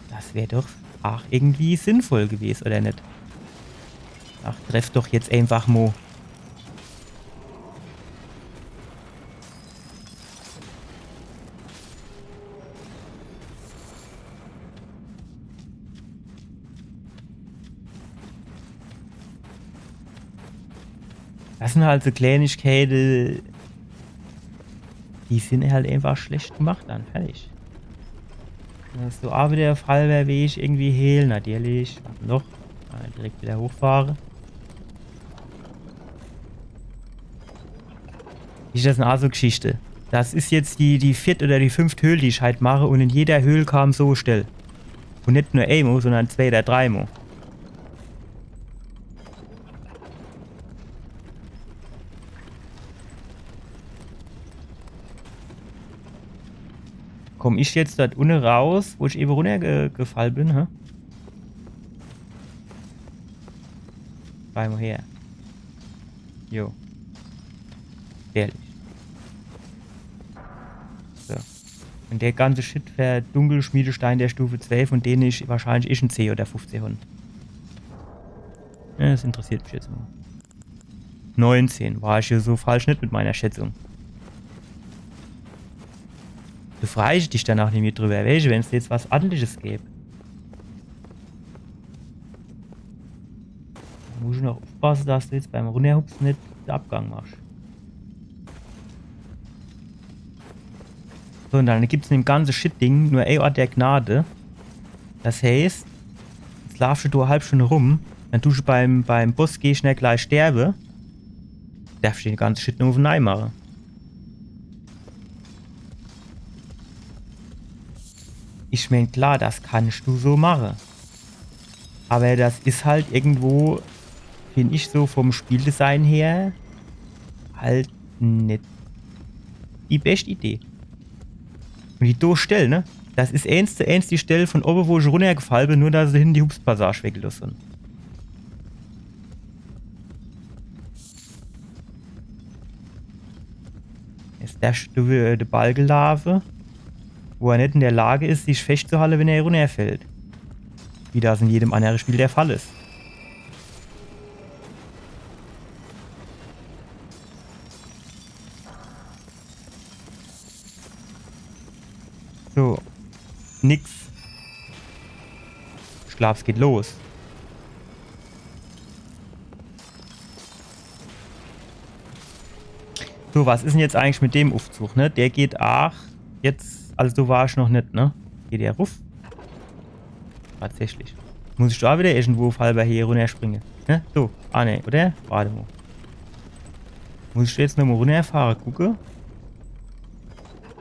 das wär doch auch irgendwie sinnvoll gewesen, oder nicht? Ach, treff doch jetzt einfach mo. Das sind halt so Kleinigkeiten, die sind halt einfach schlecht gemacht dann, fertig. Wenn das so auch wieder der Fall wär, wie ich irgendwie heal, natürlich, noch, äh, direkt wieder hochfahre. Is das eine so Geschichte? Das is jetzt die, die vierte oder die fünfte Höhle, die ich halt mache, und in jeder Höhle kam so Stell. Und nicht nur einmal, sondern zwei oder dreimal. Komm ich jetzt dort unne raus, wo ich eben runtergefallen bin, hä? Bleib mal her. Jo. Ehrlich. So. Und der ganze Shit für Dunkelschmiedestein der Stufe zwei, von denen ich wahrscheinlich eh schon zehn oder fünfzehn hab. Ja, das interessiert mich jetzt mal. Neunzehn. War ich hier so falsch nicht mit meiner Schätzung. Du freust dich danach nicht mehr drüber, weißt du, wenn es jetzt was Ordentliches gäbe. Muss Aufpasse, dass du jetzt beim Runnerhupse net de Abgang machsch. So, un dann gibt's in dem ganze Shit-Ding nur e Ort der Gnade. Das heißt, jetzt laafsch du e halb Stunn rum, dann dusch beim, beim Bossgegner gleich sterbe. Derfsch den ganze Shit nur uff nei mache. Ich mein, klar, das kannsch du so mache. Aber das is halt irgendwo, find ich, so vom Spieldesign her halt net die bescht Idee. Un die do Stell, ne? Das is eens zu eens die Stell von obe, wo ich runnergefall bin, nur dass se hinne die Hupspassage weggeloss hun. Jetzt derfsch du, äh, de Ball gelaafe, wo er net in der Lage is, sich feschtzuhalle, wenn er runnerfällt. Wie das in jedem annere Spiel der Fall is. So. Nix. Ich glaab, es geht los. So, was is 'n jetzt eigentlich mit dem Uffzug, ne? Der geht aach jetzt, also do war ich noch net, ne? Geht der ruff? Tatsächlich. Muss ich do aach wieder irgendwo halber hier runnerspringe? Ne? So. Ah, ne, oder? Wart emol. Muss ich do jetzt nochmol runnerfahre, gucke?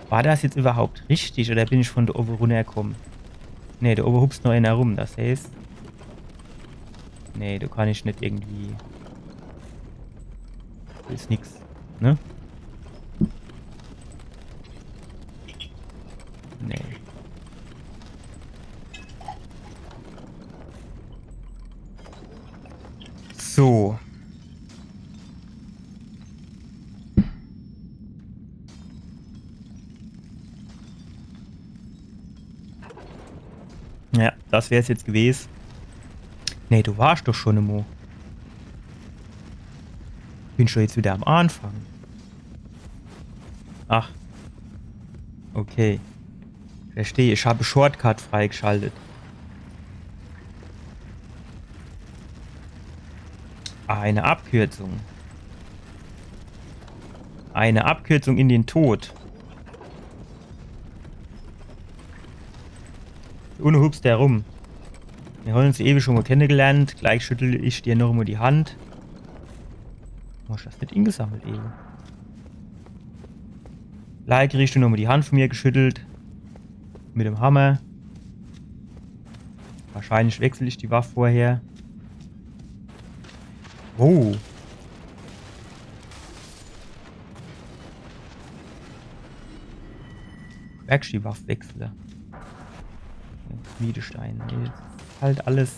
War das jetzt überhaupt richtig oder bin ich von do owe runnerkomme? Ne, do owe hupst noch ener rum, das heißt. Ne, do kann ich net irgendwie. Do is nix, ne? Ne. So. Ja, das wär's jetzt gewes. Ne, du warsch doch schon emol. Bin schon jetzt wieder am Anfang. Ach. Okay. Verstehe, ich habe Shortcut freigeschaltet. Eine Abkürzung. Eine Abkürzung in den Tod. Un hupst der rum. Wir haben uns ewig schon mal kennengelernt. Gleich schüttel ich dir noch mal die Hand. Warum hast du das nicht ingesammelt, ewe? Gleich kriegst du noch mal die Hand von mir geschüttelt. Mit dem Hammer. Wahrscheinlich wechsel ich die Waffe vorher. Oh. Werkstattwaffe wechsle. Schmiedestein. Nee, das is halt alles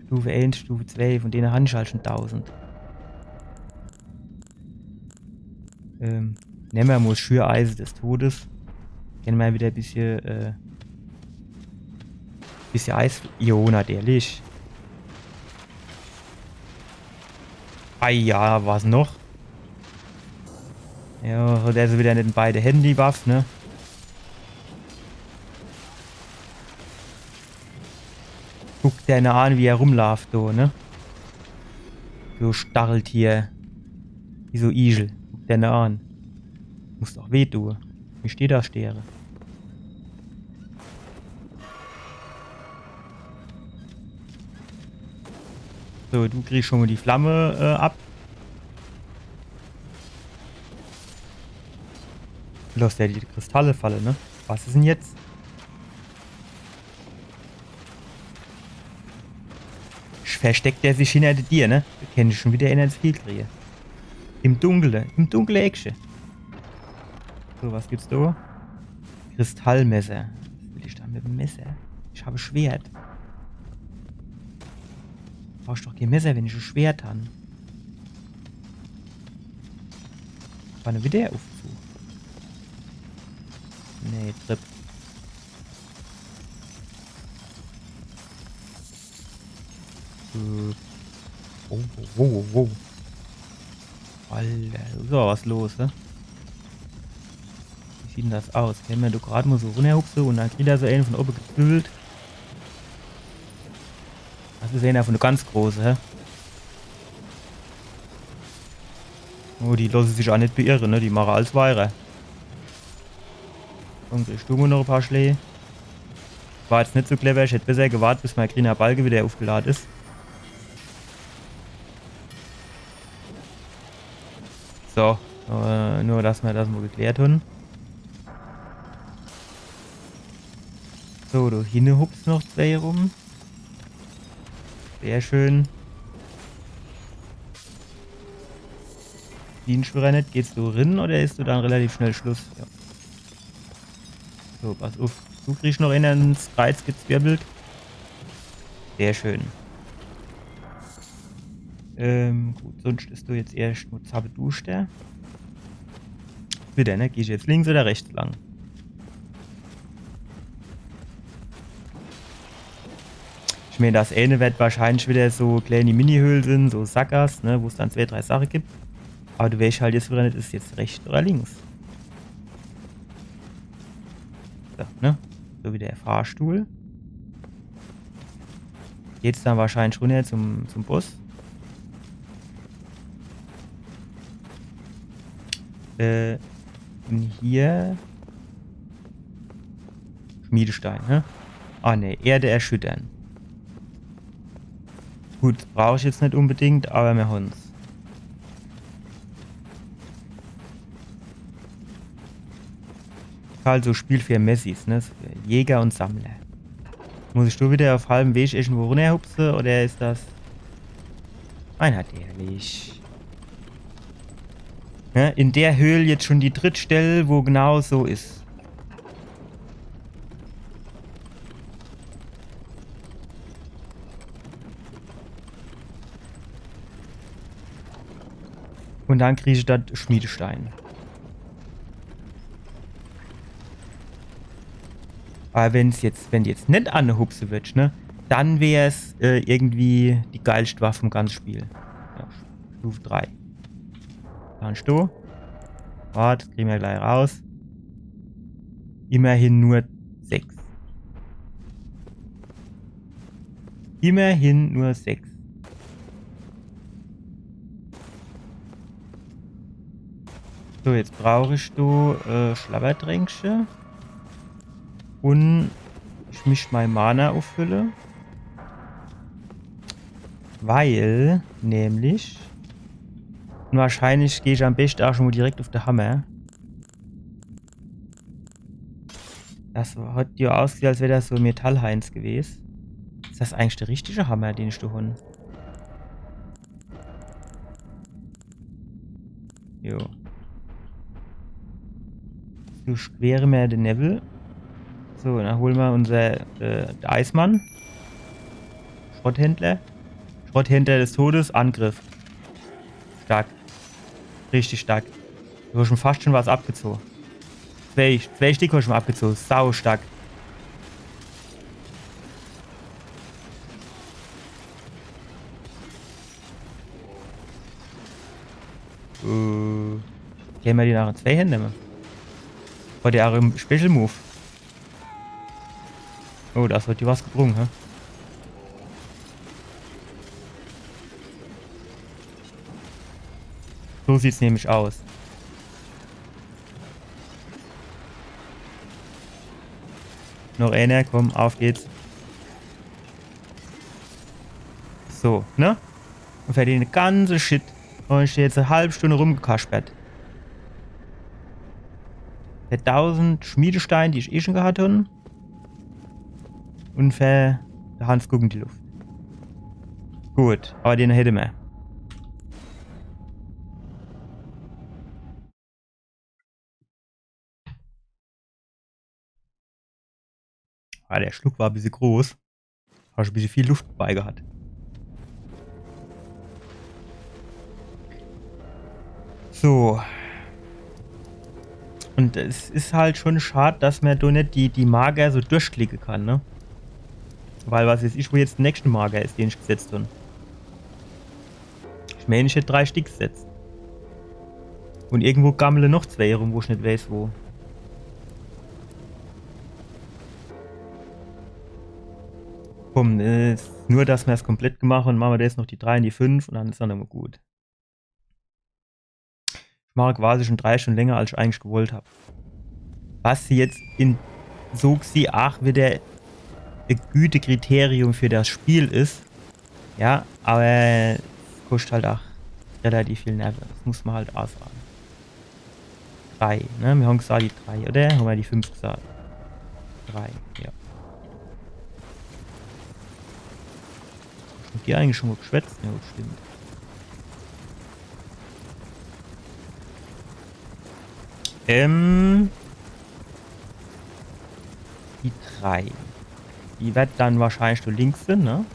Stufe eins, Stufe zwei, von denen han ich halt schon tausend. Ähm, nemme mer mal Schüreise des Todes. Kenne mer wieder e bissche, äh, bissche Eis. Jo, natürlich. Ei ja, was noch? Ja, hat er so wieder net in beide Hände die Waffe, ne? Guck der ne an, wie er rumlaaft, do, ne? So Stacheltier. Wie so Igel. Guck der ne an. Muss doch weh tue. Wie steht da Steere? So, du kriegst schon mal die Flamme, äh, ab. Lass der die Kristalle falle, ne? Was is denn jetzt? Versteckt der sich hinter der Dier, ne? Do kennt ich schon wieder ener ins Gesicht kriege. Im Dunkle, im dunkle Eckche. So, was gibt's do? Kristallmesser. Was will ich dann mit dem Messer? Ich hab e Schwert. Brauch ich doch kee Messer, wenn ich e Schwert han. War ne wieder Uffzug? Nee, Trepp. Äh. Oh, oh, oh, oh. Alter, is awwer was los, hä? Wie sieht denn das aus? Wenn mer do grad mal so runnerhupse un dann kriegt er so ener von obe gezwibbelt. Das is ener von de ganz Große, hä? Oh, die losse sich ach net beirre, ne? Die mache alles weider. Komm, ich du mo noch e paar Schlää. War jetzt net so clever, ich hätt besser gewart, bis mei griener Balke wieder ufgelad is. So, äh, nur dass mer das mo geklärt hunn. So, do hinne hupse noch zwee rum. Sehr schön. Siehn ich widder net, geht's do rin oder is do dann relativ schnell Schluss? Ja. So, pass uff. Du kriegsch noch eener ins Kreiz gezwirbelt. Sehr schön. Ähm, gut, sunscht is do jetzt erscht mo zappeduschter. Widder, ne? Geh ich jetzt links oder rechts lang? Ich mään, das eene werd wahrscheinlich widder so kleeni Mini-Höhl sinn, so Sackgass, ne, wo's dann zwee, drei Sache gibt. Awwer du weescht halt jetzt widder net, is jetzt rechts oder links. So, ne? So wie de Fahrstuhl. Geht's dann wahrscheinlich runner zum, zum Boss. Äh, un hier Schmiedestein, hä? Ah, ne, Erde erschüttern. Gut, brauch ich jetzt net unbedingt, awwer mer honn's. Halt so Spiel für Messis, ne? Jäger un Sammler. Muss ich do widder uff halwem Weg irgendwo runnerhupse oder is das einheitlich? Ne? In der Höhl jetzt schun die dritt Stell, wo genau so is. Un dann krieg ich do Schmiedestein. Awwer wenn's jetzt, wenn jetzt net anhupse würdsch, ne, dann wär's, äh, irgendwie die geilscht Waff vum ganze Spiel. Ja, Stufe drei. Dann Sto. Wart, kriege mer glei raus. Immerhin nur sechs. Immerhin nur sechs. So, jetzt brauch ich do, äh, Schlabbertränkche. Un ich misst mei Mana uffülle. Weil, nämlich, un wahrscheinlich geh ich am beschte ach schun mo direkt uff de Hammer. Das hat jo ausgesieh, als wär das so Metallheinz gewes. Is das eigentlich de richtige Hammer, den ich do hon? Jo. So, square mer de Newwel. So, dann hole mer unser, äh, de Eismann. Schrotthändler. Schrotthändler des Todes, Angriff. Stark. Richtig stark. Du hosch schun fascht schun was abgezoge. Zwee, zwee Stick hosch schun abgezoge. Sau stark. Äh, kenne mer die noch in zwee Hände nemme? War der ach im Special Move? Oh, das hat dir was gebrung, hä? So sieht's nämlich aus. Noch eener, komm, uff geht's. So, ne? Un fer den ganze Shit hon ich jetzt e halb Stunn rumgekaspert. Fer dausend Schmiedestein, die ich eh schun gehat hon. Un fer de Hans guck in die Luft. Gut, awwer den hätte mer. Ah, de Schluck war e bissje groß. Hab ich e bissje viel Luft debei gehat. So. Un es is halt schun schad, dass mer do net die, die Marker so durchklicke kann, ne? Weil was weeß ich, wo jetzt de nächschte Marker is, den ich gesetzt hon. Ich mään, ich hätt drei Stick gesetzt. Un irgendwo gammele noch zwee rum, wo ich net weeß, wo. Komm, äh, nur dass mer's komplett gemacht hon, mache mer jetzt noch die drei un die fünf un dann is er nochmo gut. Ich mach quasi schon drei Stunde länger, als ich eigentlich gewollt hab. Was jetzt in so gesieh aach wieder e Gütekriterium für das Spiel is. Ja, aber es koscht halt aach relativ viel Nerve. Das muss man halt aach sage. Drei, ne? Mir hän gsaat die drei, oder? Hän mir die fünf gsaat? Drei, ja. Hab ich mit dir eigentlich schon mal geschwätzt? Ja, stimmt. Ähm, die drei. Die werd dann wahrscheinlich do links sin, ne?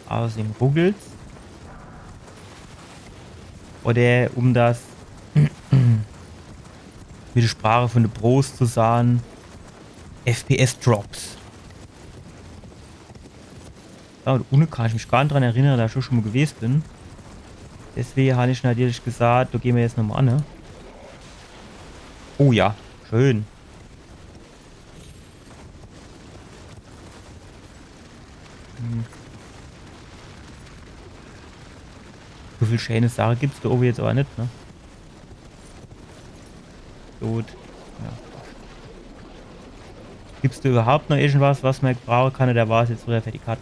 Außerdem ruckelt's. Oder um das mit der Sprache von de Pros zu sagen, F P S Drops. Ja, und ohne kann ich mich gar net dran erinnere, dass ich schon mal gewesen bin. Deswegen hab ich natürlich gesagt, da gehen wir jetzt nochmal an, ne? Oh ja, schön. Hm. So viel schöne Sache gibt's da oben jetzt aber net, ne? Gut. Ja. Gibt's da überhaupt noch irgendwas, was man brauchen kann, oder war's jetzt wieder für die Katz?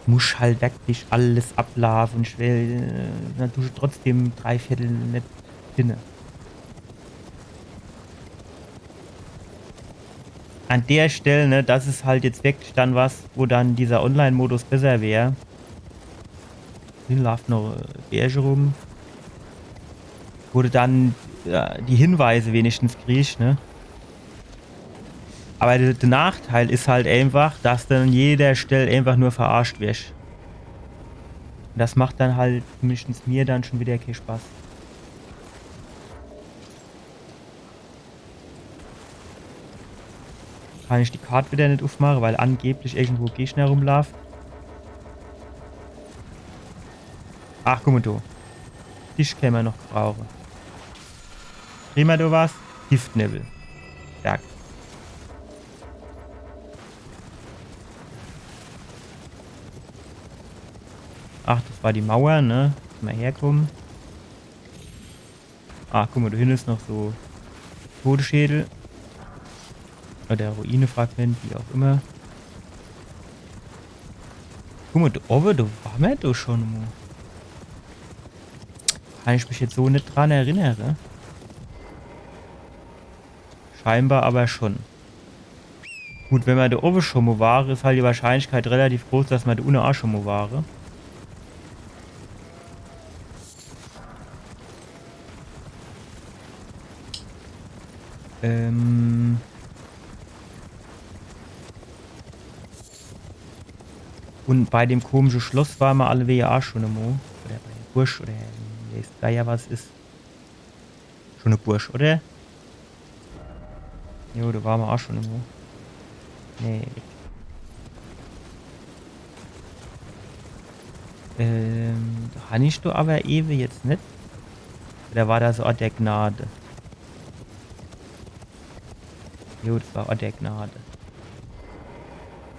Muss halt wirklich alles ablaufen. Ich will, äh, natürlich trotzdem drei Viertel net finden. An der Stelle, ne, das is halt jetzt wirklich dann was, wo dann dieser Online-Modus besser wär. Hier laufen noch, äh, Bärche rum. Wo du dann, ja, die Hinweise wenigstens kriegst, ne? Aber der, der Nachteil is halt einfach, dass du an jeder Stelle einfach nur verarscht wirst. Und das macht dann halt zumindest mir dann schon wieder keinen Spaß. Kann ich die Karte wieder net aufmachen, weil angeblich irgendwo Gegner rumlaufen. Ach, guck mal da. Dich können wir noch brauchen. Kriegen wir da was? Giftnebel. Stark. Ach, das war die Mauer, ne? Mal herkommen. Ah, guck mal, da hinten is noch so Todesschädel. Oder Ruinefragment, wie auch immer. Guck mal, da oben, da waren wir doch schon mal. Kann ich mich jetzt so net dran erinnern. Scheinbar aber schon. Gut, wenn man da oben schon mal war, is halt die Wahrscheinlichkeit relativ groß, dass man da unten auch schon mal war. Ähm. Und bei dem komischen Schloss war man alleweil auch schon mal. Oder bei der Bursch oder der Geier was is. Schon e Bursch, oder? Jo, da war ma auch schon irgendwo. Nee. Ähm, do han ich doch aber ewe jetzt net. Oder war das Ort der Gnade? Jo, das war Ort der Gnade.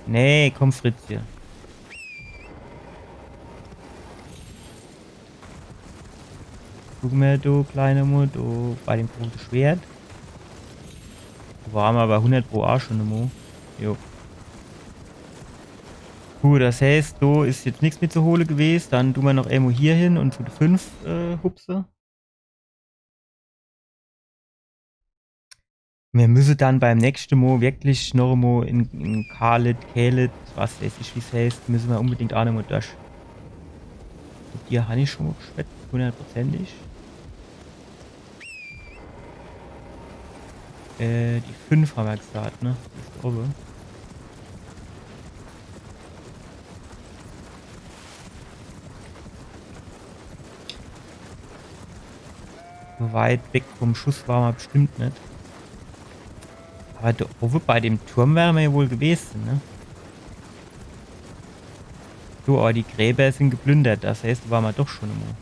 Nee, komm, Fritzje. Guck mal, du kleine Mut, du bei dem große Schwert. Do war ma aber hundert pro auch schon emol. Jo. Gut, das heißt, do is jetzt nix mit zu hole gewesen. Dann tun ma noch emol hier hin und zu de fünf, äh, hupse. Mir müsse dann beim nächste Mo wirklich noch mo in, in Kalit, Kalit, was weiß ich, wie's heißt, müsse mir unbedingt aa noch mo durch. Mit dir han ich schon mo geschwätzt, hundertprozentig. Äh, die fünf han mir gesagt, ne? Die is do owe. So weit weg vom Schuss war ma bestimmt net. Aber do owe bei dem Turm wäre ma ja wohl gewesen, ne? So, aber die Gräber sind geplündert, das heißt, do war ma doch schon emol.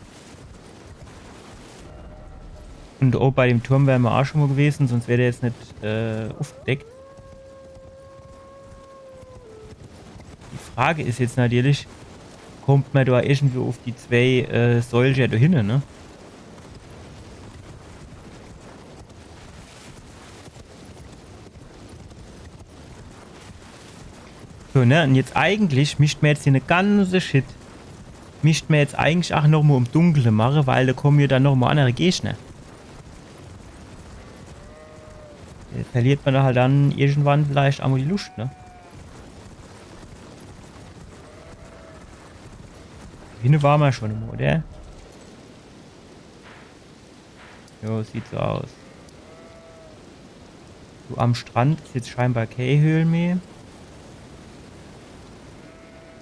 Und do owe bei dem Turm wäre ma auch schon mo gewesen, sonst wär der jetzt net, äh, aufgedeckt. Die Frage is jetzt natürlich, kommt mer do irgendwie uff die zwee, äh, Säule do hinne, ne? So, ne? Un jetzt eigentlich mischt mer jetzt hier e ganze Shit, mischt mer jetzt eigentlich ach noch mo im Dunkle mache, weil do komme jo dann noch mo annere Gegner. Äh, verliert mer do halt dann irgendwann vielleicht ach mo die Luscht, ne? Hinne ware mer schun mo, oder? Jo, sieht so aus. So, am Strand is jetzt scheinbar kee Höhl mehr.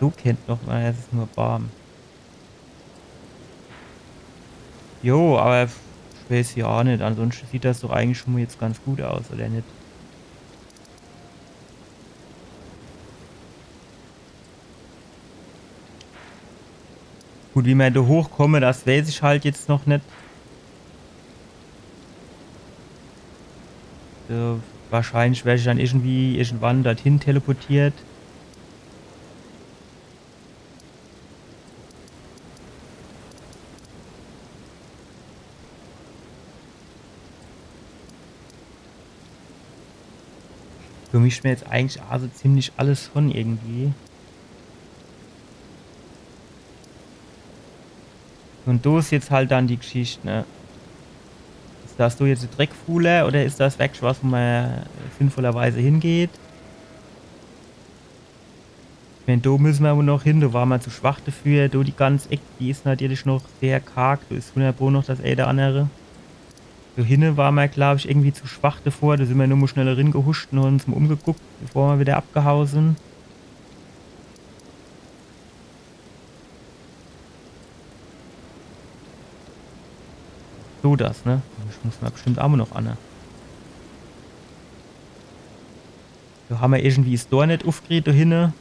So kennt noch, ah, das is nur Baam. Jo, awwer ich weeß jo ach net. Ansonschte sieht das doch eigentlich schun mo jetzt ganz gut aus, oder net? Gut, wie mer do hochkomme, das weeß ich halt jetzt noch net. Äh, wahrscheinlich wer ich dann irgendwie irgendwann dorthin teleportiert. Do mischt mer jetzt eigentlich also ziemlich alles von irgendwie. Un do is jetzt halt dann die Geschicht, ne? Is das do jetzt de Dreckfuhle oder is das werklich was, wo mer sinnvollerweise hingeht? Ich mään, do misse mer awwer noch hin, do ware mer zu schwach dafür. Do die ganz Eck, die is natürlich noch sehr karg, do is hunnert Pro noch das ää oder annere. Do hinne ware mer, glaab ich, irgendwie zu schwach davor. Do sin mer nur mo schnell ringehuscht un hän uns mo umgeguckt, bevor mer widder abgehau sin. So das, ne? Ich muss mer bestimmt ach mo noch anne. Do hammer irgendwie das Door net uffkriet do hinne.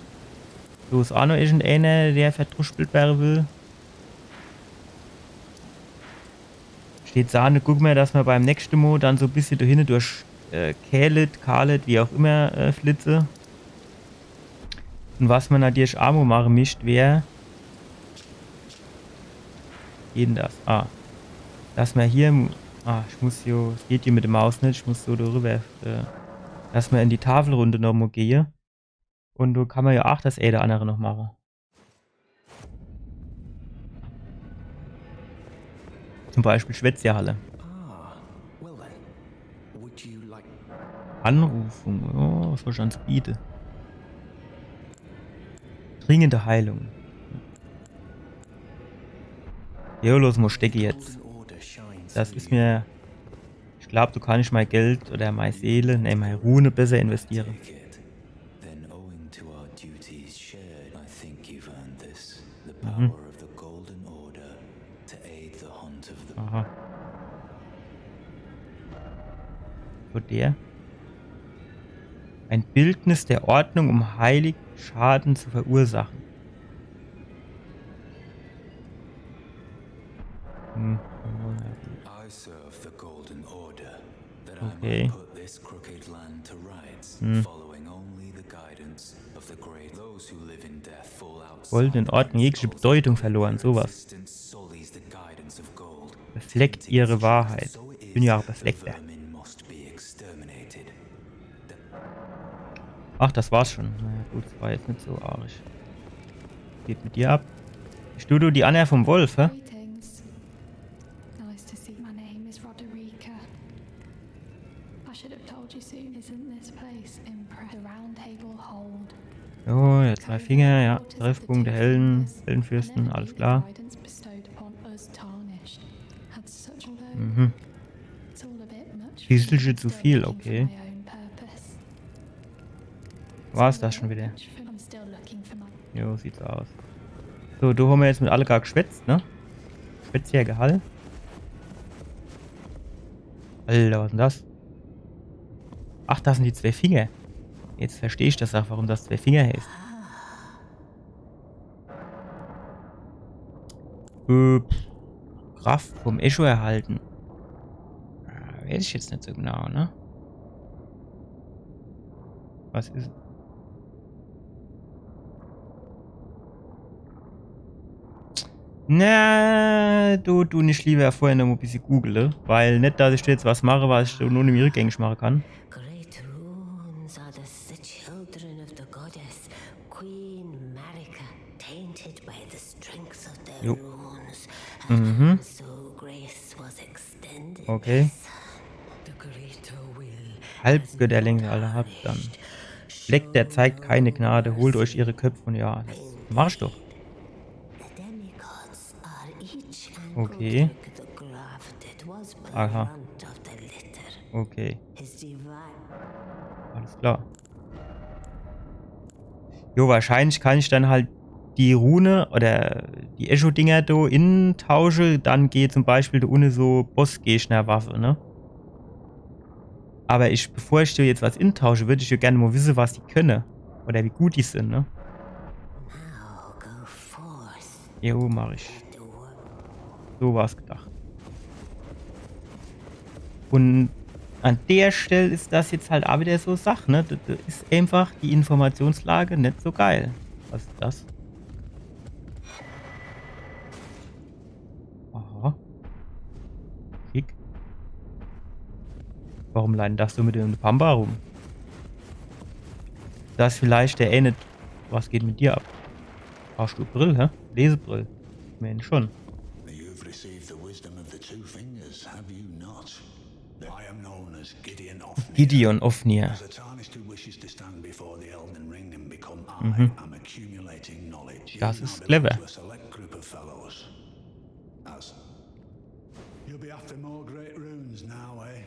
Do is ach noch irgendeener, der verdruschpelt werre will. Steht sahne, guck mer, dass mer beim nächschte Mo dann so bissje do hinne durch, äh, Kälet, Kalet, wie auch immer, äh, flitze. Un was mer natürlich ach mo mache mischt, wär, geht dann das? Ah. Dass mer hier, ah, ich muss jo, es geht jo mit de Maus net, ich muss so do riwwer, äh, dass mer in die Tafelrunde noch mo gehe. Un do kammer jo ach das ää oder annere noch mache. Zum Beispiel Schwätzerhalle. Ah, well then. Would you like Anrufung. Oh, was soll ich ans biete? Dringende Heilung. Jo, los, mo stecke jetzt. Das is mir, ich glaab, do kann ich mei Geld oder mei Seele, nee, mei Rune besser investiere. Take it. Then, owing to our duties shared, I think you've earned this. The power of the Golden Order to aid the hunt of the Aha. Wo der? Ein Bildnis der Ordnung, um heilig Schaden zu verursachen. Hm. I serve the Golden Order, that I Okay. might put this crooked land to rights, Hm. following only the guidance of the great. Those who live in death fall outside Golden Ordnung, jegliche Bedeutung verloren, sowas. Existence sullies the guidance of gold. Befleckt ihre Wahrheit. So it is. Bin ja auch befleckt, ja. The vermin must be exterminated. Ach, das war's schon. Naja, gut, das war jetzt net so arisch. Geht mit dir ab. Bist du, du die Anna vom Wolf, hä? Greetings. Nice to see. My name is Roderica. I should have told you soon. Isn't this place impressive? The round table hold. Oh, ja, zwei Finger, ja. Treffpunkt der Hellen, Heldenfürsten, alles klar. Mhm. Bisselche zu viel, okay. War's das schon wieder? Jo, sieht so aus. So, do hammer jetzt mit alle gar geschwätzt, ne? Schwätz hier, Gehall. Alter, was is denn das? Ach, das sin die zwee Finger. Jetzt versteh ich das ach, warum das zwee Finger heißt. Äh, pff. Kraft vom Echo erhalten. Ah, weiß ich jetzt net so genau, ne? Was is? Na, du, du net liewer vorher noch e bissje google, weil net, dass ich do jetzt was mache, was ich do nur net rückgängig mache kann. Great runes are the, the children of the goddess Queen Marika, tainted by the strength of their Jo. runes. Mhm. So grace was extended. Okay. The greater will Halbgötterlinge alle habt dann. Fleck, der zeigt keine Gnade, holt euch ihre Köpfe und ja, das mach ich doch. The demigods are each and Okay. Godric the Grafted was Aha. brunt of the litter. Okay, His divine alles klar. Jo, wahrscheinlich kann ich dann halt die Rune oder die Echo-Dinger do intausche, dann geht zum Beispiel do unne so Bossgegner-Waffe, ne? Aber ich, bevor ich do jetzt was intausche, würd ich jo gerne mal wisse, was die könne. Oder wie gut die sind, ne? Now go forth Jo, mach ich. the world. So war's gedacht. Und an der Stelle is das jetzt halt auch wieder so Sach, ne? Da, da is einfach die Informationslage net so geil. Was is das? Aha. Schick. Warum leiden das so mit dem Pampa rum? Das vielleicht der ähnelt. Was geht mit dir ab? Hast du Brill, hä? Lesebrill. Mensch schon. You've received the wisdom of the two fingers, have you not? I am known as Gideon Ofnir. Gideon Ofnir. As a tarnished who wishes to stand before the Elden Ring and become, I am accumulating knowledge. You Das now is belong clever. To a select group of fellows. As you'll be after more great runes now, eh?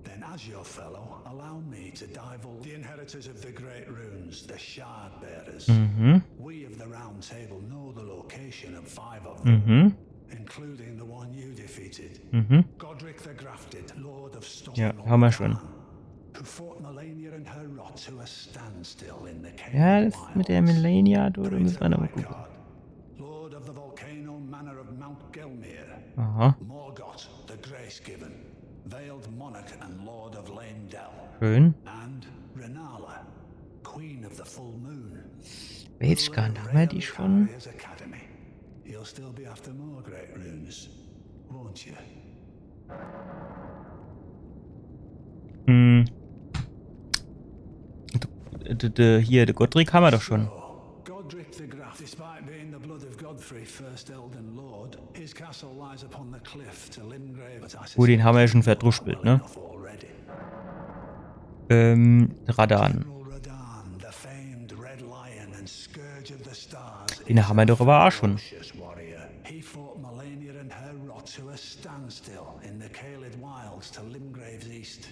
Then, as your fellow, allow me to divulge the inheritors of the great runes, the Shard Bearers. Mhm. We of the Round Table know the location of five of them, Mhm. including the one you defeated. Mhm. Godric the Grafted, Lord of Storm. Ja, haben wir schon. Who fought Malenia and her rot to a standstill in the Caelid Ja, das mit der Wilds. Malenia, du, da müssen wir noch mal gucken. Lord of the volcano manor of Mount Gelmir. Aha, Morgott, the Grace Given, Veiled Monarch and Lord of Leyndell. Schön. And Renala, Queen of the Full Moon. Weiß ich gar nicht, haben wir die schon? Rharia's Academy. You'll still be after more great runes, won't you? Hm. D- d- d- Hier, de Godrick haben wir doch schon. Godrick the Graf, despite being the blood of Godfrey, first Elden Lord, his castle lies upon the cliff to Limgrave. But I Gut, den haben wir ja schon suspect verdruspelt, ne? Already. Ähm, Radahn. General Radahn, the famed Red Lion and Scourge of the Stars, Den haben wir doch aber auch schon. Warrior. He fought Malenia and her rot to a standstill in the Caelid Wilds to Limgrave's east.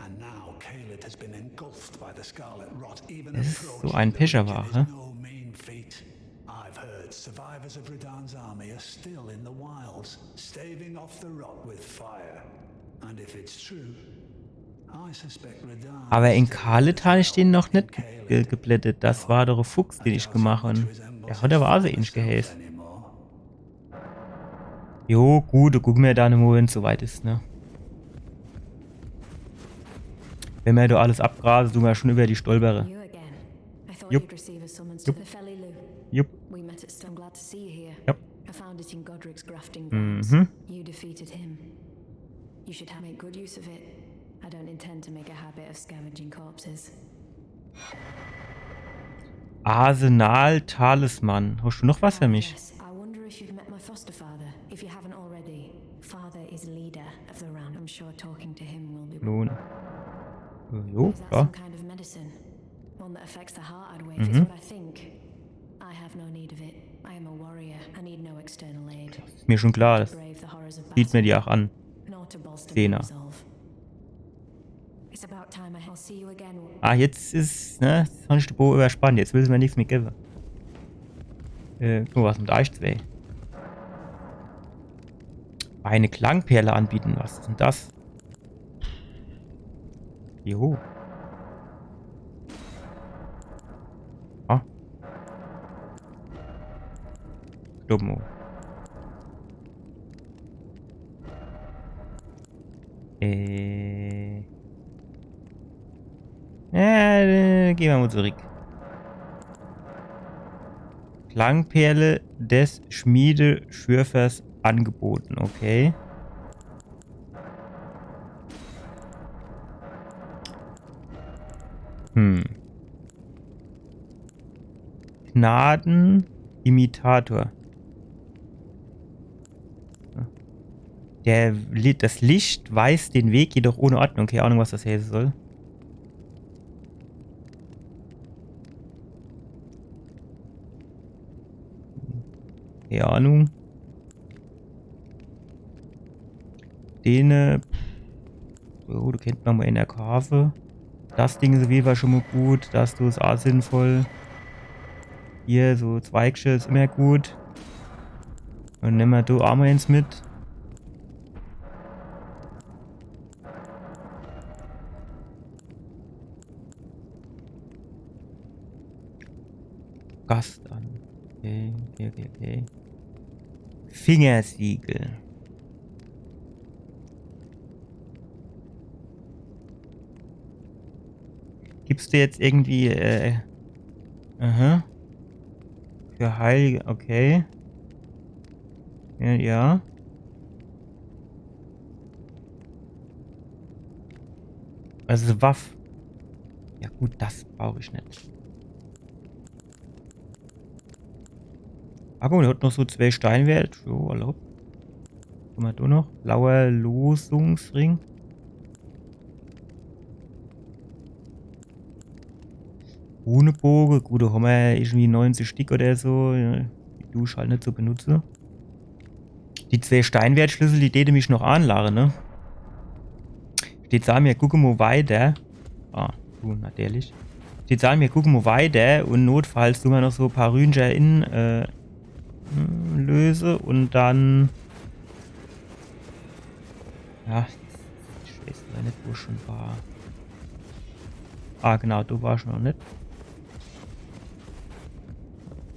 And now Caelid has been engulfed by the Scarlet Rot. Even Das ist so approaching ein the Pischewa, region is hä? No mean feat. I've heard survivors of Radahn's army are still in the wilds, staving off the rot with fire. And if it's true, I suspect Radahn Aber is in still Caelid han ich den noch net ge Caelid. Geblättert. Das war doch e Fuchs, den ich gemacht han. Der hat aber auch so ähnlich geheißt. Jo, gut, gucke mer dann mol, wenn's so weit is, ne? Wenn mer do alles abgrase, du mer schon über die stolpere. You again. I thought Yup. You'd receive a summons to the Felly Lou. Jupp. We met at Stone. Glad to see you here. Jupp. I found it in Godrick's grafting grounds. Mhm. You defeated him. You should ha- make good use of it. I don't intend to make a habit of scavenging corpses. Arsenal Talisman. Hast du noch was für mich? Yes, I wonder if you've met my foster father. If you haven't already, father is leader of the Round. I'm sure talking to him will be. Nun. Äh, jo, Is that ja. some kind of medicine? One that affects the heart, I'd wager, is Mhm. what I think. I have no need of it. I am a warrior. I need no external aid. Is mir schon klar, das Brave the horrors of sieht mer battle, dir auch an. Nor to bolster Zehner. my resolve. It's about time I. I'll see you again. Ah, jetzt is, ne, jetzt han ich de Boge überspannt. Jetzt will se mer nix mehr gewwe. Äh, oh, was mit euch zwei? Eine Klangperle anbieten, was is denn das? Juhu. Ah. Dummo. Äh. Äh, geh mer mol zurück. Klangperle des Schmiedeschürfers angeboten, okay. Hm. Gnadenimitator. Der, Li- das Licht weist den Weg, jedoch ohne Ordnung. Keine Ahnung, was das heißen soll. Keine Ahnung. Dene. So, do kennt mer mol eener kaafe. Das Ding is uff jede Fall schon mol gut. Das do is aa sinnvoll. Hier, so Zweigsche is immer gut. Dann nemme mer do aa mol eens mit. Gast an. Okay, okay, okay, okay. Fingersiegel. Gibt's do jetzt irgendwie, äh, aha. Für Heilige, okay. Ja, ja. Also Waff. Ja gut, das brauch ich net. Ah, guck mol, der hat noch so zwee Steinwert. So, hallo. Guck mol, do noch. Blauer Losungsring. Runeboge, gut, do hammer irgendwie neunzig Stick oder so, ja, die du ich halt net so benutze. Die zwee Steinwertschlüssel, die däte mich noch anlache, ne? Steht, sa mer, gucke mer weiter. Ah, du, natürlich. Steht, sa mer, gucke mer weiter un notfalls du mer noch so paar Rünscher in, äh, hm, löse un dann. Ja, ich weiß leider net, wo ich schon war. Ah, genau, do war ich noch net.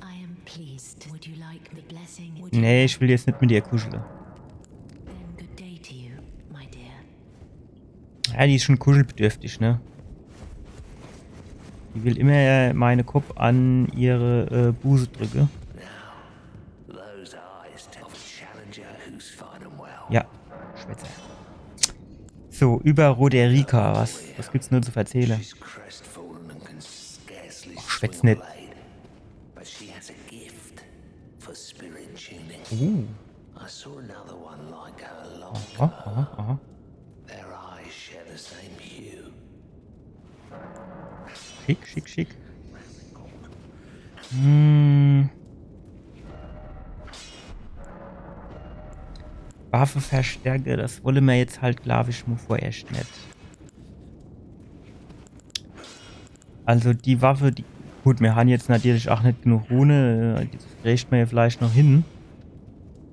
I am pleased. Would you like the blessing? Would you Nee, ich will jetzt net mit dir kuschele. Then good day to you, my dear. Ja, die is schon kuschelbedürftig, ne? Die will immer meine Kopp an ihre, äh, Buse drücke. Those eyes tell of a challenger who's fine and well. Ja, Schwätzer. So, über Roderika, was, was gibt's nur zu verzähle? She's crestfallen and can scarcely Och, schwätz swing a net. Blade, but she has a gift for spirit tuning. Uh. I saw another one like her long Aha, ago. Aha, aha. Their eyes share the same hue. Schick, schick, schick. Hm. Waffe verstärke, das wolle mer jetzt halt, glaab ich, mo vorerscht net. Also die Waffe, die, gut, mir han jetzt natürlich ach net genug Rune, äh, die kriegt mer jo vielleicht noch hin.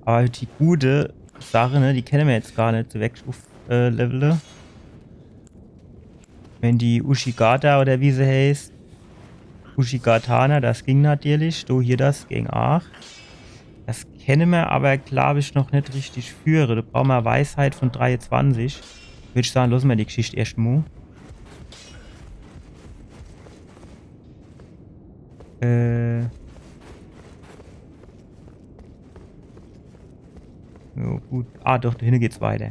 Aber die gute Sache, ne, die kenne mer jetzt gar net so weg uff, äh, Levele. Wenn die Ushigata oder wie se heißt, Ushigatana, das ging natürlich, do hier das ging ach. Das kenne mer aber, glaab ich, noch net richtig führe. Do brauche mer Weisheit von dreiezwanzig. Würd ich sage, losse mer die Geschicht erscht mo. Äh. Jo, gut. Ah, doch, do hinne geht's weiter.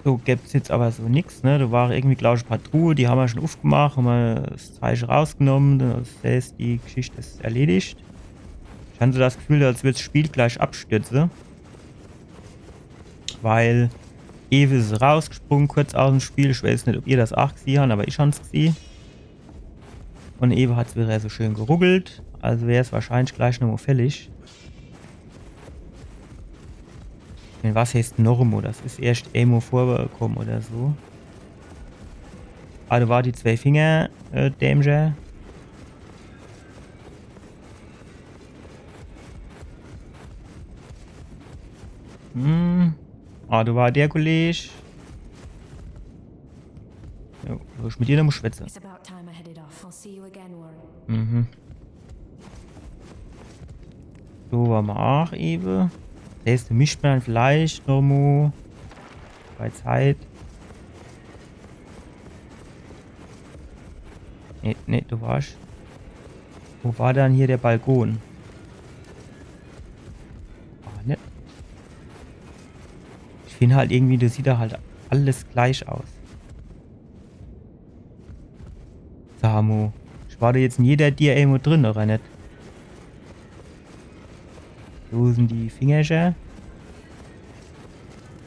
So, gibt's jetzt aber so nix, ne? Do war irgendwie, glaab ich, e paar Truhe, die hammer schon uffgemacht, hammer das Zeich rausgenomme, das heißt, die Geschicht is erledigt. Ich han so das Gefühl, als würd das Spiel gleich abstürze. Weil ewe is rausgesprunge, kurz aus'm Spiel. Ich weiß net, ob ihr das ach gesieh han, aber ich han's gesieh. Un ewe hat's wieder so schön geruckelt. Also wär's wahrscheinlich gleich nomo fällig. Wenn, was heißt nomo? Das is erscht emo vorkomme oder so. Ah, do war die zwee Finger, äh, Danger. Hm. Ah, do war der Kolleg. Jo, soll ich mit dir nomo schwätze? It's about time I headed off. I'll see you again, Warren. Mhm. So, war mer ach ewe. Das heißt, do misst mer dann vielleicht nomo bei Zeit. Nee, nee, du warsch. Wo war dann hier der Balkon? Ah, ne? Ich find halt irgendwie, das sieht do halt alles gleich aus. Samu, ich war do jetzt in jeder Dier irgendwo drin, oder net? Wo sin die Fingercher?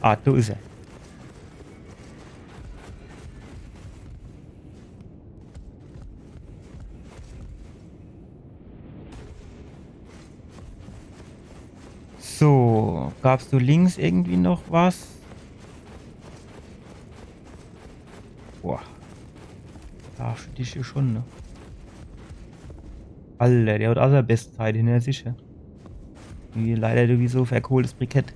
Ah, do is er. So, gab's do links irgendwie noch was? Boah. Do find ich hier schon, ne? Alter, der hat ach sei Bestzeit hinner sich, ja. Wie leider sowieso verkohltes Brikett.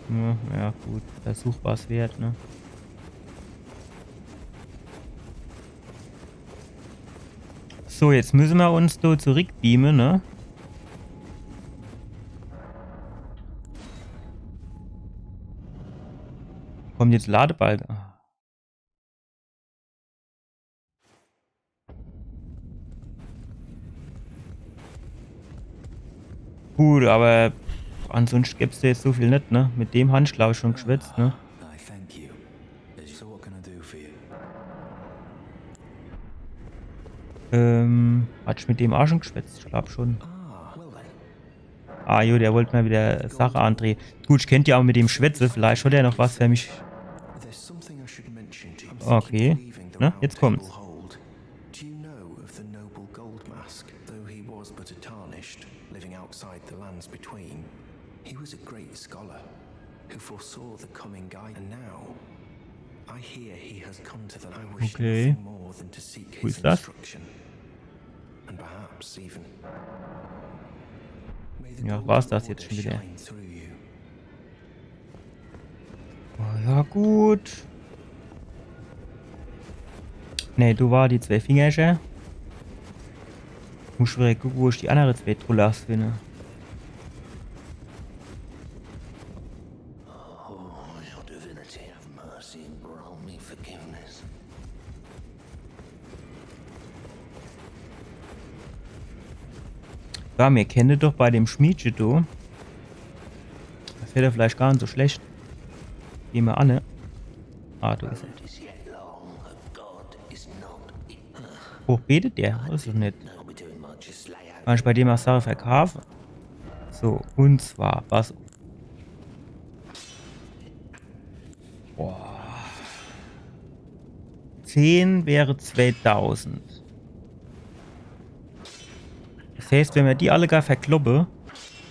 Ja, ja, gut. Versuch war's wert, ne? So, jetzt müsse mer uns do zurückbeame, ne? Kommt jetzt Ladebalke. Ah. Gut, aber ansonsten gibt's do jetzt so viel net, ne? Mit dem han ich, glaub ich, schon geschwätzt, ne? I thank you. So what can I do for you? Ähm, hat ich mit dem ach schon geschwätzt? Ich glaub schon. Ah, well then. Ah, jo, der wollt mol wieder Sache andrehe. Gut, ich kennt jo ach mit dem schwätze, vielleicht hat er noch was für mich. There's something I should mention to you. I'm Okay. thinking of leaving the Ne? Round Jetzt kommt's. Table Hold. Do you know of the noble Goldmask? Though he was but a tarnished, living outside the Lands Between, he was a great scholar who foresaw the coming guide. And now, I hear he has come to the. I wish Okay. Nothing more than to seek Wo his is das? Instruction. And perhaps even. May the Ja, Golden war's das jetzt Order schon wieder? Shine through you. Oh, ja, gut. Nee, do war die zwee Fingercher. Muss ich wieder gucke, wo ich die annere zwee Trullers finde. Oh, your divinity, have mercy and grant me forgiveness. Ja, mir kenne doch bei dem Schmiedche do. Das wär doch vielleicht gar net so schlecht. Geh mer an, ne? Ah, do is er. It is yet long, and God is not. Hoch betet der? Das is doch net. I'll be doing much as lay out. Kann ich bei dem ach Sache verkaufe? So, und zwar, was? Boah. Zehn wäre zweetausend. Das heißt, wenn mer die alle gar verkloppe,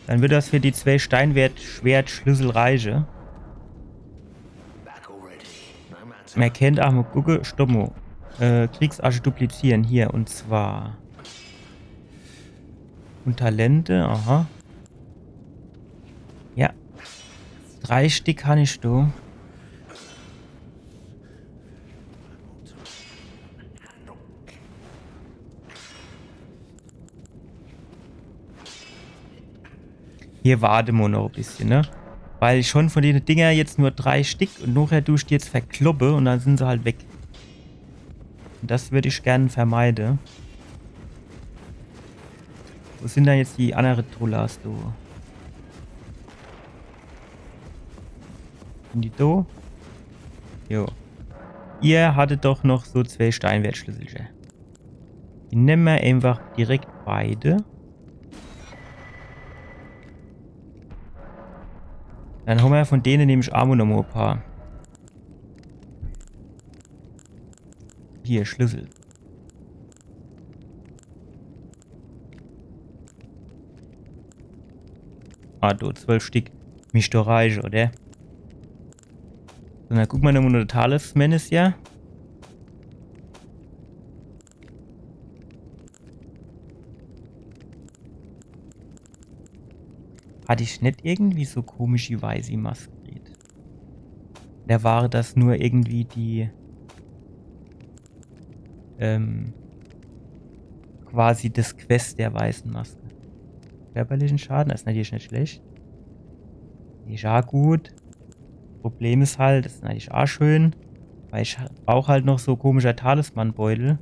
dann wird das für die zwee Steinwert-Schwertschlüssel reiche. Back already. No matter. Mer kennt ach mol gucke, stopp mol. Äh, Kriegsasche duplizieren hier, und zwar. Und Talente, aha. Ja. Drei Stick han ich do. Hier warte mer noch e bissche, ne? Weil ich schon von dene Dinger jetzt nur drei Stick und nochher du ich die jetzt verkloppe und dann sin se halt weg. Und das würd ich gern vermeide. Wo sin dann jetzt die annere Trullers, du? Sin die do? Jo. Ihr hattet doch noch so zwee Steinwertschlüsselche. Die nemme mer einfach direkt beide. Dann han mer von dene nämlich ach mol noch mol e paar. Hier, Schlüssel. Ah, du, zwölf Stick. Misst doch reiche, oder? So, dann gucke mer nochmol no de Talismans, ja. Hatt ich net irgendwie so komische weiße Maske gekriet? Oder war das nur irgendwie die, ähm, quasi das Quest der weißen Maske? Körperlichen Schaden, das is natürlich net schlecht. Is aa gut. Problem is halt, des is eigentlich aa schön, weil ich brauch halt noch so komischer Talismanbeutel.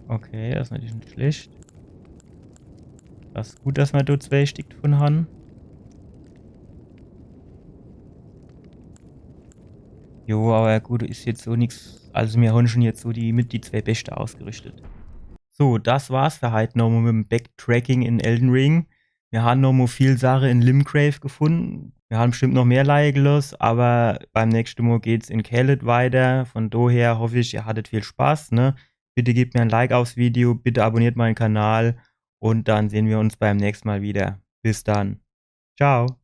Okay, des is natürlich net schlecht. Des is gut, dass mer do zwee Stick davon han. Jo, awwer gut, is jetzt so nix. Also mir han schon jetzt so die, mit die zwee Beschte ausgerüstet. So, des war's für heit nommo mit em Backtracking in Elden Ring. Mir han nommo viel Sache in Limgrave gefunn. Mir han bestimmt noch mehr leie geloss, awwer beim nächschte Mol geht's in Caelid weiter. Von doher hoff ich, ihr hattet viel Spaß, ne? Bitte gebt mir en Like aufs Video, bitte abonniert mein Kanal un dann sehn mir uns beim nächschte Mol wieder. Bis dann. Ciao.